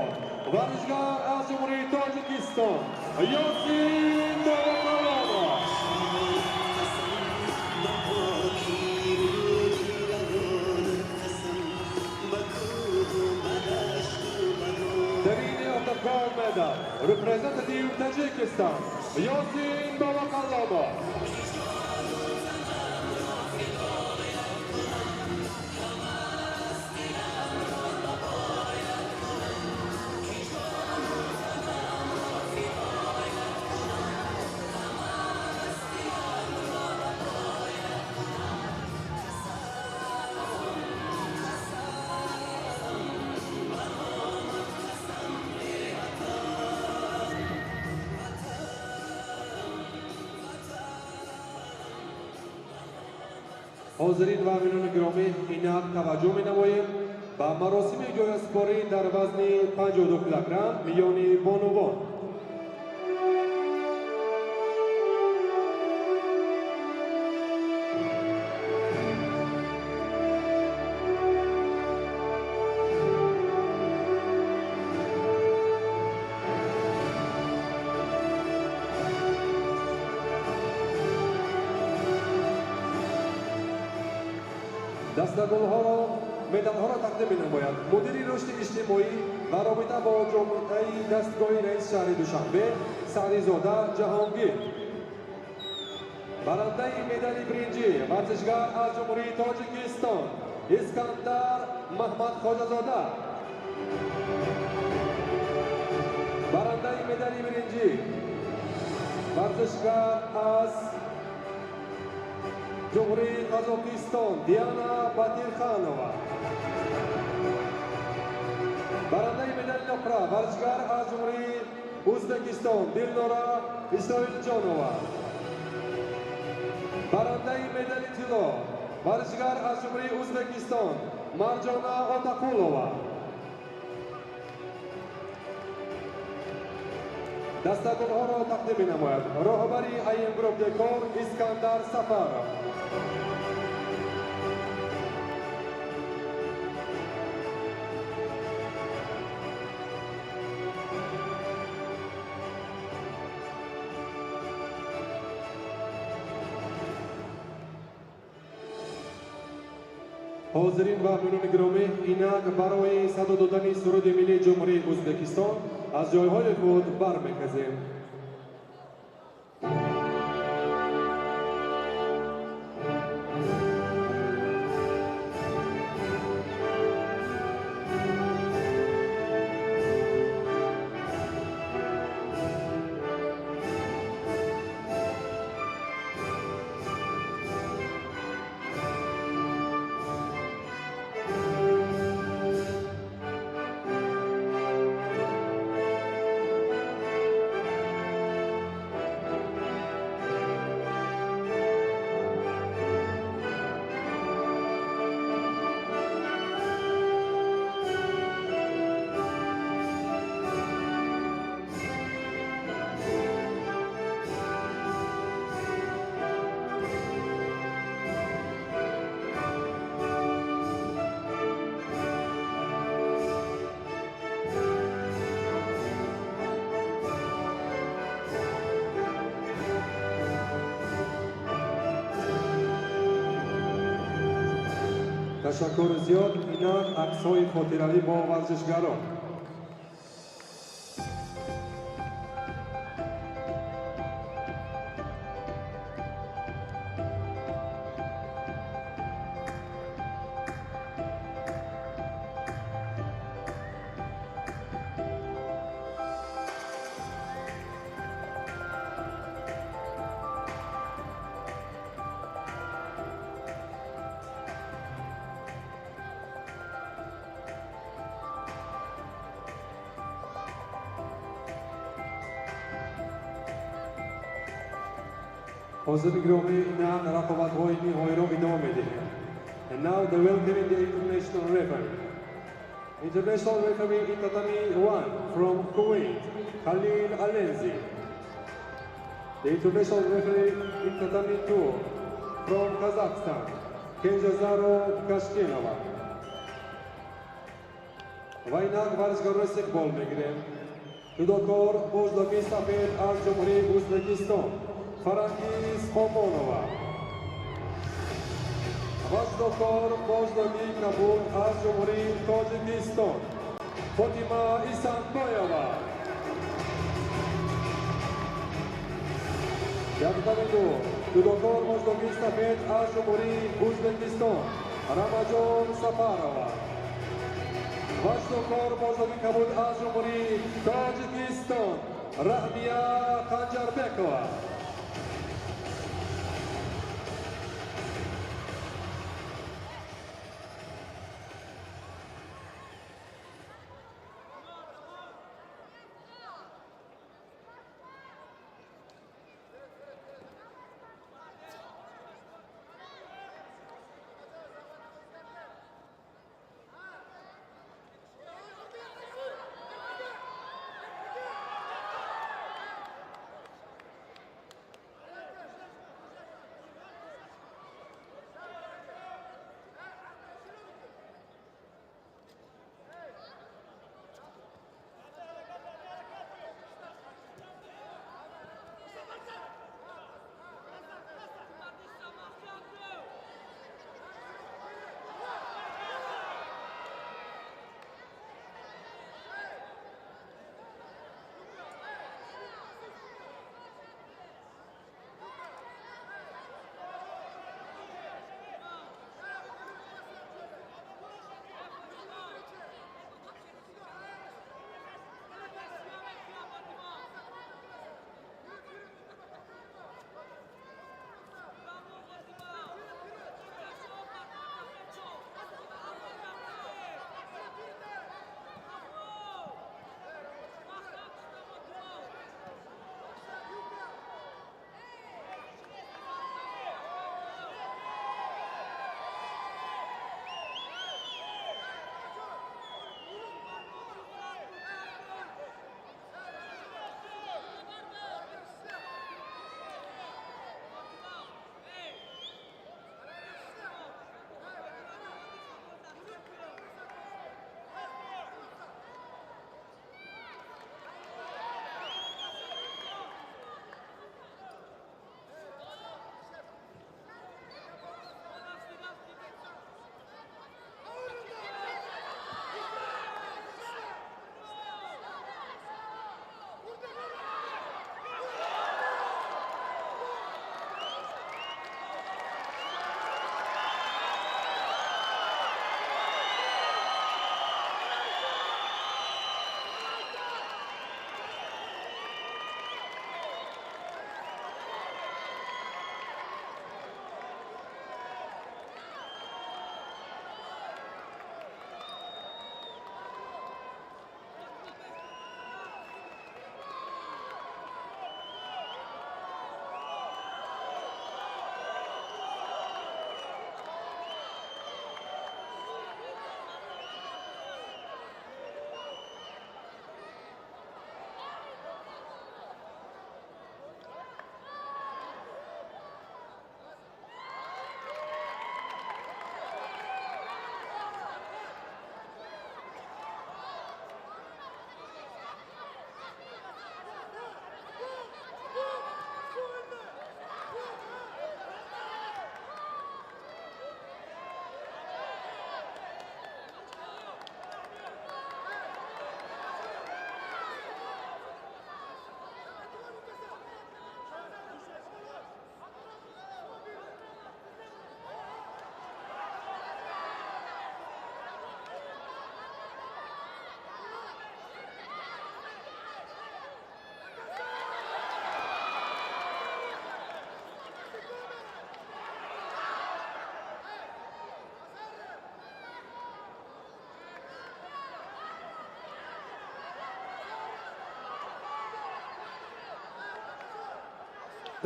варзишгар аз Ҷумҳурии Тоҷикистон Ёсин Бобоқалломов. Ба покӣ рӯди равонат қасам, ба кӯҳу ба дашту ба дом. The winner of the gold medal, representative Tajikistan, Yosin Boboqallomov. Ҳозирин ва меҳмонони гиромӣ, инак таваҷҷӯҳ менамоем ба маросими ҷоизаспорӣ дар вазни 52 килограмм миёни бонувон. Дастагулҳоро, медалҳоро тақдим менамояд мудири рушди иҷтимоӣ ва робита бо ҷомеаи дастгоҳи раиси шаҳри Душанбе Саъризода Ҷаҳонгир. Барандаи медали биринҷӣ, варзишгар аз Ҷумҳурии Тоҷикистон Искандар Маҳмадхоҷазода. Барандаи медали биринҷӣ, варзишгар аз Ҷумҳурии Қазоқистон Диана Батирханова. Барандаи медали нуқра, варзишгар аз Ҷумҳурии Ӯзбекистон Дилнора Исроилҷонова. Барандаи медали тилло, варзишгар аз Ҷумҳурии Ӯзбекистон Марҷона Отақулова. Дастагулҳоро тақдим менамояд роҳбари АМ Груп Декор Искандар Сафаров. Ҳозирин ва меҳмонони гиромӣ, инак барои садо додани суруди миллии Ҷумҳурии Ӯзбекистон аз ҷойҳои худ бармехезем. Ташаккур зиёд. Инак аксҳои хотиравӣ бо варзишгарон. Ҳозири гиромӣ, инак рақобатҳои ниҳоиро идома медиҳем. And now the welcoming the international referee. International referee in tatami 1 from Kuwait, Khalil Alenzi. The international referee in tatami 2 from Kazakhstan, Kenjazaro Kashkenova. Ва инак варзишгароро истиқбол мегирем. Ҷудокор муждоги сафед аз Ҷумҳурии Ӯзбекистон Фарангиз Омонова ва ҷудокор муждоги кабуд аз Ҷумҳурии Тоҷикистон Фотима Исанбоева. Дар татами ду ҷудокор муждоги сафед аз Ҷумҳурии Ӯзбекистон Рамаҷон Сафарова ва ҷудокор муждоги кабуд аз Ҷумҳурии Тоҷикистон Раҳмия Ханҷарбекова.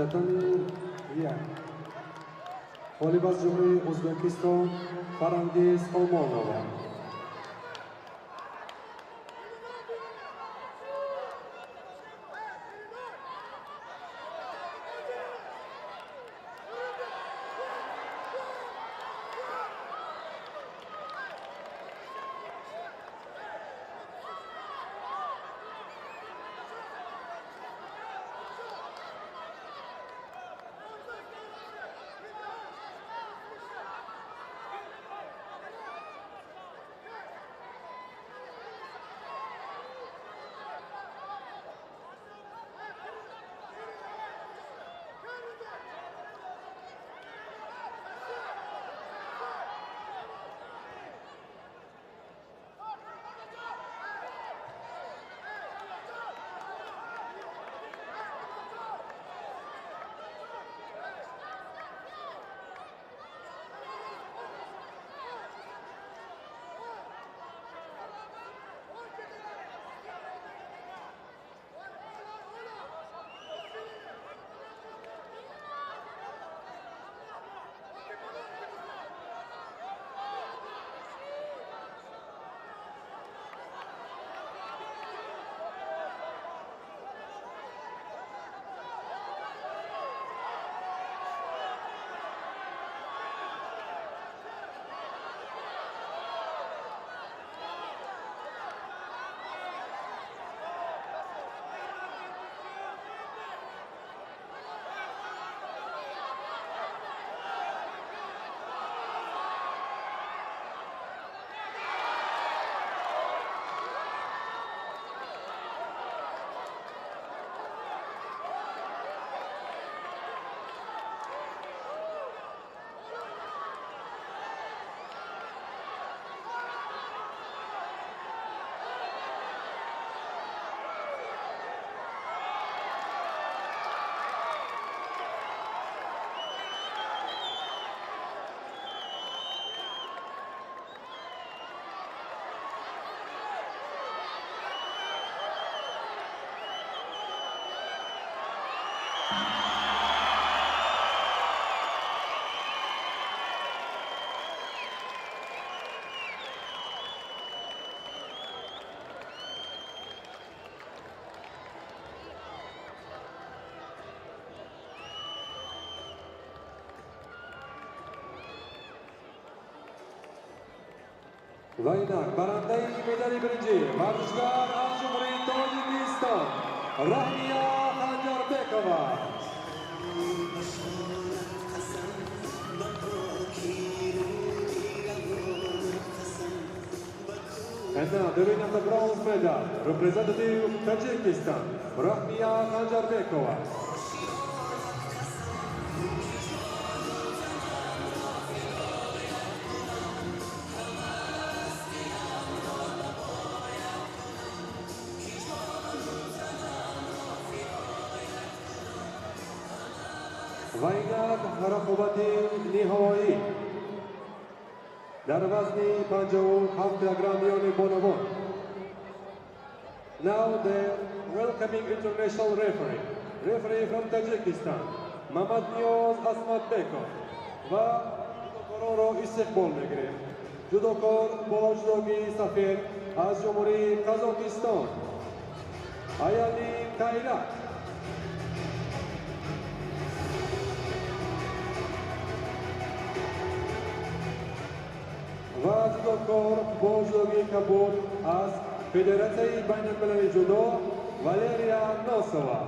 Татами як. Ғолиб аз Ҷумҳурии Ӯзбекистон Фарангиз Омонова. Ва инак барандаи медали биринҷӣ варзишгар аз Ҷумҳурии Тоҷикистон Раҳмия Ханҷарбекова. Ба шонат қасам, ба поки рӯди равонат қасам, ба And now the winner of the bronze medal, representative Tajikistan, Rahmiya Khanjarbekova. Ва инак рақобати ниҳоӣ дар вазни 57 килограмм миёни бонувон. Now the welcoming international referee, referee from Tajikistan, Mamad Niyoz Asmatbekov ва ҷудокоронро истиқбол мегирем. Ҷудокор бо ҷудогии сафед аз Ҷумҳурии Қазоқистон Аяли Кайрат. Ва ҷудокор бо ҷудогии кабуд аз Федератсияи байналмилалии ҷудо Валерия Носова.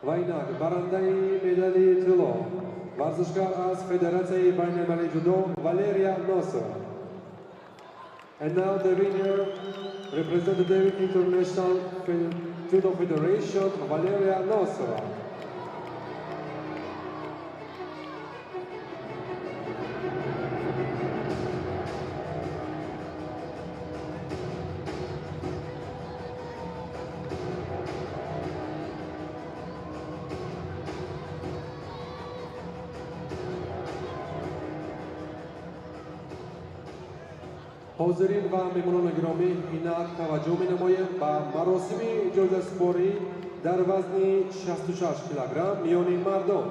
Ва инак барандаи медали тилло, варзишгар аз Федератсияи байналмилалии ҷудо Валерия Носова. And now the winner, representative International Judo Federation, Valeria Nosova. Ҳозирин ва меҳмонони гиромӣ, инак таваҷҷӯҳ менамоем ба маросими ҷоизасупорӣ дар вазни 66 килограмм миёни мардон.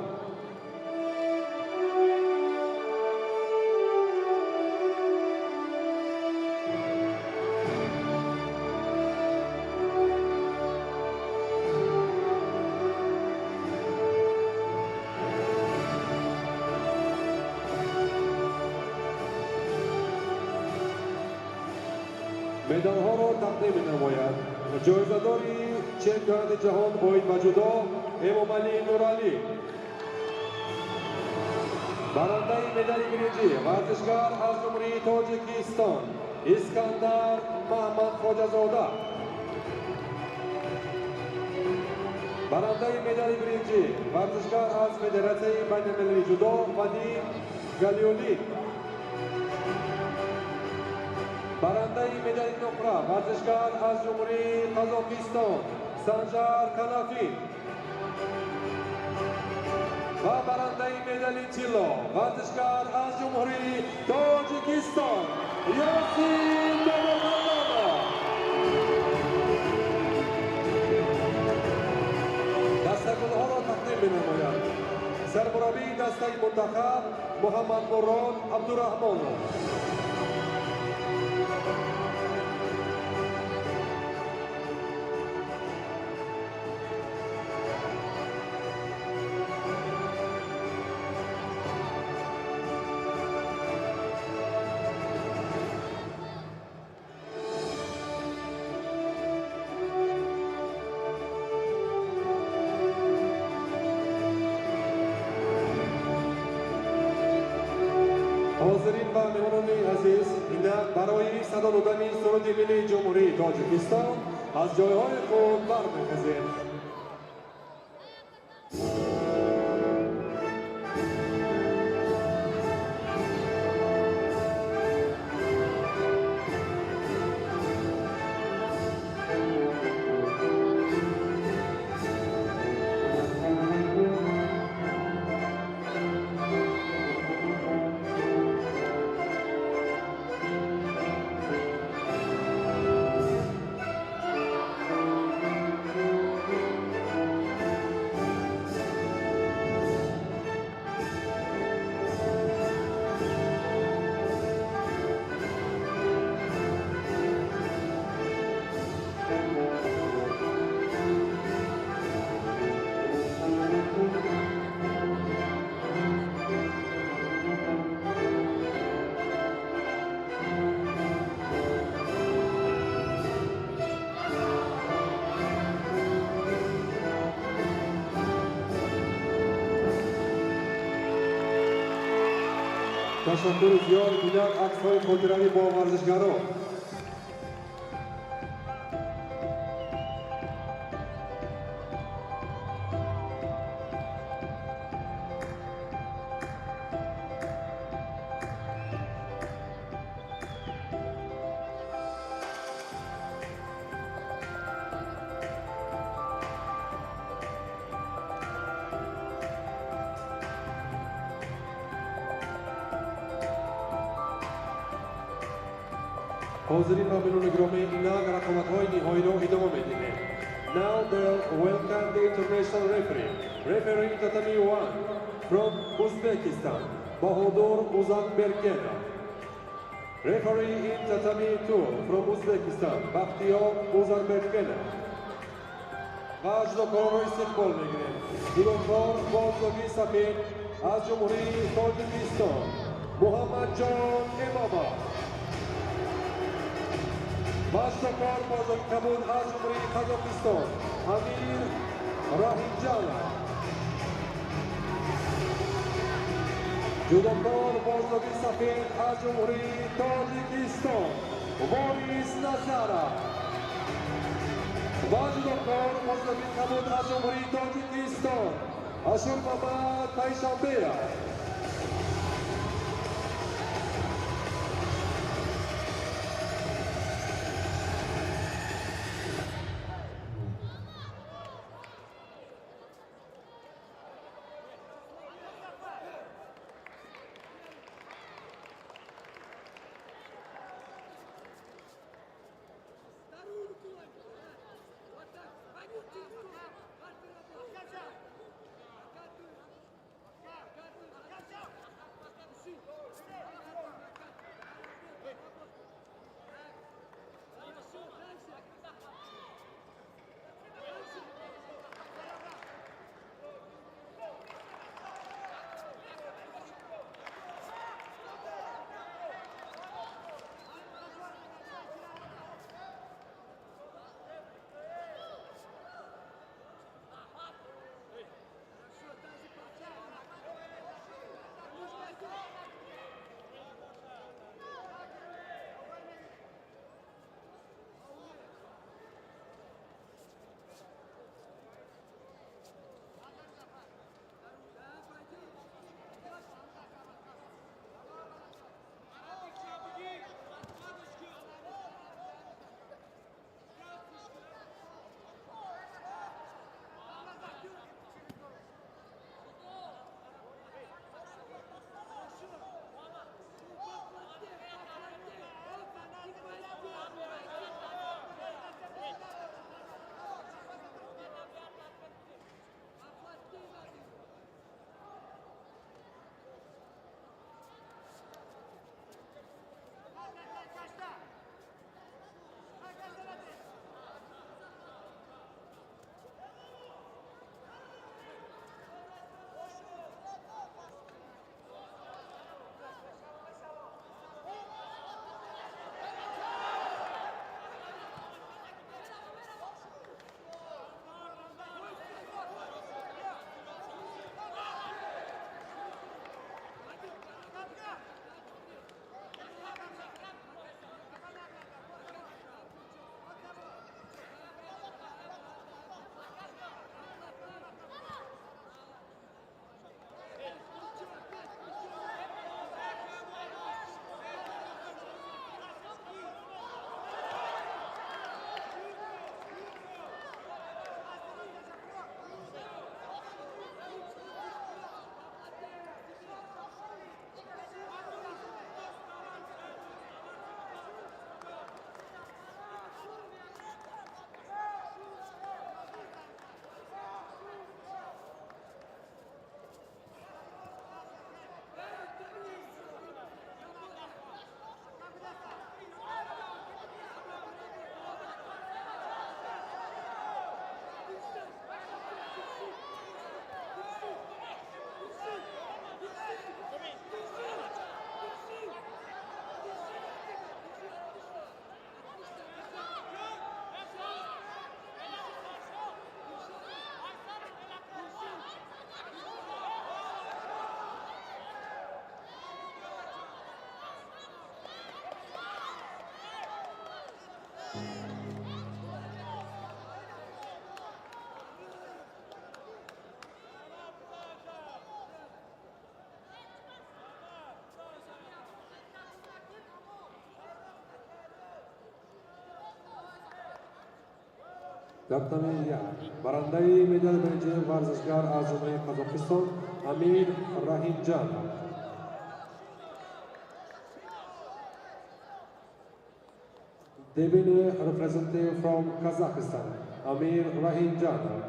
Медалҳоро тақдим менамояд ҷоизадори чемпионати ҷаҳон оид ба ҷудо Эмомалӣ Нуралӣ, барандаи медали биринҷӣ, варзишгар аз Ҷумҳурии Тоҷикистон Искандар Маҳмадхоҷазода, барандаи медали биринҷӣ, варзишгар аз Федератсияи байналмилалии ҷудо Вадим Галиулин, барандаи медали нуқра, варзишгар аз Ҷумҳурии Қазоқистон Санҷар Канафин ва барандаи медали тилло, варзишгар аз Ҷумҳурии Тоҷикистон Ёсин Бобомуродов. Дастагулҳоро тақдим менамояд сармураббии дастаи мунтахаб Муҳаммадмурод Абдураҳмонов. Ҳозирин ва меҳмонони азиз, инак барои садо додани суруди миллии Ҷумҳурии Тоҷикистон аз ҷойҳои худ бармехезем. Ташаккури зиёд. Инак аксҳои хотиравӣ бо варзишгарон. Ҳозирин ва меҳмонони гиромӣ, инак рақобатҳои ниҳоиро идома медиҳем. Now the welcome the international referee. Referee in tatami 1 from Uzbekistan, Bahodur Uzakbergenov. Referee in tatami 2 from Uzbekistan, Bakhtiyor Uzakbergenov. Ва ҷудокорро истиқбол мегирем. Ҷудокор бо ҷудогии сафед аз Ҷумҳурии Тоҷикистон Муҳаммадҷон Имомов. Ва ҷудокор бо ҷудогии кабуд аз Ҷумҳурии Қазоқистон Амир Раҳимҷанов. Ҷудокор бо сафед аз Ҷумҳурии Тоҷикистон Ворис Назаров ва ҷудокор бо кабуд аз Ҷумҳурии Тоҷикистон Ашурмамад Тайшанбеев. Дар татами як барандаи медали биринҷии варзишгар аз Ҷумҳурии Қазоқистон Амир Раҳимҷанов. The winner representative from Kazakhstan, Amir Rahimjanov.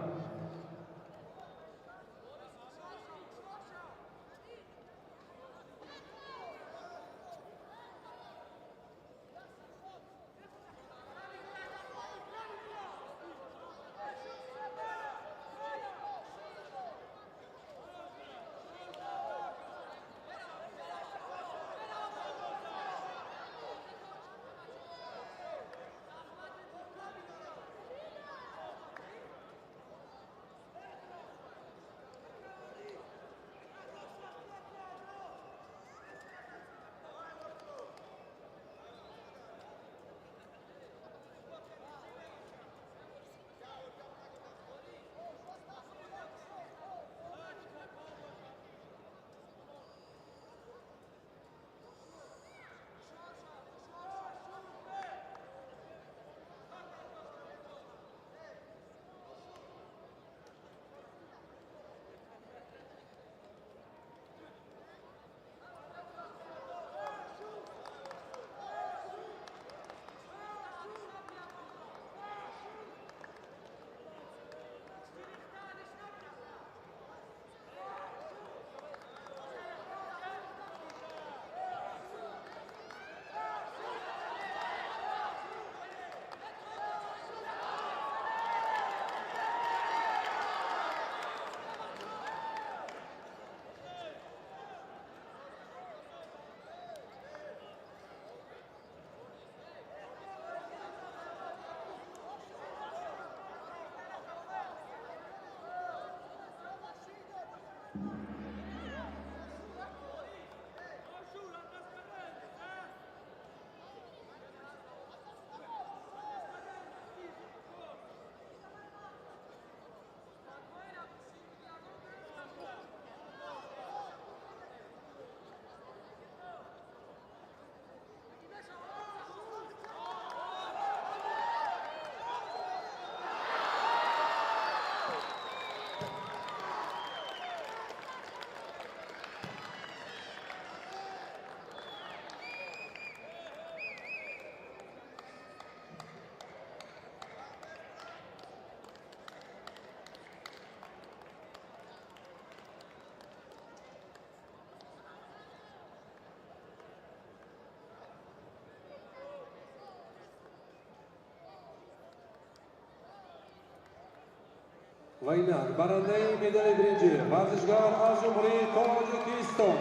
Ва инак барандаи медали биринҷӣ варзишгар аз Ҷумҳурии Тоҷикистон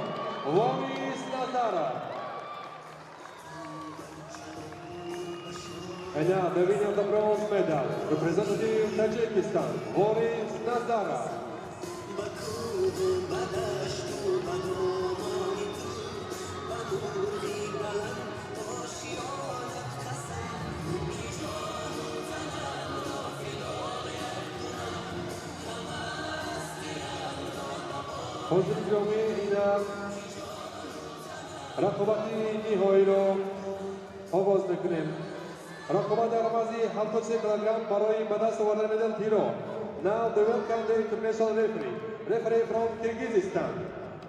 Ворис Назаров. And now the winner of the bronze medal, representative Tajikistan, Voris Nazarov. Ба кӯҳу ба дашту ба домони ту, ба мурғи баланд ошёнат қасам, ки ҷону танамро фидоят кунам, ҳама ҳастиямро. Ҳозири гиромӣ, инак рақобати ниҳоиро оғоз мекунем. Рақобат дар вазни 73 килограмм барои ба даст овардани медали тилло. Now the welcome the international referee, referee from Kyrgyzstan,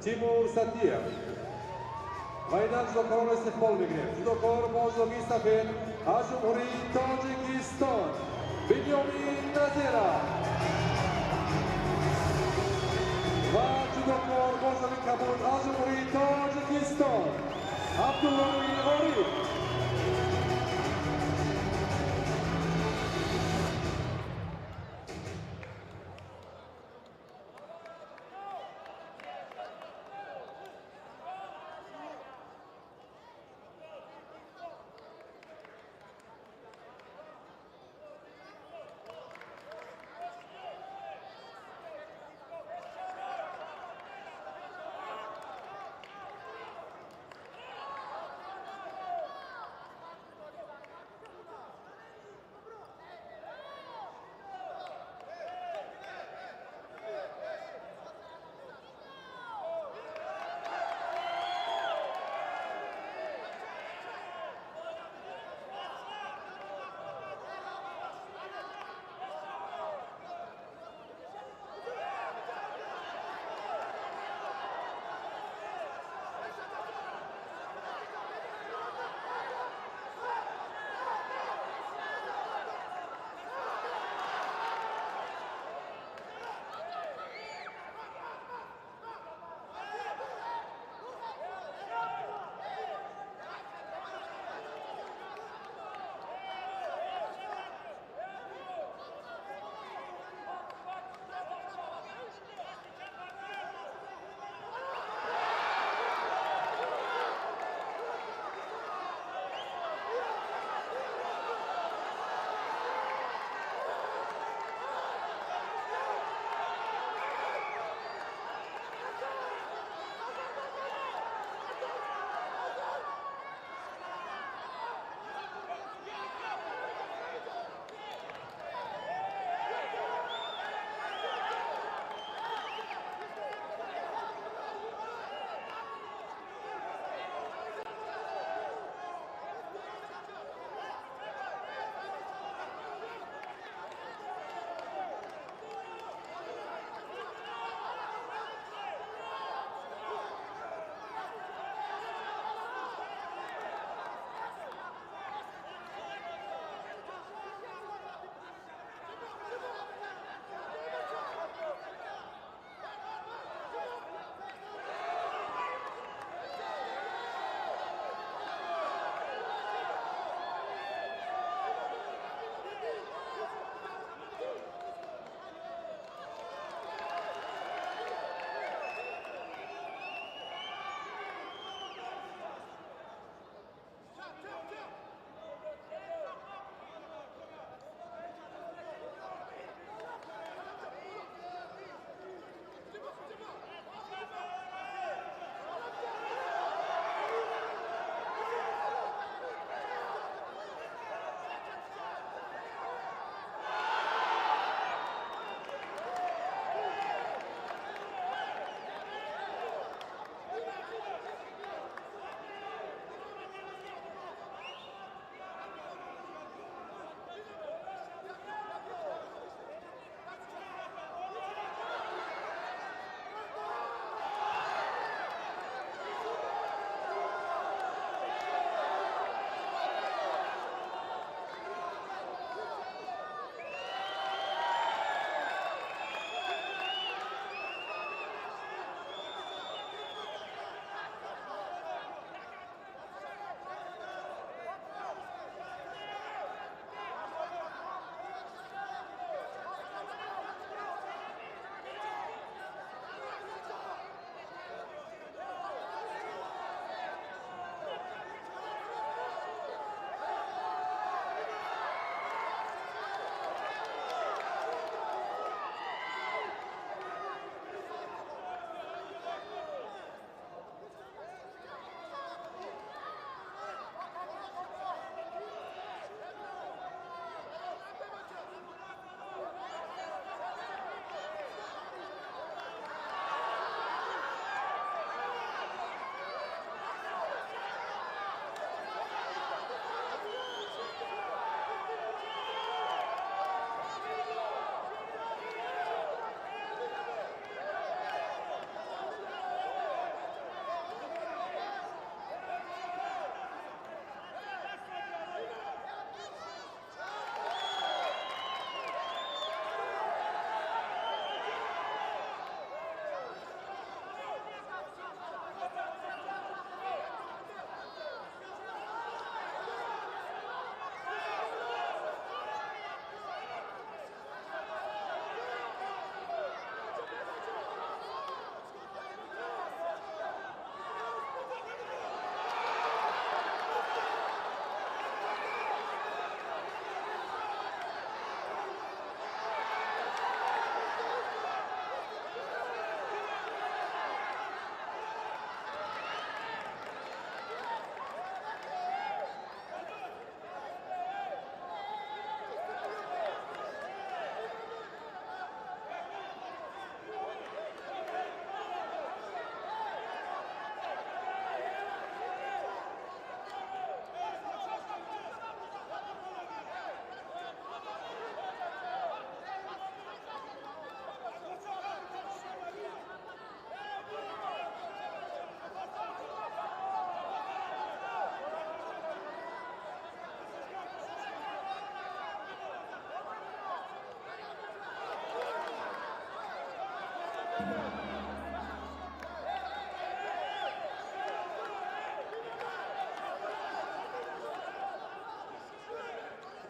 Timur Satiev. Ва инак ҷудокаронро истиқбол мекунем. Ҷудокор бо ҷудогии сафед аз Ҷумҳурии Тоҷикистон Бинёмин Назиров ва ҷудокор бо ҷудогии кабуд аз Ҷумҳурии Тоҷикистон Абдуллои Ориф.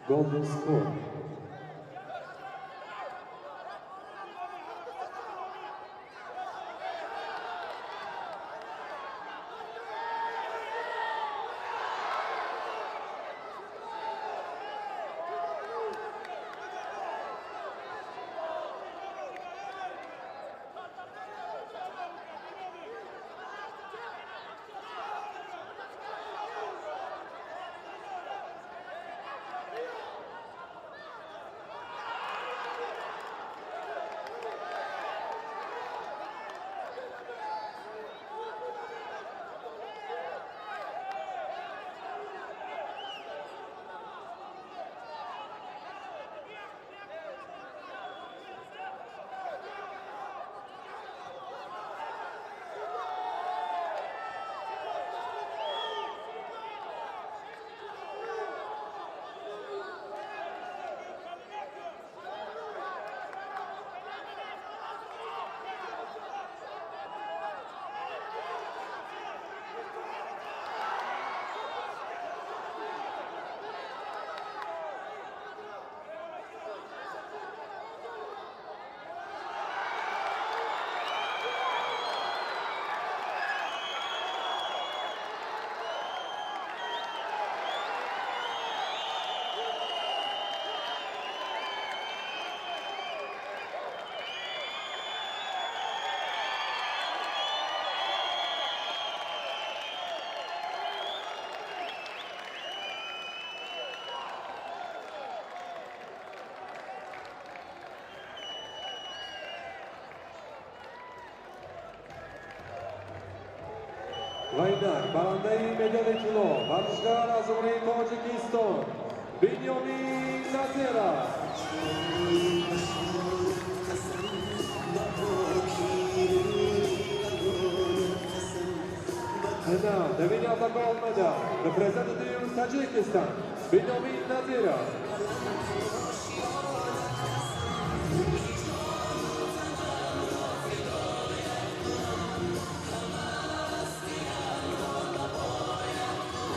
Golden score. Ва инак барандаи медали тилло варзишгар аз Ҷумҳурии Тоҷикистон Бинёмин Назиров. And now the winner of the gold medal, representative Tajikistan, Binyomin Nazirov.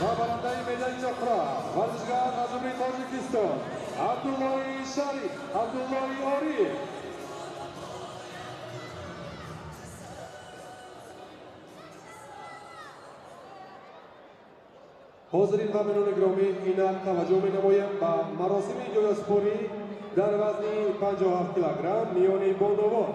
Ва барандаи медали нуқра варзишгар аз Ҷумҳурии Тоҷикистон Абдуллои Шариф Абдуллои Ориф. Ҳозирин ва меҳмонони гиромӣ, инак таваҷҷӯҳ менамоем ба маросими ҷоизаспорӣ дар вазни 57 килограмм миёни бонувон.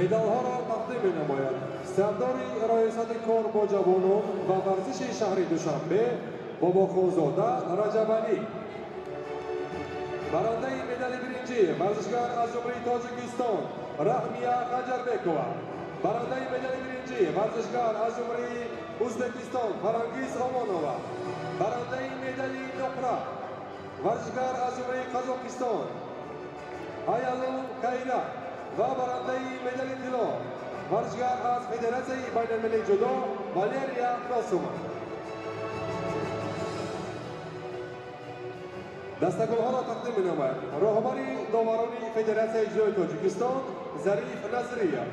Медалҳоро тақдим менамояд сардори раёсати кор бо ҷавонон ва варзиши шаҳри Душанбе Бобохонзода Раҷабалӣ. Барандаи медали биринҷӣ варзишгар аз Ҷумҳурии Тоҷикистон Раҳмия Хаҷарбекова. Барандаи медали биринҷӣ варзишгар аз Ҷумҳурии Ӯзбекистон Фарангиз Омонова. Барандаи медали нуқра варзишгар аз Ҷумҳурии Қазоқистон Аялун Кайра ва барандаи медали тилло варзишгар аз Федератсияи байналмилалии ҷудо Валерия Носова. Дастагулҳоро тақдим менамояд роҳбари доварони Федератсияи ҷудои Тоҷикистон Зариф Назриев.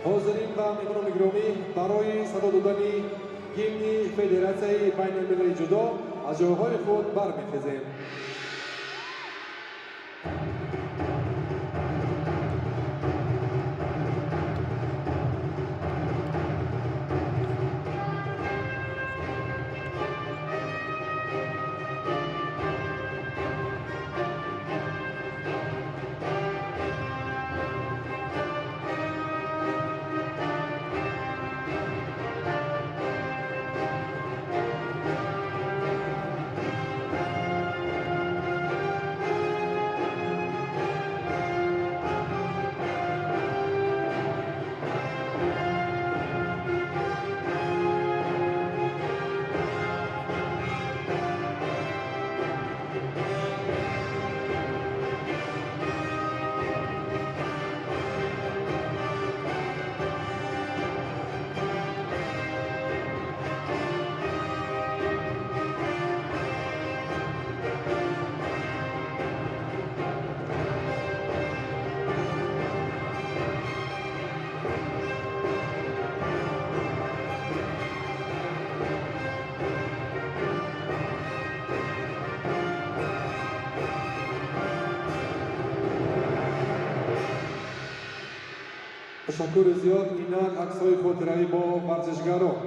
Ҳозирин ва меҳмонони гиромӣ, барои садо додани гимни Федератсияи байналмилалии ҷудо аз ҷойҳои худ бармехезем. Ташаккури зиёд. Инак аксҳои хотиравӣ бо варзишгарон.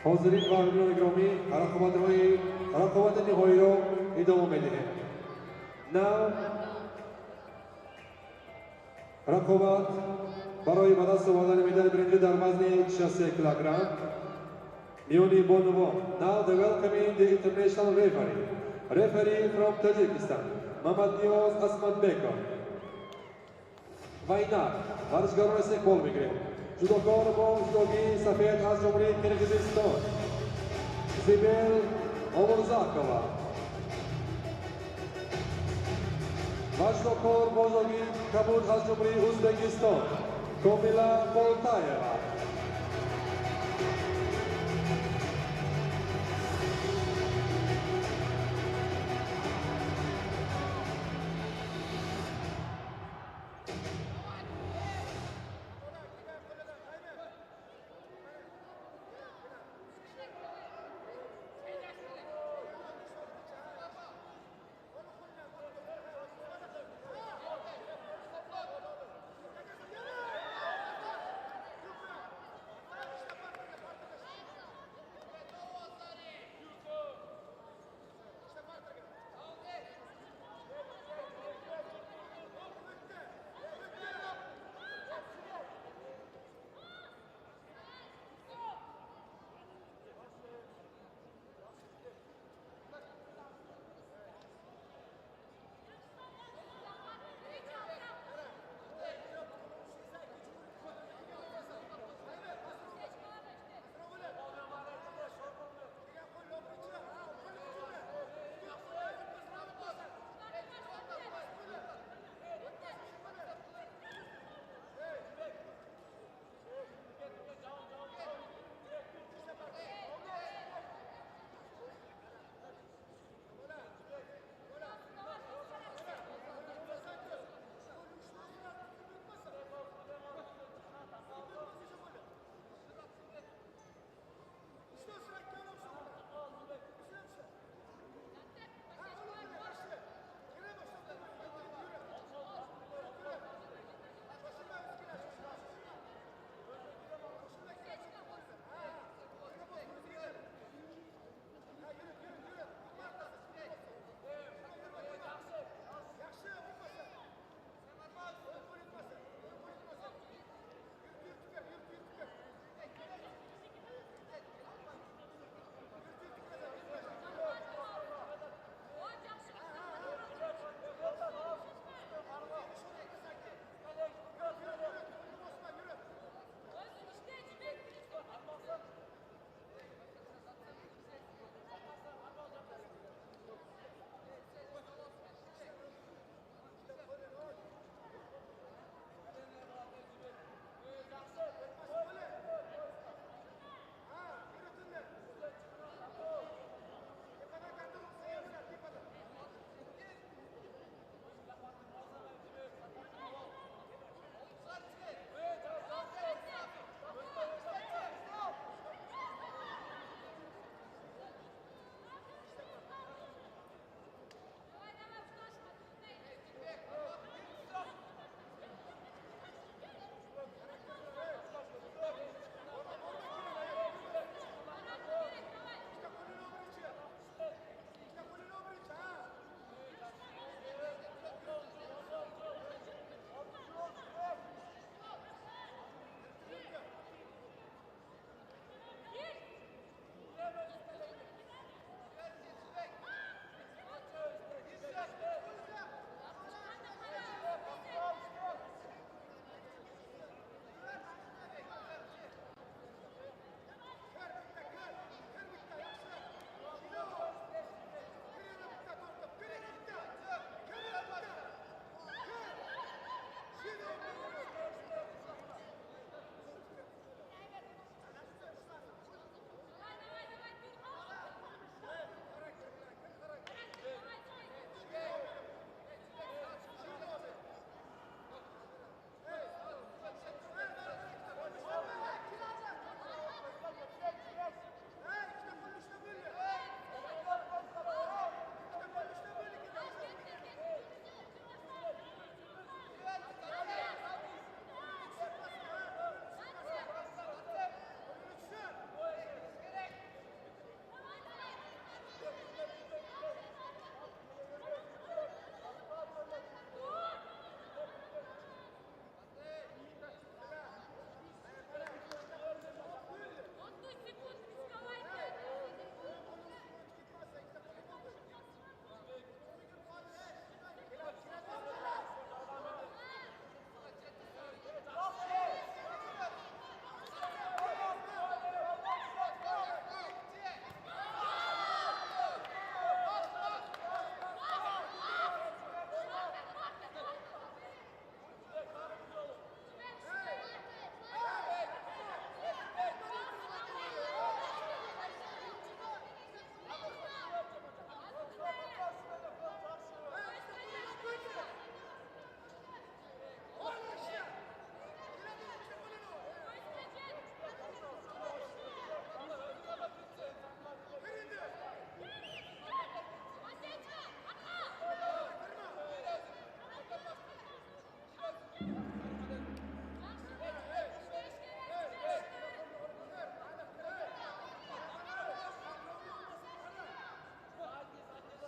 Ҳозирин ва ҳамроҳони гиромӣ, рақобати ниҳоиро идома медиҳем. Нав рақобат барои ба даст овардани медали биринҷӣ дар вазни 63 килограмм миёни бонувон. Now the welcoming the international referee. Referee from Tajikistan, Мамадниёз Асмадбеков. Ва инак варзишгарони истиқбол мегирем. Ҷудокор бо ҷудогии сафед аз Ҷумҳурии Қирғизистон Зибел Омурзакова ва ҷудокор бо ҷудогии кабуд аз Ҷумҳурии Ӯзбекистон Комила Болтаева.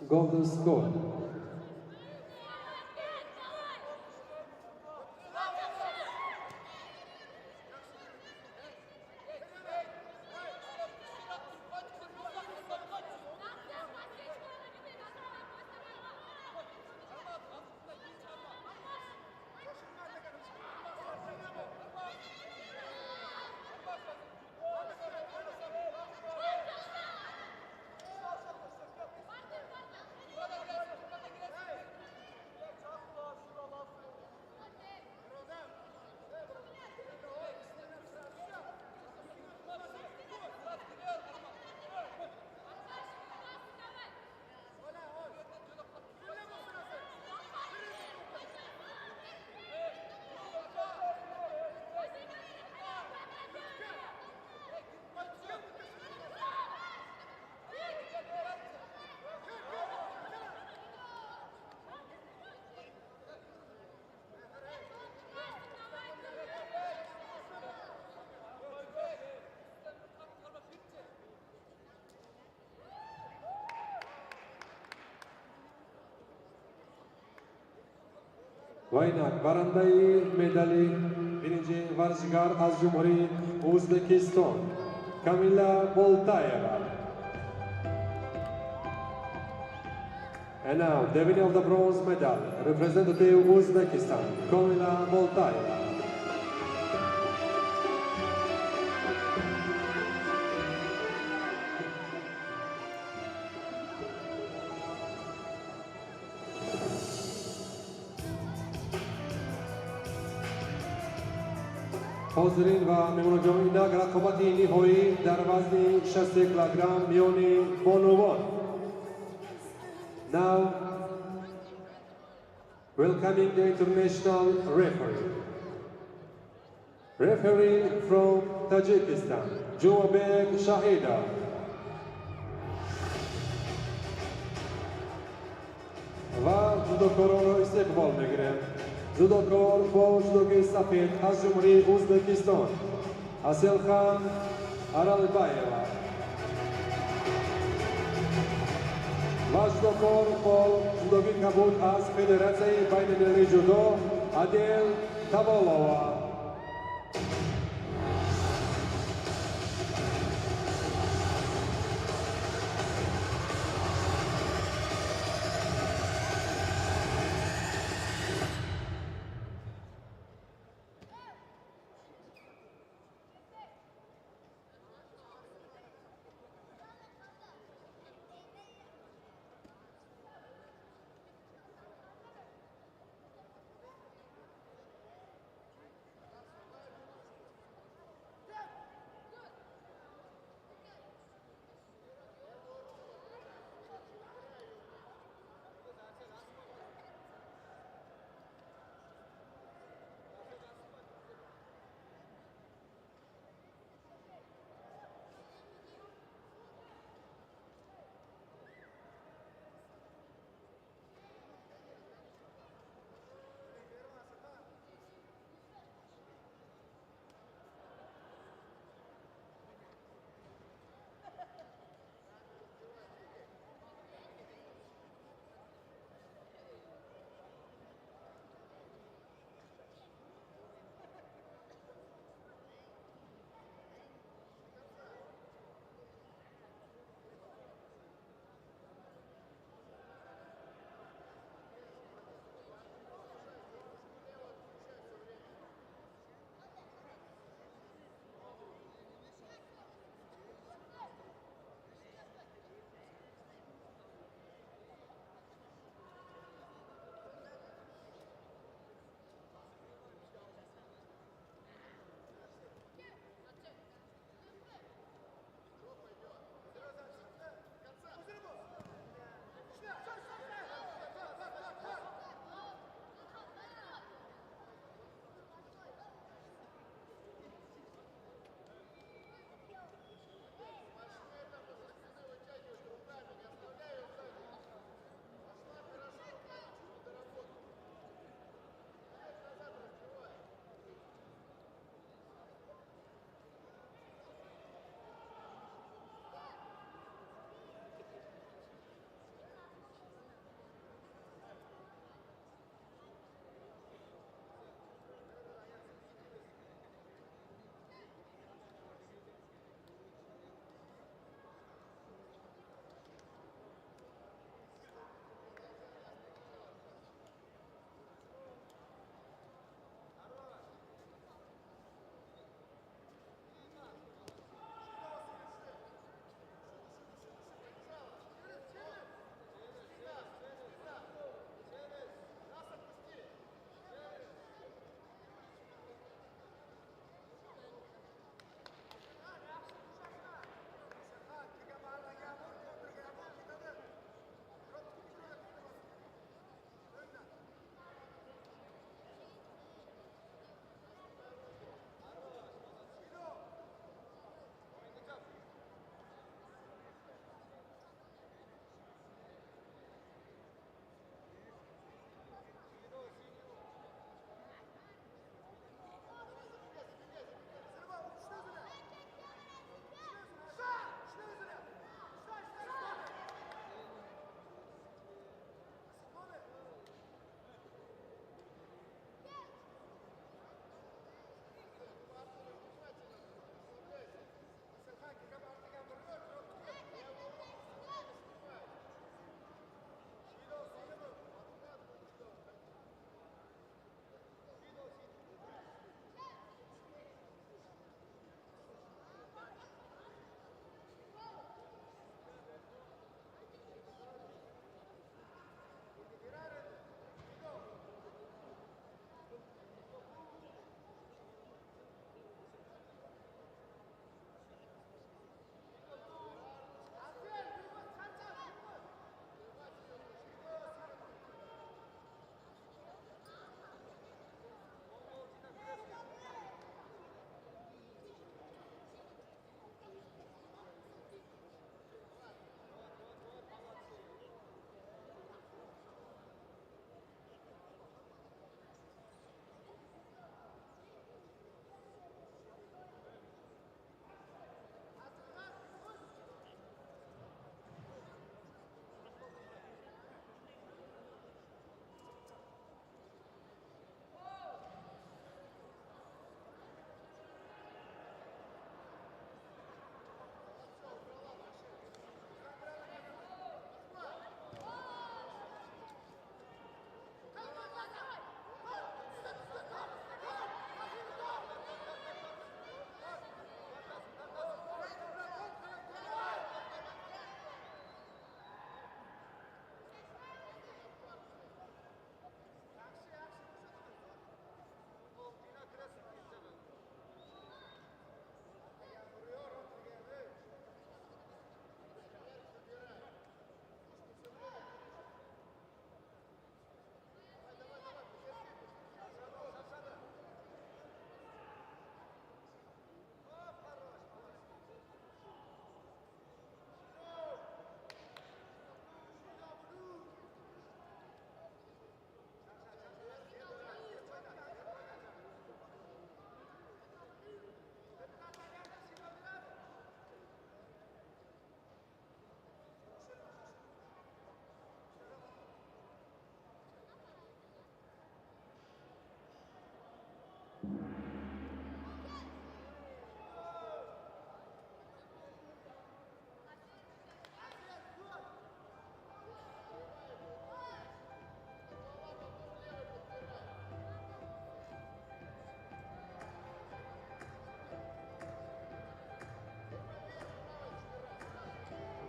Golden score. Ва инак барандаи медали биринҷи варзишгар аз Ҷумҳурии Ӯзбекистон Камила Болтаева. And now, the winner of the bronze medal, representative Uzbekistan, Kamila Boltaeva. Ҳозирин ва меҳмонони, инак рақобати ниҳоӣ дар вазни 60 килограмм миёни бонувон. Now, welcoming the international referee. Referee from Tajikistan, Jumabek Shahidov. Ва ҷудокоронро истиқбол мегирем. Ҷудокор бо ҷудоги сафед аз Ҷумҳурии Ӯзбекистон Аселхан Аралбаева ва ҷудокор бо ҷудоги кабуд аз Федератсияи байналмилалии ҷудо Адел Таволова.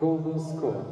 Golden score.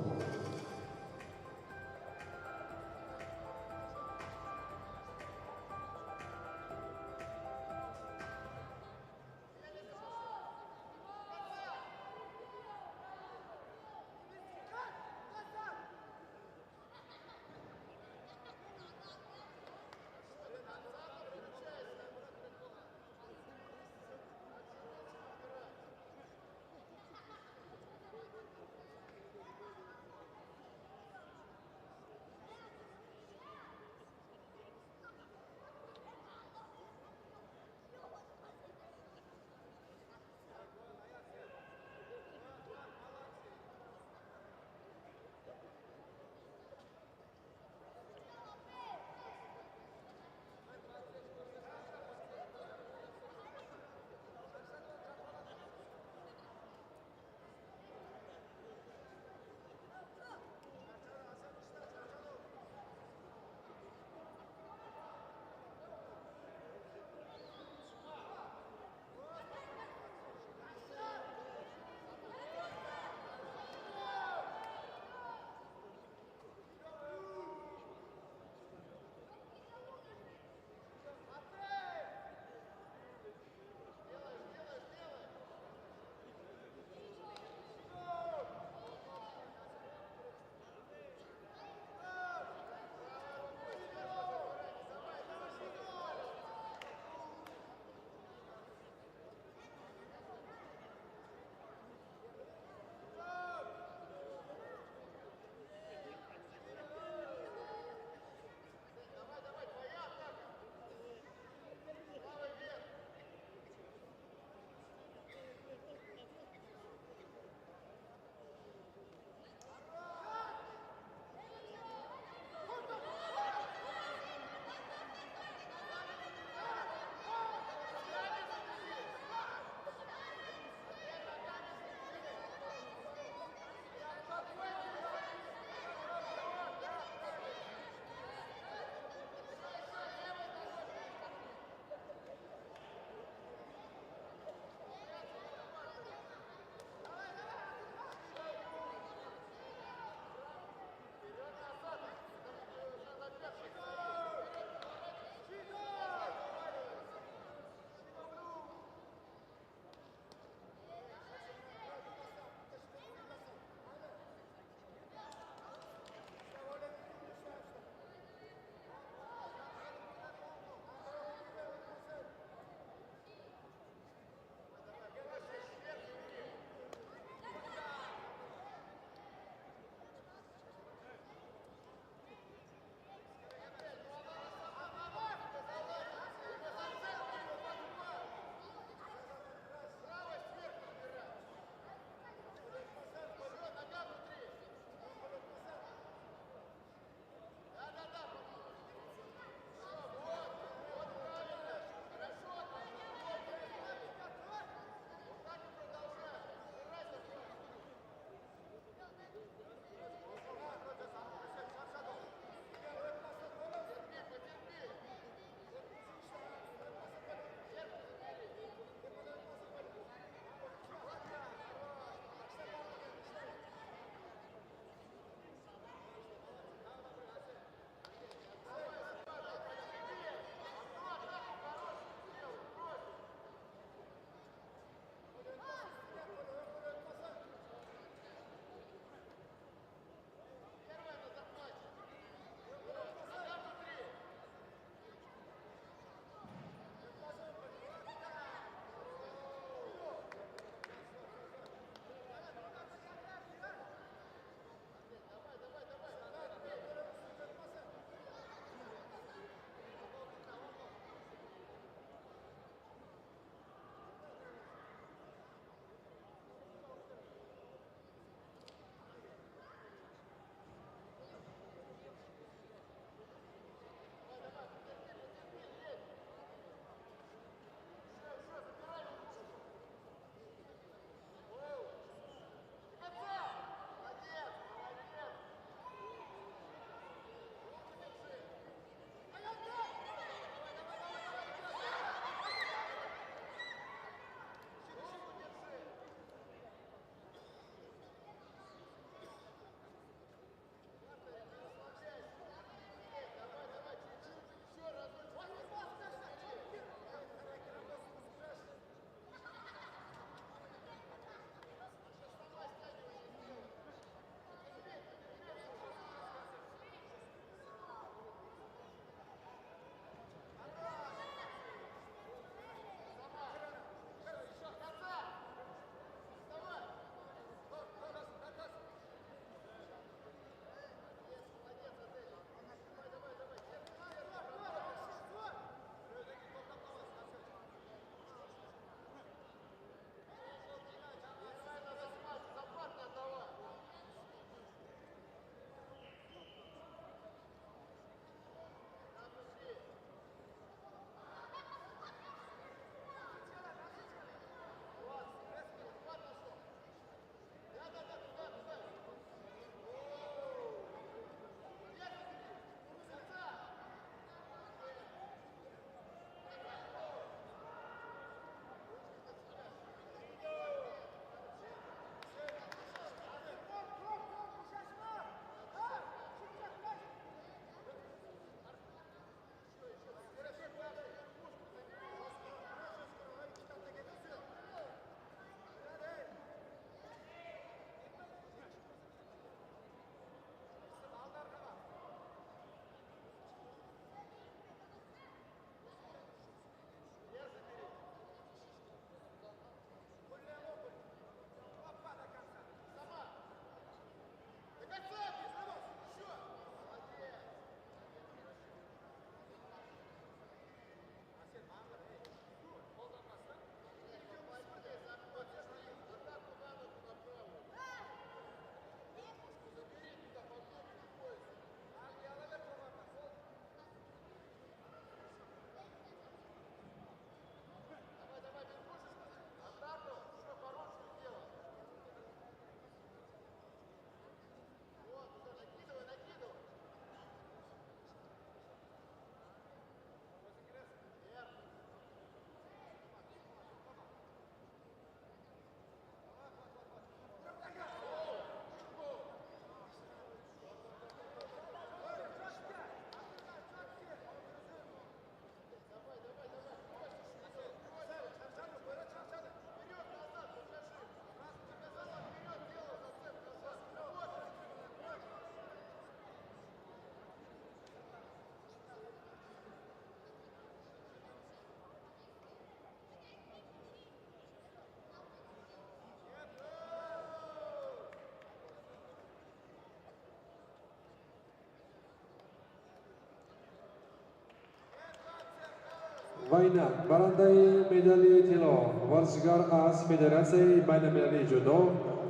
Ва инак барандаи медали тилло варзишгар аз Федератсияи байналмилалии ҷудо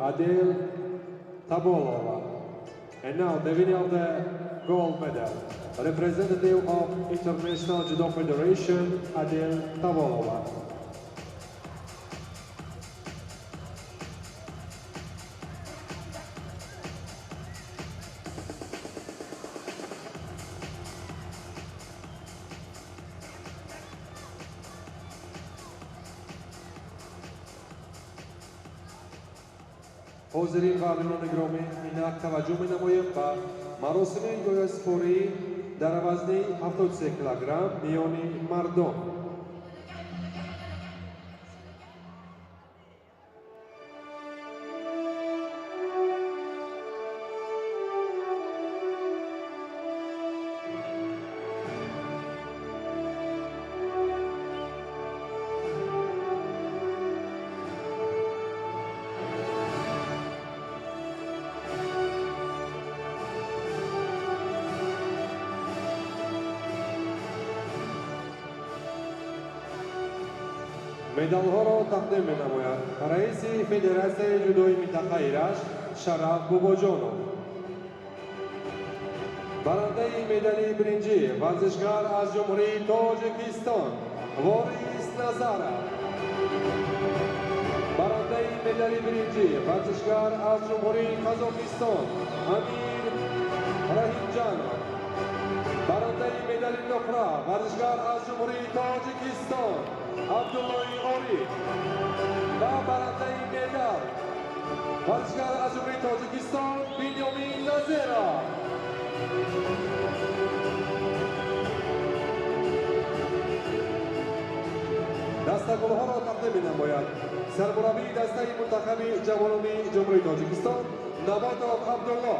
Адел Таболова. And now the winner of the gold medal, representative of International Judo Federation, Adel Tabolova. Ҳозирин ва меҳмонони гиромӣ, инак таваҷҷӯҳ менамоем ба маросими ҷоизаспорӣ дар вазни 73 килограмм миёни мардон. Медалҳоро тақдим менамояд раиси Федератсияи ҷудои минтақаи Рашт Шараф Бобоҷонов. Барандаи медали биринҷӣ варзишгар аз Ҷумҳурии Тоҷикистон Ворис Назаров. Барандаи медали биринҷӣ варзишгар аз Ҷумҳурии Қазоқистон Амир Раҳимҷанов. Барандаи медали нуқра варзишгар аз Ҷумҳурии Тоҷикистон Абдуллои Ориф ва барандаи медал варзишгар аз Ҷумҳурии Тоҷикистон Бинёмин Назиров. Дастагулҳоро тақдим менамояд сармураббии дастаи мунтахаби ҷавонони Ҷумҳурии Тоҷикистон Наботов Абдулло.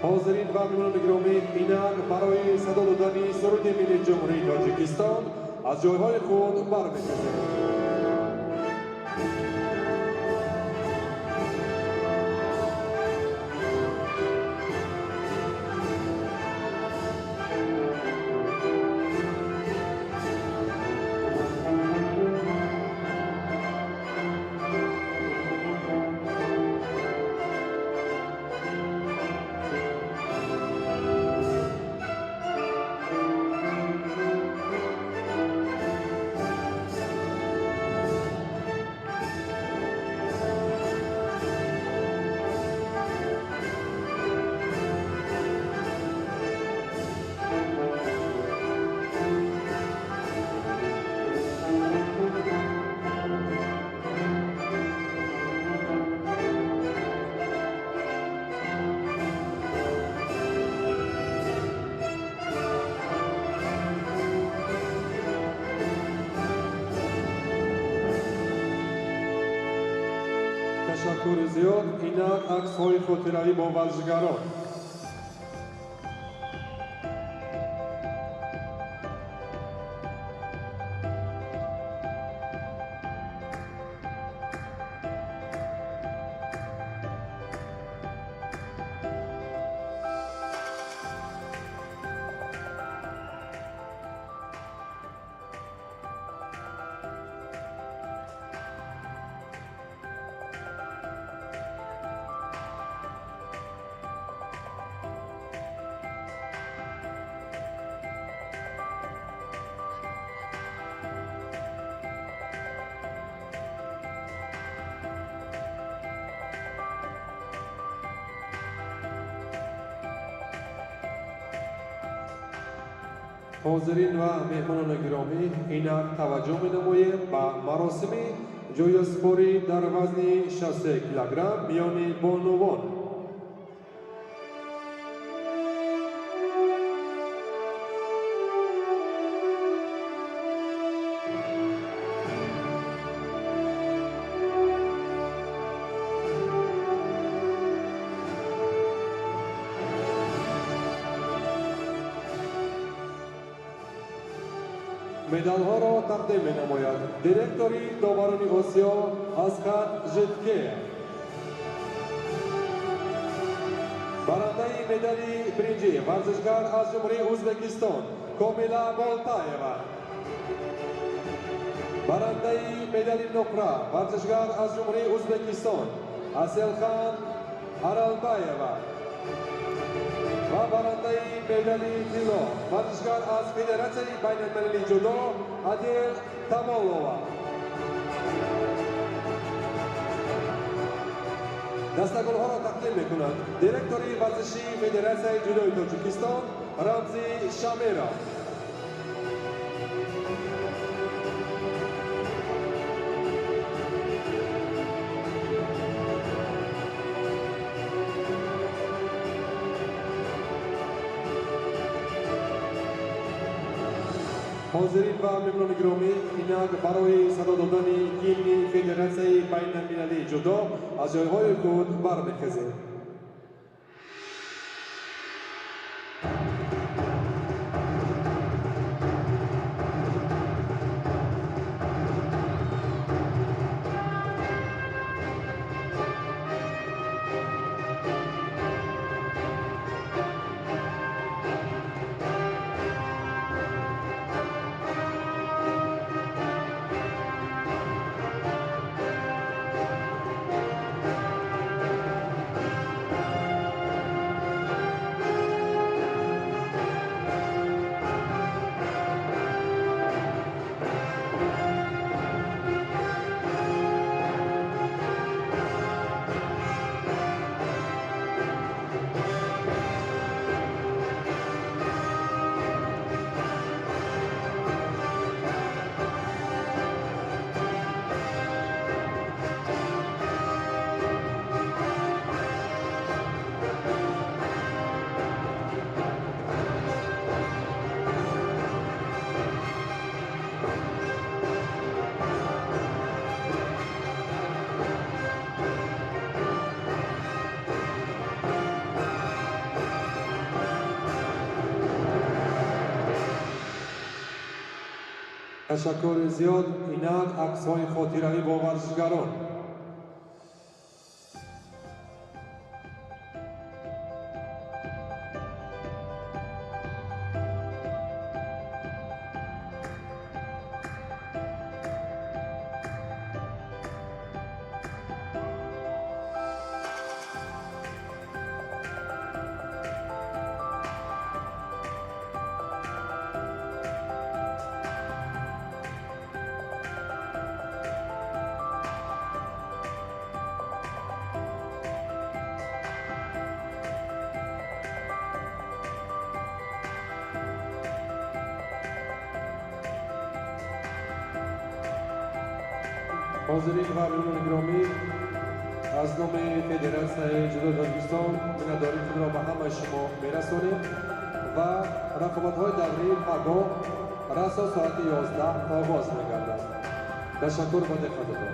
Ҳозирин ва меҳмонони гиромӣ, инак барои садо додани суруди миллии Ҷумҳурии Тоҷикистон аз ҷойҳои худ бармехезем. Ташаккури зиёд. Инак аксҳои хотиравӣ бо варзишгарон. Ҳозирин ва меҳмонони гиромӣ, инак таваҷҷӯҳ менамоем ба маросими ҷоизаспорӣ дар вазни 63 килограмм миёни бонувон. Медалҳоро тақдим менамояд директори доварони Осиё Асхат Житке. Барандаи медали биринҷӣ варзишгар аз Ҷумҳурии Ӯзбекистон Комила Болтаева. Барандаи медали нуқра варзишгар аз Ҷумҳурии Ӯзбекистон Аселхан Аралбаева ва барандаи медали тилло варзишгар аз Федератсияи байналмилалии ҷудо Адил Тамолова. Дастагулҳоро тақдим мекунад директори варзишии Федератсияи ҷудои Тоҷикистон Рамзи Шамиров. Ҳозирин ва меҳмонони гиромӣ, инак барои садо додани гимни Федератсияи байналмилалии ҷудо аз ҷойҳои худ бармехезем. Ташаккури зиёд. Инак аксҳои хотиравӣ бо варзишгарон. Ҳозирин ва меҳмонони гиромӣ, аз номи Федератсияи ҷудои Тоҷикистон миннатдории худро ба ҳамаи шумо мерасонем ва рақобатҳои даврии пагоҳ расо соати 11 оғоз мегардад. Ташаккур ба диққататон.